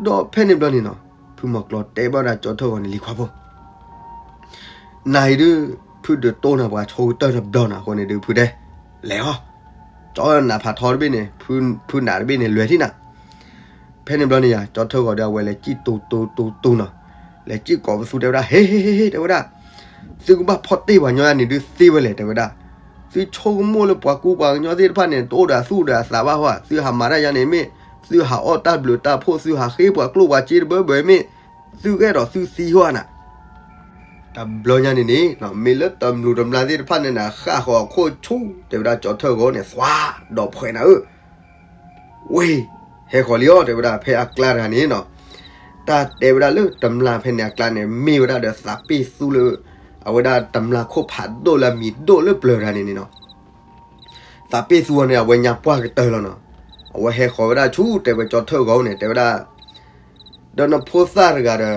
ဒီးဖဲန့ၣ်ဘျီန့ၣ်နီၤ ဖုမီၤကျီၤတဲဘၣ်ဝဲဒၣ်ကၠီထၢၣ်ဂီၤန့ၣ် လံၤခွါဖိ နၤအံၤဒုး ဖုဒုးတိၢ်နၤပှၤဆိကတၢၢ်တဘျီနီၤ အဃိန့ၣ်ဒုးဖုတဲ လဲၤအီၤ, ကၠီနးဖးထီတဘ့ၣ်န့ၣ် ဖုနးတဘ့ၣ်န့ၣ် လဲၤထံၣ်နၤ. ဖဲန့ၣ်ဘျီန့ၣ်ယါ ကၠီထၢၣ်ဂီၤဒီးအဝဲလဲၤစံၣ်တူတူတူတူနီၤ, လဲၤစံၣ်ကိးပသူတဲဝဲဒၣ် ဟ့ ဟ့ ဟ့ ဟ့ တဲဝဲဒၣ်, သုကဘၣ်ဖီၣ်တ့ၢ်ပှၤကညီယါန့ၣ်ဒုးသ့ဝဲလဲၣ် တဲဝဲဒၣ်, သုဆိကမိၣ်လၢပှၤကူပှၤကညီသ့ၣ်တဖၣ်န့ၣ် တအိၣ်ဒီးအသူၣ်ဒီးအသးဘၣ်ဟီ, သုဟးမၤတၢ်ယါန့ၣ်မ့ၢ် သုဟးအီၣ်တၢ်ဘျုးတၢ်ဖှိၣ် သုဟးဃ့ပှၤကျိၣ်ပှၤစ့တဘၢဘၢမ့ၢ် သုကအဲၣ်ဒိးသုသံဟီဧါနၤ တဘျီညါန့ၣ်န့ၣ် မ့ၢ်လၢတမျိးတမျာ်သ့ၣ်တဖၣ်န့ၣ်နၤ ဃၣ်ဃီၤအခိၣ်ဆူၣ် တဲဝဲဒၣ်ကၠီထၢၣ်ဂီၤန့ၣ် သွါဒီးဖှဲးနၤဧၢ, ဝ့ၢ် ဟဲဃီၤလံအီၤ တဲဝဲဒၣ်ဖဲအကျါတဂၤန့ၣ်နီၤ, တၢ်တဲဝဲဒၣ်လၢတမျာ်ဖဲန့ၣ်အကျါန့ၣ် မ့ၢ်ဝဲဒၣ်ဒီးသးပ့ၣ်သူလၢ အဝဲဒၣ်တမျာ်ခိၣ်ဖးဒိၣ်လၢအမံၤဒိၣ်လၢပျၢၤတဂၤန့ၣ်န့ၣ်နီၤ သးပ့ၣ်သူအီၤန့ၣ် အဝဲညါပှၢ်ကတၢၢ်လီၤနီၤ, အဝဲဟဲဃီၤဝဲဒၣ်ဆူ တဲဝဲကၠီထၢၣ်ဂီၤန့ၣ် တဲဝဲဒၣ် ဒီးနဖိသၣ်တဂၤဒီး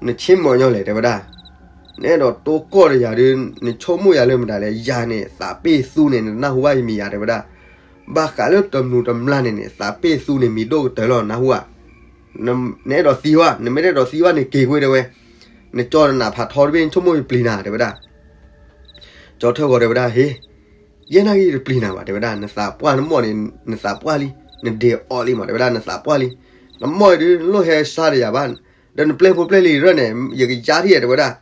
နဆ့မီၤညီလဲၣ် တဲဝဲဒၣ်, နအဲၣ်ဒိးတိကိၢ်ဒီးယၤဒုး နဆိကမိၣ်ယၤလၢမတၤလဲၣ် ယၤန့ၣ် သးပ့ၣ်သူန့ၣ် နနၢ်ဟူဘၣ်ယမံၤယၤ တဲဝဲဒၣ်, ဘၣ်ဃးလၢတမျိးတမျာ်န့ၣ်န့ၣ် သးပ့ၣ်သူန့ၣ် မံၤဒိၣ်ကတၢၢ်လီၤ နၢ်ဟူဧါ, နအဲၣ်ဒိးသံဝဲ နမ့ၢ်တအဲၣ်ဒိးသံဝဲန့ၣ် က့ၤကွံာ်တဲဝဲ, နကၠီနနးဖးထီတဘ့ၣ် နဆိကမိၣ်ယပျံၤနၤ တဲဝဲဒၣ် ကၠီထၢၣ်ဂီၤတဲဝဲဒၣ် ဟ့ ယဲနာ်က့ၤယတပျံၤနၤဘၣ် တဲဝဲဒၣ် နသးပှၢ်နမီၢ်န့ၣ် နသးပှၢ်လံ, နဒ့အီၤလံမး တဲဝဲဒၣ် နသးပှၢ်လံ, နမီၢ်အံၤဒုး နလိၣ်ဟဲစါဒီးယၤဘၣ်, ဒီးနပျဲၢ်ဖိပျဲၢ်လံၤရဲၣ်န့ၣ် ယကယါထံၣ်တဲဝဲဒၣ်,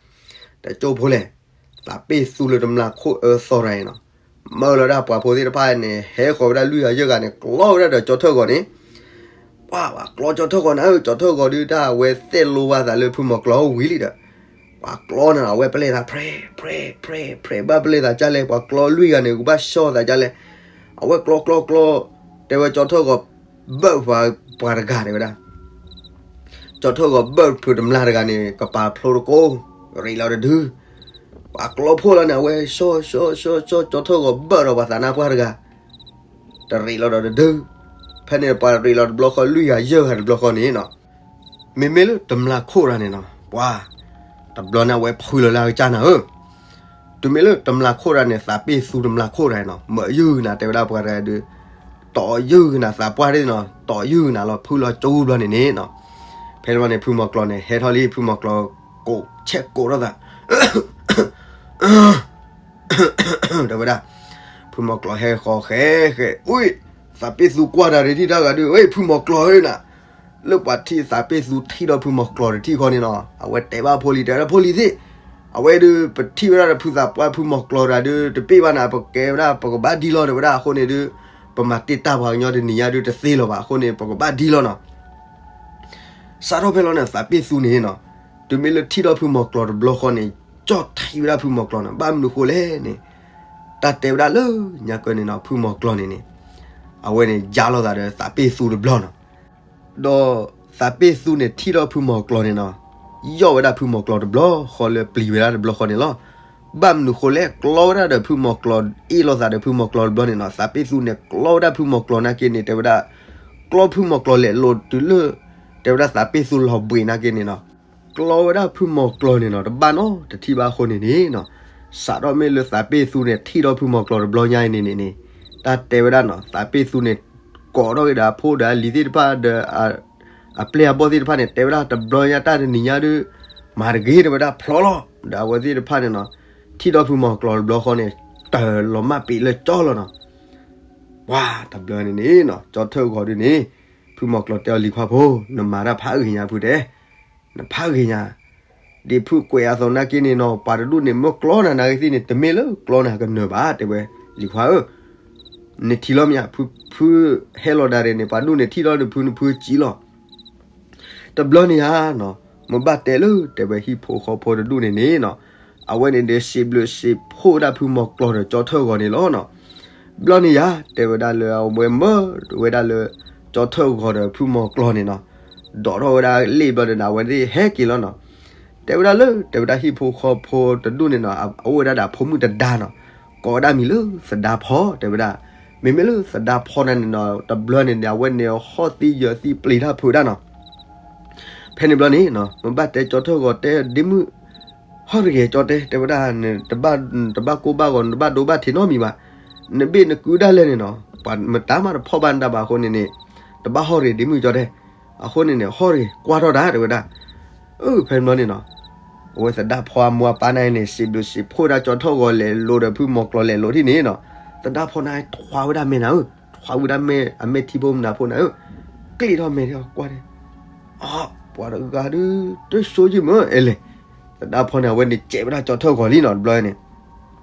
တကၠိဖိလဲၣ်, သးပ့ၣ်သူလၢတမျာ်ခိၣ်အၢသီတဂၤအံၤနီၤ, မၢလီၤဒၣ်ပှၤဖိသ့ၣ်တဖၣ်န့ၣ် ဟဲဃီၤဝဲဒၣ်လွံၢ်ဂၤယဲၢ်ဂၤန့ၣ် ကျီဝဲဒၣ်ဒီးကၠီထၢၣ်ဂီၤန့ၣ် ပှၤ ပှၤကျီကၠီထၢၣ်ဂီၤန့ၣ် ကၠီထၢၣ်ဂီၤဒုးတၢ်အဝဲသဲလိဝဲသးလၢဖုမီၤကျီၤဝံၤလံဒီး ပှၤကျီန့ၣ် အဝဲပလဲၤသး ဖြဲ ဖြဲ ဖြဲ ဖြဲ ဘၣ်ပလဲၤသးကၢ်လဲၣ် ပှၤကျီလွံၢ်ဂၤန့ၣ် ကဘၣ်ဆှီသးကၢ်လဲၣ်, အဝဲကျီကျီကျီ တဲဝဲကၠီထၢၣ်ဂီၤ ဘၢၣ်ပှၤတဂၤတဲဝဲဒၣ် ကၠီထၢၣ်ဂီၤဘၢၣ်ဖုတမျာ်တဂၤန့ၣ် ကပၤဖျိတကိး ရံးလီၤတဒု, ပှၤကျီဖှိၣ်လီၤန့ၣ် အဝဲဆှီဆှီဆှီဆှီ ကၠီထၢၣ်ဂီၤဘၢၣ်ဒီးပှၤသးနါပှၢ်တဂၤ တရံးလီၤဒီးတဒု, ဖဲန့ၣ်ပှၤရံးလီၤတဘျီဃီလွံၢ်ဂၤယဲၢ်ဂၤတဘျီဃီန့ၣ်နီၤ, မ့မ့ၢ်လၢတမျာ်ခိၣ်တဂၤန့ၣ်နီၤ ပှၤ တဘျီန့ၣ်အဝဲဖှံလီၤလၢအကစၢ်နၤဧၢ တုၤမ့ၢ်လၢတမျာ်ခိၣ်တဂၤန့ၣ် သးပ့ၣ်သူတမျာ်ခိၣ်တဂၤနီၤ မၢယုၢ်ကနၤတဲဝဲဒၣ်ပှၤတဂၤဒုး, တီယုၢ်ကနၤသးပှၢ်ဒ်နီၤ တီယုၢ်ကနၤလီၤဖုလီၤကၠိဘျီန့ၣ်န့ၣ်နီၤ, ဖဲန့ၣ်ဘျီန့ၣ် ဖုမီၤကျီၤန့ၣ် ဟဲထီၣ်လံ ဖုမီၤကျီၤကိးဆဲးကိးထီၣ်သး တဲဝဲဒၣ်, ဖုမီၤကျီၤဟဲဃီၤဃဲဃဲ အိၣ် သးပ့ၣ်သူကွၢ်တၢ်တထံၣ်တၢ်ဂၤဒုး ဝဲ ဖုမီၤကျီၤဧၢနၤ, လၢပှၤထံၣ်သးပ့ၣ်သူထံၣ်ဒီးဖုမီၤကျီၤတထံၣ်ဃီန့ၣ်နီၤ အဝဲတဲဘၣ်ဖိလံၤ တဲဝဲဒၣ်ဖိလံၤသ့ၣ်, အဝဲဒုး ပထံၣ်ဝဲဒၣ်ဒီးဖုသးပှၢ်ဖုမီၤကျီၤတဂၤဒုး တပ့ၢ်ဘၣ်နၤ ပကဲဝဲဒၣ် ပကဘၣ်ဒံလီၤ တဲဝဲဒၣ် အဃိန့ၣ်ဒုး ပမၤတ့ၢ်တၢ်ပှၤကညီတနံၤညါဒုးတသ့လီၤဘၣ် အဃိန့ၣ် ပကဘၣ်ဒံလီၤနီၤ စးထီၣ်ဖဲလီၤန့ၣ် သးပ့ၣ်သူန့ၣ်နီၤ, တုၤမ့ၢ်လၢထံၣ်ထီၣ်ဖုမီၤကျီၤတဘျီဃီန့ၣ် ကၠီၣ်ထံဝဲဒၣ်ဖုမီၤကျီၤနီၤ, ဘၣ်မနုၤဃိလဲၣ်န့ၣ်, တၢ်တဲဝဲဒၣ်လၢညါကၢန့ၣ်နီၤ ဖုမီၤကျီၤန့ၣ်န့ၣ်, အဝဲန့ၣ်ယါလိာ်သးဒီးသးပ့ၣ်သူတဘျီနီၤ, ဒီးသးပ့ၣ်သူန့ၣ်ထံၣ်ထီၣ်ဖုမီၤကျီၤန့ၣ်နီၤ, ယီၣ်ဝဲဒၣ်ဖုမီၤကျီၤတဘျီဃီလၢပျံၤဝဲဒၣ်တဘျီဃီန့ၣ်လီၤ. ဘၣ်မနုၤဃိလဲၣ် ကျီဝဲဒၣ်ဒီးဖုမီၤကျီၤ အ့ၣ်လိာ်သးဒီးဖုမီၤကျီၤတဘျီန့ၣ်နီၤ, သးပ့ၣ်သူန့ၣ် ကျီဝဲဒၣ်ဖုမီၤကျီၤနာ်က့န့ၣ် တဲဝဲဒၣ် ကျီဖုမီၤကျီၤလဲၤလိာ်တုၤလၢ တဲဝဲဒၣ်သးပ့ၣ်သူလီၤဘှံးနာ်က့န့ၣ်နီၤ, ကျီဝဲဒၣ်ဖုမီၤကျီၤန့ၣ်နီၤ တဘၣ်နီတထံၣ်ဘၣ်အဃိန့ၣ်န့ၣ်နီၤ, စးထီၣ်မ့ၢ်လၢသးပ့ၣ်သူန့ၣ် ထံၣ်ထီၣ်ဖုမီၤကျီၤတဘျီညါအံၤန့ၣ်န့ၣ်န့ၣ်, တၢ်တဲဝဲဒၣ်နီၤ သးပ့ၣ်သူန့ၣ် ကိးထီၣ်က့ၤဒီးအဖိဒီးအလံၤသ့ၣ်တဖၣ်ဒီး အပျဲၢ်အဘီၣ်သ့ၣ်တဖၣ်န့ၣ် တဲဝဲဒၣ်တဘျီညါတၢ်တနံၤညါဒုး မၤတဂ့ၤ တဲဝဲဒၣ် ဖျီလီၤ. ဒီးအဝဲသ့ၣ်တဖၣ်န့ၣ်နီၤ ထံၣ်ဒီးဖုမီၤကျိၤတဘျီဃီန့ၣ် တၢ်လီၤမၢ်ပ့ၤလၢကၠီလီၤနီၤ. ပှၤတဘျီန့ၣ်န့ၣ်နီၤ ကၠီထၢၣ်ဂီၤဒုန့ၣ် ဖုမီၤကျိၤတဲအီၤ လံၤခွါဖိ, နမၤတၢ်ဖးဂ့ၤညါဖုတဲ, နဖးဂ့ၤညါ, ဒ်ဖုကွဲးအသိးနာ်က့န့ၣ်နီၤ ပှၤတဒူၣ်န့ၣ် မ့ၢ်ကျီနၤနာ်က့သ့ၣ်န့ၣ် တမ့ၢ်လၢကျီနၤကနၢၤဘၣ် တဲဝဲ, လံၤခွါဧၢ, နထံၣ်လီၤမ့ၢ်ဧါ, ဖု ဖုဟဲလီၤဒၣ်ရဲၣ်န့ၣ် ပှၤဒူၣ်န့ၣ်ထံၣ်လီၤန့ၣ် ဖုနဖုစံၣ်လီၤ. တဘျီန့ၣ်ဧါနီၤ မ့ၢ်ဘၣ်တဲလၢ တဲဝဲဟံၣ်ဖိဃီဖိတဒူၣ်န့ၣ်န့ၣ်နီၤ, အဝဲန့ၣ်ဒီးစံးဘျုးစံးဖှိၣ်ဝဲဒၣ်ဖုမီၤကျိၤဒီးကၠီထၢၣ်ဂီၤန့ၣ်လီၤနီၤ. ဘျီန့ၣ်ဧါ တဲဝဲဒၣ်လၢအဝဲမၢဝဲဒၣ်လၢ ကၠီထၢၣ်ဂီၤဒီးဖုမီၤကျိၤန့ၣ်နီၤ, ဒိးထီၣ်ဝဲဒၣ်လ့ၣ်ဘျီဒီး အဝဲသ့ၣ်ဟဲက့ၤလီၤနီၤ. တဲဝဲဒၣ်လၢ တဲဝဲဒၣ်ဟံၣ်ဖိဃီဖိတဒူၣ်န့ၣ်နီၤ အအိၣ်ဝဲဒၣ်ဒီးအဖိမုၣ်တဒါနီၤ, ကိးဝဲဒၣ်မံၤလၢသဒါဖီ တဲဝဲဒၣ်, မ့မ့ၢ်လၢသဒါဖီန့ၣ်နီၤ တဘျီန့ၣ်န့ၣ် အဝဲန့ၣ်ဟီၣ်သံယၢၤသံပျံၤတၢ်ဖုးဒၣ်နီၤ. ဖဲန့ၣ်ဘျီန့ၣ်နီၤ မ့ၢ်ဘၣ်တဲကၠီထၢၣ်ဂီၤတဲဒ့မုၣ်, ဟီၣ်တဂ့ၤကၠီတဲ တဲဝဲဒၣ် နတဘၣ်ကိၢ်ဘၣ်ဂီၤ နတဘၣ်ဒိဘၣ်ထံးနီတမံၤဘၣ်, နဘ့ၣ်နကုဒၣ်လဲာ်န့ၣ်နီၤ ပှၤမတၤမးတဖီၣ်ဘၣ်နတၢ်ဘၣ်အဃိန့ၣ်န့ၣ် တဘၣ်ဟီၣ်တဂ့ၤဒ့မုၣ်ကၠီတဲ, အဃိန့ၣ်န့ၣ် ဟီၣ်တဂ့ၤကွၢ်ထီၣ်တၢ် တဲဝဲဒၣ်. အၢ ဖဲန့ၣ်ဘျီန့ၣ်နီၤ အဝဲသဒါဖီအမိၢ်အပၢ်န့ၣ်န့ၣ် စံးဘျုးစံးဖှိၣ်ဒၣ်ကၠီထၢၣ်ဂီၤလဲၤလိၤဒီးဖုမီၤကျိၤလဲၤလိၤထံၣ်န့ၣ်နီၤ, သဒါဖီန့ၣ်ထွါဝဲဒၣ်မဲာ်နၤဧၢ, ထွါဝဲဒၣ်မဲာ်အမဲာ်ထံဖိမနၤဖိနၤဧၢ, ကျ့ၣ်ထီၣ်မဲာ်ထံကွၢ်န့ၣ်, အ ပှၤတဂၤဒုး တဆိယုၢ်မၢအဲလဲၣ်, သဒါဖီန့ၣ် အဝဲန့ၣ်စဲးဝဲဒၣ်ကၠီထၢၣ်ဂီၤလံနီၤ တဘျီန့ၣ်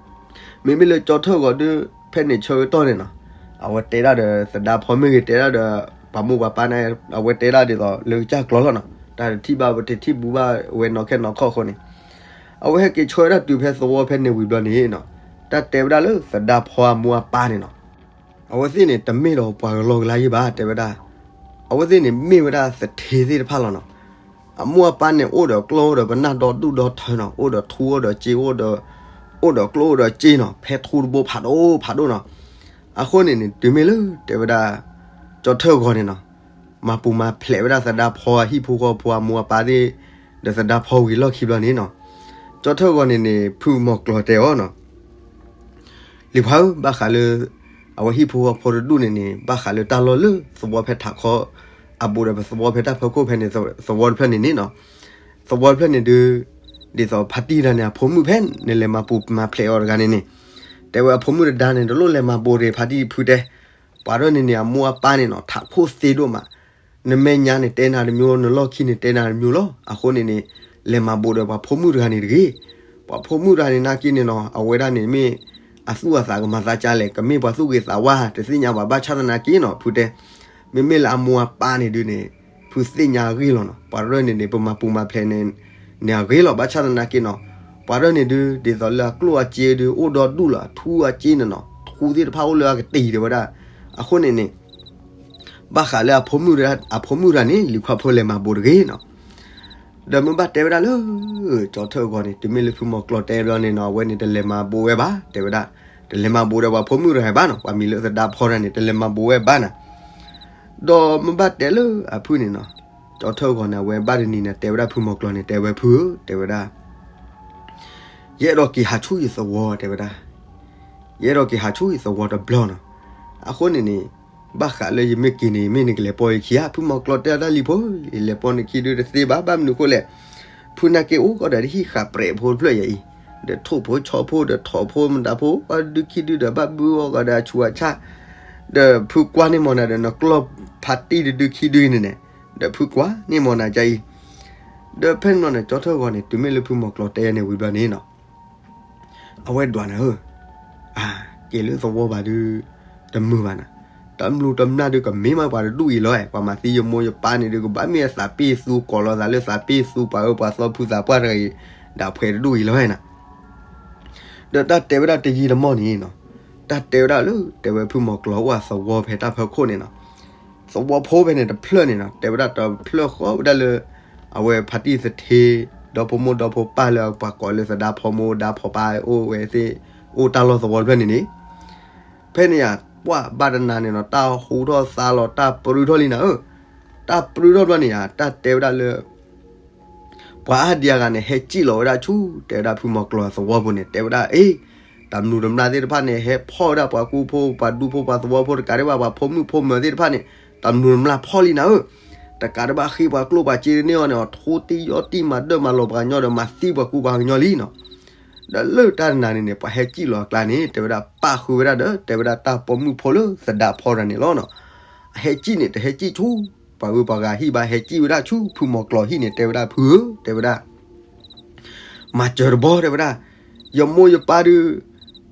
မ့မ့ၢ်လၢကၠီထၢၣ်ဂီၤဒုး ဖဲန့ၣ်ဆၢကတီၢ်န့ၣ်နီၤ, အဝဲတဲဒၣ်ဒီးသဒါဖီမ့ၢ်ဂ့ၤ တဲဒၣ်ဒီး ပှၤမိၢ်ပှၤပၢ်န့ၣ် အဝဲတဲဒၣ်ဒ်သိးလၢကစၢ်ကျိာ်လီၤနီၤ, တၢ်တထံၣ်ဘၣ်ဝဲတထံၣ်ဘူးဘၣ်ဝဲနီၢ်ခဲနီၢ်ခီၣ်အဃိန့ၣ်, အဝဲဟဲက့ၤဆှၢဝဲဒၣ်တုၤဖဲသဝီဖဲန့ၣ်ဝံၤဘျီန့ၣ်နီၤ, တၢ်တဲဝဲဒၣ်လၢသဒါဖီအမိၢ်အပၢ်န့ၣ်နီၤ အဝဲသ့ၣ်န့ၣ် တမ့ၢ်ဒီးပှၤကလီကလါယံၣ်ဘၣ် တဲဝဲဒၣ်, အဝဲသ့ၣ်န့ၣ်မ့ၢ်ဝဲဒၣ်သထ့သ့ၣ်တဖၣ်လီၤနီၤ. အမိၢ်အပၢ်န့ၣ် အိၣ်ဒီးကျိၣ်ဒီးပနၢ်ဒီဒူၣ်ဒီထၢနီၤ, အိၣ်ဒီးထူအိၣ်ဒီးစ့ အိၣ်ဒီးကျိၣ်အိၣ်ဒီးစ့နီၤ, ဖဲထူတဘိဖးဒိၣ်ဖးဒိၣ်နီၤ. အဃိန့ၣ်န့ၣ် တုၤမ့ၢ်လၢတဲဝဲဒၣ် ကၠီထၢၣ်ဂီၤန့ၣ်နီၤ, မၤပူၤမၤဖျဲးဝဲဒၣ်သဒါဖီအဟံၣ်ဖိဃီဖိအမိၢ်အပၢ်သ့ၣ်, ဒီးသဒါဖီဝံၤလီၢ်ခံဘျီန့ၣ်နီၤ, ကၠီထၢၣ်ဂီၤန့ၣ်န့ၣ် ဖုမီၤကျိၤတဲအီၤနီၤ လံၤခွါဧၢ ဘၣ်ဃးလၢ အဝဲဟံၣ်ဖိဃီဖိတဒူၣ်န့ၣ်န့ၣ် ဘၣ်ဃးလၢတၢ်လီၢ်လၢသဝီဖဲထးခီ အဘူးဒီးပသဝီဖဲတၢ်ဖီခိၣ်ဖဲန့ၣ် သဝီတဖျၢၣ်န့ၣ်န့ၣ်နီၤ, သဝီတဖျၢၣ်န့ၣ်ဒုး ဒ်သိးဖါတံၢ်တဂၤန့ၣ် အဖိမုၣ်ဖဲနလဲၤမၤပူၤမၤဖျဲးအီၤတဂၤန့ၣ်န့ၣ်, တဲဝဲအဖိမုၣ်တဒါန့ၣ် တလိၣ်လဲၤမၤဘူးတဂ့ၤ ဖါတံၢ်ဖုတဲ, ပှၤတဖၣ်န့ၣ်န့ၣ် အမိၢ်အပၢ်န့ၣ်နီၤ ထးခိၣ်သ့ဒိၣ်မး နမဲာ်ညါန့ၣ်တဲနၤတမျိုး နလီၢ်ခံန့ၣ်တဲနၤတမျိုးလီၤ. အဃိန့ၣ်န့ၣ် လဲၤမၤဘူးဒီးပှၤဖိမုၣ်တဂၤန့ၣ်တဂ့ၤ. ပှၤဖိမုၣ်တဂၤန့ၣ်နာ်က့န့ၣ်နီၤ အဝဲဒၣ်န့ၣ်မ့ၢ် အသူၣ်အသးကမၤသးကါလဲၣ် ကမ့ၢ်ပှၤသူၣ်ဂ့ၤသးဝါ တသ့ၣ်ညါဘၣ် ဘၣ်ဆၣ်သနာ်က့နီၤ ဖုတဲ, မ့မ့ၢ်လၢအမိၢ်အပၢ်န့ၣ်ဒုးန့ၣ် ဖုသ့ၣ်ညါအဂ့ၢ်လီၤနီၤ. ပှၤတဖၣ်န့ၣ်န့ၣ် ပမၤပူၤမၤဖျဲးန့ၣ် န့ၣ်အဂ့ၢ်လီၤ ဘၣ်ဆၣ်သနာ်က့နီၤ ပှၤတဖၣ်န့ၣ်ဒုး ဒ်သိးလၢအကျိၣ်အစ့ဒုး အိၣ်ဒီဒူၣ်လီၤ အထူအစ့န့ၣ်နီၤ ထူသ့ၣ်တဖၣ်အိၣ်လၢအကတံၤတဲဝဲဒၣ်. အဃိန့ၣ်န့ၣ် ဘၣ်ဃးလၢအဖိမုၣ်တဂၤ အဖိမုၣ်တဂၤန့ၣ် လံၤခွါဖိလဲၤမၤဘူးတဂ့ၤနီၤ. ဒီးမ့ၢ်ဘၣ်တဲဝဲဒၣ်လၢ ကၠီထၢၣ်ဂီၤန့ၣ် တုၤမ့ၢ်လၢဖုမီၤကျိၤတဲဘျီန့ၣ်နီၤ အဝဲန့ၣ်တလဲၤမၤဘူးဝဲဘၣ် တဲဝဲဒၣ်. တလဲၤမၤဘူးဒီးပှၤဖိမုၣ်တဂၤဘၣ်နီၤ ပှၤမံၤလၢသဒါဖီတဂၤန့ၣ် တလဲၤမၤဘူးဝဲဘၣ်နီၤ. ဒီးမ့ၢ်ဘၣ်တဲလၢအဖုန့ၣ်နီၤ ကၠီထၢၣ်ဂီၤန့ၣ် အဝဲဘၣ်တနံၤန့ၣ် တဲဝဲဒၣ်ဖုမီၤကျိၤန့ၣ် တဲဝဲဖုဧၢ တဲဝဲဒၣ် ယအဲၣ်ဒိးက့ၤဟးဆူယသဝီ တဲဝဲဒၣ်. ယအဲၣ်ဒိးက့ၤဟးဆူယသဝီတဘျီနီၤ. အဃိန့ၣ်န့ၣ် ဘၣ်ဃးလၢယမ့ၢ်က့ၤန့ၣ် မ့ၢ်နကလဲၤပိာ်ယခံဧါ. ဖုမီၤကျိၤတဲအီၤ တၢ်လံၤဖိ ယလဲၤပိာ်နခံဒုးတသ့ဘၣ် ဘၣ်မနုၤဃိလဲၣ်. ဖုနာ်က့အိၣ်ကီးဒီးတဟံၣ်ဃာ်ပြဲးဖိတဖျၢၣ်ယၤအံၤ ဒီးထိၣ်ဖိဆီဖိ ဒီးထိၣ်ဖိမတၤဖိ ပှၤဒုးခံဒုးဒီးဘၣ်ဘုအီၤကီးဒီးအဆူးအဆါ ဒီးဖုကွၢ်န့ၢ်မီၢ်နၤဒီးနကျီၢ်ဖးတံၢ်တဒုခံဒုန့ၣ်န့ၣ် ဒီးဖုကွၢ်န့ၢ်မီၢ်နၤကါအံၤ ဒီးဖဲန့ၣ်န့ၣ် ကၠီထၢၣ်ဂီၤန့ၣ် တုၤမ့ၢ်လၢဖုမီၤကျိၤတဲန့ၣ်ဝံၤဘျီန့ၣ်နီၤ အဝဲဒွးနၤဧၢ, အါ, က့ၤလၢသဝီဘၣ်ဒုး တမုာ်ဘၣ်နၤ, တၢ်မနုၤတမနုၤဒုးကမ့ၢ်မးပှၤတဒူၣ်အံၤလီၤ. ပှၤမၤသံယမိၢ်ယပၢ်န့ၣ်ဒုး ကဘၣ်မ့ၢ်အသးပ့ၢ်သူ ကိးလီၤသးလၢသးပ့ၢ်သူ ပှၤအၢပှၤသီဖုသးပှၢ်တဂၤအံၤ ဒီးအဖှဲးတဒူၣ်အံၤလီၤနၤ. ဒီးတၢ်တဲဝဲဒၣ်တယံာ်တမီၢ်န့ၣ်နီၤ, တၢ်တဲဝဲဒၣ်လၢ တဲဝဲဖုမီၤကျိၤအိၣ်အသဝီဖဲတၢ်ဖီခိၣ်န့ၣ်နီၤ, သဝီဖိဖဲန့ၣ်တဖျၢၣ်န့ၣ်နီၤ, တဲဝဲဒၣ်တဖျၢၣ်ဃီဝဲဒၣ်လၢ အဝဲဖါတံၢ်သထ့ ဒီဖိမိၢ်ဒီဖိပၢ်လၢပှၤကိးလၢသဒါဖီမိၢ်ဒါဖီပၢ်အိၣ်ဝဲသ့ၣ် အိၣ်တၢ်လီၢ်သဝီတဖျၢၣ်န့ၣ်န့ၣ်, ဖဲန့ၣ်ယၤ ပှၢ်ဘၣ်တနၤန့ၣ်နီၤ တၢ်ဟူထီၣ်သါလီၤ တၢ်ပြူထီၣ်လံနၤဧၢ, တၢ်ပြူထီၣ်ဘျီန့ၣ်ယၤ တၢ်တဲဝဲဒၣ်လၢ ပှၤအါဒံအါဂၤန့ၣ် ဟဲစံၣ်လီၤဝဲဒၣ်ဆူ တဲဝဲဒၣ်ဖုမီၤကျိၤအသဝီပူၤန့ၣ် တဲဝဲဒၣ် အ့ တၢ်မနုၤတမျၢ်သ့ၣ်တဖၣ်န့ၣ် ဟဲဖီၣ်ဝဲဒၣ်ပှၤကူဖိ ပှၤဒူဖိ ပှၤသဝီဖိတကးဒံးဘၣ် ပှၤဖိမုၣ်ဖိမၢၤသ့ၣ်တဖၣ်န့ၣ် တၢ်မနုၤတမျၢ်ဖီၣ်လံနၤဧၢ, တကးဒံးဘၣ်ဃ့ပှၤကျိၣ်ပှၤစ့န့ၢ်အီၤန့ၣ် အီၤထိတံၢ်ယီၢ်တံၢ်မၤဒၢၣ်မၤလီၤပှၤကညီဒီး မၤသံပှၤကူပှၤကညီလံနီၤ. ဒီးလၢတၢ်တနၤန့ၣ်န့ၣ် ပှၤဟဲစံၣ်လီၤအကျါန့ၣ် တဲဝဲဒၣ်ပၣ်ဃုာ်ဝဲဒၣ်ဒီး တဲဝဲဒၣ်တၢ်ပိာ်မုၣ်ဖိလၢသဒါဖီတဂၤန့ၣ်လီၤနီၤ. အဟဲစံၣ်န့ၣ် တဟဲစံၣ်ဆူပှၤဂုၤပှၤဂၤဟံၣ်ဘၣ် ဟဲစံၣ်ဝဲဒၣ်ဆူဖုမီၤကျိၤဟံၣ်န့ၣ် တဲဝဲဒၣ်ဖုဧၢ တဲဝဲဒၣ် မၤစၢၤတဘီ တဲဝဲဒၣ်, ယမိၢ်ယပၢ်ဒုး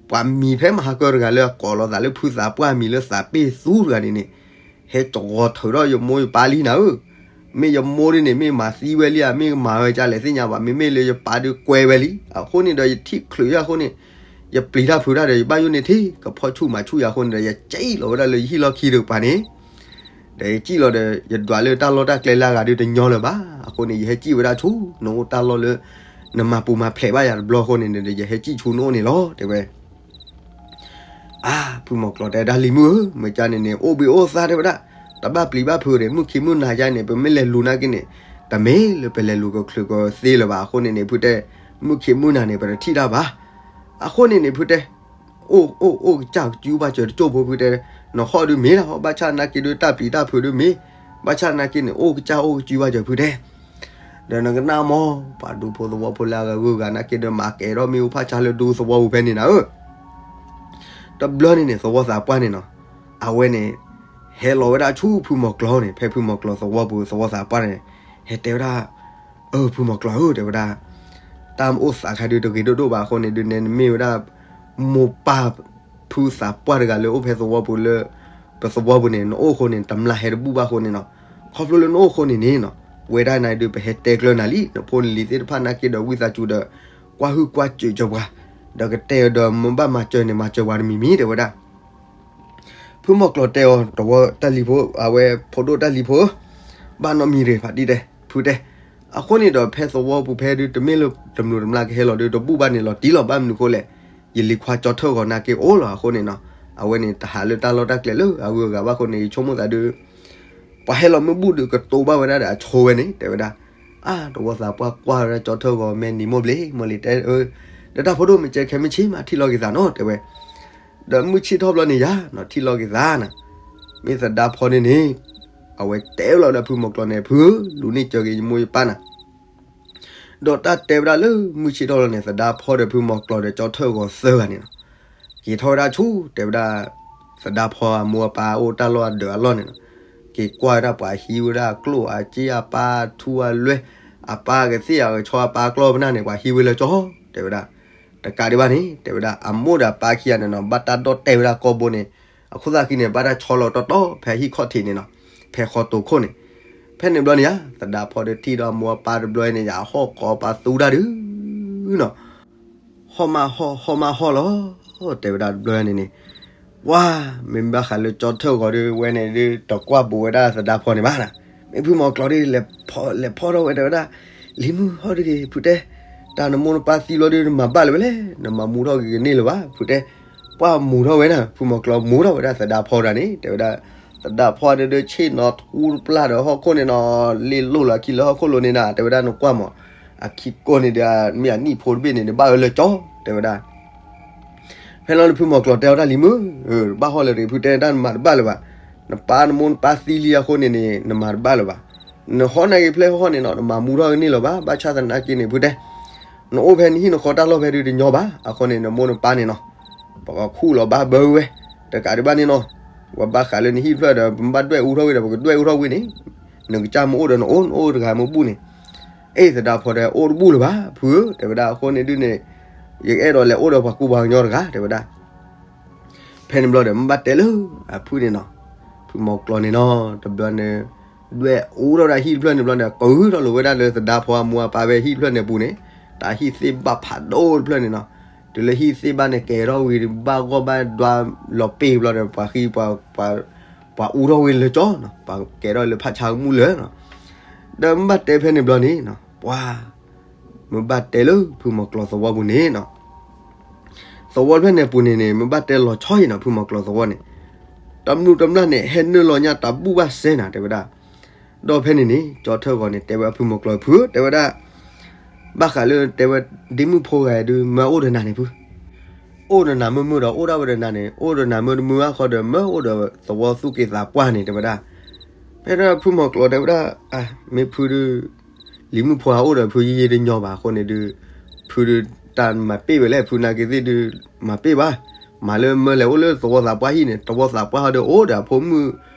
ပှၤမံၤဖဲမဟါကၢတဂၤလၢအကိးလီၤသးလၢဖုသးပှၢ်မံၤလၢသးပ့ၢ်သူတဂၤန့ၣ်န့ၣ် ဟဲတဂီၤထုးထီၣ်ယမိၢ်ယပၢ်လံနၤဧၢ. မ့ၢ်ယမိၢ်ဒ်န့ၣ် မ့ၢ်မၤသံဝဲလံဧါ မ့ၢ်မၤဝဲကလဲၣ်သ့ၣ်ညါဘၣ် မ့မ့ၢ်လၢယပၢ်ဒုးကွဲဝဲလံ အဃိန့ၣ်ဒီးယထံၣ်ချုးယၤအဃိန့ၣ် ယပျံၤတၢ်ဖုးတၢ်ဒီး ယဘၣ်ယိၣ်န့ၢ်ထံ ကဖီၣ်ဆူၣ်မၤဆူၣ်ယၤအဃိန့ၣ်ဒီး ယစံၣ်လီၤဝဲဒၣ်လၢယဟံၣ်လီၢ်ခံတကပၤန့ၣ် ဒီးယစံၣ်လီၤဒီး ယဒွးလၢတၢ်လီၢ်တၢ်ကျဲလၢအဂၤဒုးတညီလၢၤဘၣ်. အဃိန့ၣ် ယဟဲစံၣ်ဝဲဒၣ်ဆူ နအိၣ်တၢ်လီၢ်လၢ နမၤပူၤမၤဖျဲးဘၣ်ယၤတဘျီအဃိန့ၣ်ဒီး ယဟဲစံၣ်ဆူနအိၣ်န့ၣ်လီၤ တဲဝဲ အါ ဖုမီၤကျိၤတဲဒၣ်လံၤမုၣ်ဧၢ မ့ၢ်ကန့ၣ်န့ၣ် အိၣ်ဘှံးအိၣ်သါတဲဝဲဒၣ်, တဘၣ်ပျံၤဘၣ်ဖုးဒီး မုၢ်ခံမုၢ်နၤယါန့ၣ် ပမ့ၢ်လဲၤလူၤနာ်က့န့ၣ် တမ့ၢ်လၢပလဲၤလူၤကချုးကသ့လၢၤဘၣ်. အဃိန့ၣ်န့ၣ် ဖုတဲ မုၢ်ခံမုၢ်နၤန့ၣ် ပတထံၣ်တၢ်ဘၣ်. အဃိန့ၣ်န့ၣ် ဖုတဲ အိၣ်အိၣ်အိၣ်ကစၢ် ကစူဘၣ်စၢၤတကၠိၢ်ဖိ ဖုတဲ, နဟီၣ်ဒုးမ့ၢ်လီၤ ဘၣ်ဆၣ်နာ်က့ဒုး တၢ်ပျံၤတၢ်ဖုးဒုးမ့ၢ်, ဘၣ်ဆၣ်နာ်က့န့ၣ် အိၣ်ကစၢ်အိၣ်ကစူဘၣ်စၢၤ ဖုတဲ ဒီးနကနၣ်မ့ၢ် ပှၤဒူဖိသဝီဖိလၢအဂၤဂုၤအဂၤနာ်က့ဒီး မၤကဲၤထီၣ်မ့ၣ်အူဖးဆါလၢဒူသဝီပူၤဖဲန့ၣ်နၤဧၢ. တဘျီန့ၣ်န့ၣ် သဝီသးပှၢ်န့ၣ်နီၤ, အဝဲန့ၣ် ဟဲလီၤဝဲဒၣ်ဆူဖုမီၤကျိၤန့ၣ် ဖဲဖုမီၤကျိၤသဝီပူၤသဝီသးပှၢ်န့ၣ် ဟဲတဲဝဲဒၣ်, အၢ ဖုမီၤကျိၤဧၢ တဲဝဲဒၣ်, တၢ်အိၣ်သးခါဒုးတဂ့ၤဒိၣ်ဒိၣ်ဘၣ်အဃိန့ၣ်ဒုး နဲနမ့ၢ်ဝဲဒၣ် မိၢ်ပၢ် ဖုသးပှၢ်တဂၤလၢအိၣ်ဖဲသဝီပူၤလၢ ပသဝီပူၤန့ၣ် နအိၣ်အဃိန့ၣ် တမျၢ်ဟဲတဘူၣ်ဘၣ်အဃိန့ၣ်နီၤ, ခီဖျိလၢနအိၣ်အဃိန့ၣ်န့ၣ်နီၤ, ဝဲဒၣ်နၤဒုး ပဟဲတဲကျၢၤနၤလံ နဖိနလံၤသ့ၣ်တဖၣ်နာ်က့ဒီးဝံသးစူၤဒီး ကွၢ်ဟုၣ်ကွၢ်စၢၤစၢၤပှၤ, ဒီးကတဲဒီးမ့ၢ်ဘၣ်မၤစၢၤန့ၣ် မၤစၢၤပှၤတမံၤမံၤ တဲဝဲဒၣ် ဖုမီၤကျိၤတဲအီၤ တဝီတၢ်လံၤဖိ အဝဲဖိဒိၣ်တၢ်လံၤဖိဧၢ, ဘၣ်နီတမံၤတဂ့ၤ ဖါတံၢ်တဲ ဖုတဲ, အဃိန့ၣ်ဒီး ဖဲသဝီပူၤဖဲဒုး တမ့ၢ်လၢတမျၢ်တမျၢ်ကဟဲလီၤဒုး တဘူၣ်ဘၣ်န့ၣ်လီၤတံၢ်လီၤ ဘၣ်မနုၤအဃိလဲၣ်, ယလံၤခွါကၠီထၢၣ်ဂီၤနာ်က့အိၣ်လီၤအဃိန့ၣ်နီၤ, အဝဲန့ၣ်တဟးလၢတၢ်လီၢ်တၢ်ကျဲလၢအဂုၤအဂၤဘၣ်အဃိန့ၣ် ယဆိကမိၣ်သးဒုး ပှၤဟဲလီၤမ့ၢ်ဘူၣ်ဒုးကတိၤဘၣ်ဝဲဒၣ်ဒီးအဆိဝဲန့ၣ် တဲဝဲဒၣ်, အါ တဝီသးပှၢ်ကွၢ်ဝဲဒၣ်ကၠီထၢၣ်ဂီၤ မဲာ်နံၤမိၢ်ဘျ့ မိၢ်လံၤတဲ ဒီးတၢ်ဖိဒိၣ်မ့ၢ်ကဲခဲမုၢ်ဆ့ၣ်မး ထံၣ်လီၤက့ၤသးနီၤ တဲဝဲ, ဒီးမုၢ်ဆ့ၣ်ထီၣ်ဘျီန့ၣ်ယါနီၤ ထံၣ်လီၤက့ၤသးနၤ, မ့ၢ်သဒါဖီန့ၣ်န့ၣ် အဝဲတဲလီၤဝဲဒၣ်ဖုမီၤကျိၤန့ၣ် ဖုဧၢ လူၤန့ၢ်စၢၤက့ၤယမိၢ်ယပၢ်နၤ ဒီးတၢ်တဲဝဲဒၣ်လၢမုၢ်ဆ့ၣ်ထီၣ်လီၤန့ၣ် သဒါဖီဒီးဖုမီၤကျိၤဒီးကၠီထၢၣ်ဂီၤသၢဂၤန့ၣ်နီၤ, က့ၤထီၣ်ဝဲဒၣ်ဆူ တဲဝဲဒၣ် သဒါဖီအမိၢ်အပၢ်အိၣ်တၢ်လီၢ်အဒၢးအလီၢ်န့ၣ်နီၤ, က့ၤကွၢ်ဝဲဒၣ်ပှၤဟံးဝဲဒၣ်ကျိၣ်အစ့အပၢ်ထူအလွဲၢ်, အပၢ်ကသ့ၣ်အကဆီအပၢ်ကျီၢ်ပနၢ်န့ၣ် ပှၤဟံးဝဲလၢကၠီ တဲဝဲဒၣ်, တကးဒံးဘၣ်န့ၣ် တဲဝဲဒၣ် အမိၢ်ဒီးအပၢ်ခံဂၤန့ၣ်နီၤ ဘၣ်တၢ်ဒီၣ်တဲာ်ဝဲဒၣ်ကိာ်ဘိန့ၣ်, အခိၣ်သၣ်ခံန့ၣ် ဘၣ်တၢ်ဆီလီၤတီတီ ဖဲဟံၣ်ခီၣ်ထံးန့ၣ်နီၤ, ဖဲဃီတိၤခိၣ်န့ၣ်, ဖဲန့ၣ်ဘျီန့ၣ်ယါ သဒါဖီဒီးထံၣ်ဒီးအမိၢ်အပၢ်တဘျီန့ၣ် ယဟီၣ်ကိးပသူတၢ်ဒုးနီၤ ဟီၣ်မးဟီၣ် ဟီၣ်မးဟီၣ်လီၤ, တဲဝဲဒၣ်တဘျီန့ၣ်န့ၣ်, ဝါ, မ့ၢ်ဘၣ်ဃးလၢကၠီထၢၣ်ဂီၤဒုး ဝဲန့ၣ်ဒုး တကွၢ်ဘူးဝဲဒၣ်သဒါဖီန့ၣ်ဘၣ်နၤ, မ့ၢ်ဖုမီၤကျိၤဒုး လဲၤဖီထီၣ်ဝဲတဲဝဲဒၣ်, လံၤမုၣ်ဟီၣ်တဂ့ၤ ဖုတဲ, တၢ်နမိၢ်နပၢ်သံဘျီဒုး နမၤဘၣ်လၢၤဝဲလဲၣ်, နမၤမူထီၣ်က့ၤကန့ၢ်လၢၤဘၣ် ဖုတဲ, ပှၢ်မူထီၣ်ဝဲနၤ ဖုမီၤကျိၤမူထီၣ်ဝဲဒၣ်သဒါဖီတဂၤန့ၣ် တဲဝဲဒၣ်, သဒါဖီဒုးဒုးဆ့ၣ်နီၤထူတပျၢ်ဒီး ဟီၣ်ခိၣ်န့ၣ်နီၤ, လ့ၣ်လိၣ်လီၤအခံလၢဟီၣ်ခိၣ်လိၤန့ၣ်နၤ တဲဝဲဒၣ် နကွၢ်မး, အခံကိာ်န့ၣ်ဒီး မ့ၢ်အနံၣ်ဖိတဘ့ၣ်န့ၣ် နဘၣ်အၢလၢကၠီ တဲဝဲဒၣ် ဖဲလီၤန့ၣ်ဖုမီၤကျိၤတဲအီၤတၢ်လံၤမုၣ်, ဘၣ်ဟီၣ်လၢၤတဂ့ၤ ဖုတဲတၢ်နမၤတဘၣ်လၢၤဘၣ်, နပၢ်နမိၢ်နပၢ်သံလံအဃိန့ၣ်န့ၣ် နမၤတဘၣ်လၢၤဘၣ်, နဟီၣ်နာ်က့ဖျဲၣ်ဟီၣ်န့ၣ်နီၤ နမၤမူထီၣ်ကန့ၢ်လၢၤဘၣ်, ဘၣ်ဆၣ်သနာ်က့န့ၣ် ဖုတဲ, နအိၣ်ဖဲနဟံၣ်နဃီတၢ်လီၢ်ဖဲဒုးတညီဘၣ်, အဃိန့ၣ် နမိၢ်နပၢ်န့ၣ်နီၤ, ပကခူၣ်လီၤဘၣ်ဘၢဝဲ, တကးဒံးဘၣ်န့ၣ်နီၤ, ပဘၣ်ဃးလၢနဟံၣ်တဖျၢၣ်ဒီး ပဘၣ်ဒွဲၣ်အူထီၣ်ဝဲဒီး ပကဒွဲၣ်အူထီၣ်ဝဲန့ၣ်, နကစၢ်မ့ၢ်အိၣ်ဒီးနအိၣ် နအိၣ်တဂၤမ့ၢ်ဘူၣ်န့ၣ် အ့ၣ် သဒါဖီတဲ အိၣ်တဘူၣ်လၢၤဘၣ် ဖုဧၢ တဲဝဲဒၣ် အဃိန့ၣ်ဒုးန့ၣ် ယကအဲၣ်ဒိးလဲၤအိၣ်ဒီးပှၤကူပှၤကညီတဂၤ တဲဝဲဒၣ်. ဖဲန့ၣ်ဘျီဒီး မ့ၢ်ဘၣ်တဲလၢ အဖုန့ၣ်နီၤ, ဖုမီၤကျိၤန့ၣ်နီၤ တဘျီန့ၣ် ဒွဲၣ်အူထီၣ်ဝဲဒၣ်ဟံၣ်တဖျၢၣ်န့ၣ်ဘျီန့ၣ် ကုၢ်ထီၣ်လိာ်ဝဲဒၣ်လၢသဒါဖီအမိၢ်အပၢ်ဖဲဟံၣ်တဖျၢၣ်န့ၣ်အပူၤန့ၣ်, တၢ်ဟံၣ်သ့ၣ်ဘၣ်ဖးဒိၣ်တဖျၢၣ်န့ၣ်နီၤ, တုၤလၢဟံၣ်သ့ၣ်ဘၣ်န့ၣ် ကဲထီၣ်ဝံၤ ဘၣ်ဂီၢ်ဘၣ်ဒွါလီၤပ့ၢ်ဘျီဒီး ပှၤဃံ ပှၤအူထီၣ်ဝဲလၢကၠီနီၤ, ပှၤကဲထီၣ်လၢဖးဆါကမူၣ်လၢာ်နီၤ. ဒီးမ့ၢ်ဘၣ်တဲဖဲန့ၣ်ဘျီန့ၣ်နီၤ ပှၤ မ့ၢ်ဘၣ်တဲလၢဖုမီၤကျိၤသဝီပူၤန့ၣ်နီၤ, သဝီဖျၢၣ်န့ၣ်ပူၤန့ၣ်န့ၣ် မ့ၢ်ဘၣ်တဲလီၤဆီအံၤနီၤ ဖုမီၤကျိၤသဝီန့ၣ်, တမျုးတမျၢ်န့ၣ် ဟဲနုာ်လီၤညါတၢ်ဘူၣ်ဘၣ်စဲနၤ တဲဝဲဒၣ်. ဒီးဖဲန့ၣ်န့ၣ် ကၠီထၢၣ်ဂီၤန့ၣ် တဲဝဲအဖုမီၤကျိၤဖု တဲဝဲဒၣ်, ဘၣ်ဃးလၢတဲဝဲ ဒ့မုၣ်ဖိဂၤဒုး မၢအိၣ်ဒီးနၤန့ၣ်ဖု အိၣ်ဒီးနၤမုာ်မုာ်ဒီး အိၣ်ဒၣ်ဝဲဒီးနၤန့ၣ် အိၣ်ဒီးနၤမုာ်တမုာ်အခီဒီး မၢအိၣ်ဒီးသဝီသူၣ်က့သးပှၢ်န့ၣ် တဲဝဲဒၣ်. ဖဲဒၣ်ဖုမီၤကျိးတဲဝဲဒၣ်, မ့ၢ်ဖုဒုး လံၤမုၣ်ဖိဟးအိၣ်ဒီးဖုယံာ်ယံာ်တညီဘၣ်အဃိန့ၣ်ဒုး, ဖုဒုးတၢ်မၤပ့ၢ်ဝဲလဲၣ် ဖုနာ်က့ၤသ့ၣ်ဒုး မၤပ့ၢ်ဘၣ်, မၤလၢမၢလဲၤအိၣ်လၢသဝီသးပှၢ်ဟံၣ်န့ၣ် သဝီသးပှၢ်ဟီဒီးအိၣ်ဒီး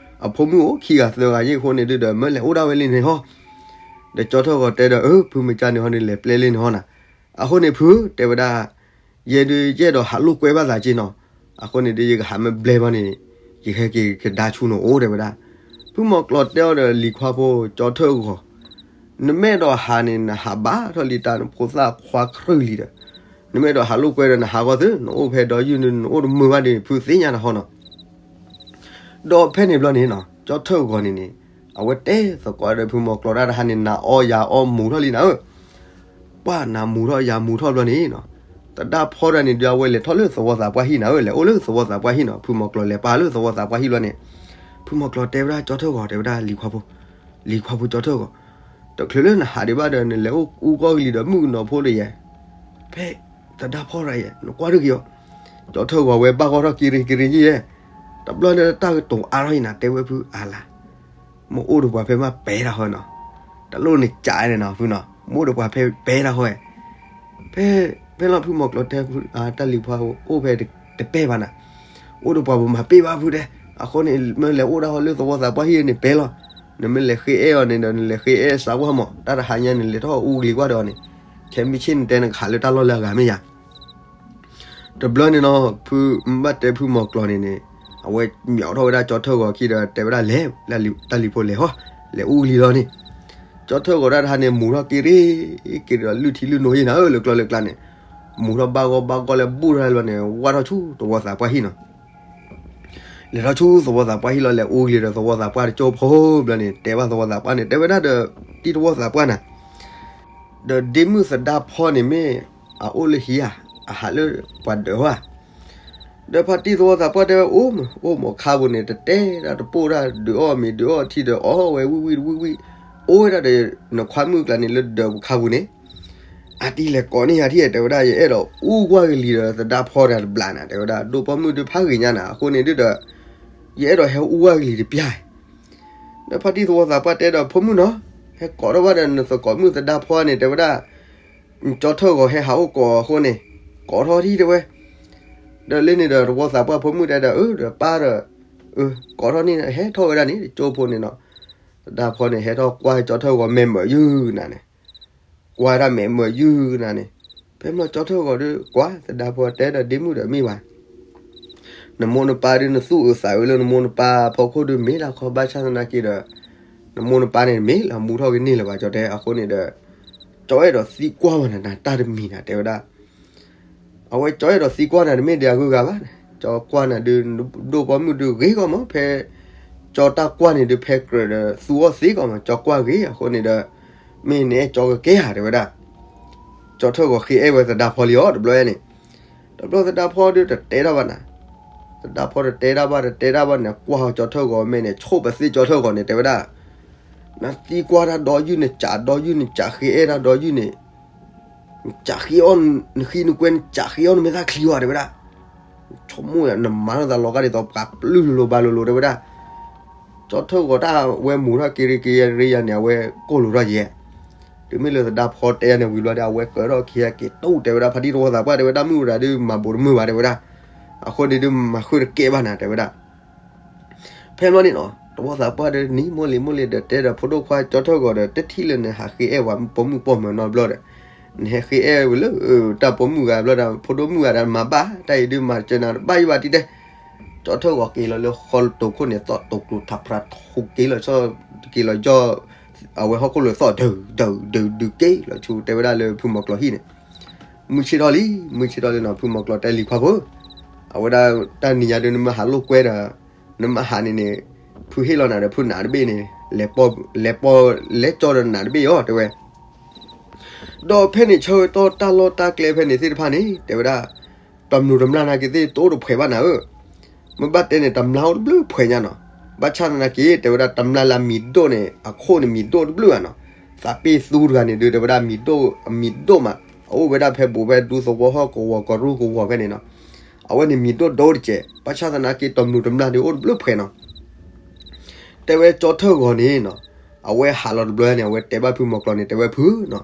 အဖိမုၣ်အိၣ်ခံဂၤသၢဂၤယ့ၢ်အဃိန့ၣ်ဒုးဒီး မၢလဲၤအိၣ်ဒၣ်ဝဲလံန့ၣ်ဟီ, ဒီးကၠီထၢၣ်ဂီၤတဲဒီး အၢ ဖုမ့ၢ်ကန့ၣ်ဟီန့ၣ် လဲၤပျဲလံန့ၣ်ဟီနီၤ, အဃိန့ၣ်ဖုတဲဝဲဒၣ် ယဲဒုးယအဲၣ်ဒိးဟးလိာ်ကွဲဘၣ်သးက့နီၤ, အဃိန့ၣ်ဒုးယကဟးမ့ၢ်ဘျဲဘၣ်န့ၣ် ယဟဲက့ၤကဒါဆူနအိၣ်တဲဝဲဒၣ်, ဖုမီၤကျိးတဲအီၤဒီးလံၤခွါဖိကၠီထၢၣ်ဂီၤ, နမ့ၢ်အဲၣ်ဒိးဟးန့ၣ် နဟးဘၣ်ထီၣ်လံတၢ်နဖိသၣ်ခွါခရၢၣ်လံဒီး, နမ့ၢ်အဲၣ်ဒိးဟးလိာ်ကွဲဒီးနဟးဂီၢ်သု နအိၣ်ဖဲဒီယုၢ်န့ၣ် နအိၣ်တမုာ်ဘၣ်ဒီး ဖုသ့ၣ်ညါတဟီနီၤ ဒီးဖဲန့ၣ်ဘျီန့ၣ်နီၤ ကၠီထၢၣ်ဂီၤန့ၣ်န့ၣ် အဝဲတဲသကိးဒီးဖုမီၤကျိးတၢ်တဟါန့ၣ် နၤအီယၤအီမူၤထီၣ်လံနၤဧၢ, ပှၢ်နၤမူၤထီၣ်ယၤမူၤထီၣ်ဘျီန့ၣ်နီၤ, သဒါဖီတဂၤန့ၣ်ဒုးအဝဲလဲၤထီၣ်လၢသဝီသးပှၢ်ဟံၣ်နၤဧၢ, လဲၤအိၣ်လၢသဝီသးပှၢ်ဟံၣ်နီၤ, ဖုမီၤကျိးလဲၤပာ်လၢသဝီသးပှၢ်ဟံၣ်ဘျီန့ၣ်, ဖုမီၤကျိးတဲဝဲဒၣ်ကၠီထၢၣ်ဂီၤ တဲဝဲဒၣ်လံၤခွါဖိ, လံၤခွါဖိကၠီထၢၣ်ဂီၤ, တချုးလၢနဟးဒံးဘၣ်ဒီး နလဲၤအိၣ်အူကီၢ်ကလံၤဒီးမုၣ်ကနီၤဖိတယဲၢ် ဖဲသဒါဖီတဂၤယဲၢ် နကွၢ်တဂ့ၤအီၤ, ကၠီထၢၣ်ဂီၤဝဲဘၣ်ဂီၢ်ထီၣ်က့ၤရ့က့ၤရ့ယဲၢ်, တဘျီန့ၣ်တၢ်ကတိၤအါထီၣ်အံၤနၤ တဲဝဲဖုအါလါ မ့ၢ်အိၣ်ဒီးပှၤဖဲမ့ၢ်ပဲတၢ်ဃီနီၤ, တလိၣ်န့ၣ်ကးန့ၣ်နီၤ ဖုနီၤ, မ့ၢ်အိၣ်ဒီးပှၤဖဲပဲတၢ်ဃီ, ဖဲ ဖဲလီၤဖုမီၤကျိးတဲ တၢ်လံၤခွါအိၣ်ဖဲတပဲဘၣ်နၤ, အိၣ်ဒီးပှၤပမၤပ့ၢ်ဘၣ်ဖုတဲ, အဃိန့ၣ် မ့ၢ်လဲၤအိၣ်ဒၣ်ဟီလၢသဝီသးပှၢ်ဟံၣ်န့ၣ်ပဲလီၤ, နမ့ၢ်လဲၤဃ့အဲၣ်အီၤန့ၣ်ဒီး နလဲၤဃ့အဲၣ်စးဝါမး တၢ်တဟါညါန့ၣ် လဲၤထီၣ်အူကလံၤကွၢ်ဒီးအီၤန့ၣ်, ခဲမုၢ်ဆ့ၣ်နတဲနကဟးလၢတၢ်လီၢ်လၢအဂၤမ့ၢ်ယၤ တဘျီန့ၣ်နီၤ ဖုမ့ၢ်ဘၣ်တဲဖုမီၤကျိးန့ၣ်န့ၣ်, အဝဲမၠီထီၣ်ဝဲဒၣ်ကၠီထၢၣ်ဂီၤခံဒီး တဲဝဲဒၣ်လဲၤ တၢ်လံၤဖိလဲၤဟီ, လဲၤအူကလံၤလီၤန့ၣ်, ကၠီထၢၣ်ဂီၤတၢ်တဟါန့ၣ် မူၤထီၣ်က့ၤရ့က့ၤဒီးလုၢ်ထံလုၢ်နိဟံၣ်နၤဧၢ လၢကျီလၢကျါန့ၣ်, မူၤထီၣ်ဘၣ်ဂီၢ်ဘၣ်ဂီၢ်လၢဘူၣ်ထီၣ်လီၤန့ၣ် ဝၢ်ထီၣ်ဆူသဝီသးပှၢ်ဟံၣ်နီၤ လဲၤထီၣ်ဆူသဝီသးပှၢ်ဟံၣ်လီၤ လဲၤအူကလံၤဒီးသဝီသးပှၢ်တကၠိဖိဘျီန့ၣ် တဲဘၣ်သဝီသးပှၢ်န့ၣ် တဲဝဲဒၣ်ဒီး တံၤသဝီသးပှၢ်နၤ ဒီးဒ့မုၣ်သဒါဖီန့ၣ်မ့ၢ်အအိၣ်လၢဟံဧါ, အဟးလၢပှၤဒၢးဧါ, ဒီးဖါတံၢ်သဝီသးပှၢ်တဲဝဲ အိၣ်မး အိၣ်မးခါပူၤန့ၣ် တတဲတၢ်တပိၢ်တၢ်ဒုးအီၣ်မ့ၤဒုးအီၣ်ထံဒီးအီၣ်ဝဲဝံၣ်ဝံၣ်တဝံၣ်ဝံၣ်, အိၣ်ဝဲဒၣ်ဒီး နခွါမုၣ်ကျါန့ၣ်လၢဒၢးပူၤခါပူၤန့ၣ် အတံၤလဲၤကိးန့ၢ်ယၤထံၣ် တဲဝဲဒၣ် ယအဲၣ်ဒိးအူကွၢ်ကလံၤဒီးသဒါဖီတၢ်တဘျီနၤ တဲဝဲဒၣ် ဒိၣ်ပိာ်မုၣ်ဒုးဖးဂ့ၤညါနၤ အဃိန့ၣ်ဒုးဒီး ယအဲၣ်ဒိးဟဲအူကွၢ်ကလံၤတပျၢ် ဒီးဖါတံၢ်သဝီသးပှၢ်တဲဒီး ဖိမုၣ်နီၤ, ဟဲကိးထီၣ်ဘၣ်ဒီးနသကိးမုၣ်သဒါဖီန့ၣ် တဲဝဲဒၣ်, ကၠီထၢၣ်ဂီၤဟဲဟးအိၣ်ကိးအဃိန့ၣ်, ကိးထီၣ်ထံၣ်တဲဝဲ, ဒီးလၢန့ၣ်ဒီးသဝီသးပှၢ်ဖိမုၣ်တဲဒီး အၢ ဒီးပၢ်ဒီး, ကိးထီၣ်န့ၣ် ဟဲထီၣ်ဝဲဒၣ်န့ၣ် ကၠိဖိန့ၣ်နီၤ, သဒါဖီန့ၣ် ဟဲထီၣ်ကွၢ်ကၠီထၢၣ်ဂီၤမဲာ်မၢးယုၢ်နၤန့ၣ် ကွၢ်တၢ်မဲာ်မၢးယုၢ်နၤန့ၣ်, ဖဲမ့ၢ်ကၠီထၢၣ်ဂီၤဒီး ကွၢ်သဒါဖီတဲဒီးဒ့မုၣ်ဒီးမ့ၢ်ဘၣ်, နမိၢ်နပၢ်ဒီး နသူၣ်အုးသးအုးလၢနမိၢ်နပၢ်အဖီခိၣ်ဒီး မ့ၢ်တၢ်ခီ ဘၣ်ဆၣ်သနာ်က့ဒီး နမိၢ်နပၢ်န့ၣ် မ့ၢ်လၢမူထီၣ်ကန့ၢ်လၢၤဘၣ် ကၠီတဲ အဃိန့ၣ်ဒီး ကၠီအဲၣ်ဒိးသံကွၢ်ဝဲနၤ နတၢ်တမံၤနၤ တဲဝဲဒၣ် အဝဲကၠီအဲၣ်ဒိးသံကွၢ်နၤ တမ့ၢ်ဒံးအဂုၤအဂၤဘၣ်, ကၠီကွၢ်နၤဒုး ဒိၣ်ပိာ်မုၣ်ဒုးဂ့ၤကီးမး ဖဲ ကၠီတၢ်ကွၢ်န့ၣ်ဒုး ဖဲကြၢးဒီးသူအီၣ်သ့ကီးမး ကၠီကွၢ်ဂ့ၤ အဃိန့ၣ်ဒီး မ့ၢ်နအဲၣ်ကၠီကကဲဧါ တဲဝဲဒၣ်, ကၠီထၢၣ်ဂီၤဃ့အဲၣ်ဝဲသဒါဖီလံအီၤ တဘျီန့ၣ်, တဘျီသဒါဖီဒုးတတဲတၢ်ဘၣ်နၤ, သဒါဖီတတဲတၢ်ဘၣ် တတဲတၢ်ဘၣ်န့ၣ် ကွၢ်ကၠီထၢၣ်ဂီၤမဲာ်န့ၣ် ဆိၣ်ပသ့ၣ်ကၠီထၢၣ်ဂီၤန့ၣ် တဲဝဲဒၣ် နသံကွၢ်တၢ်ဒီယုၢ် နကးဒီယုၢ် နကးဃ့အဲၣ်တၢ်ဒီယုၢ်န့ၣ် နကးဃ့အီၣ် နဃံနကွဲ နကးဃ့အီၣ်နမဲာ်သၣ်ချံအီၤ တဲဝဲဒၣ်, ဆိကမိၣ်နမၤထီၣ်သးလီၤဂာ်ဒ်သိးပှၤပျုၢ်လိၤလိၤဘၣ်လိၤလိၤ တဲဝဲဒၣ်, ကၠီထၢၣ်ဂီၤတၢ်ဝဲမူၤထီၣ်က့ၤရ့က့ၤရ့ယၤန့ၣ် အဝဲကိၢ်လိာ်ထီၣ်ယဲၢ်, တုၤမ့ၢ်လၢသဒါဖီတဲယၤန့ၣ်ဝံၤဘျီဒီး အဝဲကၢထီၣ်ခံဂၤက့ၤတူၢ် တဲဝဲဒၣ် ဖါတံၢ်သဝီသးပှၢ် တဲဝဲဒၣ် မုၣ်ဝဲဒၣ်ဒုးမၤဘိးတမုာ်ဘၣ် တဲဝဲဒၣ်, အဃိန့ၣ်ဒုးမၤဃုတကဲဘၣ်နၤ တဲဝဲဒၣ် ဖဲမ့ၢ်န့ၣ်နီၤ သဝီသးပှၢ်ဒီး နံၤမိၢ်လံၤမိၢ်လံၤဒီး တဲဒီးဖိဒိၣ်ခွါကၠီထၢၣ်ဂီၤဒီး တထံၣ်လၢနဟးဃ့အဲၣ်ဝဲပိာ်မုၣ်ပိာ်မၢၤနီတဘျီဒီး နဟဲဃ့အဲၣ်ဝဲလၢ တၢ်ပိာ်မုၣ်ဂၤဘျီဒီး ဖိဒိၣ်မုၣ်ဂၤဒီး မၤဘၣ်တၢ်အံၤဒုးမၤစၢၤနၤတဘၣ်ယဘၣ်တံၢ်တဲ, ကၠီထၢၣ်ဂီၤက့ၤလီၤလၢဃီတိာ်ခိၣ်န့ၣ် သီၣ်တိာ်ကျိၤထးဖြးထူက့ၤလီၤဆီ က့ၤလီၤယီၢ် အဝဲဟီၣ်ခိၣ်လိၤသီၣ်ဒုးဒုးဒုးဒုးက့ၤလီၤဆူ တဲဝဲဒၣ်လၢဖုမီၤကျိးဟံၣ်န့ၣ် မုၢ်ဆ့ၣ်ထီၣ်လံ မုၢ်ဆ့ၣ်ထီၣ်လံနီၤ ဖုမီၤကျိးတဲလံၤခွါဖိ, အဝဲဒၣ်တၢ်နံၤညါဒုး နမ့ၢ်ဟးလိာ်ကွဲဒီး နမ့ၢ်ဟးန့ၣ်န့ၣ် ဖုဟ့ၣ်လီၤနၤဒီးဖုနးတဘ့ၣ်န့ၣ် လဲၤပီၢ်လဲၤကၠီဒီးနးတဘ့ၣ်အီၤ တဲဝဲ ဒီးဖဲန့ၣ်ဆၢကတီၢ်တၢ်လီၢ်တၢ်ကျဲဖဲန့ၣ်သ့ၣ်တဖၣ်န့ၣ် တဲဝဲဒၣ် တမျူးတမျၢ်နာ်က့ၤသ့ၣ် တအိၣ်တဖှဲးဘၣ်နၤဧၢ, မ့ၢ်ဘၣ်တဲန့ၣ် တမျၢ်အိၣ်တဘျုးဖှဲးညါနီၤ, ဘၣ်ဆၣ်သနာ်က့ တဲဝဲဒၣ်တမျၢ်လၢအမံၤဒိၣ်န့ၣ် အခိၣ်န့ၣ်မံၤဒိၣ်တဘျုးဘၣ်နီၤ, သးပ့ၢ်သူတဂၤန့ၣ်ဒုး တဲဝဲဒၣ်မံၤဒိၣ် အမံၤဒိၣ်မး အအိၣ်ဝဲဒၣ်ဖဲဘူးဖဲဒူသဝီဟီၣ်ကဝီၤကရူၢ်ကဝီၤဖဲန့ၣ်နီၤ, အဝဲန့ၣ်မံၤဒိၣ်ဒိၣ်တကဲး ဘၣ်ဆၣ်သနာ်က့ တမျူးတမျၢ်ဒုးအိၣ်တဘျုးဖှဲးနီၤ တဲဝဲကၠီထၢၣ်ဂီၤန့ၣ်နီၤ, အဝဲဟးလီၤတဘျီန့ၣ် အဝဲတဲဘၣ်ဖုမီၤကျိၤန့ၣ် တဲဝဲဖုနီၤ,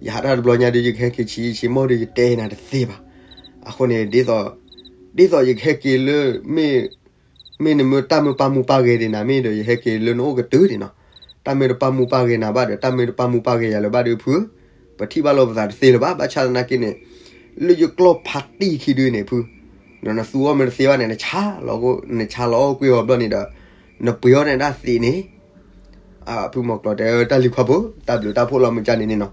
ယဟးတၢ်တဘျီညါဒီး ယကဟဲက့ၤဆံးဆံးမိၢ်ဒီး ယတဲနၤတသ့ဘၣ်. အဃိန့ၣ် ဒ်သိး ဒ်သိးယကဟဲက့ၤလၢ မ့ၢ် မ့ၢ်နမ့ၢ်တၢ်မ့ၢ်ပာ်မူပာ်ဂဲၤဒံးနၤမ့ၢ်ဒီး ယဟဲက့ၤလၢနအိၣ်ကတုၤဒံးနီၤ. တၢ်မ့ၢ်တပာ်မူပာ်ဂဲၤနၤဘၣ်ဒီး တၢ်မ့ၢ်တပာ်မူပာ်ဂဲၤယၤလၢၤဘၣ်ဒီးဖု, ပထံၣ်ဘၣ်လိာ်ပသးတသ့လၢၤဘၣ်. ဘၣ်ဆၣ်သနာ်က့န့ၣ် လၢယကျီၢ်ဖးတံၢ်ခံဒုန့ၣ်ဖု, နသူအီၣ်မ့ၢ်တသ့ဘၣ်န့ၣ် နဆါလီၤ, နဆါလီၤအီၣ်ကွံာ်အီၤဘျီန့ၣ်ဒီး နပှ့ၤအီၣ်န့ၢ်ဒၣ်သ့န့ၣ် ဖုမီၤကျိၤတဲ တၢ်လံၤခွါဖိ တၢ်ဘျုးတၢ်ဖှိၣ်လီၤမုၢ်ကၢ်န့ၣ်န့ၣ်နီၤ.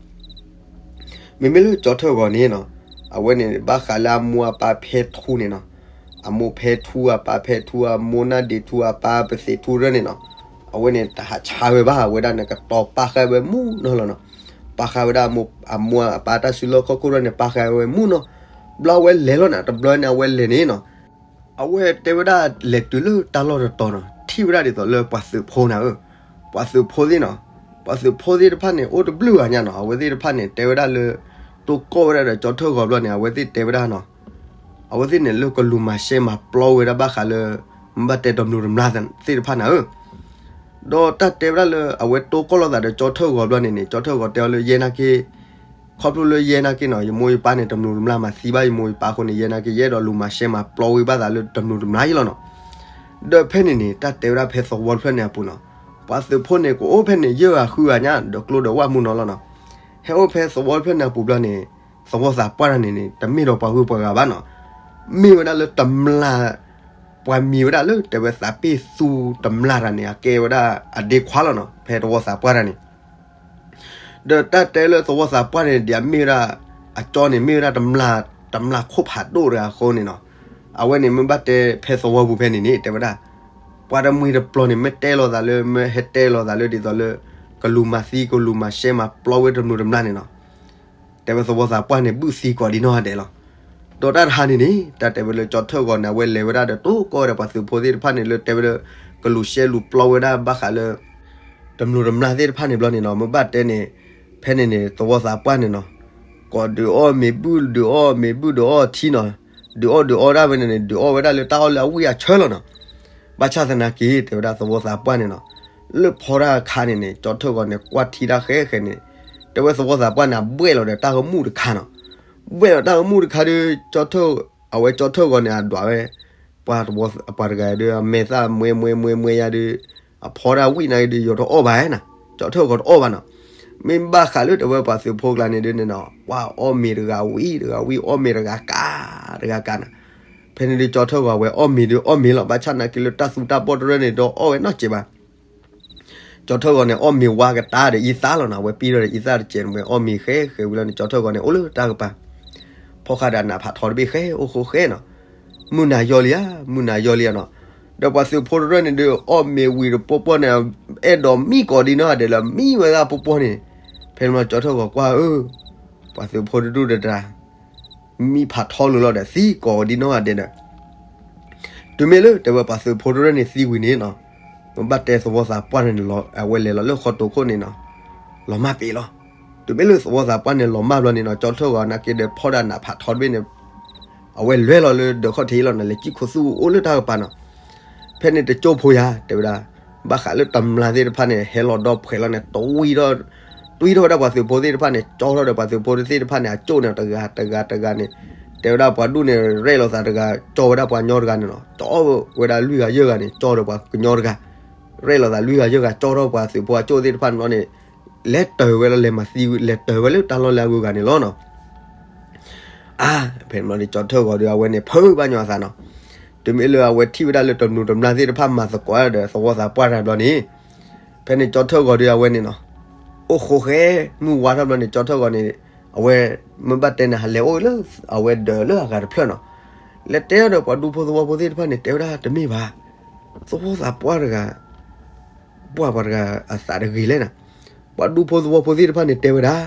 မ့မ့ၢ်လၢကၠီထၢၣ်ဂီၤန့ၣ်နီၤ, အဝဲန့ၣ် ဘၣ်ဃးလၢအမိၢ်အပၢ်ဖဲထူန့ၣ်နီၤ, အမိၢ်ဖဲထူ အပၢ်ဖဲထူ အမိၢ်နၢ်ဒ့ထူ အပၢ်ပသ့ထူရၢၢ်န့ၣ်နီၤ, အဝဲန့ၣ် တဟးဆါဝဲဘၣ်, အဝဲဒၣ်န့ၣ် ကတီၤပာ်ဃာ်ဝဲမူနီၤလီၤနီၤ. ပာ်ဃာ်ဝဲဒၣ်အမိၢ်အပၢ်တၢ်စုလီၢ်ခီၣ်ခိၣ်ရၢၢ်န့ၣ် ပာ်ဃာ်ဝဲမူနီၤ. ဘျီအဝဲလဲၤလီၤန့ၣ် တဘျီန့ၣ် အဝဲလဲၤန့ၣ်နီၤ အဝဲတဲဝဲဒၣ်လဲၤတုၤလၢတၢ်လီၢ်တတီၤနီၤ, ထံၣ်ဝဲဒၣ်ဒ်သိးလၢပှၤသုးဖိနၤဧၢ, ပှၤသုးဖိသ့ၣ်နီၤ, ပှၤသုးဖိသ့ၣ်တဖၣ်န့ၣ် အိၣ်တဘျုးဂၤညါနီၤ, အဝဲသ့ၣ်တဖၣ်န့ၣ် တဲဝဲဒၣ်လၢ တိၢ်ကီၢ်ဝဲဒၣ်ဒီးကၠီထၢၣ်ဂီၤဘျီန့ၣ် အဝဲသ့ၣ်တဲဝဲဒၣ်နီၤ, အဝဲသ့ၣ်န့ၣ်လၢကလူၤမၤရှဲမၤပျီဝဲဒၣ်ဘၣ်ဃးလၢ မ့ၢ်ဘၣ်တဲတမျိးတမျာ်သ့ၣ်တဖၣ်နၤဧၢ ဒီးတၢ်တဲဝဲဒၣ်လၢအဝဲတိၢ်ကီၢ်လိာ်သးဒီးကၠီထၢၣ်ဂီၤဘျီန့ၣ်န့ၣ် ကၠီထၢၣ်ဂီၤတဲအီၤလၢယဲနာ်က့ ခီဖျိလၢယဲနာ်က့နီၤ, ယမိၢ်ယပၢ်န့ၣ် တမျိးတမျာ်မၤသံဘၣ်ယမိၢ်ယပၢ်အဃိန့ၣ် ယဲနာ်က့ ယအဲၣ်ဒိးလူၤမၤရှဲမၤပျီဝဲဘၣ်သးလၢတမျိးတမျာ်ယဲလီၤနီၤ. ဒီးဖဲန့ၣ်န့ၣ် တၢ်တဲဝဲဒၣ်ဖဲသဝီတဖျၢၣ်န့ၣ်အပူၤနီၤ, ပှၤသုးဖိန့ၣ် ကအိၣ်ဖဲန့ၣ် ယဲၢ်ဂၤဃုဂၤညါ ဒီးကျိဒီးဝၣ်မူနီၤလီၤနီၤ. ဟဲအိၣ်ဖဲသဝီတဖျၢၣ်န့ၣ်အပူၤဘျီန့ၣ် သဝီသးပှၢ်တၢ်န့ၣ်န့ၣ် တမ့ၢ်ဒီးပှၤဂုၤပှၤဂၤဘၣ်နီၤ, မ့ၢ်ဝဲဒၣ်လၢတမျာ် ပှၤမံၤဝဲဒၣ်လၢတဲဝဲသးပ့ၢ်သူတမျာ်တၢ်န့ၣ် အကဲဝဲဒၣ်အဒ့ခွါလီၤနီၤ, ဖဲသဝီသးပှၢ်တၢ်န့ၣ် ဒီးတၢ်တဲလၢသဝီသးပှၢ်န့ၣ် ဒ်အမ့ၢ်ဝဲဒၣ် အကၠီန့ၣ် မ့ၢ်ဝဲဒၣ်တမျာ် တမျာ်ခိၣ်ဖးဒိၣ်တဂၤအဃိန့ၣ်နီၤ, အဝဲန့ၣ်မ့ၢ်ဘၣ်တဲဖဲသဝီပူၤဖဲန့ၣ်န့ၣ် တဲဝဲဒၣ် ပှၤတမှံၤတပျီၤန့ၣ် မ့ၢ်တဲလိာ်သးလၢ မ့ၢ်ဟဲတဲလိာ်သးလၢဒ်သိးလၢ ကလူၤမၤသံ ကလူၤမၤရှဲမၤပျီဝဲတမျိးတမျာ်န့ၣ်နီၤ, တဲဝဲသဝီသးပှၢ်န့ၣ် ဘုၣ်သံကိးဒံနီၢ်ဂၤဒဲးလီၤ. ဒီးတၢ်တဟါန့ၣ်န့ၣ် တၢ်တဲဝဲလၢကၠီထၢၣ်ဂီၤန့ၣ် အဝဲလဲၤဝဲဒၣ်ဒီးတိၢ်ကီၢ်ဒီးပှၤသုးဖိသ့ၣ်တဖၣ်န့ၣ် လၢတဲဝဲလၢ ကလူၤရှဲလူၤပျီဝဲဒၣ်ဘၣ်ဃးလၢ တမျိးတမျာ်သ့ၣ်တဖၣ်န့ၣ်ဘျီန့ၣ်နီၤ, မ့ၢ်ဘၣ်တဲန့ၣ် ဖဲန့ၣ်န့ၣ် သဝီသးပှၢ်န့ၣ်နီၤ, ကိးဒုးအီၣ်မ့ၤဘုၣ် ဒုးအီၣ်မ့ၤဘုၣ် ဒုးအီၣ်ထံနီၤ, ဒုးအီၣ်ဒုးအီဒၣ်ဝဲန့ၣ်န့ၣ် ဒုးအီၣ်ဝဲဒၣ်လၢတၢ်အီၣ်လၢအဝံၣ်အဆၢလီၤနီၤ. ဘၣ်ဆၣ်သနာ်က့ တဲဝဲဒၣ်သဝီသးပှၢ်န့ၣ်နီၤ, လၢဖီတၢ်အခါန့ၣ်န့ၣ် ကၠီထၢၣ်ဂီၤန့ၣ် ကွၢ်ထံတၢ်ဃဲဃဲန့ၣ်, တဲဝဲသဝီသးပှၢ်န့ၣ် အဘှဲၣ်လီၤဒီးတၢ်ကမူၣ်တခါနီၤ. ဘှဲၣ်လီၤတၢ်ကမူၣ်တခါဒီး ကၠီထၢၣ် အဝဲကၠီထၢၣ်ဂီၤန့ၣ် အဒွးဝဲ ပှၤတဝီ ပှၤတဂၤဒီး အမဲာ်သၣ်မွဲမွဲမွဲမွဲယါဒီး အဖီတၢ်ဝံၣ်နာ်က့ဒီး ယိၤတအီၣ်ဘၣ်နၤ, ကၠီထၢၣ်ဂီၤတအီၣ်ဘၣ်နီၤ. မ့ၢ်ဘၣ်ဃးလၢတဝဲပှၤသုးဖိကျါန့ၣ်ဒုးန့ၣ်နီၤ, ပှၤအီၣ်မ့ၤတဂၤဝံၤတဂၤဝံၤ အီၣ်မ့ၤတဂၤကးတဂၤကးနၤ. ဖဲန့ၣ်ဒုး ကၠီထၢၣ်ဂီၤဝဲအီၣ်မ့ၤဒုးအီၣ်မ့ၤလီၤ. ဘၣ်ဆၣ်နာ်က့လၢတၢ်သူတၢ်ဘီၣ်တရၢန့ၣ် ဒီးအီၣ်ဝဲနီၢ်စဲးဘၣ် ကၠီထၢၣ်ဂီၤန့ၣ် အီၣ်မ့ၤဝါကတါဒီးအံသၣ်လီၤနီၤ. အဝဲပံၢ်ထီၣ်ဒီးအံသၣ်တစဲးန့ၣ် ဝဲအီၣ်မ့ၤဃဲဃဲဝံၤလီၤန့ၣ် ကၠီထၢၣ်ဂီၤန့ၣ် အိၣ်လၢတၢ်ကပၤ ဖီၣ်ဃာ်ဒီးနးဖးထီတဘ့ၣ်ဃဲအိၣ်ဃိဃဲနီၤ. မုၢ်နၤယီလံဧါ, မုၢ်နၤယီလံဧါနီၤ. ဒီးပှၤသုးဖိတရၢၢ်န့ၣ်ဒီး အီၣ်မ့ၤဝံၤတပီၢ်ပီၢ်န့ၣ် အဲၣ်ဒိးမံကိးဒံနီၢ်ဂၤဒဲးလၢ မံဝဲဒၣ်ပီၢ်ပီၢ်န့ၣ်, ဖဲန့ၣ်ကၠီထၢၣ်ဂီၤကွၢ်ဧၢ, ပှၤသုးဖိတဒူၣ်တတြၢ် မံဖးထီလိၤလီၤဒီး သံကိးဒံနီၢ်ဂၤဒဲးဒီး တုၤမ့ၢ်လၢတဲဝဲပှၤသုးဖိတရၢၢ်န့ၣ်သံဝံၤန့ၣ်နီၤ, ပဘၣ်တဲသဝီသးပှၢ်န့ၣ် အဝဲလဲၤလီၤလၢဃီတိာ်ခိၣ်န့ၣ်နီၤ, လီၤမၢ်ပ့ၤလီၤ. တုၤမ့ၢ်လၢသဝီသးပှၢ်န့ၣ်လီၤမၢ်ဘျီန့ၣ်နီၤ, ကၠီထၢၣ်ဂီၤနာ်က့ဒီး ဖီၣ်ဒၣ်နးဖးထီတဘ့ၣ်န့ၣ် အဝဲလဲၤလီၤလၢဒၢးခီၣ်ထံးလီၤနီၤ, လဲၤကံၣ်ခိၣ်သူၣ်အိၣ်လၢတၢ်ကပၤနီၤ. ဖဲန့ၣ်တကၠိဖိယၤ တဲဝဲဒၣ်, ဘၣ်ဃးလၢတမျာ်သ့ၣ်တဖၣ်န့ၣ် ဟဲလီၤဒီဖှဲးလီၤန့ၣ် တွံၢ်ထီၣ်, တွံၢ်ထီၣ်ဝဲဒၣ်ပှၤသုးဖိသ့ၣ်တဖၣ်န့ၣ် အကၠိၣ်န့ၣ် တဂၤတဂၤတဂၤန့ၣ်, တဲဝဲဒၣ်ပှၤဒူၣ်န့ၣ် ရဲၣ်လိာ်သးတဂၤ ကၠီဝဲဒၣ်ပှၤကညီတဂၤန့ၣ်နီၤ, ကၠီဝဲဒၣ်လွံၢ်ဂၤယဲၢ်ဂၤန့ၣ် ကၠီဒီးပှၤကညီတဂၤ, ရဲၣ်လိာ်သးလွံၢ်ဂၤယဲၢ်ဂၤ ကၠီထီၣ်ပှၤသုးဖိအကၠိၣ်သ့ၣ်တဖၣ်န့ၣ်ဘျီန့ၣ်, လဲၤတၢၤဝဲလၢလဲၤမၤသံ လဲၤတၢၤဝဲလၢတၢ်လီၢ်လၢအဂုၤအဂၤန့ၣ်လီၤနီၤ. အါ, ဖဲန့ၣ်ဘျီန့ၣ် ကၠီထၢၣ်ဂီၤဒီး အဝဲန့ၣ်ဖုးဘၣ်ညီအသးနီၤ. တုၤမ့ၢ်လၢအဝဲထံၣ်ဝဲဒၣ်လၢတမျာ်တမျာ်သ့ၣ်တဖၣ်မၤသကိးဒီးသဝီသးပှၢ်တၢ်ဘျီန့ၣ်, ဖဲန့ၣ်ကၠီထၢၣ်ဂီၤဒီးအဝဲန့ၣ်နီၤ, အိၣ်ဃိဃဲ, မုၢ်ဝါထီၣ်ဘျီန့ၣ် ကၠီထၢၣ်ဂီၤန့ၣ်, အဝဲ, မ့ၢ်ဘၣ်တဲန့ၣ် ဟးလဲၤအိၣ်လၢ, အဝဲဒၢးလၢအဂၤတဖျၢၣ်နီၤ. လဲၤတဲဒီးပှၤဒူဖိသဝီဖိသ့ၣ်တဖၣ်န့ၣ် တဲဝဲဒၣ်တမ့ၢ်ဘၣ်, သဝီသးပှၢ်တဂၤ ပှၢ်ပှၤတဂၤအသးတဂ့ၤလဲၣ်နၤ. ပှၤဒူဖိသဝီဖိသ့ၣ်တဖၣ်န့ၣ်တဲဝဲဒၣ်,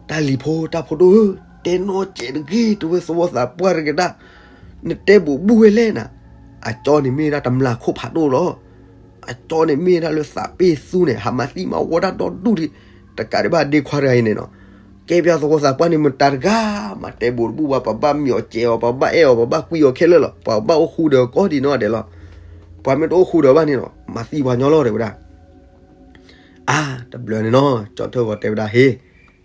တၢ်လံၤဖိတၢ်ဖိဒိၣ်ဧၢ, တဲနီၢ်စဲးတဂ့ၤ တဝဲသဝီသးပှၢ်တဂၤဒၣ်, နတဲဘူးဘူးဝဲလဲၣ်နၤ. အကၠီန့ၣ်မ့ၢ်ဒၣ်တမျာ်ခိၣ်ဖးဒိၣ်လီၤ. အကၠီန့ၣ်မ့ၢ်ဒၣ်လၢသးပ့ၢ်သူန့ၣ် ဟးမၤသံမၤဝီတၢ်ဒီဒူၣ်ဒံး, တကးဒံးဘၣ်ဒ့ခွါတဂၤအံၤန့ၣ်နီၤ. ကဲပှၤသဝီသးပှၢ်န့ၣ်မတၤတဂၤ, မၤတဲဘူးတဘူးဘၣ်, ပဘၣ်မံအီၤစဲးအီၤ, ပဘၣ်အဲၣ်အီၤ, ပဘၣ်ကွံအီၤခဲလၢာ်လီၤ, ပဘၣ်အိၣ်ဃူဒီးကိးဒံးနီၢ်ဂၤဒဲးလီၤ. ပ ပှၤမ့ၢ်တအိၣ်ဃူဒီးဘၣ်န့ၣ်နီၤ မၤသံပှၤညီလီၤ တဲဝဲဒၣ်. အါ တဘျီန့ၣ်နီၤ ကၠီထၢၣ်ဂီၤတဲဝဲဒၣ် ဟ့,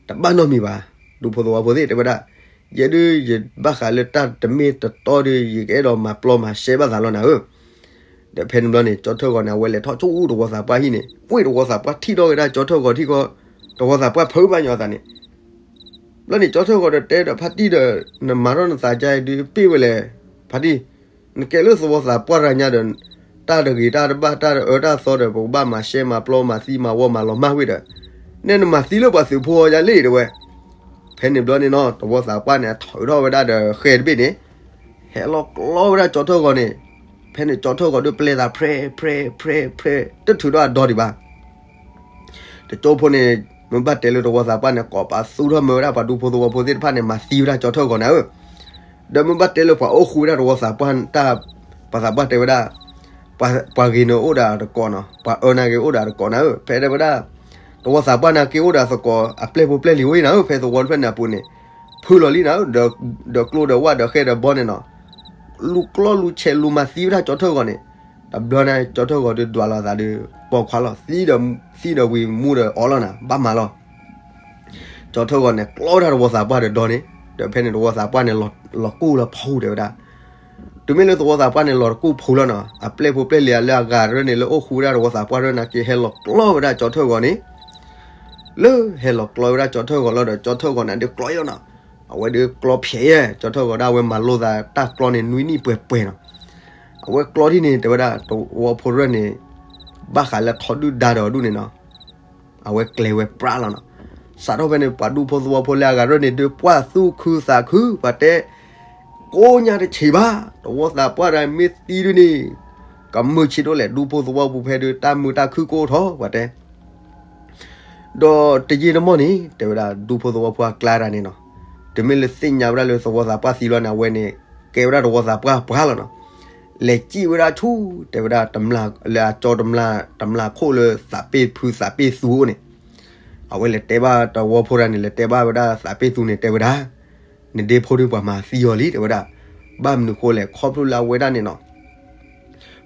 တဘၣ်နီတမံၤဘၣ်, ဒူဖိသဝီဖိသ့ၣ် တဲဝဲဒၣ်, ယဲဒၣ်ယဘၣ်ဃးလၢတၢ်တမ့ၢ်တတီဒီး ယကအဲၣ်ဒိးမၤပျီမၤရှဲဘၣ်သးလီၤနၤဧၢ. ဒီးဖဲန့ၣ်ဘျီန့ၣ် ကၠီထၢၣ်ဂီၤန့ၣ် အဝဲလဲၤထီၣ်ဆူတဝီသးပှၢ်ဟံၣ်န့ၣ် ဝ့ၢ်တဝီသးပှၢ်ထံၣ်ထီၣ်က့ၤဒၣ်ကၠီထၢၣ်ဂီၤထံကီၢ်, တဝီသးပှၢ်ဖုးဘၣ်ညီအသးန့ၣ် ဘျီန့ၣ် ကၠီထၢၣ်ဂီၤဒီးတဲဒီးဖါတံၢ်ဒီး နမၤထီၣ်နသးကါအံၤဒုးပ့ၢ်ဝဲလဲၣ်, ဖါတံၢ်, နကဲလၢသဝီသးပှၢ်တဂၤညါဒီး တၢ်တဂ့ၤတၢ်တဘၣ်တၢ်တအၢတၢ်သီဒီး ပကဘၣ်မၤရှဲမၤပျီမၤသံမၤဝီမၤလီၤမၢ်ဝ့ၢ်ဒီး နဲနမၤသံလၢပှၤသုးဖိအီၤယါလံ တဲဝဲ. ဖဲန့ၣ်ဘျီန့ၣ်နီၤ တဝီသးပှၢ်န့ၣ် ထုးထီၣ်ဝဲဒၣ်ဒီးဃဲတဘ့ၣ်န့ၣ် ဟဲလီၤကျီဝဲဒၣ်ကၠီထၢၣ်ဂီၤန့ၣ်, ဖဲန့ၣ်ကၠီထၢၣ်ဂီၤဒုးပျဲသးဖြဲဖြဲဖြဲဖြဲ တထုးထီၣ်အဒီဒံးဘၣ်. တကၠိဖိန့ၣ် မ့ၢ်ဘၣ်တဲလၢတဝီသးပှၢ်န့ၣ် ကိးပသူထီၣ်မၢဝဲဒၣ်ပှၤဒူဖိသဝီဖိသ့ၣ်တဖၣ်န့ၣ် မၤသံဝဲဒၣ်ကၠီထၢၣ်ဂီၤန့ၣ်ဧၢ. ဒီးမ့ၢ်ဘၣ်တဲလၢပှၤအိၣ်ဃူဝဲဒၣ်တဝီသးပှၢ်တၢ်, ပှၤသးပှၢ်တဲဝဲဒၣ်, ပှၤဂ့ၤန့ၣ်အိၣ်ဒီးတကိးနီၤ, ပှၤအၢနာ်က့ၤအိၣ်ဒီးတကိးနၤဧၢ, ဖဲတဲဝဲဒၣ်, တဝီသးပှၢ်နာ်က့ၤအိၣ်ဒီးသကိးအပျဲၢ်ဖိပျဲၢ်လံၤဝဲနၤဧၢ, ဖဲသဝီတဖျၢၣ်န့ၣ်အပူၤန့ၣ်, ဖုလီၤလံနၤဧၢ, ဒီးကျိဒီးဝၣ်ဒီးဃဲဒီးဘီန့ၣ်နီၤ, လူၤကျီလူၤဆဲးလူၤမၤသံဝဲဒၣ်ကၠီထၢၣ်ဂီၤန့ၣ်, တဘျီန့ၣ် ကၠီထၢၣ်ဂီၤဒုးဒွးလီၤသးဒီး ပိာ်ခွါလီၤ, သံဒီးဝံၤမူဒီးအီလီၤနၤ, ဘၣ်မၤလီၤ. ကၠီထၢၣ်ဂီၤန့ၣ် ကျီဝဲဒၣ်တဝီသးပှၢ်ဒီးဒီန့ၣ်, ဒီးဖဲန့ၣ်တဝီသးပှၢ်န့ၣ် လီၤကူၢ်လီၤဖှူတဲဝဲဒၣ်. တုၤမ့ၢ်လၢတဝီသးပှၢ်န့ၣ် လီၤတကူၢ်ဖှူလီၤနီၤ, အပျဲၢ်ဖိပျဲၢ်လံၤဧါလၢအဂၤရၢၢ်န့ၣ် လၢအိၣ်ဃူဝဲဒၣ်တဝီသးပှၢ်ရၢၢ်နာ်က့ၤ ဟဲလီၤကျီဝဲဒၣ်ကၠီထၢၣ်ဂီၤန့ၣ်, လၢဟဲလီၤကျီဝဲဒၣ်ကၠီထၢၣ်ဂီၤလီၤဒီး ကၠီထၢၣ်ဂီၤန့ၣ် ဒုးကျီယီၤနီၤ, အဝဲဒုးကျီဖျဲးယဲၢ်, ကၠီထၢၣ်ဂီၤဒၣ်ဝဲမၤလိသးတၢ်ကျီန့ၣ် နွံနံၣ်ပှဲၤပှဲၤနီၤ. အဝဲကျီဒ်န့ၣ် တဲဝဲဒၣ် တဝီဖိရၢၢ်န့ၣ် ဘၣ်ဃးလၢထီဒုၣ်ဒါဒီးဒူၣ်န့ၣ်နီၤ, အဝဲကျဲၤဝဲပြးလီၤနီၤ. စးထီၣ်ဖဲန့ၣ် ပှၤဒူဖိသဝီဖိလၢအဂၤရၢၢ်န့ၣ် ဒုးပှၢ်သူၣ်ခုသးခု, ပှၤတဲ, ကိးညါတဆံးဘၣ်, တဝီသးပှၢ်တဂၤမ့ၢ်သံဒုးန့ၣ်, ကမုာ်ဆံးဒိၣ်လဲၣ်, ဒူဖိသဝီပူၤဖဲဒုး တၢ်မုာ်တၢ်ခုၣ်ကိၢ်ထီၣ် ပှၤတဲ ဒီးတယံာ်တမီၢ်န့ၣ် တဲဝဲဒၣ် ဒူဖိသဝီဖိအကျါတဂၤန့ၣ်နီၤ, တုၤမ့ၢ်လၢသ့ၣ်ညါဝဲဒၣ်လၢသဝီသးပှၢ်သံလီၤန့ၣ် အဝဲန့ၣ် ကဲဝဲဒၣ်တဝီသးပှၢ်ပှၤလီၤနီၤ. လဲၤစံၣ်ဝဲဒၣ်ဆူ တဲဝဲဒၣ် လၢအကၠီတမျၢ်ခိၣ်လၢသးပ့ၢ်ဖုသးပ့ၢ်သူအိၣ်န့ၣ်, အဝဲလဲၤတဲဘၣ်တဝီဖိတဂၤန့ၣ် လဲၤတဲဘၣ်ဝဲဒၣ်သးပ့ၢ်သူန့ၣ် တဲဝဲဒၣ်, နဒ့ဖိဒုးပှၤမၤသံအီၤလံ တဲဝဲဒၣ်, ဘၣ်မနုၤဃိလဲၣ် ခီဖျိလၢအဝဲဒၣ်န့ၣ်နီၤ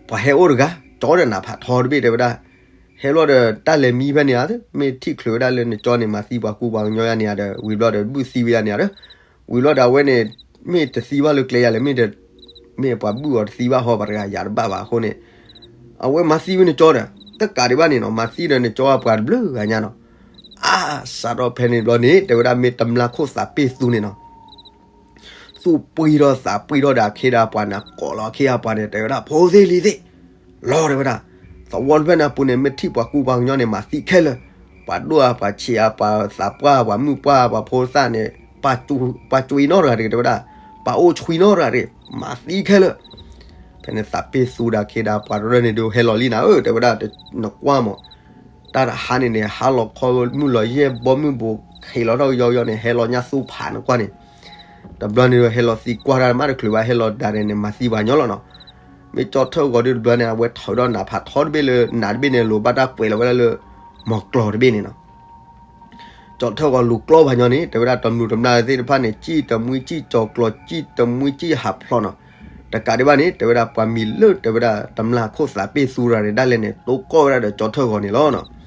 ပှၤဟဲအိၣ်တဂၤ ကၠီဒီးနးဖးထီတဘ့ၣ် တဲဝဲဒၣ်, ဟဲလီၤဒီးတၢ်လဲၤမံဖဲန့ၣ်ဧါ, မ့ၢ်ထံၣ်ချုးဝဲဒၣ်လၢနကၠီန့ၣ် မၤသံပှၤကူပှၤကညီယါန့ၣ်ဧါဒီး ဝံၤဘျီဒီးဘုၣ်သံဝဲယါန့ၣ်ဧါဒီး, ဝံၤဘျီဒီးအဝဲန့ၣ် မ့ၢ်တသံဘၣ်လၢကျဲယါလဲၣ်, မ့ၢ်ပှၤဘုၣ်အီၤတသံဘၣ်ဟီ ပှၤတဂၤယၤတဘၣ်ဘၣ်အဃိန့ၣ်, အဝဲမၤသံဝဲနကၠီဒီး တကးဒံးဘၣ်န့ၣ်နီၤ မၤသံဒီးနကၠီပှၤတဘျုးဂၤညါနီၤ. အါ စးထီၣ်ဖဲန့ၣ်ဘျီန့ၣ် တဲဝဲဒၣ်မ့ၢ်တမျၢ်ခိၣ်သးပ့ၢ်သူန့ၣ်နီၤ သူၣ်ပှံၢ်ထီၣ်သးပှံၢ်ထီၣ်ဒီးအခ့ဒီးပှၤန့ၣ် ကိးလီၤအခ့အပှၤန့ၣ် တဲဝဲဒၣ် ဖိသ့ၣ်လံၤသ့ၣ်, လီၤ တဲဝဲဒၣ်, သဝီတဖျၢၣ်န့ၣ်အပူၤန့ၣ် မ့ၢ်ထံၣ်ပှၤကူပှၤကညီန့ၣ် မၤသံခဲလၢာ်, ပှၤဒိၣ်ဧါ ပှၤဆံးဧါ ပှၤသးပှၢ် ပှၤမုၣ်ပှၢ် ပှၤဖိသၣ်န့ၣ် ပှၤကွံနီတဂၤတဂ့ၤ တဲဝဲဒၣ်, ပှၤအိၣ်ဆွံနီတဂၤတဂ့ၤ မၤသံခဲလၢာ်. ဖဲန့ၣ်သးပ့ၢ်သူဒီးအခ့ဒီးပှၤတရၢၢ်န့ၣ်ဒုးဟဲလီၤလံနၤဧၢ တဲဝဲဒၣ်, နကွၢ်မး တၢ်တဟါန့ၣ်န့ၣ် ဟါလီၤခီမုၢ်လီၤယဲၢ်ဘီမုၢ်ဘိး ဃ့လီၤထီၣ်ကယီကယီန့ၣ် ဟဲလီၤညါသူဖးနကွၢ်န့ၣ်, တဘျီန့ၣ်ဒီးဟဲလီၤသံကွၢ်တၢ်မးတချုးဘၣ် ဟဲလီၤဒၣ်ဒဲးန့ၣ် မၤသံပှၤညီလီၤနီၤ. မ့ၢ်ကၠီထၢၣ်ဂီၤဒုးတဘျီန့ၣ် အဝဲထုးထီၣ်နးဖးထီတဘ့ၣ်လၢနးတဘ့ၣ်န့ၣ် လိၤဘၣ်တၢ်ကွဲးလီၤဝဲဒၣ်လၢ မီၤကျိၤတဘ့ၣ်န့ၣ်နီၤ. ကၠီထၢၣ်ဂီၤလူၤကျီပှၤညီန့ၣ် တဲဝဲဒၣ်တမျုးတမျၢ်သ့ၣ်တဖၣ်န့ၣ် စံၣ်တမှံစံၣ်ကၠီၤကျီၤ စံၣ်တမှံစံၣ်ဟးဖျိးနီၤ. တကးဒံးဘၣ်န့ၣ် တဲဝဲဒၣ်ပှၤမံၤလၢတဲဝဲဒၣ်တမျၢ်ခိၣ်သးပ့ၢ်သူတဂၤန့ၣ် ဒၣ်လဲာ်န့ၣ် တိကိၢ်ဝဲဒၣ်ဒီးကၠီထၢၣ်ဂီၤန့ၣ်လီၤနီၤ.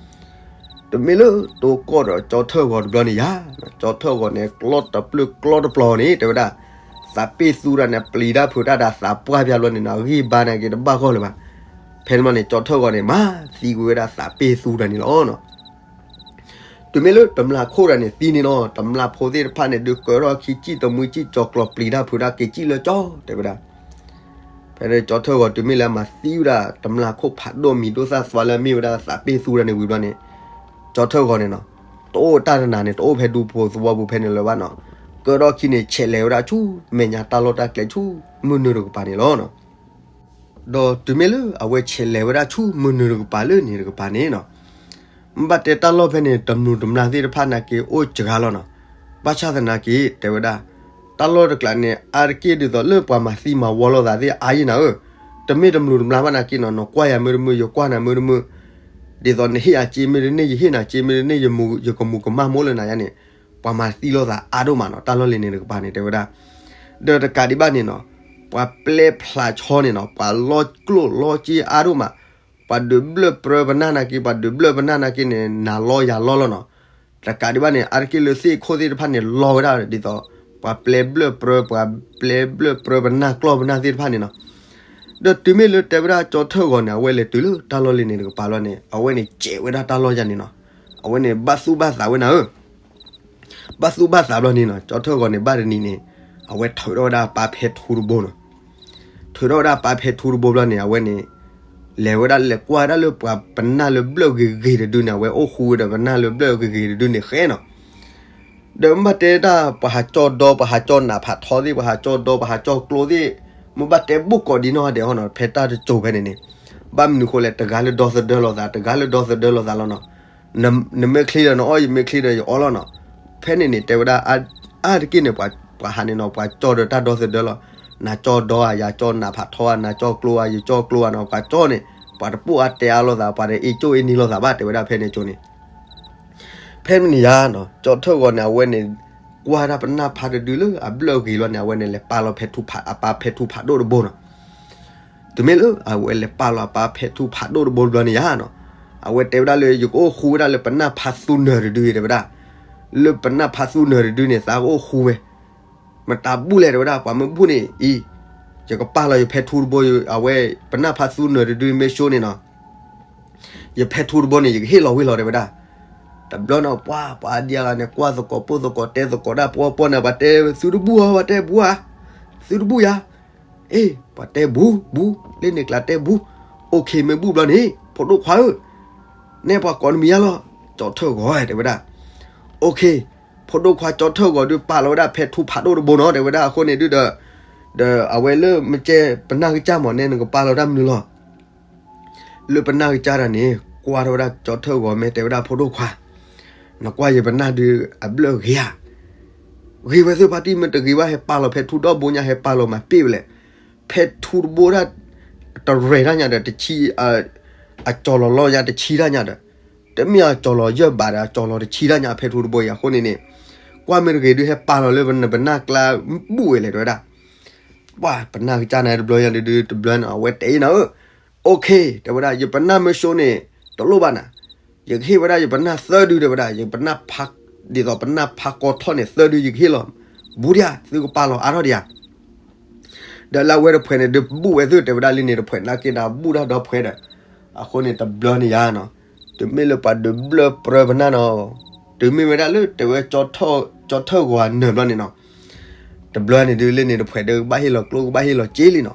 တမ့ၢ်လၢတိကိၢ်ဒီးကၠီထၢၣ်ဂီၤတဘျီန့ၣ်ယါ, ကၠီထၢၣ်ဂီၤန့ၣ် ကျီတပျုာ်ကျီတပျီၤန့ၣ် တဲဝဲဒၣ် သးပ့ၢ်သူတဂၤန့ၣ် ပျံၤတၢ်ဖုးတၢ်ဒီးသးပှၢ်ပျၢ်ဘျီန့ၣ်နီၤ ဂံၢ်ဘါန့ၣ်က့ၤတဘၣ်ဂီၢ်လၢၤဘၣ်. ဖဲန့ၣ်ဘျီန့ၣ် ကၠီထၢၣ်ဂီၤန့ၣ် မၤသံကွံာ်ဝဲဒၣ်သးပ့ၢ်သူတဂၤန့ၣ်လီၤနီၤ. တုၤမ့ၢ်လၢတမျၢ်ခိၣ်တဂၤန့ၣ်သံန့ၣ်နီၤ တမျၢ်ဖိသ့ၣ်တဖၣ်န့ၣ် ဒုးကၢထီၣ်ခံစံၣ်တမှံစံၣ်ကၠီၤကျီၤပျံၤတၢ်ဖုးတၢ်က့ၤစံၣ်လၢကၠီ တဲဝဲဒၣ်. ဖဲန့ၣ်ကၠီထၢၣ်ဂီၤတုၤမ့ၢ်လၢအမၤသံဝဲဒၣ် တမျၢ်ခိၣ်ဖးဒိၣ်မံၤဒိၣ်သၣ်သွါလၢအမ့ၢ်ဝဲဒၣ်သးပ့ၢ်သူတဂၤန့ၣ်ဝံၤဘျီန့ၣ် ကၠီထၢၣ်ဂီၤန့ၣ်နီၤ တအိၣ်တၢ်တနၤန့ၣ် တအိၣ်ဖဲဒူဖိသဝီပူၤဖဲန့ၣ်လၢၤဘၣ်နီၤ. ကၢထီၣ်ခံန့ၣ် ဆဲးလဲၤဝဲဒၣ်ဆူမဲာ်ညါတၢ်လီၢ်တၢ်ကျဲဆူမုၢ်နုာ်တကပၤန့ၣ်လီၤနီၤ. ဒီးတုၤမ့ၢ်လၢအဝဲဆဲးလဲၤဝဲဒၣ်ဆူမုၢ်နုာ်တကပၤလၢန့ၣ်တကပၤန့ၣ်နီၤ ဘၣ်တဲတၢ်လီၢ်ဖဲန့ၣ် တမျုးတမျၢ်သ့ၣ်တဖၣ်နာ်က့ၤအိၣ်စှၤလီၤနီၤ. ဘၣ်ဆၣ်သနာ်က့ၤ တဲဝဲဒၣ် တၢ်လီၢ်တကျးန့ၣ် အါတက့ၢ်ဒ်သိးလၢပှၤမၤသံမၤဝီလိာ်သးသ့ၣ်အါယံၤနၤဧၢ, တမ့ၢ်တမျုးတမျၢ်ဘၣ်နာ်က့ၤနီၤ နကွၢ်ယၤမ့ၢ်တမုာ် ယကွၢ်နၤမ့ၢ်တမုာ်, ဒ်သိးနဟ့ၣ်ယၤစ့မ့ၢ်တန့ၢ် ယဟ့ၣ်နၤစ့မ့ၢ်တန့ၢ် ယမူ ယကမူၤကမၣ်မိၢ်လၢနၤယါန့ၣ် ပှၤမၤသံလိာ်သးအါဒိၣ်မးနီၤ တၢ်လီၢ်လၢန့ၣ်တကပၤန့ၣ် တဲဝဲဒၣ်. ဒီးတကးဒံးဘၣ်န့ၣ်နီၤ ပှၤပျဲဖျးဆီန့ၣ်နီၤ, ပှၤလီကျိၣ်လီစ့အါဒိၣ်မး, ပှၤဒုးဘျၢၣ်ပြၢပနၢ်နာ်က့, ပှၤဒုးဘျၢၣ်ပနၢ်နာ်က့န့ၣ် နၤလီယၤလီလီၤနီၤ. တကးဒံးဘၣ်န့ၣ် အါတက့ၢ်လၢသ့ၣ်ခိၣ်သ့ၣ်တဖၣ်န့ၣ် လီဝဲဒၣ်ဒ်သိး ပှၤပျဲဘျၢၣ်ပြၢ, ပှၤပျဲဘျၢၣ်ပြၢပနၢ်ကျီၢ်ပနၢ်သ့ၣ်တဖၣ်န့ၣ်နီၤ. ဒီးတုၤမ့ၢ်လၢတဲဝဲဒၣ်ကၠီထၢၣ်ဂီၤန့ၣ် အဝဲလဲၤတုၤလၢတၢ်လီၢ်လံန့ၣ်တကပၤလီၤန့ၣ် အဝဲန့ၣ်စဲးဝဲဒၣ်တၢ်လီၢ်ယါန့ၣ်နီၤ. အဝဲန့ၣ်ဘၣ်သူၣ်ဘၣ်သးဝဲနၤဧၢ ဘၣ်သူၣ်ဘၣ်သးဘျီန့ၣ်နီၤ, ကၠီထၢၣ်ဂီၤန့ၣ် ဘၣ်တနံၤန့ၣ် အဝဲထုးထီၣ်ဝဲဒၣ်ပၢ်ဖဲထူတဘိနီၤ. ထုးထီၣ်ဝဲဒၣ်ပၢ်ဖဲထူတဘိဘျီန့ၣ် အဝဲန့ၣ် လဲၤဝဲဒၣ်လဲၤကွၢ်ဝဲဒၣ်လၢပှၤပနၢ်လၢဘျၢၣ်ဂ့ၤဂ့ၤတဒုန့ၣ်, အဝဲအိၣ်ဃူဝဲဒီးပနၢ်လၢဘျၢၣ်ဂ့ၤဂ့ၤတဒုန့ၣ်ဃဲနီၤ. ဒီးမ့ၢ်ဘၣ်တဲတၢ် ပှၤဟးကၠီဒီ ပှၤဟးကၠီနးဖးထီသ့ၣ်, ပှၤဟးကၠီဒီ ပှၤဟးကၠီကျိသ့ၣ်, မ့ၢ်ဘၣ်တဲဘူးကိးဒံနီၢ်ဂၤဒဲးဟီနီၤ, ဖဲတၢ်တစိၤဖဲန့ၣ်န့ၣ် ဘၣ်မနုၤဃိလဲၣ်, တဂၤလၢဒီသဒၢလိာ်သး, တဂၤလၢဒီသဒၢလိာ်သးလီၤနီၤ. နမ့ၢ်ချ့ဒီးနအီၣ်, ယမ့ၢ်ချ့ဒီးယအီလီၤနီၤ. ဖဲန့ၣ်န့ၣ် တဲဝဲဒၣ် အါတက့ၢ်န့ၣ် ပှၤဟးန့ၣ်နီၤ, ပှၤကၠီဒီးတၢ်ဒီသဒၢလီၤ. နကၠီဒီဧါ, ယကၠီနးဖးထီဧါ, နကၠီကျိဧါ, ယကၠီကျိဧါနီၤ. ပှၤကၠီန့ၣ် ပှၤတပိၢ်အါတဲအါလိာ်သး, ပှၤတအ့ၣ်ကၠိၣ်အ့ၣ်နံၤလိာ်သးဘၣ် တဲဝဲဒၣ်ဖဲန့ၣ်ကၠိန့ၣ် ဖဲမနုၤယါနီၤ, ကၠီထၢၣ်ဂီၤန့ၣ် အဝဲန့ၣ် ကွၢ်ဒၣ်ပနၢ်ဖးတဒုလၢအဘျၢၣ်ဂ့ၤလီၤန့ၣ်, အဝဲန့ၣ်လဲၤပာ်လီၤဖဲထူဖး, အပၢ်ဖဲထူဖးဒိၣ်တဘိနီၤ. တုၤမ့ၢ်လၢအဝဲလဲၤပာ်လီၤအပၢ်ဖဲထူဖးဒိၣ်တဘိဘျီန့ၣ်ယါနီၤ, အဝဲတဲဝဲဒၣ်လၢ ယကအိၣ်ဃူဝဲဒၣ်လၢပနၢ်ဖးသူနၢၤတဒုအံၤ တဲဝဲဒၣ်, လၢပနၢ်ဖးသူနၢၤတဒုန့ၣ် သးကအိၣ်ဃူဝဲ မတၤဘူၣ်လဲၣ် တဲဝဲဒၣ်, ပှၤမ့ၢ်ဘူၣ်န့ၣ်အံၤ, ယကပာ်လီၤယဖဲထူတဘိ, အဝဲပနၢ်ဖးသူနၢၤတဒုမ့ၢ်ဆိန့ၣ်နီၤ, ယဖဲထူတဘိန့ၣ် ယကဟ့ၣ်လီၤဝ့ၢ်လီၤ တဲဝဲဒၣ်. တဘျီန့ၣ် ပှၤ ပှၤဒံးအဂၤန့ၣ် ကွၢ်သကိးပိၢ်သကိး တဲသကိးဒၣ်ပှီပှီန့ၣ်, ပှၤတဲသုတဘူၣ်ဧါ, ပှၤတဲဘူၣ်ဧါ, သုတဘူၣ်ယါ, အ့ ပှၤတဲဘူၣ် ဘူၣ်, လၢန့ၣ်ကျါတဲဘူၣ်, အိၣ်ခ့ မ့ၢ်ဘူၣ်ဘျီန့ၣ် ဖိဒိၣ်ခွါဧၢ, နဲပှၤကိးနမံၤယါလီၤ, ကၠီထၢၣ်ဂီၤ တဲဝဲဒၣ်. အိၣ်ခ့, ဖိဒိၣ်ခွါကၠီထၢၣ်ဂီၤဒုးပာ်လီၤဝဲဒၣ်ဖဲထူဖးဒိၣ်တဘိနီၤ တဲဝဲဒၣ်. အဃိန့ၣ်ဒုးဒီး ဒီးအဝဲလၢမကဲပနၢ်ကစၢ်မး နဲနကပာ်လီၤတၢ်မနုၤလီၤ လၢပနၢ်ကစၢ်တၢ်န့ၣ် ကွၢ်ထီၣ်ဝဲဒၣ်ကၠီထၢၣ်ဂီၤ မ့ၢ်တဲဝဲဒၣ်ဖိဒိၣ်ခွါ, နကွၢ်ယပနၢ်ဒုးအဘျၢၣ်ဂ့ၤဧါ, ဂ့ၤဝဲသ့ၣ်ဖါတံၢ် မ့ၢ်တဂ့ၤဘၣ် ဟဲပာ်လီၤဖဲထူဒီဘိညါ ဟဲပာ်လီၤမၤပ့ၢ်ဝဲလဲၣ်. ဖဲထူတဘိဒၣ် တရဲၣ်တၢ်ညါဒီး တဆံ အကၠီၤလီၤလီၤညါတဆံတၢ်ညါဒီး တမ့ၢ်အကၠီၤလီၤယၢၢ်ဘးဒီး အကၠီၤလီၤတဆံတၢ်ညါ ဖဲထူတဘိအံၤ. အဃိန့ၣ်န့ၣ် ကွၢ်မ့ၢ်တဂ့ၤဒုး ဟဲပာ်လီၤလၢနပနၢ်ကျါဘူၣ်ဝဲလဲၣ် တဲဝဲဒၣ်. ပှၤပနၢ်ကစၢ်န့ၣ် တဘျီညါဒုး တဘျီန့ၣ် အဝဲတဲအံၤနၤဧၢ, အိၣ်ခ့ တဲဝဲဒၣ် ယပနၢ်မ့ၢ်ဆိန့ၣ် တလိၣ်ဘၣ်နၤ, ယကဟ့ၣ်ဝဲဒၣ်ယပနၢ်သၢဒု တဲဝဲဒၣ်, ယပနၢ်ဖး ဒ်သိးပနၢ်ဖးကီထီၣ်န့ၣ် သၢဒုယကဟ့ၣ်လီၤ, ဘူးဒံးဧါ, သုကပာ်လီၤအါထီၣ်ဒံးဧါ. ဒီးလၢအဝဲတဖှဲးန့ၣ် ဒုးဘူၣ်ဝဲသ့ၣ် တဲဝဲဒၣ်လံန့ၣ် တဖှဲးနာ်က့ဒီး ဘူၣ်တၢ်ဒီဖှဲးဒီး အဃိန့ၣ် တဘျီန့ၣ်ယါနီၤ, တုၤမ့ၢ်လၢပှၤဒုးဘျၢၣ်ပြၢပနၢ်နီၤ, တုၤမ့ၢ်ဝဲဒၣ်လၢတဲဝဲ ကၠီထၢၣ်ဂီၤအနၢၤဘျီန့ၣ်နီၤ, တဘျီန့ၣ်ဒုးလၢန့ၣ်တဖှဲးဒီး ကဘၣ်ဟ့ၣ်လီၤကျိ ကဘၣ်ဟ့ၣ်လီၤစ့လံနီၤ.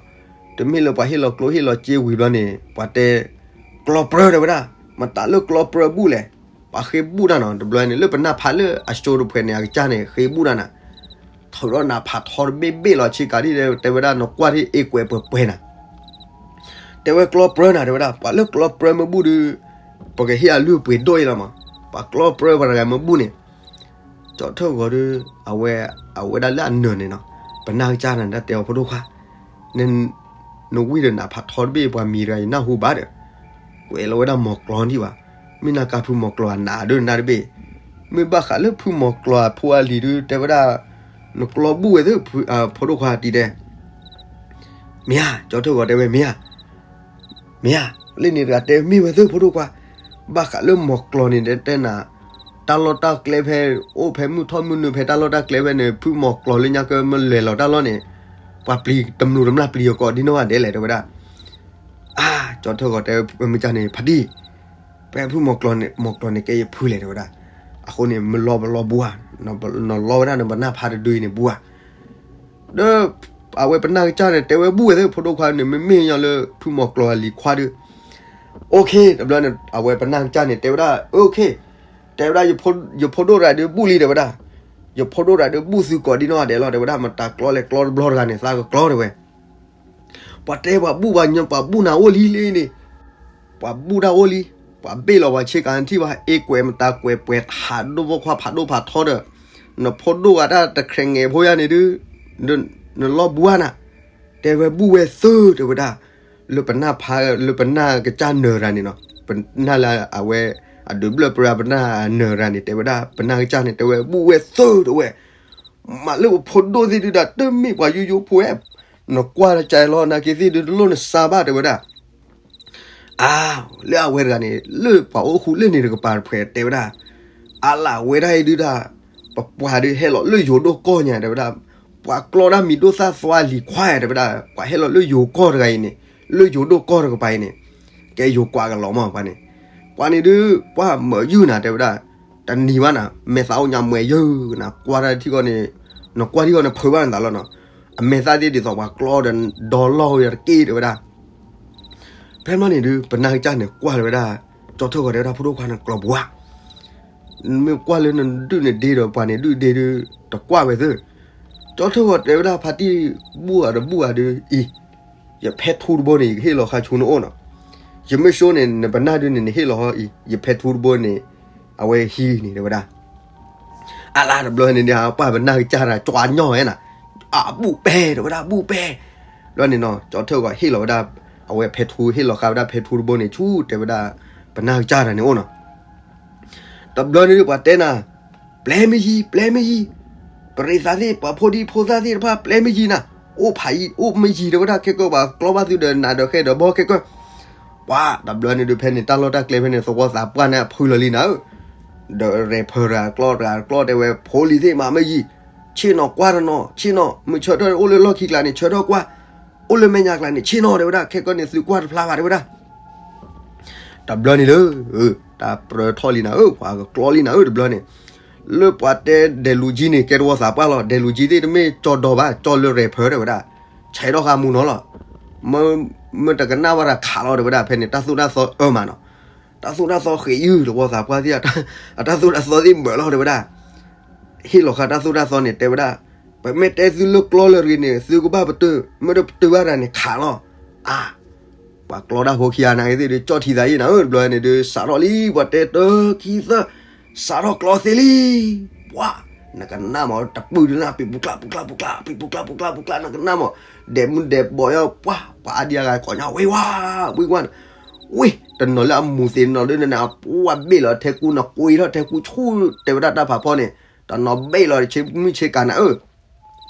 တုၤမ့ၢ်လၢပှၤဟ့ၣ်လီၤကျိဟ့ၣ်လီၤစ့ဝံၤဘျီန့ၣ် ပှၤတဲ ကျီပြၢ တဲဝဲဒၣ်, မတၤလၢကျီပြၢဘူၣ်လဲၣ်, ပှၤဃ့ဘူၣ်တၢ်နီၤ. တဘျီန့ၣ် လၢပနၢ်ဖးလၢအစိၤတဖှဲးန့ၣ် အကစၢ်န့ၣ် ဃ့ဘူၣ်တၢ်နၤ, ထုးထီၣ်နးဖးထီတဘ့ၣ်ဘ့ၣ်လီၤ ဆ့ကၤဒ် တဲဝဲဒၣ် နကွၢ်ထံၣ်အ့ၣ်ကွဲးပှဲၤပှဲၤနၤ တဲဝဲကျီပြၢနၤ တဲဝဲဒၣ်, ပှၤလၢကျီပြၢမ့ၢ်ဘူၣ်ဒုး ပကဟ့ၣ်အလုၢ်အပှ့ၤဒိၣ်အံၤလီၤမး, ပှၤကျီပြၢပှၤတဂၤမ့ၢ်ဘူၣ်န့ၣ် ကၠီထၢၣ်ဂီၤဒီး အဝဲ အဝဲဒၣ်လၢအနၢၤန့ၣ်နီၤ, ပနၢ်ကစၢ်န့ၣ် တၢ်တဲအီၤ ဖိဒိၣ်ခွါ, နဝံၢ်ဒီးနးဖးထီတဘ့ၣ် ပှၤမံၤတဂၤ ယနၢ်ဟူဘၣ်ဒီး ကွဲးလီၤဝဲဒၣ်မီၤကျီဒံးဘၣ်, မ့ၢ်နၤကါဖုမီၤကျီအနးဒိၣ်နၤတဘ့ၣ်, မ့ၢ်ဘၣ်ဃးလၢဖုမီၤကျီအဖိအလံၤဒုး တဲဝဲဒၣ် နကျီဘူၣ်ဝဲသ့ၣ် ဖိဒိၣ်ခွါတံၤတဲ မ့ၢ်ဧါ, ကၠီထၢၣ်ဂီၤတဲဝဲ မ့ၢ်ဧါ, မ့ၢ်ဧါ, လၢန့ၣ်တဂၤတဲ မ့ၢ်ဝဲသ့ၣ် ဖိဒိၣ်ခွါ, ဘၣ်ဃးလၢမီၤကျီန့ၣ်တဲနၤ, တၢ်လီၢ်တၢ်ကျဲဖဲ အိၣ်ဖဲမုၢ်ထီၣ်မုၢ်နုာ်ဖဲတၢ်လီၢ်တၢ်ကျဲဖဲန့ၣ် ဖုမီၤကျီလၢညါကမ့ၢ်လဲၤလီၤတၢ်လီၢ်န့ၣ် ပှၤပျံၤတမျိာ်တမျာ်ပျံၤအီၤကိးဒ်နီၢ်ဂၤဒဲးလဲၣ် တဲဝဲဒၣ်. အါ, ကၠီထၢၣ်ဂီၤတဲဝဲမ့ၢ်ကန့ၣ် ဖါတံၢ်, ဖဲဖုမီၤကျီန့ၣ် မီၤကျီန့ၣ်ကဲယဖုလဲၣ် တဲဝဲဒၣ်. အဃိန့ၣ် မ့ၢ်လီၤပလီၢ်ဘူးဧါ, နလီဝဲဒၣ်နပနၢ်ဖးတဒုအံၤန့ၣ်ဘူးဧါ ဒီး အဝဲပနၢ်ကစၢ်န့ၣ် တဲဝဲဘူၣ်ဝဲသ့ၣ် ဖိဒိၣ်ခွါန့ၣ် မ့မ့ၢ်ညီလၢဖုမီၤကျီအလံၤခွါဒုး, အိၣ်ခ့ တဘျီန့ၣ် အဝဲပနၢ်ကစၢ်န့ၣ် တဲဝဲဒၣ် အိၣ်ခ့, တဲဝဲဒၣ် ယဖိဒိၣ်တဂၤဒုးဘူၣ်လံ တဲဝဲဒၣ်, ယဖိဒိၣ်တဂၤဒုးဘူၣ်သုကိးဒ်နီၢ်ဂၤဒဲးလီၤ တဲဝဲဒၣ်, မတၤကျီလဲၣ် ကျီတဘျီတဂၤန့ၣ် သးကကျီ တဲဝဲ ပှၤတဲပှၤဘူၣ်ပှၤညီ ပှၤဘူၣ်နၤအိၣ်လံလံန့ၣ်, ပှၤဘူၣ်တၢ်အိၣ်လံ, ပှၤဘ့ၣ်လီၤပှၤဆ့ကၤထံၣ်ဘၣ် အ့ၣ်ကွဲးမတၤကွဲးပှဲၤ ဟးဒိၣ်ဖိခွါဖးဒိၣ်ဖးထီဒီး, နဖိဒိၣ်ဂၤတၢ်တခြဲးငဲၤဖိယါန့ၣ်ဒုး, နလီၢ်ဘူးဧါနၤ, တဲဝဲဘူၣ်ဝဲသၢ တဲဝဲဒၣ်, လၢပနၢ်ဖး လၢပနၢ်ကစၢ်နၢၤတဂၤန့ၣ်နီၤ, ပနၢ်လၢအဝဲ အဒုးဘျၢၣ်ပြၢပနၢ်နၢၤတဂၤန့ၣ် တဲဝဲဒၣ် ပနၢ်ကစၢ်န့ၣ် တဲဝဲဘူၣ်ဝဲသၢ တဲဝဲ မ့ၢ်လၢပဖိဒိၣ်သ့ၣ်ဒုးဒီး တမ့ၢ်ပှၤယိယိဖိဝဲ, နကွၢ်တကဲလီၤ နာ်က့သ့ၣ်ဒုး တလိၣ်နစါဘၣ် တဲဝဲဒၣ်. အါ, လၢအဝဲတဂၤန့ၣ် လၢပှၤအိၣ်ဃူလၢန့ၣ်တကပၤတဖှဲး တဲဝဲဒၣ်. အါလၢအဝဲဒၣ်အံၤဒုးဒၣ်, ပပှၤဒုးဟဲလီၤလၢယိၤဒိၣ်ကီၢ်ညါ တဲဝဲဒၣ်. ပှၤကျီတၢ်မံၤဒိၣ်သၣ်သွါလံၤခွါ တဲဝဲဒၣ်. ပှၤဟဲလီၤလၢယိၤကီၢ်တဂၤအံၤန့ၣ်, လၢယိၤဒိၣ်ကီၢ်တကပၤအံၤန့ၣ်, ကဲယိၤကွၢ်ကလီၤမး ပှၤန့ၣ်. ပှၤန့ၣ်ဒုး ပှၤမၢယုၢ်နၤ တဲဝဲဒၣ်. တနံၤဘၣ်နၤ မဲာ်သးအိၣ်ညါမၢယုၢ်နၤ ကွၢ်တၢ်ထံၣ်ဂီၢ်န့ၣ်, နကွၢ်ထံၣ်ဂီၢ်န့ၣ် ဖုးဘၣ်နသးလီၤနီၤ. အမဲာ်သၣ်သ့ၣ်ဒ်သိးပှၤကျီဒီးဒီလီၢ်ဝဲတက့ၢ် တဲဝဲဒၣ်. ဖဲမီန့ၣ်ဒုး ပနၢ်ကစၢ်န့ၣ်ကွၢ်လၢၤဝဲဒၣ်, ကၠီထၢၣ်ဂီၤ တဲဝဲဒၣ် ဖိဒိၣ်ခွါ နကျီပူၤဧါ. မ့ၢ်ကွၢ်လၢနဒုၣ်နဒ့ဒီး ပှၤန့ၣ်ဒုၣ်ဒ့ဒုး တကွၢ်ဝဲသ့ၣ်. ကၠီထၢၣ်ဂီၤ တဲဝဲဒၣ် ဖါတံၢ်ဘူၣ်ဧါတဘူၣ်ဧါဒုးအံၤ, ယဖဲထူတဘိန့ၣ် ယကဟ့ၣ်လီၤဃာ်ဆူနအိၣ်နီၤ. ယမ့ၢ်ဆိန့ၣ် နပနၢ်ဒုးန့ၣ် နဟ့ၣ်လီၤအံၤ, ယဖဲထူတဘိန့ၣ် အဝဲဟံးန့ၣ် တဲဝဲဒၣ်. အလါတဘျီန့ၣ် ပှၤပနၢ်ကစၢ်တၢ် ကွၢ်ညီဝဲနၤ, အဘူၣ်ပဲ တဲဝဲဒၣ် ဘူၣ်ပဲ. ဘျီန့ၣ်နီၤ ကၠီထၢၣ်ဂီၤဟ့ၣ်လီၤဝဲဒၣ်, အဝဲဖဲထူ ဟ့ၣ်လီၤဃာ်ဝဲဒၣ်ဖဲထူတဘိန့ၣ်ဆူ တဲဝဲဒၣ် ပနၢ်ကစၢ်တၢ်န့ၣ်အိၣ်နီၤ. တဘျီန့ၣ်ဒုး ပှၤတဲနၤ, ပျဲမ့ၢ်ယံၤ ပျဲမ့ၢ်ယံၤ, ပရ့သးသ့ၣ် ပှၤဖိဒံဖိသၣ်သ့ၣ်တဖၣ် ပျဲမ့ၢ်ယံၤနၤ, အိၣ်ဖးယံၤ အိၣ်မ့ၢ်ယံၤ တဲဝဲဒၣ် ခဲကၢ ပှၤကျီဘၣ်သုဒီးနၤဒီးဃဲဒီးဘီ ခဲကၢ. ပှၤတဘျီန့ၣ်ဒုး ဖဲန့ၣ် တၢ်လီၢ်တၢ်ကျဲဖဲန့ၣ် သဝီသးပှၢ်န့ၣ် အဖုလီၤလံနၤဧၢ. ဒီးရဲၣ်ဖၢၣ်တဂၤကျီ တဂၤကျီ တဲဝဲ ဖိလံၤသ့ၣ် မၤမ့ၢ်ယံၤ, ဆ့ၣ်နီၤ ကွၢ်တနီၤ ဆ့ၣ်နီၤ, မ့ၢ်ဆၢထၢၣ်အိၣ်လၢလီၢ်ခံကျါန့ၣ် ဆၢထၢၣ်ကွၢ်, အိၣ်လၢမဲာ်ညါကျါန့ၣ် ဆ့ၣ်နီၤ တဲဝဲဒၣ်, ခဲကၢန့ၣ် သုကွၢ်တဖျါဘၣ် တဲဝဲဒၣ်. တဘျီန့ၣ်လၢ တၢ်ပြၢထီၣ်လံနၤဧၢ, ပှၤကကျီလံနၤဧၢ တဘျီန့ၣ်. လၢပှၤတဲဒဲးလူၤကၠံန့ၣ် ကဲသဝီသးပှၢ်လီၤ, ဒဲးလူၤကၠံသ့ၣ်တမ့ၢ်ကၠီဒီဘၣ်, ကၠီလၢရဲၣ်ဖၢၣ် တဲဝဲဒၣ်, ဆဲးထီၣ်ဃာ်မူနီၤလီၤ. မ့ၢ်တကနၣ်ဝဲဒၣ်ခးလီၤ တဲဝဲဒၣ်, ဖဲန့ၣ် တၢ်သိၣ်တၢ်သီအၢမးနီၤ, တၢ်သိၣ်တၢ်သီဃ့ယုၢ် သဝီသးပှၢ်သ့ၣ် အတၢ်သိၣ်တၢ်သီသ့ၣ်မၢလီၤ တဲဝဲဒၣ်. ဟ့ၣ်လီၤဃာ်တၢ်သိၣ်တၢ်သီန့ၣ် တဲဝဲဒၣ်, ပမ့ၢ်တဲသုလၢကျီလၢရ့န့ၣ် သုကဘၣ်ပတုာ်, မ့ၢ်တပတုာ်ဘၣ်တၢ်န့ၣ် ခးလီၤ. အါ, ပှၤကျီတၢ်ဖိခံဂၤနာ်က့သ့ၣ်ဒုး ကၠီၣ်ထံသးယံာ်နၤဧၢ, တဘျီန့ၣ်ဒုး စးထီၣ်လံ ပှၤတဲတၢခံသၢ, စးထီၣ်ကျီသ့လံ. ပှၤ, နကနၣ်မး တပုၢ်တနၢ် ပံးပူၤကျါ ပူၤကျါ ပူၤကျါ ပံးပူၤကျါ ပူၤကျါ ပူၤကျါ နကနၣ်မး, ဒဲးမုၢ်ဒဲးဘီၣ်ယီၤ ပှၤ, ပှၤအါဒံအါဂၤကိးညါ ဝ့ၤဝါ, ဝ့ၤဝါန့ၣ်, ဝ့ၢ်, တနီၤလၢအမူၤသ့ၣ်နီၤဒုးနၤ ပှၤဘ့ၣ်လီၤထဲကူနကွံာ်ထီၣ်ထဲကူဆူၣ် တဲဝဲဒၣ်တၢ်ဖးဖီန့ၣ်, တနီၤဘ့ၣ်လီၤဆ့မုၢ်ဆ့ကၤနၤဧၢ.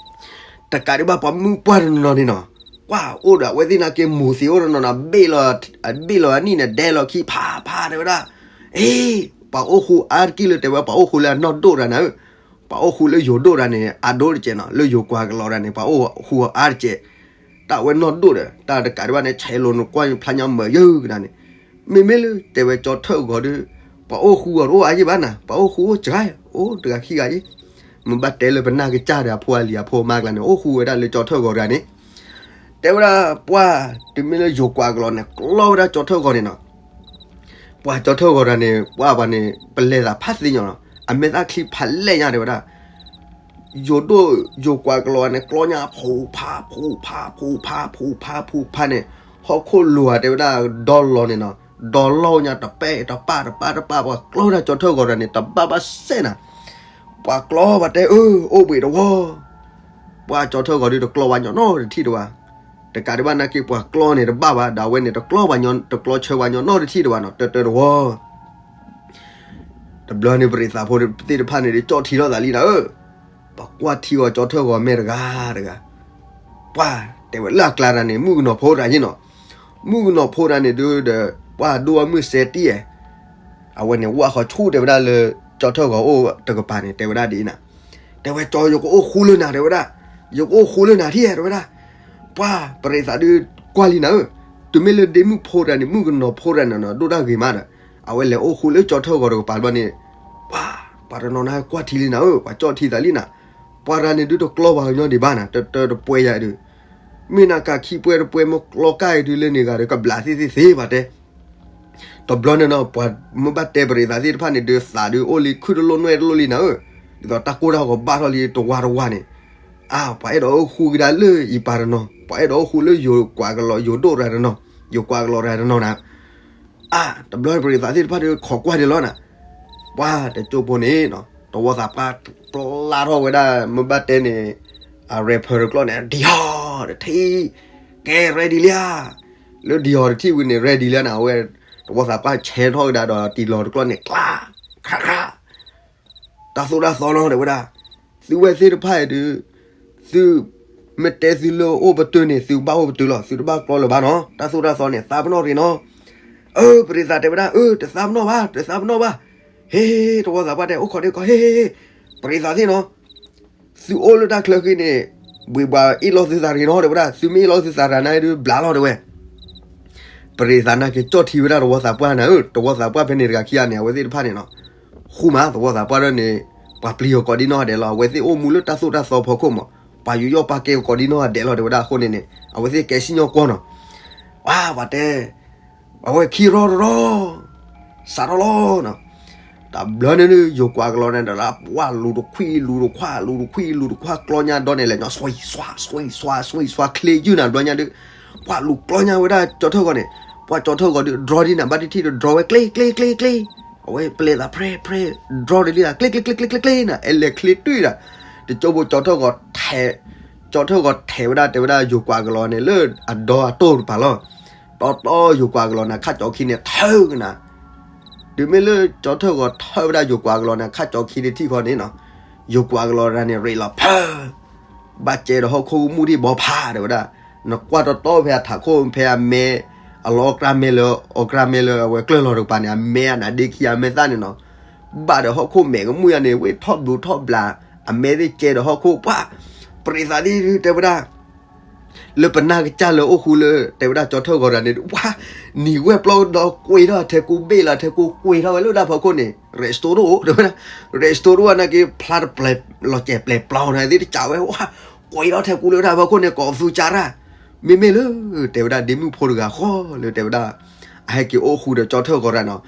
တကးဒံးဘၣ်ပှၤမုၢ်ပှၢ်တနီၤန့ၣ်နီၤ, ကွၢ်အိၣ်ဒီးအဝဲသ့ၣ်နာ်က့မူၤသ့ၣ်အိၣ်တနီၤနီၤ ဘ့ၣ်လီၤ, ဘ့ၣ်လီၤအနံၣ်န့ၣ် ဒဲလီၤခံဖးဖး တဲဝဲဒၣ်. အ့, ပှၤအိၣ်ဃူအါတက့ၢ်လၢ တဲဝဲပှၤအိၣ်ဃူလၢအနီၢ်ဒိၣ်တဂၤနၤဧၢ, ပှၤအိၣ်ဃူလၢယိၤဒိၣ်တဂၤန့ၣ် အဒိၣ်တကဲးနီၤ, လၢယိၤကွၢ်ကလီတဂၤန့ၣ် ပှၤအိၣ်ဃူအါတကဲး, တၢ်ဝဲနီၢ်ဒိၣ်ဒီး တၢ်တကးဒံးဘၣ်န့ၣ် ဆဲးလိာ်နကွၢ်ဖျါညါမၢယုၢ်ကဒါန့ၣ်, မ့မ့ၢ်လၢတဲဝဲကၠီထၢၣ်ဂီၤဒီး ပှၤအိၣ်ဃူအီၤတအိၣ်အါယံၢ်ဘၣ်နၤ, ပှၤအိၣ်ဃူအိၣ်စှၤ, အိၣ်တဂၤခံဂၤယံၢ်. မ့ၢ်ဘၣ်တဲလၢပနၢ်ကစၢ်ဒီးအဖိအလံၤအဖိအမါကျါန့ၣ် အိၣ်ဃူဝဲဒၣ်လၢကၠီထၢၣ်ဂီၤတဂၤန့ၣ်, တဲဝဲဒၣ်ပှၤ, တုၤမ့ၢ်လၢယိၤကွၢ်ကလီန့ၣ် ကျီဝဲဒၣ်ကၠီထၢၣ်ဂီၤန့ၣ်နီၤ. ပှၤကၠီထၢၣ်ဂီၤတဂၤန့ၣ် ပှၤပှၤန့ၣ် ပလဲၤသးဖးသ့ၣ်ညါနီၤ, အမဲာ်သၣ်ချံဖးလဲၢ်ညါ တဲဝဲဒၣ်. ယိၤဒိၣ်ယိၤကွၢ်ကလီန့ၣ် ကျီညါဖူးဖးဖူးဖးဖူးဖးဖူးဖးဖူးဖးန့ၣ်, ဟီၣ်ခိၣ်လိၤဧါ တဲဝဲဒၣ် ဒီလီၤန့ၣ်နီၤ, ဒီလီၤညါတပဲတပၢ်တပၢ်တပၢ် ပှၤကျီဝဲဒၣ်ကၠီထၢၣ်ဂီၤတဂၤန့ၣ် တဘၣ်ဘၣ်စဲးနၤ. ပှၤကျီပှၤတဲအၢ အိၣ်ဘှံးတဝီ, ပှၤကၠီထၢၣ်ဂီၤဒုးတကျီပှၤညီနီတထံၣ်တဝါ. တကးဒံးဘၣ်နာ်က့ပှၤကျီန့ၣ်တဘၣ်ဘၣ် ဒီးအဝဲန့ၣ် တကျီပှၤညီ, တကျီဆၢပှၤညီနီတထံၣ်တဝါနီၤ, တၢတၢတဝီ. တဘျီန့ၣ် ပရ့သးဖိသ့ၣ်တဖၣ်န့ၣ် ကၠီၣ်ထံထီၣ်သးလံနၤဧၢ, ပကွၢ်ထံအီၤကၠီထၢၣ်ဂီၤမဲာ်တဂၤတဂၤ, ပှၤတဲဝဲလၢအကျါတဂၤန့ၣ် မုၣ်ကနီၤဖိတဂၤယ့ၢ်နီၤ, မုၣ်ကနီၤဖိတဂၤန့ၣ်ဒုးဒီး ပှၤဒိၣ်အမုၢ်စဲတံၢ်ဧဲ, အဝဲန့ၣ်ဝၣ်ဃီဆူၣ်တဲဝဲဒၣ်လၢ ကၠီထၢၣ်ဂီၤအိၣ်တကပၤန့ၣ် တဲဝဲဒၣ်ဒ်အံၤနၤ, တဲဝဲကၠီ ယကအိၣ်ဃူလၢနၤ တဲဝဲဒၣ်, ယကအိၣ်ဃူလၢနၤထံၣ်ဧဲ တဲဝဲဒၣ်. ပှၤပရ့သးဒုးကွၢ်လံနၤဧၢ, တုၤမ့ၢ်လၢဒ့မုၣ်ဖိတဂၤန့ၣ် မုၣ်ကနီၤဖိတဂၤန့ၣ်နီၤ ဒိၣ်တၢ်ဂ့ၤမးဒီး အဝဲလဲၤအိၣ်ဃူလၢကၠီထၢၣ်ဂီၤတကပၤတဘျီန့ၣ်, ပှၤ, ပှၤတနီၤနၤကွၢ်ထံလံနၤဧၢ, ပှၤကၠီၣ်ထံသးလံနၤ, ပှၤတဂၤန့ၣ်ဒုးတကျီပှၤကညီဒံးဘၣ်နၤ, တၢတၢတပှဲၤယၤဒုး, မ့ၢ်နၤကးခံပှဲၤတပှဲၤ မ့ၢ်ကျီကၢ်အံၤဒုးလၢန့ၣ်ဂၤဒီး ကဘျးသ့ၣ်သ့ၣ်သ့ဘၣ်တဲ တဘျီန့ၣ်နီၤ ပှၤမ့ၢ်ဘၣ်တဲပရ့သးသ့ၣ်တဖၣ်န့ၣ်ဒုး သးဒုးအိၣ်လံ ခုၣ်တလိၣ်နွဲၣ်တလိၣ်လံနၤဧၢ, ဒ်သိးတၢ်ကိၢ်တၢ်ဂီၤဘၣ်ထီၣ်လံတဝါတဝါန့ၣ်, အါ, ပှၤအဲၣ်ဒိးအိၣ်ဃူကဒါလၢအံၤပၤတနီၤ, ပှၤအဲၣ်ဒိးအိၣ်ဃူလၢယိၤကွၢ်ကလီၤ ယိၤဒိၣ်တဂၤတနီၤ, ယိၤကွၢ်ကလီၤတဂၤတနီၤနၤ. အါ, တဘျီပရ့သးသ့ၣ်တဖၣ်ဒုးခိးကွၢ်န့ၣ်လီၤနၤ, ပှၤတကၠိဖိန့ၣ်နီၤ တဝီသးပှၢ်ပျါထီၣ်ဝဲဒၣ် မ့ၢ်ဘၣ်တဲန့ၣ် အရဲၣ်ဖၢၣ်တကျီၢ်န့ၣ် ဒံၣ်ဟီၣ်တထံၣ်, ကဲ ready လံဧါ, လၢဒံၣ်ဟီၣ်တထံၣ်ဝံၤန့ၣ် ready လံနၤ, အဝဲ တဝီသးပှၢ်ဆဲးထီၣ်ကဒါဒီးတံၢ်လီၤတကျီၢ်န့ၣ် ကျါ, ခရၣ်ခရၣ်, တၢ်သိၣ်တၢ်သီနီၤ တဲဝဲဒၣ်, သုဝဲသ့ၣ်တဖၣ်အံၤဒုး, သု မ့ၢ်တဲသုလၢအိၣ်ပတုာ်န့ၣ် သုဘၣ်အိၣ်ပတုာ်လီၤ, သုတဘၣ်ကျီလၢၤဘၣ်နီၤ, တၢ်သိၣ်တၢ်သီန့ၣ် သးပနီၣ်ရ့ၤနီၤ. အၢ ပရံးသးတဲဝဲဒၣ်, အၢ တသးပနီၣ်ဘၣ်, တသးပနီၣ်ဘၣ်. ဟ့ တဝီသးပှၢ်တဲ အိၣ်ခိးဒ့ကီး ဟ့ ဟ့ ဟ့ ပရံးသးသ့ၣ်နီၤ, သုအိၣ်လၢတၢ်ချၢဃံန့ၣ် ဘှံးဘှးအ့ၣ်လိာ်သုသးရ့ၤနီၤ တဲဝဲဒၣ်, သုမ့ၢ်အ့ၣ်လိာ်သုသးရၤနၤဒုးဘျးလီၤ တဲဝဲ. ပရံးသးနာ်က့ၤကၠီၣ်ထံဝဲဒၣ်တဝီသးပှၢ်နၤဧၢ, တဝီသးပှၢ်ဖဲန့ၣ်တဂၤခံဂၤန့ၣ် အဝဲသ့ၣ်တဖၣ်န့ၣ်နီၤ, ဃူမး တဝီသးပှၢ်ဒၣ်န့ၣ် ပှၤပျံၤအီၤကိးဒံနီၢ်ဂၤဒဲးလီၤ, အဝဲသ့ၣ်အိၣ်မူလၢတၢ်သိၣ်တၢ်သီဖီခိၣ်မး, ပှၤယူးယီၣ်ပာ်ကဲအီၤကိးဒံနီၢ်ဂၤဒဲးလီၤ တဲဝဲဒၣ်အဃိန့ၣ်န့ၣ် အဝဲသ့ၣ်ကဲစံၣ်ညီၣ်ကွီၢ်နီၤ. ဝါ ပှၤတဲ အဝဲခံရီတရီ စးထီၣ်လီၤနီၤ. တဘျီန့ၣ် ယိၤကွၢ်ကလီၤန့ၣ် တလၢပှၢ်လူၤတခွံလူၤတခွါ လူၤတခွံလူၤတခွါ ကျီညါဒီးန့ၣ်လဲၣ် ညီ ဆွံ ဆွါ ဆွံ ဆွါ ဆွံ ဆွါ ချ့ယုၢ်နၤ တဘျီညါဒုး ပှၢ်လူၤကျီညါဝဲဒၣ်ကၠီထၢၣ်ဂီၤန့ၣ်, ပှၢ်ကၠီထၢၣ်ဂီၤဒုး ဒြီဒ်နၤ ဘၣ်တထံၣ်တဒြီဝဲ ကျ့ ကျ့ ကျ့ ကျ့, အဝဲပျဲသးဖြဲ ဖြဲ ဒြီဒ်လံ ကျ့ ကျ့ ကျ့ ကျ့ ကျ့ ကျ့ နၤ အဲလဲၤချ့တွံၢ်ဒၣ်, တကၠိဖိကၠီထၢၣ်ဂီၤ ကၠီထၢၣ်ဂီၤထဲးဝဲဒၣ် တဲဝဲဒၣ်ယိၤကွၢ်ကလီၤန့ၣ် လၢအဒီအတိၢ်တပၤလီၤ. တီတီယိၤကွၢ်ကလီၤန့ၣ် ခါကၠီခံန့ၣ် ထၢကနၤ, တုၤမ့ၢ်လၢကၠီထၢၣ်ဂီၤထၢဝဲဒၣ်ယိၤကွၢ်ကလီၤန့ၣ် ခါကၠီခံတထံၣ်ဃီန့ၣ်နီၤ, ယိၤကွၢ်ကလီၤတဂၤန့ၣ် ရ့လီၤဖၢ ဘၣ်ကဲဒီးဟီၣ်ခိၣ်ကမူၣ်ဒံးဘီဖး တဲဝဲဒၣ်, နကွၢ်တီတီဖဲအထးခိၣ်ဖဲအမဲ အလီအီၣ်ကြၢးမဲလၢ အီၣ်ကြၢးမဲလၢအဝဲကျၢၢ်လီၤတကပၤန့ၣ် အမဲအနါဒ့ခံအမဲသၣ်န့ၣ်နီၤ, ဘၣ်ဒီးဟီၣ်ခိၣ်မဲာ်ကမူၣ်ယါန့ၣ် ဝ့ၢ်ထီၣ်ဘျူးထီၣ်ဘျး, အမဲသ့ၣ်ကဲဒီးဟီၣ်ခိၣ်ပှၢ်, ပရံးသးသ့ၣ်ဒုးတဲဝဲဒၣ် လၢပနၢ်ကစၢ်လၢအိၣ်ဃူလၢ တဲဝဲဒၣ်ကၠီထၢၣ်ဂီၤတဂၤန့ၣ် ပှၢ် နံၤဝဲၣ်ပျီဒီးကွံာ်ထီၣ်အထဲကူဘ့ၣ်လီၤ အထဲကူကွံာ်ထီၣ်ဝဲလၢဒၣ်ဖီခိၣ်န့ၣ် restore တဲဝဲဒၣ်, restore နာ်က့ ဖျါတပျဲၤလီၤစဲးပျဲၤပျီနၤသ့ၣ်တကးဝဲ ဝါ ကွံာ်ထီၣ်ထဲကူလၢဒၣ်ဖီခိၣ်န့ၣ် ကိးသူကၢ်ရၣ်, မ့မ့ၢ်လၢ တဲဝဲဒၣ်ဒ့မုၣ်ဖိတဂၤဃီလၢတဲဝဲဒၣ် အဟဲက့ၤအိၣ်ဃူဒီးကၠီထၢၣ်ဂီၤတဂၤနီၤ,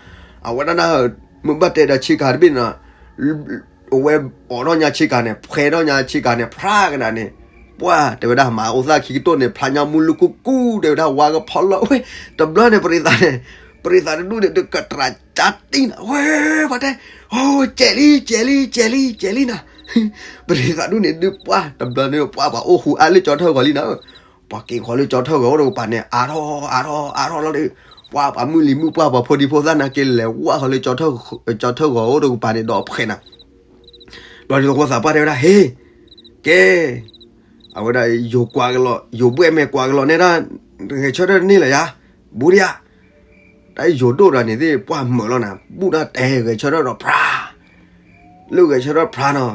အဝဲဒၣ် မ့ၢ်ဘၣ်တဲဒီးဆ့ကၤတဘ့ၣ်နီၤ အဝဲအိးထီၣ်ညါဆ့ကၤန့ၣ် ဖှဲထီၣ်ညါဆ့ကၤန့ၣ် ဖျါကနၤန့ၣ်, ပှၢ် တဲဝဲဒၣ်မၤအိၣ်သၣ်ခံကတိၢ်န့ၣ် ဖျါညါမူလူကူကူ တဲဝဲဒၣ်ဝါကဖီလီၤဝဲ, တဘျီန့ၣ် ပရံးသးန့ၣ်, ပရံးသးတဒူၣ်န့ၣ် ဒုးကတြၢ်ကၠါတံၢ်နၤ ဝဲ ပှၤတဲ, အိ ကဲးလံ ကဲးလံ ကဲးလံ ကဲးလံနၤ, ပရံးသးဒူၣ်န့ၣ် ဒုးပှၢ် တဘျီန့ၣ် ပှၢ်ပှၤအိၣ်ဃူအါလၢကၠီထၢၣ်ဂီၤလံနၤ ပှၤက့ၤဃီၤလၢကၠီထၢၣ်ဂီၤအိၣ်တကပၤန့ၣ် အါထီၣ်အါထီၣ်အါထီၣ်လီၤဒီး, ပှၢ်ပှၤမုၢ်လံၤမုၢ်ပှၢ်ပှၤဖိဒံဖိသၣ်နာ်က့လဲၤဝၣ်ဃီၤလၢ ကၠီထၢၣ်ဂီၤအိၣ်တကပၤန့ၣ်ဒီးဖှဲးနၤ, ဘျီဒုးသဝီသးပှၢ်တဲဝဲဒၣ် ဟ့ ကဲ အဝဲဒၣ်ယိၤကွၢ်ကလီၤ ယိၤဘှဲၣ်မဲာ်ကွၢ်ကလီၤနဲဒၣ်, ဂဲၤဆၢထၢၣ်တန့ၢ်လၢၤယါ, ဘူးဒံဧါ တၢ်ယိၤဒိၣ်ဒီးန့ၣ်သ့ၣ် ပှၢ်မုာ်လီၤနၤ ဘူးဒီးတဲဂဲၤဆၢထၢၣ်ဒီးဖြါ, လၢဂဲၤဆၢထၢၣ်ဖြါနီၤ,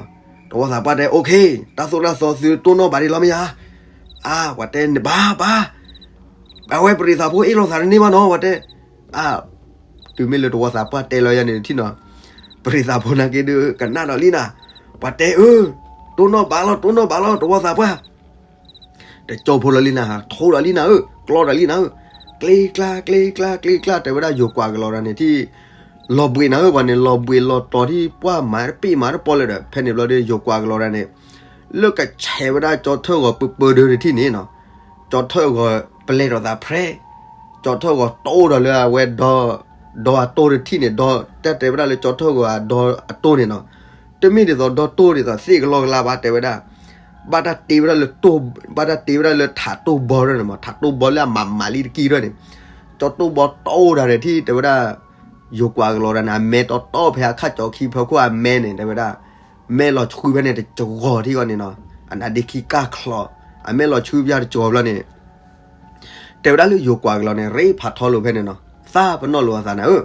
တဝီသးပှၢ်တဲ OK, တၢ်သိၣ်တၢ်သီသုတိၢ်နီၣ်ဘၣ်ဒံးလီၤမ့ၢ်ယါ, အါ ပှၤတဲန့ၣ်ဘၣ်ဘၣ်, အဝဲပရံးသးဖိအ့ၣ်လိာ်သးတန့ၢ်ဘၣ်နီၤ ပှၤတဲ, အါ တုၤမ့ၢ်လၢတဝီသးပှၢ်တဲလီၤယါန့ၣ်ထံၣ်နီၤ, ပရံးသးဖိနာ်က့ဒုးကနၣ်ဒီးလံနၤ, ပှၤတဲအၢ, တိၢ်နီၣ်ဘၣ်လီၤ တိၢ်နီၣ်ဘၣ်လီၤ တဝီသးပှၢ် တကၠိဖိလီၤလံနၤ ထိဒီးလံနၤဧၢ ကျီဒီးလံနၤဧၢ, ကျ့ကျါ ကျ့ကျါ ကျ့ကျါ တဲဝဲဒၣ်ယိၤကွၢ်ကလီၤတဂၤန့ၣ်ထံၣ်, လီၤဘှံးနၤဧၢ ပှၤန့ၣ် လီၤဘှံးလီၤတီၤထံၣ်ပှၢ်မၤတပ့ၢ်မၤတပီလၢၤဒီး ဖဲန့ၣ်ဘျီဒီးယိၤကွၢ်ကလီၤတဂၤန့ၣ်, လၢကဆဲးဝဲဒၣ်ကၠီထၢၣ်ဂီၤပၢပၢဒၢတထံၣ်န့ၣ်နီၤ, ကၠီထၢၣ်ဂီၤပလဲၤဒီးသးဖြဲ, ကၠီထၢၣ်ဂီၤတိၢ်ဒီးလၢအဝဲဒီ ဒီအတိၢ်တထံၣ်န့ၣ် ဒီတၢ်တဲဝဲဒၣ်လၢကၠီထၢၣ်ဂီၤအဒီအတိၢ်န့ၣ်နီၤ, တမ့ၢ်ဒ်သိးဒီတိၢ်ဒ်သိးသ့ၣ်ကလီကလါဘၣ် တဲဝဲဒၣ်, ဘၣ်တၢ်တ့ဝဲဒၣ်လၢတိၢ်, ဘၣ်တၢ်တ့ဝဲဒၣ်လၢထးတိၢ်ဘီရၢၢ်န့ၣ်မး ထးတိၢ်ဘီလၢအမၤမၤလံတကံၢ်ရၢၢ်န့ၣ်, ကၠီတိၢ်ဘီတိၢ်ဒၣ်န့ၣ်ထံၣ် တဲဝဲဒၣ်, ယိၤကွၢ်ကလီၤဒၣ်န့ၣ် အမဲတီတီဖဲအခၣ်ကၠီခံဖီခိၣ်အမဲန့ၣ် တဲဝဲဒၣ်, မဲလီၤဆှုဖဲန့ၣ်တစှီၤထံၣ်ဃီန့ၣ်နီၤ, အနါဒ့ခံကၢ်ချီ, အမဲလီၤဆှုဖဲတစှီၤဘျီန့ၣ် တဲဝဲဒၣ်လၢယိၤကွၢ်ကလီၤန့ၣ် ရ့ဖးထီလိာ်ဖဲန့ၣ်နီၤ, သးပနီၣ်လိာ်အသးနၤဧၢ,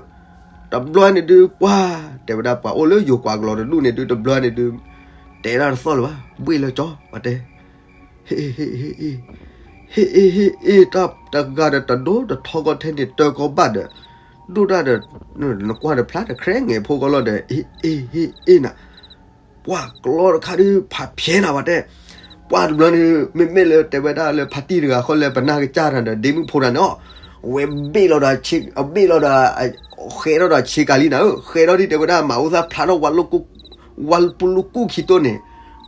တဘျီန့ၣ်ဒုးပှၢ်, တဲဝဲဒၣ်ပှၤအိၣ်လၢယိၤကွၢ်ကလီၤတဒူၣ်န့ၣ်ဒုးတဘျီန့ၣ်ဒုး, တဲဒၣ်တသီၣ်လၢၤဘၣ် ဘှ့ၣ်လၢကၠီ ပှၤတဲ, ဟ့ၣ်အ့ၣ် ဟ့ၣ်အ့ၣ် ဟ့ၣ်အ့ၣ် ဟ့ၣ်အ့ၣ် တၢ်တဂၤဒီးတဒိတထီကီထဲန့ၣ် တၢကီဘၣ်ဒီး, ဒိၣ်တၢ်ဒီး, နကွၢ်တဖျါတခြဲငဲၤဖိကီလီၤဒီး ဟ့ၣ်အ့ၣ်ဟ့ၣ်အ့ၣ်နၤ ပှၢ်ကျီတခါဒုးဖးဖျဲးနၤဝဲတဲ, ပှၢ်တဘျီန့ၣ် မ့မ့ၢ်လၢတဲဝဲဒၣ်လၢဖါတံၢ်တဂၤဃီလၢပနၢ်ကစၢ်တၢ်ဒီးဒ့မုၣ်ဖိတၢ်န့ၣ်အီၤ, ဝဲဘ့ၣ်လီၤဒီး, အဘ့ၣ်လီၤဒီး, ဃဲထီၣ်ဒီးဆ့ကၤလံနၤဧၢ, ဃဲထီၣ်ဒ်တဲဝဲဒၣ်မၤအိၣ်သၣ်ဖျါထီၣ်ဝါ, ဝါပလူကူၣ်ခံတိၢ်န့ၣ်,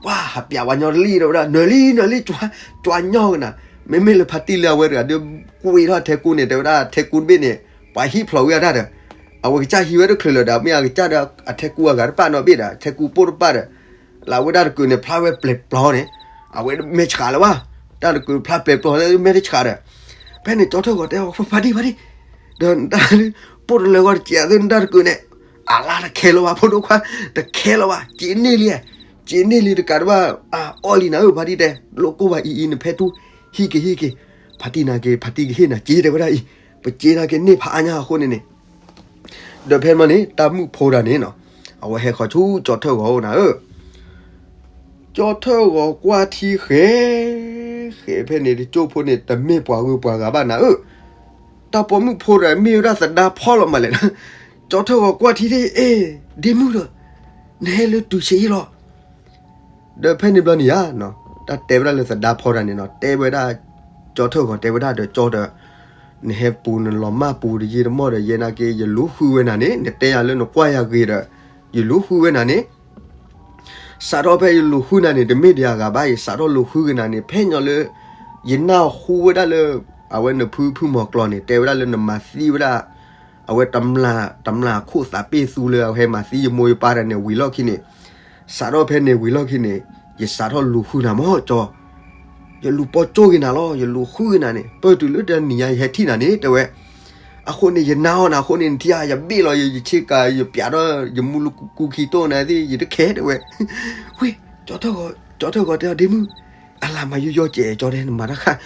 ပှၢ်ဟးပျးဝါညီတလံၣ်တဲဝဲဒၣ် နၢၤလံ နၢၤလံ ကၠွါညီကနၤ, မ့မ့ၢ်လၢဖါတံၢ်လၢအဝဲတဂၤဒီး, ကွံာ်ထီၣ်ထဲကူန့ၣ် တဲဝဲဒၣ်ထဲကူတဘ့ၣ်န့ၣ်, ပှၤဟံၣ်ဖျိးဝံၤအတၢ်ဒီး, အဝဲကစၢ်ဟံးဝဲတချုးလၢၤဒီး မ့ၢ်အကစၢ်ဒီး အထဲကူအဂၤတပၣ်နီတဘ့ၣ်ဒီး ထဲကူပိၢ်တပၣ်ဒီး, လၢအဝဲဒၣ်တကုာ်န့ၣ် ဖျါဝဲပျဲၤပျီန့ၣ်, အဝဲမဲာ်ဆှးလၢၤဘၣ်, တၢ်တကုာ်ဖျါပျဲၤပျီလၢမဲာ်တဆှးဒီး, ဖဲန့ၣ်ကၠီထၢၣ်ဂီၤတဲအီၤ ဖါတံၢ် ဖါတံၢ်, ဒီးနတၢ်ပိၢ်တလၢၤဂီၢ်တစဲးအသ့ၣ် နတၢ်တကုာ်န့ၣ်, အလါတခဲလၢၤဘၣ် ဖိဒိၣ်ခွါ, တခဲလၢၤဘၣ် က့ၤန့ၢ်လံ, က့ၤ စ့န့ၢ်လံတကးတဘၣ်, အါအီၣ်လံနၤဧၢ ဖါတံၢ်တဲ, လိၣ်ကိၢ်ဘၣ်အံၤအံၤ နဖဲထူၣ်, ဟံးက့ၤဟံးက့ၤ, ဖါတံၢ်နာ်က့ၤ ဖါတံၢ်ကဟ့ၣ်နၤစ့တဲဝဲဒၣ်အံၤ, ပစ့နာ်က့ၤန့ၢ်ဖးအါညါအဃိန့ၣ်န့ၣ် ဒီးဖဲမ့ၢ်န့ၣ် တၢ်မုၣ်ဖိတဂၤန့ၣ်နီၤ, အဝဲဟဲဃီၤဆူကၠီထၢၣ်ဂီၤအိၣ်နၤဧၢ, ကၠီထၢၣ်ဂီၤကွၢ်ထံဃဲ, ဃဲဖဲန့ၣ် တကၠိဖိန့ၣ် တမ့ၢ်ပှၤဂုၤပှၤဂၤဘၣ်နၤဧၢ, တၢ်ပိာ်မုၣ်ဖိတဂၤမ့ၢ်ဝဲဒၣ်သဒါဖီလီၤမးလဲၣ်, ကၠီထၢၣ်ဂီၤကွၢ်ထံသ့ၣ် အ့, ဒ့မုၣ်ဒီး, နဟဲလၢတုၤဆံးအံၤလီၤ ဒီးဖဲန့ၣ်ဘျီန့ၣ်ဧါ, တၢ်တဲဝဲဒၣ်လၢသဒါဖီတဂၤန့ၣ်နီၤ, တဲဝဲဒၣ်, ကၠီထၢၣ်ဂီၤတဲဝဲဒၣ်ဒီးကၠီဒီး, နဟဲပူၤနလီၤမၢ်ပူၤတယံာ်တမီၢ်ဒီး ယဲနာ်က့ၤ ယလူၤဃုဝဲနၤန့ၣ်, နတဲယၤလၢနကွၢ်ယၤဂ့ၤဒီး, ယလူၤဃုဝဲနၤန့ၣ် စးထီၣ်ဖဲယလူၤဃုနၤန့ၣ် တမ့ၢ်ဒံးအဂၤဘၣ်အံၤ, စးထီၣ်လူၤဃုက့ၤနၤန့ၣ် ဖဲညီလၢ ယနၢ်ဟူဝဲဒၣ်လၢ အဝဲနဖုဖုမီၤကျီန့ၣ် တဲဝဲဒၣ်လၢနမၤသံဝဲဒၣ် အဝဲတမျၢ်ခိၣ်သးပ့ၢ်သူလၢအဝဲဟဲမၤသံယမိၢ်ယပၢ်တဂၤန့ၣ် ဝံၤလီၢ်ခံန့ၣ်, စးထီၣ်ဖဲန့ၣ်ဝံၤလီၢ်ခံန့ၣ် ယစးထီၣ်လူၤဃုနၤမီၢ်ကၠီ, ယလူၤပိာ်ကၠိက့ၤနၤလီၤ, ယလူၤဃုက့ၤနၤန့ၣ် ပၢၢ်တုၤလၢတနံၤညါယဟဲထံၣ်နၤန့ၣ် တဲဝဲ အဃိန့ၣ် ယနာ်အီၤနၤအဃိန့ၣ် နထံၣ်ဧါ ယဘ့ၣ်လီၤ ယဆ့ကၤ ယပျးထီၣ် ယမူလၢကူခံတိၢ်နၤသ့ၣ် ယတခဲတဲဝဲ, ဝ့ၢ်, ကၠီထၢၣ်ဂီၤတဲအီၤ ဒ့မုၣ်, အလၤမၤယိယီကဲးကၠီတဲ နမၤတၢ်ဃၣ်,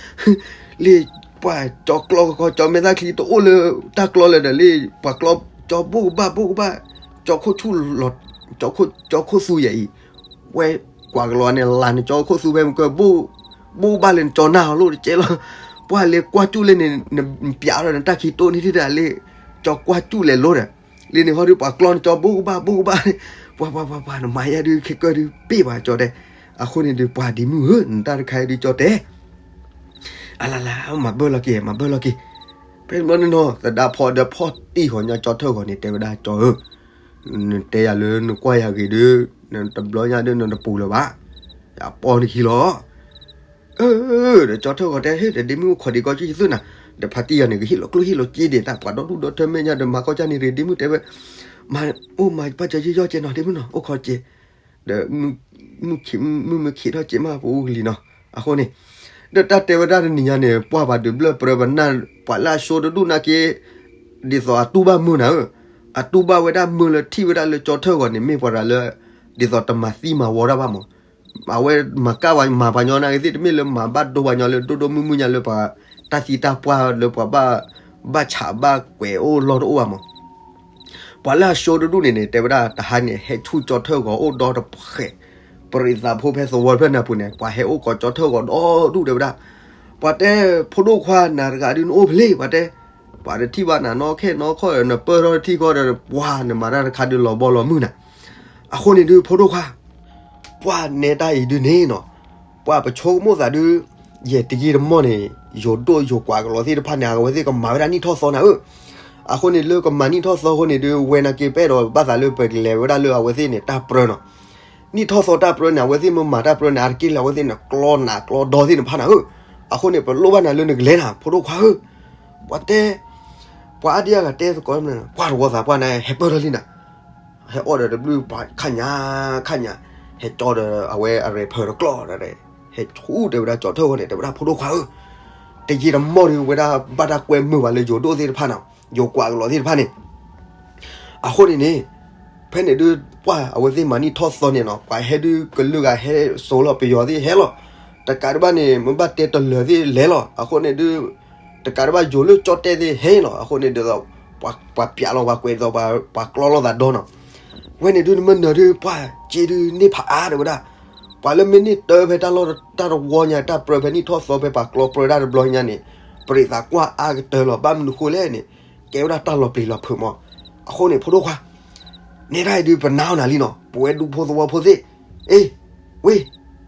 လၢပှၤကၠီကျီကခီ ကၠီမဲာ်သၣ်ချံတအိၣ်လၢတၢ်ကျီလၢၤဒီး လၢပှၤကျီ ကၠီဘိၣ်ကဘၣ်ဘိၣ်ကဘၣ်, ကၠီခိၣ်ဆူၣ်လီၤ, ကၠီခိၣ်သူယဲအံၤ, ဝဲကွၢ်ကလီၤန့ၣ် လၢနကၠီခိၣ်သူဖဲမုၢ်ကၢ ဘိၣ်ဘၣ်လၢနကၠီနၢ်အီၤလိၣ်တကဲလီၤ, ပှၤလဲၤကွၢ်ကၠူၣ်လၢန့ၣ် နပျးထီၣ်နတၢ်ခံတိၢ်န့ၣ်ဒၣ်လၢ ကၠီကွၢ်ကၠူၣ်လဲၤလိၤဒီး, လၢန့ၣ်ဟီဒုးပှၤကျီနကၠီဘိၣ်ကဘၣ်ဘိၣ်ကဘၣ်, ပှၤပှၤပှၤပှၤ နမၤယါဒုးခဲကၢၢ်ဒုးပ့ၢ်ဘၣ်ကၠီတဲ, အဃိန့ၣ်ဒုးပှၤဒ့မုၣ်ဧၢ နတၢ်တခါအံၤဒုးကၠီတဲ အလါလါ မၤဘၢၣ်လီၤက့ၤ မၤဘၢၣ်လီၤက့ၤ, ဖဲန့ၣ်ဘျီန့ၣ်နီၤ သဒါဖီဒီးဖီၣ်တံၢ်ဃီၤညါကၠီထၢၣ်ဂီၤန့ၣ် တဲဝဲဒၣ်ကၠီဧၢ, နတဲယၤလၢနကွၢ်ယၤဂ့ၤဒီး, နတဘျီညါဒီးနတပူၤလၢၤဘၣ်, ယပီၢ်နခံလီၤ, အၢ, ဒီးကၠီထၢၣ်ဂီၤတဲ ဟ့ၣ် ဒီးဒ့မုၣ်အိၣ်ခိးဒံးကီၢ်ကၠီယသုနၤ, ဒီးဖါတံၢ်ယၤန့ၣ် ကဟ့ၣ်လီၤကျိၣ်ဟ့ၣ်လီၤစ့ဒံးတၢ် ပှၤဒီဒူၣ်ဒီထၢမဲာ်ညါဒီး မၤကီၢ်ကၢ်န့ၣ်ရ့ ဒ့မုၣ်တဲဝဲ, မၤအိၣ်မၤပၢ်ကၠီယီယီကဲနီၤ ဒ့မုၣ်နီၤ အိၣ်ခိးကဲ ဒီး မုၢ်မ့ၢ်ခံးထီၣ်စ့မး ပအိၣ်ကလံၤနီၤ, အဃိန့ၣ်, ဒီးတၢ်တဲဝဲဒၣ်တနံၤညါန့ၣ် ပှၢ်ပှၤဒုးဘျၢၣ်ပြၢပနၢ် ပှၤလၢအၡိတဒူၣ်နာ်က့, ဒ်သိးအတူၢ်ဘၣ်မုာ်နၤဧၢ, အတူၢ်ဘၣ်ဝဲဒၣ်မုာ်လၢထံၣ်ဝဲဒၣ်လၢကၠီထၢၣ်ဂီၤန့ၣ် မ့ၢ်ပှၤတဂၤလၢ ဒ်သိးတမၤသံမၤဝီတၢ်ဘၣ်မး, အဝဲမၤကၢ်ပှၤမၤပှၤညီနာ်က့သ့ၣ် တမ့ၢ်လၢမၤဘၣ်ဒိပှၤညီလၢဒိၣ်ဒိၣ်မုၢ်မုၢ်ညါလၢပှၤ တၢ်သံတၢ်ပှၢ်လၢပှၤဘၣ် ဘၣ်ဆးဘၣ်ကွဲးအိၣ်လီၢ်တအိၣ်ဘၣ်မး ပှၤလၢအၡိတဒူၣ်န့ၣ်န့ၣ် တဲဝဲဒၣ်တဟါန့ၣ် ဟဲဆူၣ်ကၠီထၢၣ်ဂီၤအိၣ်ဒီတဖျၢၣ်, ပရိသတ်ဖိဖဲသဝီဖျၢၣ်နၢ်ပူၤန့ၣ် ပှၤဟဲအိၣ်ကိးကၠီထၢၣ်ဂီၤဒီဒူၣ်တဲဝဲဒၣ်, ပှၤတဲ ဖိဒိၣ်ခွါနၤတဂၤဒုးနအိၣ်ဖဲလဲၣ် ပှၤတဲ, ပှၤတထံၣ်ဘၣ်နၤနီၢ်ခဲနီၢ်ခီၣ်ဒီး နပၢၢ်ထီၣ်တထံၣ်ဃီဒီး ပှၤနမၤတၢ်တခါဒုးလီၤဘီလီၤမုၢ်နၤ, အဃိန့ၣ်ဒုးဖိဒိၣ်ခွါ ပှၤနဲတၢ်အံၤဒုးန့ၣ်နီၤ, ပှၤပဆိကမိၣ်သးဒုး, ယဲၢ်တယံာ်တမီၢ်န့ၣ်, ယိၤဒိၣ်ယိၤကွၢ်ကလီၤသ့ၣ်တဖၣ်န့ၣ် အဝဲသ့ၣ်ကမၤဝဲဒၣ်နံၣ်ထီၣ်သီနၤဧၢ, အဃိန့ၣ်လၢကမၤနံၣ်ထီၣ်သီအဃိန့ၣ်ဒုး ဝဲနာ်က့ပဲဒီးဘၣ်သးလၢပကလဲၤဝဲဒၣ်လၢအဝဲသ့ၣ်န့ၣ် တၢ်ပြၢနီၤ, နံၣ်ထီၣ်သီတၢ်ပြၢန့ၣ် အဝဲသ့ၣ်မ့ၢ်မၤတၢ်ပြၢန့ၣ် အါတက့ၢ်လၢအဝဲသ့ၣ်န့ၣ် ကျီနးကျီဒီသ့ၣ်တဖၣ်နၤဧၢ, အဃိန့ၣ် ပလိၣ်ဘၣ်နၤလၢနကလဲၤနၤ ဖိဒိၣ်ခွါဧၢ, ပှၤတဲ ပှၤအါဒံအါဂၤတဲသကိး, ပှၤတဝီသးပှၢ်န့ၣ် ဟဲပၢၢ်ထီၣ်လံနၤ, ဟဲအီၣ်ဒီးတဘျုးပှၤခါညါ, ခါညါ, ဟဲကၠီဒီးအဝဲအရဲၣ်ဖၢၣ်တကျီၢ်ဒီး, ဟဲဆူၣ်တဲဝဲဒၣ်ကၠီထၢၣ်ဝဲန့ၣ် တဲဝဲဒၣ်ဖိဒိၣ်ခွါဧၢ, တယံာ်တမီၢ်ဒုးဝဲဒၣ်ဘၣ်တၢ်ကွဲမုာ်ဘၣ်လၢယိၤဒိၣ်သ့ၣ်တဖၣ်နီၤ, ယိၤကွၢ်ကလီၤသ့ၣ်တဖၣ်န့ၣ် အဃိန့ၣ်န့ၣ်, ဖဲန့ၣ်ဒုး ပှၤအဝဲသ့ၣ်မၤနံၣ်ထီၣ်သီန့ၣ်နီၤ ပှၤဟဲဒုးကလုာ်ဂၤဟဲစိာ်လီၤပယီၤသ့ၣ်ဟဲလီၤ, တကးတဘၣ်န့ၣ် မ့ၢ်ဘၣ်တဲတလၢာ်သ့ၣ်လဲၤလီၤ အဃိန့ၣ်ဒုး, တကးတဘၣ်ယိၤလၢကၠီတဲသ့ၣ်ဟဲလီၤ အဃိန့ၣ်ဒုး, ပှၤပျးလီၤပှၤကွဲးဒ်သိးပှၤကျီလီၤသးဒီနီၤ, ဝဲန့ၣ်ဒုးနမ့ၢ်နၢၤဒုး ပှၤစ့ဒုးန့ၢ်ဖးအါတဲဝဲဒၣ်, ပှၤလၢမ့ၢ်န့ၢ်တၢ်ဖဲတၢ်လီၢ်တၢ်တဝီညါ တၢ်ပြၢဖဲနံၣ်ထီၣ်သီဖဲပှၤကျီပြၢတၢ်တဘျီညါန့ၣ်, ပရိသတ်ကွၢ်အါကတၢၢ်လီၤ ဘၣ်မနုၤဃိလဲၣ်န့ၣ်, ကဲဝဲဒၣ်တၢ်လီၤပျံၤလီၤဖုးမး, အဃိန့ၣ်ဖိဒိၣ်ခွါ နဲဒၣ်အံၤဒုးပနာ်အီၤနၤလံနီၤ ပဝဲဒူဖိသဝီဖိသ့ၣ်, အ့, ဝ့ၢ်,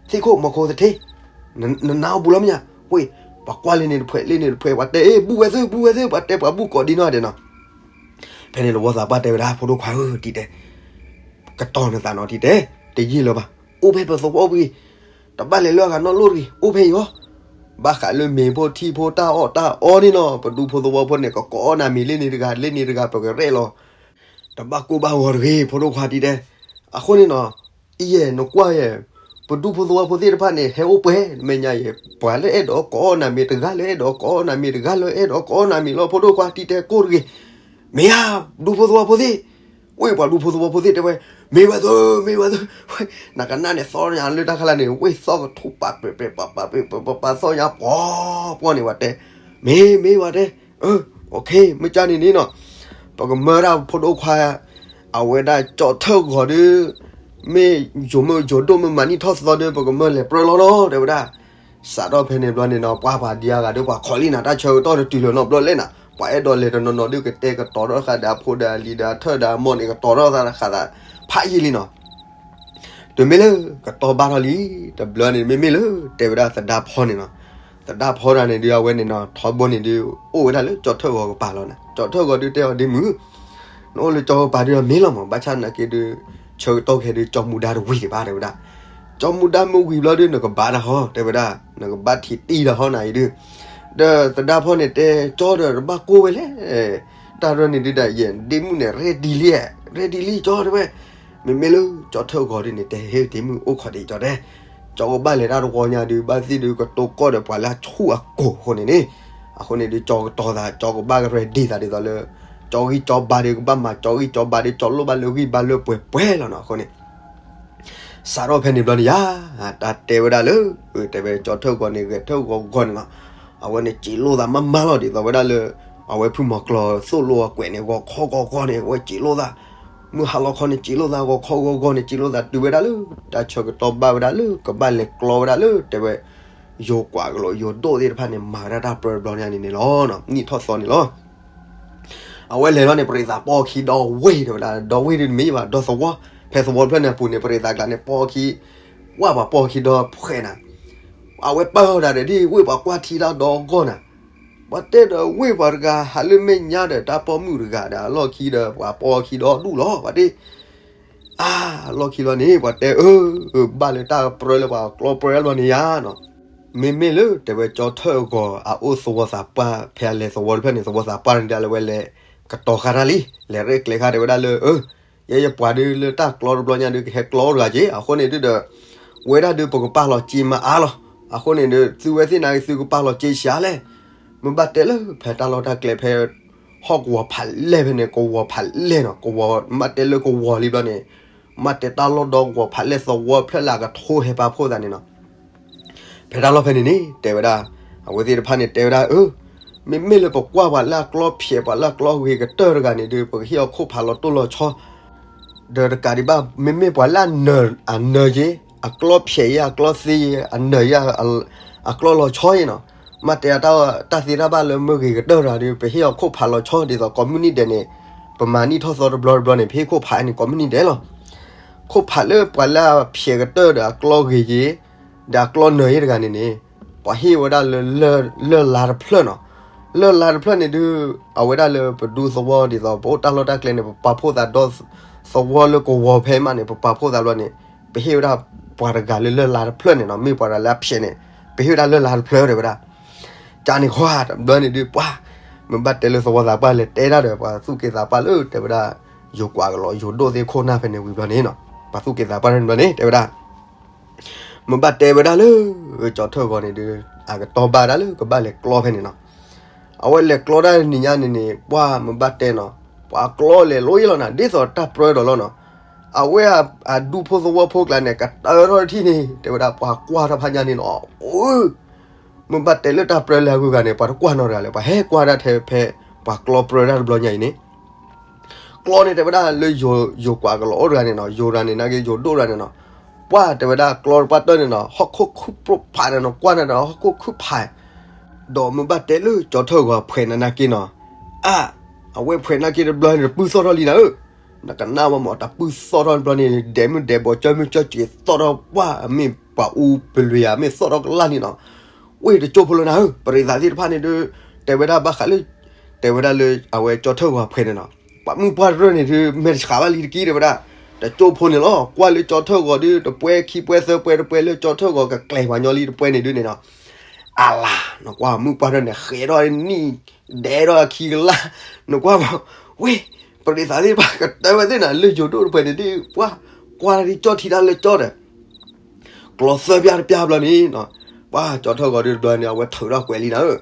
သ့ၣ်ခိၣ်မီၤခိၣ်သထ့, နနာ်အီၤဘူးလီၤမ့ၢ်ညါ, ဝ့ၢ်, ပှၤကွၢ်လၢန့ၣ်တဖှဲးလၢန့ၣ်တဖှဲး ပှၤတဲ အ့ ဘူးဝဲသ့ၣ် ဘူးဝဲသ့ၣ် ပှၤတဲပှၤဘူးကိးဒံနီၢ်ဒဲးနီၤ, ဖဲန့ၣ်တဝီသးပှၢ်တဲဝဲဒၣ် ဖိဒိၣ်ခွါဧၢ တံၤတဲ, ကတီၢ်နသးနီၤတံၤတဲ, တယံာ်လၢၤဘၣ်, အိၣ်ဖဲပသဝီပူၤအံၤ, တဘၣ်လဲၤလၢအဂၤနီတဘျီတဂ့ၤ အိၣ်ဖဲအံၤအီၤ, ဘၣ်ဃးလၢမ့ၤဖိထံဖိတၢ်အီၣ်တၢ်အီန့ၣ်နီၤ ပဒူဖိသဝီဖိန့ၣ် ကကိးအီၣ်နၤမ့ၤလၢန့ၣ်တဂၤ လၢန့ၣ်တဂၤပကရဲၣ်လီၤ, တဘၣ်ကိၢ်ဘၣ်ဂီၤတဂ့ၤ ဖိဒိၣ်ခွါတံၤတဲ, အဃိန့ၣ်နီၤ, အံၤယဲၢ်နကွၢ်ယဲၢ်, ပဒူဖိသဝီဖိသ့ၣ်တဖၣ်န့ၣ် ဟဲအိၣ်ပှဲၤ မဲာ်ညါယဲၢ်, ပှၤလၢအဲၣ်ဒိးကိးအီၣ်နၤမ့ၤတဂၤလၢအဲၣ်ဒိးကိးအီၣ်နၤမ့ၤ တဂၤလၢအဲၣ်ဒိးကိးအီၣ်နၤမ့ၤလီၤ ဖိဒိၣ်ခွါတံၤတဲ ကိၢ်တဂ့ၤ, မ့ၢ်ဧါ, ဒူဖိသဝီဖိသ့ၣ် ဝ့ၢ်ပှၤဒူဖိသဝီဖိသ့ၣ်တဲဝဲ, မ့ၢ်ဝဲသု, မ့ၢ်ဝဲသု, နကနၣ်န့ၣ်သီညါလၢတၢ်ခါလၢ်န့ၣ် ဝ့ၢ်သီကထူၣ်ပာ်ပာ်ပာ်ပာ်ပာ်ပာ်ပာ်ပာ်သီညါပှီၤပှီၤန့ၣ် ပှၤတဲ, မ့ၢ်မ့ၢ်ပှၤတဲ, မ့ၢ်ကၢ်န့ၣ်န့ၣ်နီၤ, ပကမၢဒၣ်ဖိဒိၣ်ခွါ အဝဲဒၣ်ကၠီထၢၣ်ဂီၤဒီး မ့ၢ်ယိၤမ့ၢ်ယိၤဒိၣ်မ့ၢ်မၤနံၣ်ထီၣ်သီဒီး ပကမၢလဲၤပြၢလီၤလီၤ တဲဝဲဒၣ်. စးထီၣ်ဖဲန့ၣ်ဘျီန့ၣ်နီၤ ပှၤပှၤဒံးအါဂၤဒီး ပှၤခိးလံနၤ တၢ်ဆၢကတီၢ်တတုၤလၢၤနီတဘျီလဲၣ်နၤ, ပှၤအဲၣ်ဒိးလဲၤတနီၤနီၤဒီး ကတဲာ်ကတီၤထီၣ်ဃာ်ဒီးအဖိဒီးအလံၤဒီးအထၢၣ်ဒီးအမိၢ်န့ၣ် ကတီၤထီၣ်သးဃာ်သး ဖးယံာ်လံနီၤ. တုၤမ့ၢ်လၢကတီၤဘၣ်ထီၣ်လံ တဘျီန့ၣ် မ့မ့ၢ်လၢ တဲဝဲဒၣ်သဒါဖီန့ၣ်နီၤ, သဒါဖီတဂၤန့ၣ်ဒုး အဝဲန့ၣ်နီၤ ထီဘိန့ၣ်ဒုး အိၣ်ဝဲဒၣ်လၢကၠီထၢၣ်ဂီၤကပၤလီၤနၤ. ကၠီထၢၣ်ဂီၤဒုးတဲအီၤ ဒ့မုၣ်, နအိၣ်လၢကၠီကပၤဒုးအမ့ၢ်လီၤမး, ဘၣ်ဆၣ်နာ်က့ဒုး ဆၢကတီၢ်ခဲဒုး ကၠီမူဒါတဝံၤဒံးဘၣ် တဲဝဲဒၣ်. ကၠီမူဒါမ့ၢ်ဝံၤဘျီဒုး နကဘၣ်တၢ်ဟီ တဲဝဲဒၣ်, နကဘၣ်ထံးတံၢ်တၢ်ဟီနၤအံၤဒုး. ဒီးသဒါဖီန့ၣ်တဲ ကၠီဒီးတဘၣ်ကိၢ်ဝဲလဲၣ်, တၢ်ရၢန့ၣ်ဒုးဒၣ်ယဲ ဒ့မုၣ်န့ၣ် readyလံ, readyလံကၠီ တဲဝဲ. မ့မ့ၢ်လၢကၠီထၢၣ်ဂီၤဒုးန့ၣ် တဲဟ့ၣ်ဒ့မုၣ်အိၣ်ခိးဒံးကၠီတဲ ကၠီကဘၣ်လဲၤတၢ်တဝီညါဒုး ဘၣ်သ့ၣ်ဒုးကတိၤကီၢ်ဒီးပှၤလၢအဆူၣ်အကိာ်အဃိန့ၣ်န့ၣ်, အဃိန့ၣ်ဒုး ကၠီကတီၤသး ကၠီကဘၣ်က ready သးဒ်သိးလၢ ကၠီဂံၢ်ကၠီဘါဒီး ကဘၣ်မၤကၠီဂံၢ်ကၠီဘါဒီး ကၠီလိၣ်ဘၣ်လၢဂံၢ်ဘါလၢပှဲၤပှဲၤလီၤနီၤ. အဃိန့ၣ် စးထီၣ်ဖဲန့ၣ်ဘျီန့ၣ်ယါ, တၢ်တဲဝဲဒၣ်လၢ တဲဝဲကၠီထၢၣ်ဂီၤန့ၣ် ဂဲၤထၢၣ်ဂီၤဂီၤန့ၣ်လီၤ. အဝဲန့ၣ်စံးလိာ်သးမးမးလီၤ ဒ်သိးဝဲဒၣ်လၢ အဝဲဖုမီၤကျိၤသိၣ်လိအကွဲးန့ၣ် ဂီၤခီဂီၤဂီၤန့ၣ် အဝဲစံးလိာ်သး, မုၢ်ဟါလီၤခီန့ၣ်စံးလိာ်သး ဂီၤခီဂီၤဂီၤန့ၣ်စံးလိာ်သး တုၤဝဲဒၣ်လၢ တၢ်ဆၢကတီၢ်ဘၣ်ဝဲဒၣ်လၢ ကဘၣ်လဲၤကျီဝဲဒၣ်လၢ တဲဝဲ ယိၤကွၢ်ကလိာ်ယိၤဒိၣ်သ့ၣ်တဖၣ်န့ၣ် မၤဝဲဒၣ်တၢ်ပြၢတဘျီညါန့ၣ်န့ၣ်လီၤ. နံၣ်ထီၣ်သီန့ၣ်လီၤ. အဝဲလဲၤလီၤန့ၣ် ပရံးသးပိာ်အခံဒီဝ့ၢ် တဲဝဲဒၣ် ဒီဝ့ၢ်ဒုးတမ့ၢ်ဘၣ် ဒီသဝီ, ဖဲသဝီတဖျၢၣ်န့ၣ်အပူၤန့ၣ် ပရံးသးကျါန့ၣ် ပိာ်အခံ, ဝဲပှၤပိာ်အခံဒီဖှဲးနၤ, အဝဲပာ်အီၤဒၣ်ဒီး ဒ်ဝ့ၢ်ပှၤကွၢ်ထံတၢ်ဒီအဂီၢ်နၤ, ပှၤတဲဒီးဝ့ၢ်ပှၤတဂၤ ဟးလၢမဲာ်ညါဒီးတၢ်ပိာ်မုၣ်တဂၤဒီးအလီၢ်ခံဒီး ပှၤပိာ်အခံဒီဒူၣ်လီၤ ပှၤတဲ အါ, အလီၢ်ခံလီၤန့ၣ် ပှၤတဲအၢ, ဘၣ်လၢတၢ်ပြၢလၢပှၤကျီပြၢလီၤန့ၣ်ယါနီၤ. မ့မ့ၢ်လၢတဲဝဲကၠီထၢၣ်အဂီၤ အအိၣ်သဝီသးပှၢ် ဖဲအလဲၤသဝီတဖျၢၣ်န့ၣ် သဝီသးပှၢ်န့ၣ်ဒၣ်လၢဝဲလဲၤကတီၤဃာ်တၢ်လံ, လဲၤရဲၣ်ကျဲၤဃာ်တဲဝဲဒၣ်လၢ အၢ, ယဲယပှၤဒုးလၢတၢ်ကျီတဘျီညါဒုး ကဟဲကျီအိၣ်တဂၤက့ၤ အဃိန့ၣ်ဒုးဒီး ဝဲဒၣ်ဒုးပကပာ်လီၤစ့မၤအါလီၤ. အဃိန့ၣ်ဒုး သုဝဲသ့ၣ်နာ်က့ သုကပာ်လီၤစ့ဆံးအါလဲၣ်. မ့ၢ်ဘၣ်တဲလၢဖဲတၢ်လီၢ်တၢ်ကျဲဖဲ ဟီၣ်ကဝီၤဖးလဲၢ်ဖဲန့ၣ် ကဝီၤဖးလဲၢ်နီၤ, ကဝီၤ မ့ၢ်ဘၣ်တဲလၢကဝီၤလံဘျီန့ၣ်, မ့ၢ်ဘၣ်တဲတၢ်လီၢ်ဒီကဝီၤဖးလဲၢ်သဝီဖျၢၣ်လၢအကထိဟဲပာ်ဖှိၣ်သးန့ၣ်နီၤ. ဖဲတၢ်လီၢ်ဖဲန့ၣ်န့ၣ် တဲဝဲဒၣ်, အဝဲသ့ၣ်တဖၣ်န့ၣ်တဲဝဲဒၣ် အၢ, မ့မ့ၢ်လၢပကွၢ်ပှၤလၢအကျီဖျဲး ပှၤလၢအကျီဂ့ၤကတၢၢ်တဂၤန့ၣ်ဒုး ပကဟ့ၣ်အီၤခိၣ်ဖးလီၤတိၢ်လီၤဆီ ဒီးတကးဒံးဘၣ် မ့မ့ၢ်ပှၤလၢအနၢၤ အနၢၤယ့ၤ အကျီသ့ယ့ၤ အနၢၤယ့ၤ အကျီလီၤဆီယ့ၤနီၤ, မ့ၢ်တဲတၢ်သ့တၢ်ဘၣ်လၢမ့ၢ်ဂ့ၤကတၢၢ်တဂၤဒီး ပဟ့ၣ်အီၤခိၣ်ဖးလီၤဆီ ဒ်သိးကိးမုၢ်နံၤဒဲးန့ၣ် ပမၤနံၣ်ထီၣ်သီတဘျီတဘျီန့ၣ် ပဟ့ၣ်ခိၣ်ဖးန့ၣ်ကိးမုၢ်နံၤဒဲးလီၤ. ခိၣ်ဖးလၢပှၤလၢအဖျဲးကတၢၢ်ဒီးအကျီဂ့ၤယ့ၤ ဒီးအကျီနၢၤယ့ၤတဂၤန့ၣ်န့ၣ် ပှၤဟ့ၣ်ဝဲဒၣ်လၢ လၢၢ်လါတဖျၢၣ်နီၤ. လၢၢ်လါတဖျၢၣ်န့ၣ်ဒုး အဝဲဒၣ်လၢပဒူသဝီဒ်သိး ပအိၣ်တၢ်လီၢ်တၢ်ကျဲန့ၣ် ပပာ်ဖှိၣ်သးဒီးသဝီလၢကဝီၤဖဲမးန့ၣ် ပပာ်ဖှိၣ်သးဘျီန့ၣ် ပဟ့ၣ်ဝဲဒၣ်ပှၤတဂၤလၢလၢၢ်လါတဖျၢၣ်န့ၣ်နီၤ. မ့ၢ်ပှၤတဂၤလၢအဖျဲးန့ၣ် ပဟ့ၣ်ဝဲဒၣ်လၢၢ်လါတဖျၢၣ်တဲဝဲဒၣ်. ကန့ၣ်ဃီတဘျီန့ၣ်ဒုး ပှၤ မ့ၢ်ဘၣ်တဲလၢသဝီသးပှၢ်လဲၤတဲတၢ်ဒီး ပှၤသူၣ်က့သးပှၢ်လၢတဲဝဲဒၣ် ယိၤကွၢ်ကလိာ်ယိၤဒိၣ်သ့ၣ်ခိၣ်နၢ်ဖဲန့ၣ်ဝံၤဘျီန့ၣ်နီၤ. ပှၤသူၣ်က့သးပှၢ်န့ၣ်ဘျီန့ၣ် တဲဝဲဒၣ် မ့ၢ်ဘၣ်တဲဝဲဒၣ်လၢ ကၠီထၢၣ်ဂီၤန့ၣ်ဒုး အကတီၢ်ဘၣ်ဒၣ်လၢကဘၣ်လဲၤကျီဖဲန့ၣ်နီၤ. အဝဲလဲၤကျီဒၣ်နံၤညါန့ၣ်န့ၣ် ပှၤမ့ၢ်ဘၣ်တဲနီၤ ပှၤကျီလဲၤလိယ့လီၤနၤ ဒ်သိးတၢ်ပြၢဒီးလီၤနီၤ. အဝဲအဒူဖိသဝီဖိကျါန့ၣ် ကတၢၢ်ထီၣ်တထံၣ်န့ၣ် တဲဝဲဒၣ်ပှၤကွၢ်တၢ်ဖးညါန့ၣ်နီၤ အိ မ့ၢ်ဘၣ်တဲလၢတၢ်ပြၢလၢအဂုၤအဂၤန့ၣ် ပှၤတကွၢ်နီတဂၤလၢၤ ပှၤဟဲကွၢ်ဒၣ်ထဲဖဲ ပှၤကျီပြၢတၢ်တဘျီညါအံၤန့ၣ် ကျီန့ၣ်တဲဝဲဒၣ်လၢယိၤကွၢ်ကလိာ်အိၣ်တဂၤန့ၣ်နီၤ ယိၤတဂၤန့ၣ်နာ်က့ယိၤဒိၣ်တဂၤန့ၣ်နီၤ ပှၤတဲဝဲဒၣ်ကျီတပှၢ်တၢၢ်န့ၣ်နီၤ ဟီၣ်ခိၣ်ခုၣ်ပြိၣ်ဖးန့ၣ်နီၤ ကွၢ်န့ၣ်ဒီးဟီၣ်ခိၣ်ခုၣ်ဖး ဒီးမ့ၢ်ဘၣ်တဲလၢကၠီထၢၣ်ဂီၤဖှဲးနၤနာ်က့နီၤ အါ အဝဲဖှဲးနာ်က့တဘျီန့ၣ် တပုၢ်သီၣ်ထီၣ်လံနၤဧၢ နကနၣ်ဝဲမး တပုၢ်သီၣ်ထီၣ်တဘျီန့ၣ် ဒဲးမုၢ်ဒဲးဘီၣ် ကၠၢမုၢ်ကၠၢစ့းသီၣ်ထီၣ်ပှၢ် အမ့ၢ်ပှၤအူပလွံၢ်ဧါ မ့ၢ်သီၣ်ထီၣ်ကလၢ်န့ၣ်နီၤ ဝ့ၢ်တကၠိဖိလၢနၤဧၢ ပရံးသးသ့ၣ်တဖၣ်န့ၣ်ဒုး တဲဝဲဒၣ်ဘၣ်ဃးလၢ တဲဝဲဒၣ်လၢအဝဲကၠီထၢၣ်ဂီၤဖှဲးန့ၣ်နီၤ ပှၤမုၢ်ပှၢ်တရၢၢ်န့ၣ်ဒုး မဲာ်တဆှးဘၣ်လံတက့ၢ်တဲဝဲဒၣ် တကၠိဖိန့ၣ်လီၤ ကွၢ်လၢကၠီထၢၣ်ဂီၤဒုး တပှဲၤခံပှဲၤသၢပှဲၤတပှဲၤလၢကၠီထၢၣ်ဂီၤကကျဲၤပှၤညီလံတပှဲၤန့ၣ်ဒုးန့ၣ်နီၤ အလါ နကွၢ်မုၢ်ပှၢ်တရၢၢ်န့ၣ် ဃဲးထီၣ်နံၣ် ဒဲးထီၣ်အခံကလၢ် နကွၢ်မး ဝ့ၢ် ပရံးသးသ့ၣ်တဖၣ်ကတၢၢ်ဝဲသ့ၣ်နၤ လၢယိၤဒိၣ်တပှဲၤန့ၣ်ဒုး ပှၤ ကွၢ်တၢ်ဒ်ကၠီထံတၢ်လၢကၠီဒီး ကျီသၢပျၢ်တပျၢ်ဘျီန့ၣ်နီၤ ပှၤကၠီထၢၣ်ဂီၤဒုးတဘျီန့ၣ် အဝဲထုးထီၣ်ကွဲးလံနၤဧၢ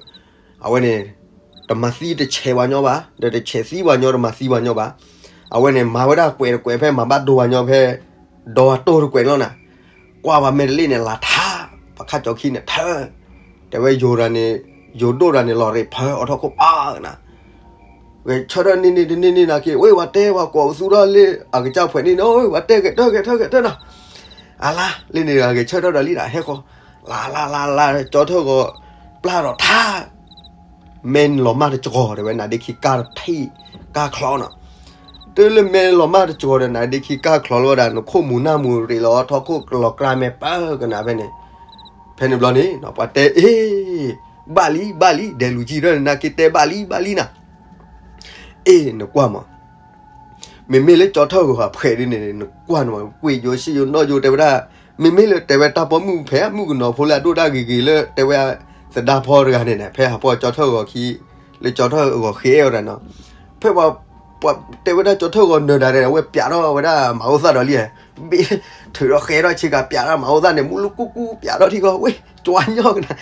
အဝဲန့ၣ် တမၤသံတဆဲးပှၤညီဘၣ် ဒီးတဆဲးသံပှၤညီ တမၤသံပှၤညီဘၣ် အဝဲန့ၣ်မၤဝဲဒၣ်ကွဲးတကွဲးဖဲမၤဘၣ်ဒိဝဲညီဖဲ ဒီးတိၢ်တကွဲးန့ၣ်လီၤနၤ, ကွၢ်ဝဲမဲာ်တလ့ၣ်န့ၣ် လၤထါ, ပှၤခါကၠီခံန့ၣ်ထၢ, တဲဝဲယိၤတဂၤန့ၣ်, ယိၤဒိၣ်တဂၤန့ၣ် လီၤရ့ၣ်ဖၢအီၤထီၣ်ခိၣ်ပာ်နၤ, ဂဲၤဆၢထၢၣ်န့ၢ်န့ၢ်တန့ၢ်န့ၢ်နာ်က့ ဝ့ၢ်ဝဲတဲဝဲကိးပသူထီၣ်လၢအကစၢ်ဖှဲးန့ၣ်န့ၣ် ဝဲတဲဂဲၤထၢၣ်ဂဲၤထၢၣ်ဂဲၤထၢၣ်နီၤ, အလါ လၢန့ၣ်ဂဲၤဆၢထၢၣ်ဒီးလံဒီးဟဲဃီ, လါလါလါလါ ကၠီထၢၣ်ဂီၤ ပျၢ်ဒီးထါ မဲလီၤမၢ်တကီၤ တဲဝဲ နါဒ့ခံကၢ်ထံၣ်ကၢ်ချီနီၤ, တုၤလၢမဲလီၤမၢ်တကီၤဒီး နါဒ့ခံကၢ်ချီလီၤဝဲဒၣ် နခိၣ်မူၤနၢ်မူၤရ့ၣ်လီၤထီၣ်ခိၣ်ကလီၤကြၢ်မဲာ်ပၢကနၣ်ဖဲန့ၣ်, ဖဲန့ၣ်ဘျီန့ၣ် ပှၤတဲအ့ၣ်, ဘၣ်လံ ဘၣ်လံ ဒဲးလူၤကံထၢၣ်န့ၣ် နက့တဲဘၣ်လံ ဘၣ်လံနၤ, အ့ၣ် နကွၢ်မး မ့မ့ၢ်လၢကၠီထၢၣ်ဂီၤအဖှဲးဒ်န့ၣ် နကွၢ်န့ၣ်မး ကွံာ်ယိၤဆံးယိၤနီၣ်ယိၤတဲဝဲဒၣ်, မ့မ့ၢ်လၢတဲဝဲတၢ်ပိာ်မုၣ်ဖဲမုၣ်ကနီၤဖိလၢအဒိၣ်ဒၣ်ဂ့ၤဂ့ၤလၢတဲဝဲသဒါဖီတဂၤန့ၣ်န့ၣ် ဖဲဟးဖီကၠီထၢၣ်ဂီၤခံ, လၢကၠီထၢၣ်ဂီၤဃ့အဲၣ်ဝဲဒၣ်နီၤ, ဖဲပှၤ, ပှၤတဲဝဲဒၣ်ကၠီထၢၣ်ဂီၤနၢၤဒၣ်န့ၣ် အဝဲပျးထီၣ်ဝဲဒၣ်မၤအိၣ်သၣ်ဒီးလံ, ဘ့ၣ်ထုးထီၣ်ဃဲထီၣ်ဆ့ကၤပျးထီၣ်မၤအိၣ်သၣ်န့ၣ် မူလူကူကူပျးထီၣ်ထံဃီ ဝ့ၢ် ကၠီညီကနၤ,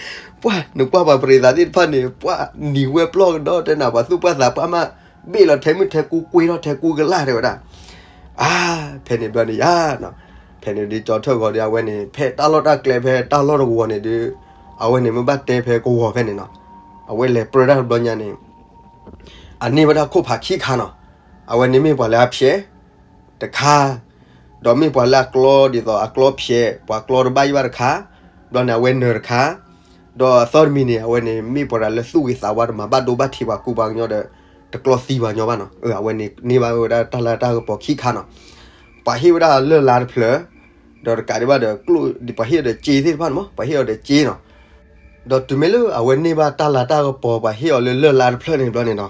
ပှၢ် နကွၢ်ပှၤပရံးသးသ့ၣ်တဖၣ်န့ၣ် ပှၢ်နံၤဝဲပျီၢ်ကဒီးတဲနၤ ပှၤသူၣ်ပှၢ်သးပှၢ်မး, ဘ့ၣ်လီၤထဲမုၢ်ထဲကူကွ့ထီၣ်ထဲကူကလၢ်တဲဝဲဒၣ်, အါ, ဖဲန့ၣ်ဘျီန့ၣ်ယါနီၤ, ဖဲန့ၣ်ဒ်ကၠီထၢၣ်ဂီၤဒီးအဝဲန့ၣ် ဖဲတၢ်လီၢ်တၢ်ကျဲဖဲတၢ်လီၢ်တဝီၤန့ၣ်ဒီး, အဝဲန့ၣ်မ့ၢ်ဘၣ်တဲဖဲကဝီၤဖဲန့ၣ်နီၤ, အဝဲလဲၤပြၢတၢ်တဘျီညါန့ၣ် အန့ၢ်ဝဲဒၣ်ခိၣ်ဖးခံခါနီၤ, အဝဲန့ၣ်မ့ၢ်ပှၤလၢအဖျဲးတခါ, ဒီးမ့ၢ်ပှၤလၢအကျီဒ်သိးအကျီဖျဲး ပှၤကျီတဘၣ်ယဘၣ်တခါ, ဘျီန့ၣ် အဝဲနၢၤတခါ, ဒီးအသီတမံၤန့ၣ် အဝဲန့ၣ်မ့ၢ်ပှၤတဂၤလၢသူၣ်ဂ့ၤသးဝါတမၤဘၣ်ဒိဘၣ်ထံးပှၤကူပှၤကညီဒီး တကျီသံပှၤကညီဘၣ်နီၤ, အဝဲန့ၣ်န့ၢ်ဘၣ်ဝဲဒၣ်တၢ်လၤတၢ်ကပီၤခံခါနီၤ, ပှၤဟ့ၣ်ဝဲဒၣ်လၢၢ်လါတဖျၢၣ်, ဒီးတကးဒံးဘၣ်ဒီး ပှၤဟ့ၣ်အီၤဒီးစ့သ့ၣ်တဖၣ်န့ၣ်မး ပှၤဟ့ၣ်အီၤဒီးစ့နီၤ, ဒီးတုၤမ့ၢ်လၢအဝဲန့ၢ်ဘၣ်တၢ်လၤတၢ်ကပီၤ ပှၤဟ့ၣ်အီၤလၢလၢၢ်လါတဖျၢၣ်န့ၣ်ဘျီန့ၣ်နီၤ,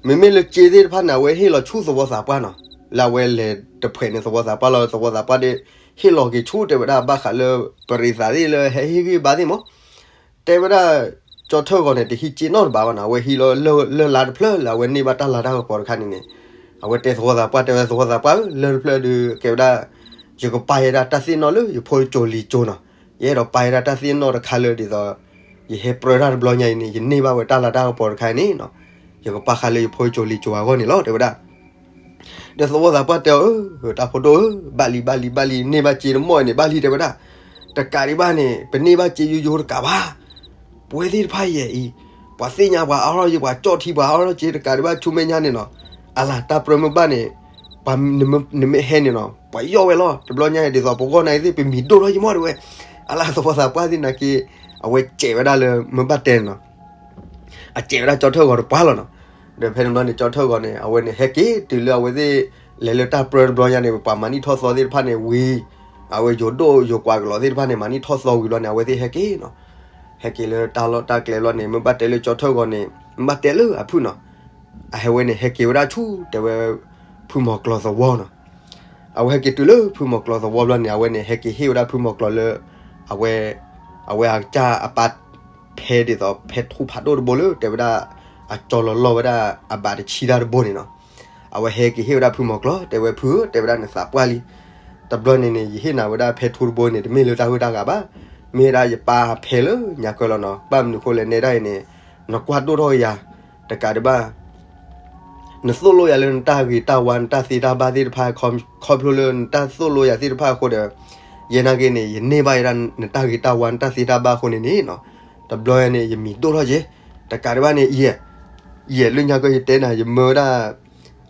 မ့မ့ၢ်လၢစ့သ့ၣ်တဖၣ်န့ၣ် အဝဲဟ့ၣ်လီၤဆူသဝီသးပှၢ်နီၤ, လၢအဝဲလဲၤတဖှဲးန့ၣ်သဝီသးပှၢ်လီၤ သဝီသးပှၢ်ဒီး ဟ့ၣ်လီၤက့ၤဆူတဲဝဲဒၣ်ဘၣ်ဃးလၢ ပရံးသးသ့ၣ်လၢဟဲဟ့ၣ်ဂံၢ်ဘါသ့ၣ်မး, တဲဝဲဒၣ် ကၠီထၢၣ်ဂီၤန့ၣ် တဟံးစ့နီတဘးဘၣ်နီၤ, အဝဲဟံးလီၤလၢၢ်လါတဖျၢၣ်လၢအဝဲန့ၢ်ဘၣ်တၢ်လၤတၢ်ကပီၤတခါန့ၣ်န့ၣ်, အဝဲတဲသဝီသးပှၢ် တဲဝဲသဝီသးပှၢ်ဧၢ လၢၢ်တဖျၢၣ်ဒီးကဲဝဲဒၣ် ယကပာ်ယဲဒၣ်တၢ်သ့ၣ်နီၣ်လၢယဖိယကၠိၤလံၤကၠိၤနီၤ, ယအဲၣ်ဒိးပာ်ယဲဒၣ်တၢ်သ့ၣ်နီၣ်တခါလၢဒ်သိး ယဟဲပြၢတၢ်တဘျီညါအံၤန့ၣ် ယန့ၢ်ဘၣ်ဝဲတၢ်လၤတၢ်ကပီၤတခါအံၤန့ၣ်နီၤ, ယကပာ်ဃာ်လၢယဖိယကၠိၤလံၤကၠိၤအဂီၢ်န့ၣ်လီၤ တဲဝဲဒၣ် ဒီးသဝီသးပှၢ်တဲအီၤ တၢ်ဖိဒိၣ်ဧၢ, ဘၣ်လံ ဘၣ်လံ ဘၣ်လံ, န့ၢ်ဘၣ်စ့တမီၢ်အံၤန့ၣ် ဘၣ်လံ တဲဝဲဒၣ်, တကးဒံးဘၣ်န့ၣ် ပန့ၢ်ဘၣ်စ့ယိယိတကးဘၣ်, ပဝဲသ့ၣ်တဖၣ်ယဲၢ်အံၤ ပှၤသ့ၣ်ညါပှၤအါထီၣ်ယံၤ ပှၤကၠီၣ်ထံပှၤအါထီၣ်စ့ တကးဒံးဘၣ်ဆူမဲာ်ညါန့ၣ်နီၤ, အလၤတၢ်ပြၢမ့ၢ်ဘၣ်န့ၣ် နမ့ၢ်ဟဲန့ၣ်နီၤ ပှၤယီၣ်ဝဲလီၤ တဘျီညါအံၤဒ်သိး ပဂီၢ်နၤအံၤသ့ၣ် ပမံၤဒိၣ်ထီၣ်ယံၤမီၢ်တဲဝဲ, အလၤသဝီသးပှၢ်သ့ၣ်နာ်က့ အဝဲစဲးဝဲဒၣ်လၢမ့ၢ်ဘၣ်တဲန့ၣ်နီၤ အစဲးဝဲဒၣ်ကၠီထၢၣ်ဂီၤတပှၢ်လီၤနီၤ, ဒီးဖဲန့ၣ်ဘျီန့ၣ် ကၠီထၢၣ်ဂီၤန့ၣ် အဝဲန့ၣ်ဟဲက့ၤတုၤလၢအဝဲသ့ၣ် လဲၤလၢတၢ်ပြၢတဘျီညါန့ၣ် ပှၤမၤနံၣ်ထီၣ်သီသ့ၣ်တဖၣ်န့ၣ်ဝံၤ, အဝဲယိၤဒိၣ်ယိၤကွၢ်ကလီၤသ့ၣ်တဖၣ်န့ၣ် မၤနံၣ်ထီၣ်သီဝံၤဘျီန့ၣ် အဝဲသ့ၣ်ဟဲက့ၤနီၤ, ဟဲက့ၤလၢတၢ်လီၢ်တၢ်ကျဲဘျီန့ၣ် မ့ၢ်ဘၣ်တဲလၢကၠီထၢၣ်ဂီၤန့ၣ် မ့ၢ်ဘၣ်တဲလၢအဖုနီၤ, အဟဲဝဲန့ၣ် ဟဲက့ၤဝဲဒၣ်ဆူ တဲဝဲ ဖုမီၤကျီၤသဝီနီၤ အဝဲဟဲက့ၤတုၤလၢဖုမီၤကျီၤသဝီဘျီန့ၣ် အဝဲန့ၣ် ဟဲက့ၤဟ့ၣ်ဝဲဒၣ်ဖုမီၤကျီၤလၢ အဝဲ အဝဲအကစၢ်အပၢ် ဖဲဒ်သိး ဖဲထူဖးဒိၣ်တဘိလၢ တဲဝဲဒၣ် အကၠီလီၤလီၢ်ဝဲဒၣ်အဘၣ်တဆံတၢ်တဘိန့ၣ်နီၤ, အဝဲဟဲက့ၤဟ့ၣ်ဝဲဒၣ်ဖုမီၤကျီၤ တဲဝဲဖုဧၢ တဲဝဲဒၣ်နသးပှၢ်လံ, တဘျီန့ၣ်န့ၣ် ယဟ့ၣ်နၤဝဲဒၣ်ဖဲထူတဘိန့ၣ် တမ့ၢ်လၢတၢ်ဂုၢ်တၢ်ဂၤဘၣ်, မ့ၢ်ဝဲဒၣ်ယပၢ်ဖဲလၢညါကၢလီၤနီၤ, ဘၣ်မနုၤအဃိလဲၣ်နဲဒၣ်အံၤန့ၣ် နကွၢ်ဒိၣ်ထီၣ်က့ၤယၤ တကးဒံးဘၣ် နသိၣ်လိယၤလၢနတၢ်ဂ့ၤတၢ်ဝါ နတၢ်သ့တၢ်ဘၣ်သ့ၣ်တဖၣ် ခီဖျိလၢနတၢ်သိၣ်လိယၤသ့ၣ်တဖၣ်အဃိဒီး ယဲနာ်က့န့ၣ် ယန့ၢ်ဘၣ်ဝဲဒၣ်နတၢ်ဂ့ၤတၢ်ဝါ နတၢ်သ့တၢ်ဘၣ်အဃိန့ၣ်န့ၣ်နီၤ, တဘျီန့ၣ် ယမံၤဒိၣ်ထီၣ်က့ၤ, တကးဒံးဘၣ်န့ၣ် ယဲ ယဲလၢညါကၢယတဲနၤ ယမၢဝဲဒၣ်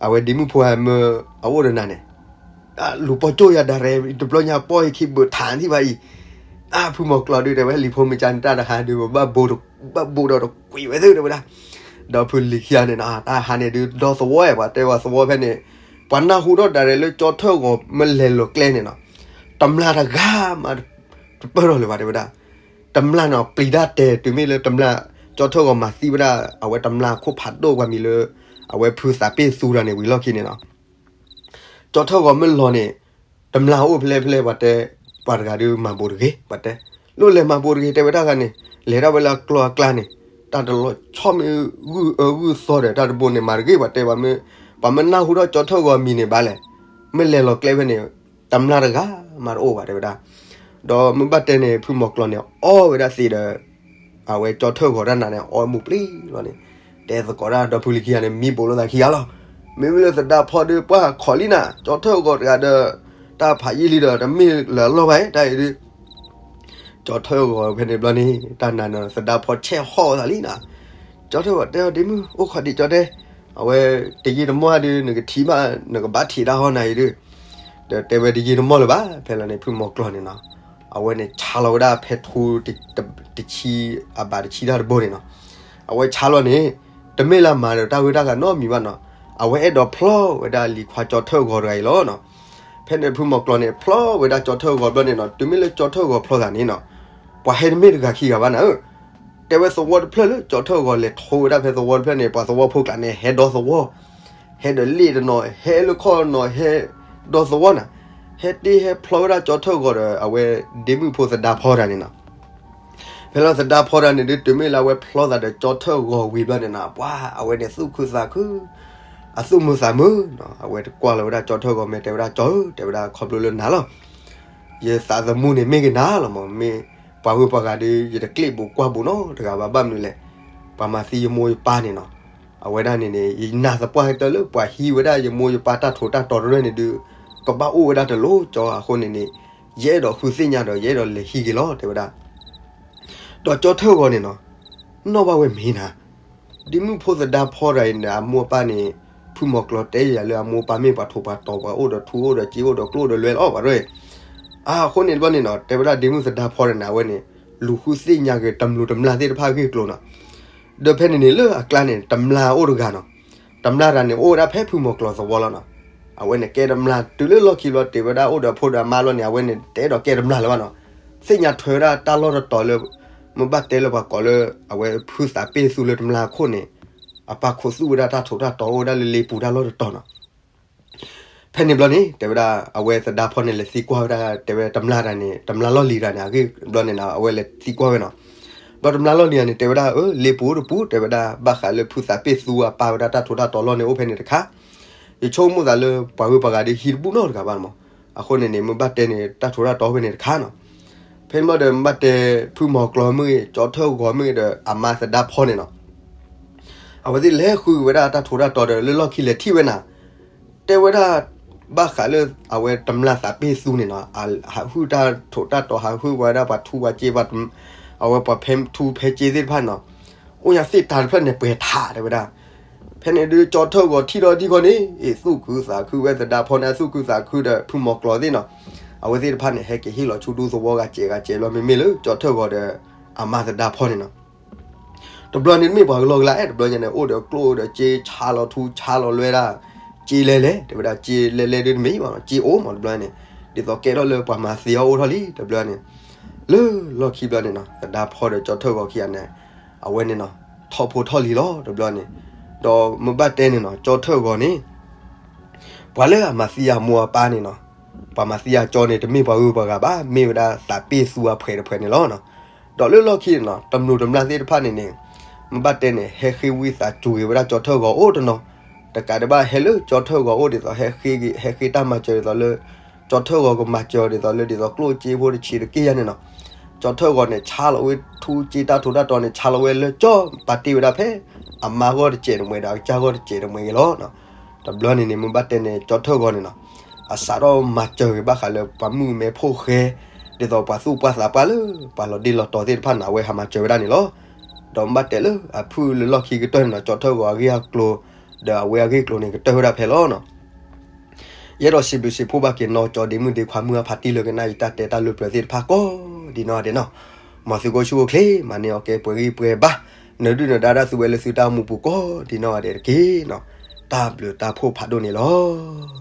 အဝဲဒ့မုၣ်ဖိဟဲမၢအအိၣ်ဒီးနၤန့ၣ် လူၤပိာ်ကၠိၣ်ယၤဒၣ်ရဲၣ် တဘျီညါပီၢ်ယခံဘုးထးထံၣ်ဘၣ်အံၤ, အါ ဖုမီၤကျီၤဒုးတဲဝဲ လံၤဖိမ့ၢ်ကၠါန့ၣ် တၢ်တဟါဒုး ပဘၣ်ဘိးဒီးတကွံာ်ဝဲသ့ၣ်တဲဝဲဒၣ်, ဒီးဖုလံၤခံဂၤန့ၣ်နီၤ တၢ်ဟါန့ၣ်ဒုး ဒီသဝီဝဲ ပှၤတဲဝဲသဝီဖဲန့ၣ်, ပှၤနၢ်ဟူထီၣ်ဒၣ်ရဲၣ်လၢကၠီထၢၣ်ဂီၤမ့ၢ်လဲၤလီၤကျဲန့ၣ်နီၤ, တမျာ်တဂၤမး တပၢၢ်ထီၣ်လၢၤဘၣ်တဲဝဲဒၣ်, တမျာ်န့ၣ်ပျံၤတၢ်တဲာ်တုၤမ့ၢ်လၢတမျာ် ကၠီထၢၣ်ဂီၤမၤသံဝဲဒၣ် အဝဲတမျာ်ခိၣ်ဖးဒိၣ်ပှၤမံၤလၢ အဝဲဖုသးပ့ၢ်သူတၢ်န့ၣ်ဝံၤလီၢ်ခံန့ၣ်နီၤ ကၠီထၢၣ်ဂီၤမ့ၢ်လီၤန့ၣ်, တမျာ်အိၣ်ဖဲလဲၣ်ဖဲလဲၣ် ပှၤတဲ, ပှၤတဂၤဒုးမၤဘူးတဂ့ၤ ပှၤတဲ, လိၣ်လဲၤမၤဘူးတဂ့ၤ တဲဝဲဒၣ်ဂၤန့ၣ်, လဲၤဒၣ်ဝဲလၢအကျီအကျါန့ၣ်, တၢ်တလီၤဆီမ့ၢ်ဂုၢ်အၢဂုၢ်သီဒီး တၢ်တဘိန့ၣ် မၤတဂ့ၤ ပှၤတဲ, ပှၤမ့ၢ်နၢ်ဟူထီၣ်ကၠီထၢၣ်ဂီၤမံၤန့ၣ်ဘၣ်လဲၣ်, မ့ၢ်လဲၤလီၤကျဲဖဲန့ၣ်, တမျာ်တဂၤမးတအိၣ်ဘၣ်တဲဝဲဒၣ်, ဒီးမ့ၢ်ဘၣ်တဲန့ၣ် ဖုမီၤကျီၤန့ၣ် အီၣ်ဝဲဒၣ်သ့ဒီး အဝဲကၠီထၢၣ်ဂီၤတၢ်နၤန့ၣ် အီၣ်မူးပျံၤလီၤန့ၣ်, တဲသကိးတၢ်ဒီဖုလံၤခံဂၤန့ၣ် မံဘူးလိာ်သးခံဂၤလီၤ. မ့မ့ၢ်လၢသဒါဖီဒီး ပှၢ်ခိးလံနၤ, ကၠီထၢၣ်ဂီၤတဂၤဒီး တၢ်ဖးယံာ်လံဒီး တမ့ၢ်လၢအလီၢ်ဘၣ် တၢ်အံၤဒုး ကၠီထၢၣ်ဂီၤဖဲန့ၣ်ဘျီန့ၣ် တၢ်နၤန့ၣ် သဒါဖီဆဲးဟီၣ်သးလံနၤ. ကၠီထၢၣ်ဂီၤတဲအီၤ ဒ့မုၣ် အိၣ်ခိးဒံးကၠီတဲ, အဝဲတယံာ်တမီၢ်ဒုး နကထံၣ်ဘၣ် နကဘၣ်ထံၣ်တၢ်ဟီနၤအံၤဒုး, ဒီးတဲဝဲတယံာ်တမီၢ်လၢၤဘၣ်. ဖဲလီၤန့ၣ် ဖုမီၤကျီၤန့ၣ်နီၤ, အဝဲန့ၣ်ဆါလီၤဝဲဒၣ်ဖဲထူ တဆံ အဘးတဆံတၢ်တဘိန့ၣ်နီၤ. အဝဲဆါလီၤန့ၣ် တမ့ၢ်လၢအမၤဒီးတၢ်ဂ့ၢ်တၢ်ဂၤနီတမံၤဘၣ်နီၤ, အဝဲအဲၣ်ဒိးဖျီဝဲဒၣ်လံၤခွါကၠီထၢၣ်ဂီၤတဂၤအံၤလီၤနီၤ. ဖဲန့ၣ်ဖုမီၤကျီၤန့ၣ် ဖျီဝဲဒၣ်ကၠီထၢၣ်ဂီၤဘျီန့ၣ်နီၤ, တုၤမ့ၢ်လၢကၠီထၢၣ်ဂီၤဖျီသးန့ၣ်နီၤ, ပှၤဟဲတမ့ၢ်တဂၤခံဂၤဘၣ်နၤဧၢ. တဲဝဲသဝီတဖျၢၣ်လၢကၠီထၢၣ်ဂီၤလဲၤထိဝဲဒၣ်ဖဲသဝီတဖျၢၣ်န့ၣ် ပှၤသဝီဖိကျါန့ၣ် ဟဲဒီသဝီ, ဟဲဒီးလ့ၣ်တနီၤ ဟဲလၢခီၣ်တနီၤ ဟဲဒီသဝီနၤ, ဟဲတ့ဟဲဖျီဝဲဒၣ်ကၠီထၢၣ်ဂီၤဒီး အဝဲဒ့မုၣ်ဖိသဒါဖီတဂၤန့ၣ်နီၤ. ဖဲလီၤသဒါဖီတဂၤန့ၣ်ဒုး တုၤမ့ၢ်လၢအဝဲဖျီသးဒီးကၠီထၢၣ်ဂီၤဝံၤဘျီန့ၣ်နီၤ, ပှၤအဝဲန့ၣ်သူၣ်ခုသးခု အသူၣ်မုာ်သးမုာ်နီၤ. အဝဲတကွၢ်လီၤဝဲဒၣ်ကၠီထၢၣ်ဂီၤ မ့ၢ်တဲဝဲဒၣ် ကၠီဧၢ, တဲဝဲဒၣ်ခီဖျိလၢနၤလီၤ. ယသးသမူန့ၣ်မ့ၢ်ကနၤလီၤမး, မ့ၢ်ပှၤဂုၤပှၤဂၤဒီး ယတကျ့ၣ်ဘူးကွၢ်ဘူးနီတဂၤဘၣ်. ဘၣ်မနုၤလဲၣ်, ပှၤမၤသံယမိၢ်ယပၢ်န့ၣ်နီၤ. အဝဲဒၣ်န့ၣ်န့ၣ် ယနာ်သပှၢ်ကတၢၢ်လၢပှၤဟံးဝဲဒၣ်ယမိၢ်ယပၢ်တၢ်ထူးတၢ်တီၤတရၢၢ်န့ၣ်ဒုး ကဘၣ်အိၣ်ဝဲဒၣ်တလိၤကၠီ. အဃိန့ၣ်န့ၣ် ယအဲၣ်ဒိးဃုသ့ၣ်ညါဒီး ယအဲၣ်ဒိးလဲၤဟံးက့ၤလီၤ တဲဝဲဒၣ်. ဒီးကၠီထၢၣ်ဂီၤန့ၣ်နီၤ, နီၣ်ဘၣ်ဝဲမ့ၢ်နၤ, ဒ့မုၣ်ဖိသဒါဖီတဂၤအံၤန့ၣ် အမိၢ်အပၢ်န့ၣ် ဖုမီၤကျီၤတဲယၤလၢအမိၢ်အပၢ်မ့ၢ်ပှၤထူးပှၤတီၤ ပှၤအိၣ်ဒီးထူအိၣ်ဒီးစ့အိၣ်ဒီးကျိၣ်ဒီးလွဲလီၤ ပှၤတရၢၢ်. အဃိန့ၣ်တဘျီန့ၣ်နီၤ, တဲဝဲဒၣ်ဒ့မုၣ်သဒါဖီတဂၤန့ၣ် အဝဲန့ၣ် လူၤဃုသ့ၣ်ညါက့ၤတမျိးတမျာ်သ့ၣ်တဖၣ်အဂ့ၢ်အကျိၤနီၤ. ဒီးဖဲန့ၣ်န့ၣ် လၢအကျါန့ၣ် တမျာ်အိၣ်တဂၤနီၤ. တမျာ်တဂၤန့ၣ် အိၣ်ဝဲဒၣ်ဖဲဖုမီၤကျီၤသဝီလီၤနီၤ. အဝဲန့ၣ်ကဲတမျာ်တုၤလၢလီၢ်ခံဘျီ တ့ၢ်ဝဲဒၣ်အိၣ်ဒီးအဖိဒီးအမါလီၤန့ၣ် အဝဲန့ၣ်တအဲၣ်ဒိးကဲတမျာ်လၢၤဘၣ်နီၤ. သ့ၣ်ညါထွဲဝဲဒၣ်တၢ်လီၢ်တတီၤလၢ မ့ၢ်ဘၣ်တဲလၢပှၤကိးလၢ အဝဲဖုသးပ့ၢ်သူလၢတမျာ်အခိၣ်န့ၣ် အပၢ်ခိးသူၣ်ဝဲဒၣ်တၢ်ထူးတၢ်တီၤ အိၣ်ဝဲဒၣ်လၢလ့ပူၤတၢ်လီၢ်တတီၤနီၤ. ဖဲန့ၣ်ဘျီန့ၣ် တဲဝဲဒၣ် အဝဲသဒါဖီန့ၣ် လဲၤသံကွၢ်ဝဲဒၣ် တဲဝဲတမျာ်တဂၤန့ၣ် တမျာ်လီၢ်လံၤတဂၤန့ၣ် အဂ့ၢ်ဘျီန့ၣ်နီၤ အဝဲလဲၤသံကွၢ်ဝဲနီၤ. ဒီးတမျာ်လီၢ်လံၤတဂၤန့ၣ် တဲဝဲဒၣ် အၢ လ့ပူၤအိၣ်တပူၤ တဲဝဲဒၣ် ဘၣ်ဃးလၢဖုသးပ့ၢ်သူအပၢ်ဝဲဒၣ်တၢ်ထူးတၢ်တီၤလီၢ်န့ၣ် အိၣ်ဖဲန့ၣ်တခါ ယဆိကမိၣ်သးလၢပှၤဂုၤပှၤဂၤဒီးဟံးတဘူၣ်နီတဂၤဘၣ်မး. အဃိန့ၣ်န့ၣ် မ့ၢ်ဘၣ်တဲန့ၣ် တၢ်ထူးတၢ်တီၤအိၣ်ဖဲန့ၣ်တခါနီၤ. ဖဲန့ၣ်ဘျီဒီး မ့ၢ်ဘၣ်တဲ ဖုမီၤကျီၤမ့ၢ်ဂ့ၤ ကၠီထၢၣ်ဂီၤမ့ၢ်ဂ့ၤဒီး အမါသဒါဖီန့ၣ်နီၤ အဝဲသ့ၣ်လဲၤဃုဝဲဒၣ်တၢ်ထူးတၢ်တီၤဒီး လၢလီၢ်ခံလဲၤထံၣ်ဝဲနၤ တဲဝဲဒၣ် ဘၣ်ဃးလၢ အဝဲတမျာ်သးပ့ၢ်သူန့ၣ်နီၤ ဟးဟုၣ်တၢ်ထူးတၢ်တီၤ ဟးဟုၣ်ဝဲဒၣ်ပှၤထူပှၤစ့ အဝဲပှၤဖဲထူဖဲစ့သ့ၣ်တဖၣ်နီၤ အိၣ်ညါသ့ၣ်တၤတဖျၢၣ်န့ၣ်ပှဲၤထး တဲဝဲဒၣ်. ဖဲန့ၣ်ဒုး ကၠီထၢၣ်ဂီၤထံၣ်ဒီးထံၣ်ခီန့ၣ် အ့ၣ် သူၣ်ခုသးခုဝဲသဒါဖီန့ၣ် သူၣ်ခုသးခုဒီး ဖုမီၤကျီၤသ့ၣ်နီၤ အဝဲသ့ၣ်တဖၣ်န့ၣ် ဟဲက့ၤဟ့ၣ်လီၤဆူဒူသဝီဂၤစဲးဂၤစဲးဘျီ မ့မ့ၢ်လၢကၠီထၢၣ်ဂီၤဒီး အမါသဒါဖီန့ၣ်နီၤ တဘျီန့ၣ်မ့ၢ်ပှၤကလီကလီအဲၣ် တဘျီညါန့ၣ် အိၣ်ဒီးကျိၣ်ဒီးစ့ ဆါလီၤထူဆါလီၤလွဲဒၣ် စ့လဲၤလဲၤ တဲဝဲဒၣ် စ့လဲၤလဲၤဒုးတမ့ၢ်ဘၣ်နီၤ စ့အိၣ်မး တဘျီန့ၣ် ဒ်သိးကဲထီၣ်လၢပှၤမၤသံအီၤအိၣ်ထီၣ်လံ တဘျီန့ၣ် လၢလီၢ်ခံဘျီန့ၣ်နီၤ သဒါဖီဒီးကၠီထၢၣ်ဂီၤခံဂၤန့ၣ် အဝဲန့ၣ်နီၤ ထီၣ်ဖိထီၣ်လံၤလီၤ တဘျီန့ၣ် ဒီးမ့ၢ်ဘၣ်တဲန့ၣ်နီၤ ကၠီထၢၣ်ဂီၤန့ၣ် ပှၤလၢအမၤသံအမိၢ်အပၢ်န့ၣ်နီၤ ပှၤမၤသံအကၠီန့ၣ် တမ့ၢ်ပှၤဂုၤပှၤဂၤဘၣ် မ့ၢ်ဝဲဒၣ်သးပ့ၢ်သူအဖှဲးတဖှဲးန့ၣ်လီၤနီၤ. ဒီးလၢလီၢ်ခံန့ၣ်နီၤ တမျိးတမျာ်သ့ၣ်တဖၣ်န့ၣ်န့ၣ် မ့ၢ်ဘၣ်တဲန့ၣ် ဟဲဃ့ဝံသးစူၤက့ၤဝဲဒၣ်ကၠီထၢၣ်ဂီၤအိၣ်တနီၤ တကးဒံးဘၣ်ဟဲလၢကၠီထၢၣ်ဂီၤအိၣ်ဒ်သိး ဟဲဃ့တၢ်မၤစၢၤဒ်သိးလၢ ကၠီထၢၣ်ဂီၤကမၤစၢၤအီၤဒ်သိးလၢ ဒ်သိးကျိၣ်စ့ဖိတဆံးတက့ၢ်ယါန့ၣ်နီၤ. ကၠီထၢၣ်ဂီၤန့ၣ် ဆါလီၤဝဲထူစ့တၢ်ထူးတၢ်တီၤန့ၣ် ဆါလီၤဝဲလၢကၠီ ပာ်တ့ၢ်ဝဲဒၣ်ဖဲ အမါဂီၢ်တစဲးတမှဲၤဒီး အကစၢ်ဂီၢ်တစဲးတမှဲၤက့ၤလီၤနီၤ. တဘျီန့ၣ်န့ၣ် မ့ၢ်ဘၣ်တဲန့ၣ် ကၠီထၢၣ်ဂီၤန့ၣ်နီၤ အစးထီၣ်မၤစၢၤက့ၤဘၣ်ဃးလၢပှၤမုၣ်မဲဖိဃဲ ဒ်သိးပှၤသူၣ်ပှၢ်သးပှၢ်လၢ ပှၤလီၤဒ့လီၤတီၤသ့ၣ်တဖၣ်န့ၣ် အဝဲဟးမၤစၢၤဝဲဒၣ်န့ၣ်လီၤ. ဒီးမ့ၢ်ဘၣ်တဲလၢအဖုၣ်လၢလီၢ်ခံကတၢၢ်န့ၣ်နီၤ ကၠီထၢၣ်ဂီၤအဂ့ၢ်အကျိၤ ဒီးအဝဲအဂ့ၢ်အကျိၤန့ၣ် ကတၢၢ်ဝဲဒၣ်ဖဲလီၤနီၤ. ယအဲၣ်ဒိးစံးဘျုးစံးဖှိၣ်ဘၣ်က့ၤနီၢ်ကၠီဒ့မုၣ်ဒ့ခွါမုၣ်အဖါတံၢ်လၢကနၣ်ယတၢ်တဲတၢ်လၢပျၢၤသ့ၣ်တဖၣ်ကိးဒ်နီၢ်ဂၤဒဲးနီၤ. မ်သုကအိၣ်ဆူၣ်အိၣ်ချ့ မၤန့ၢ်အီၣ်ကဲပှဲၤဂံၢ်ပှဲၤဘါ နဒုၣ်နဒါဒၣ်သုဝဲလၢသုတၢ်အိၣ်မူပူၤကိးဒ်နီၢ်ဂၤဒဲးတက့ၢ်နီၤ. တၢ်ဘျုးတၢ်ဖှိၣ်ဖးဒိၣ်န့ၣ်လီၤ.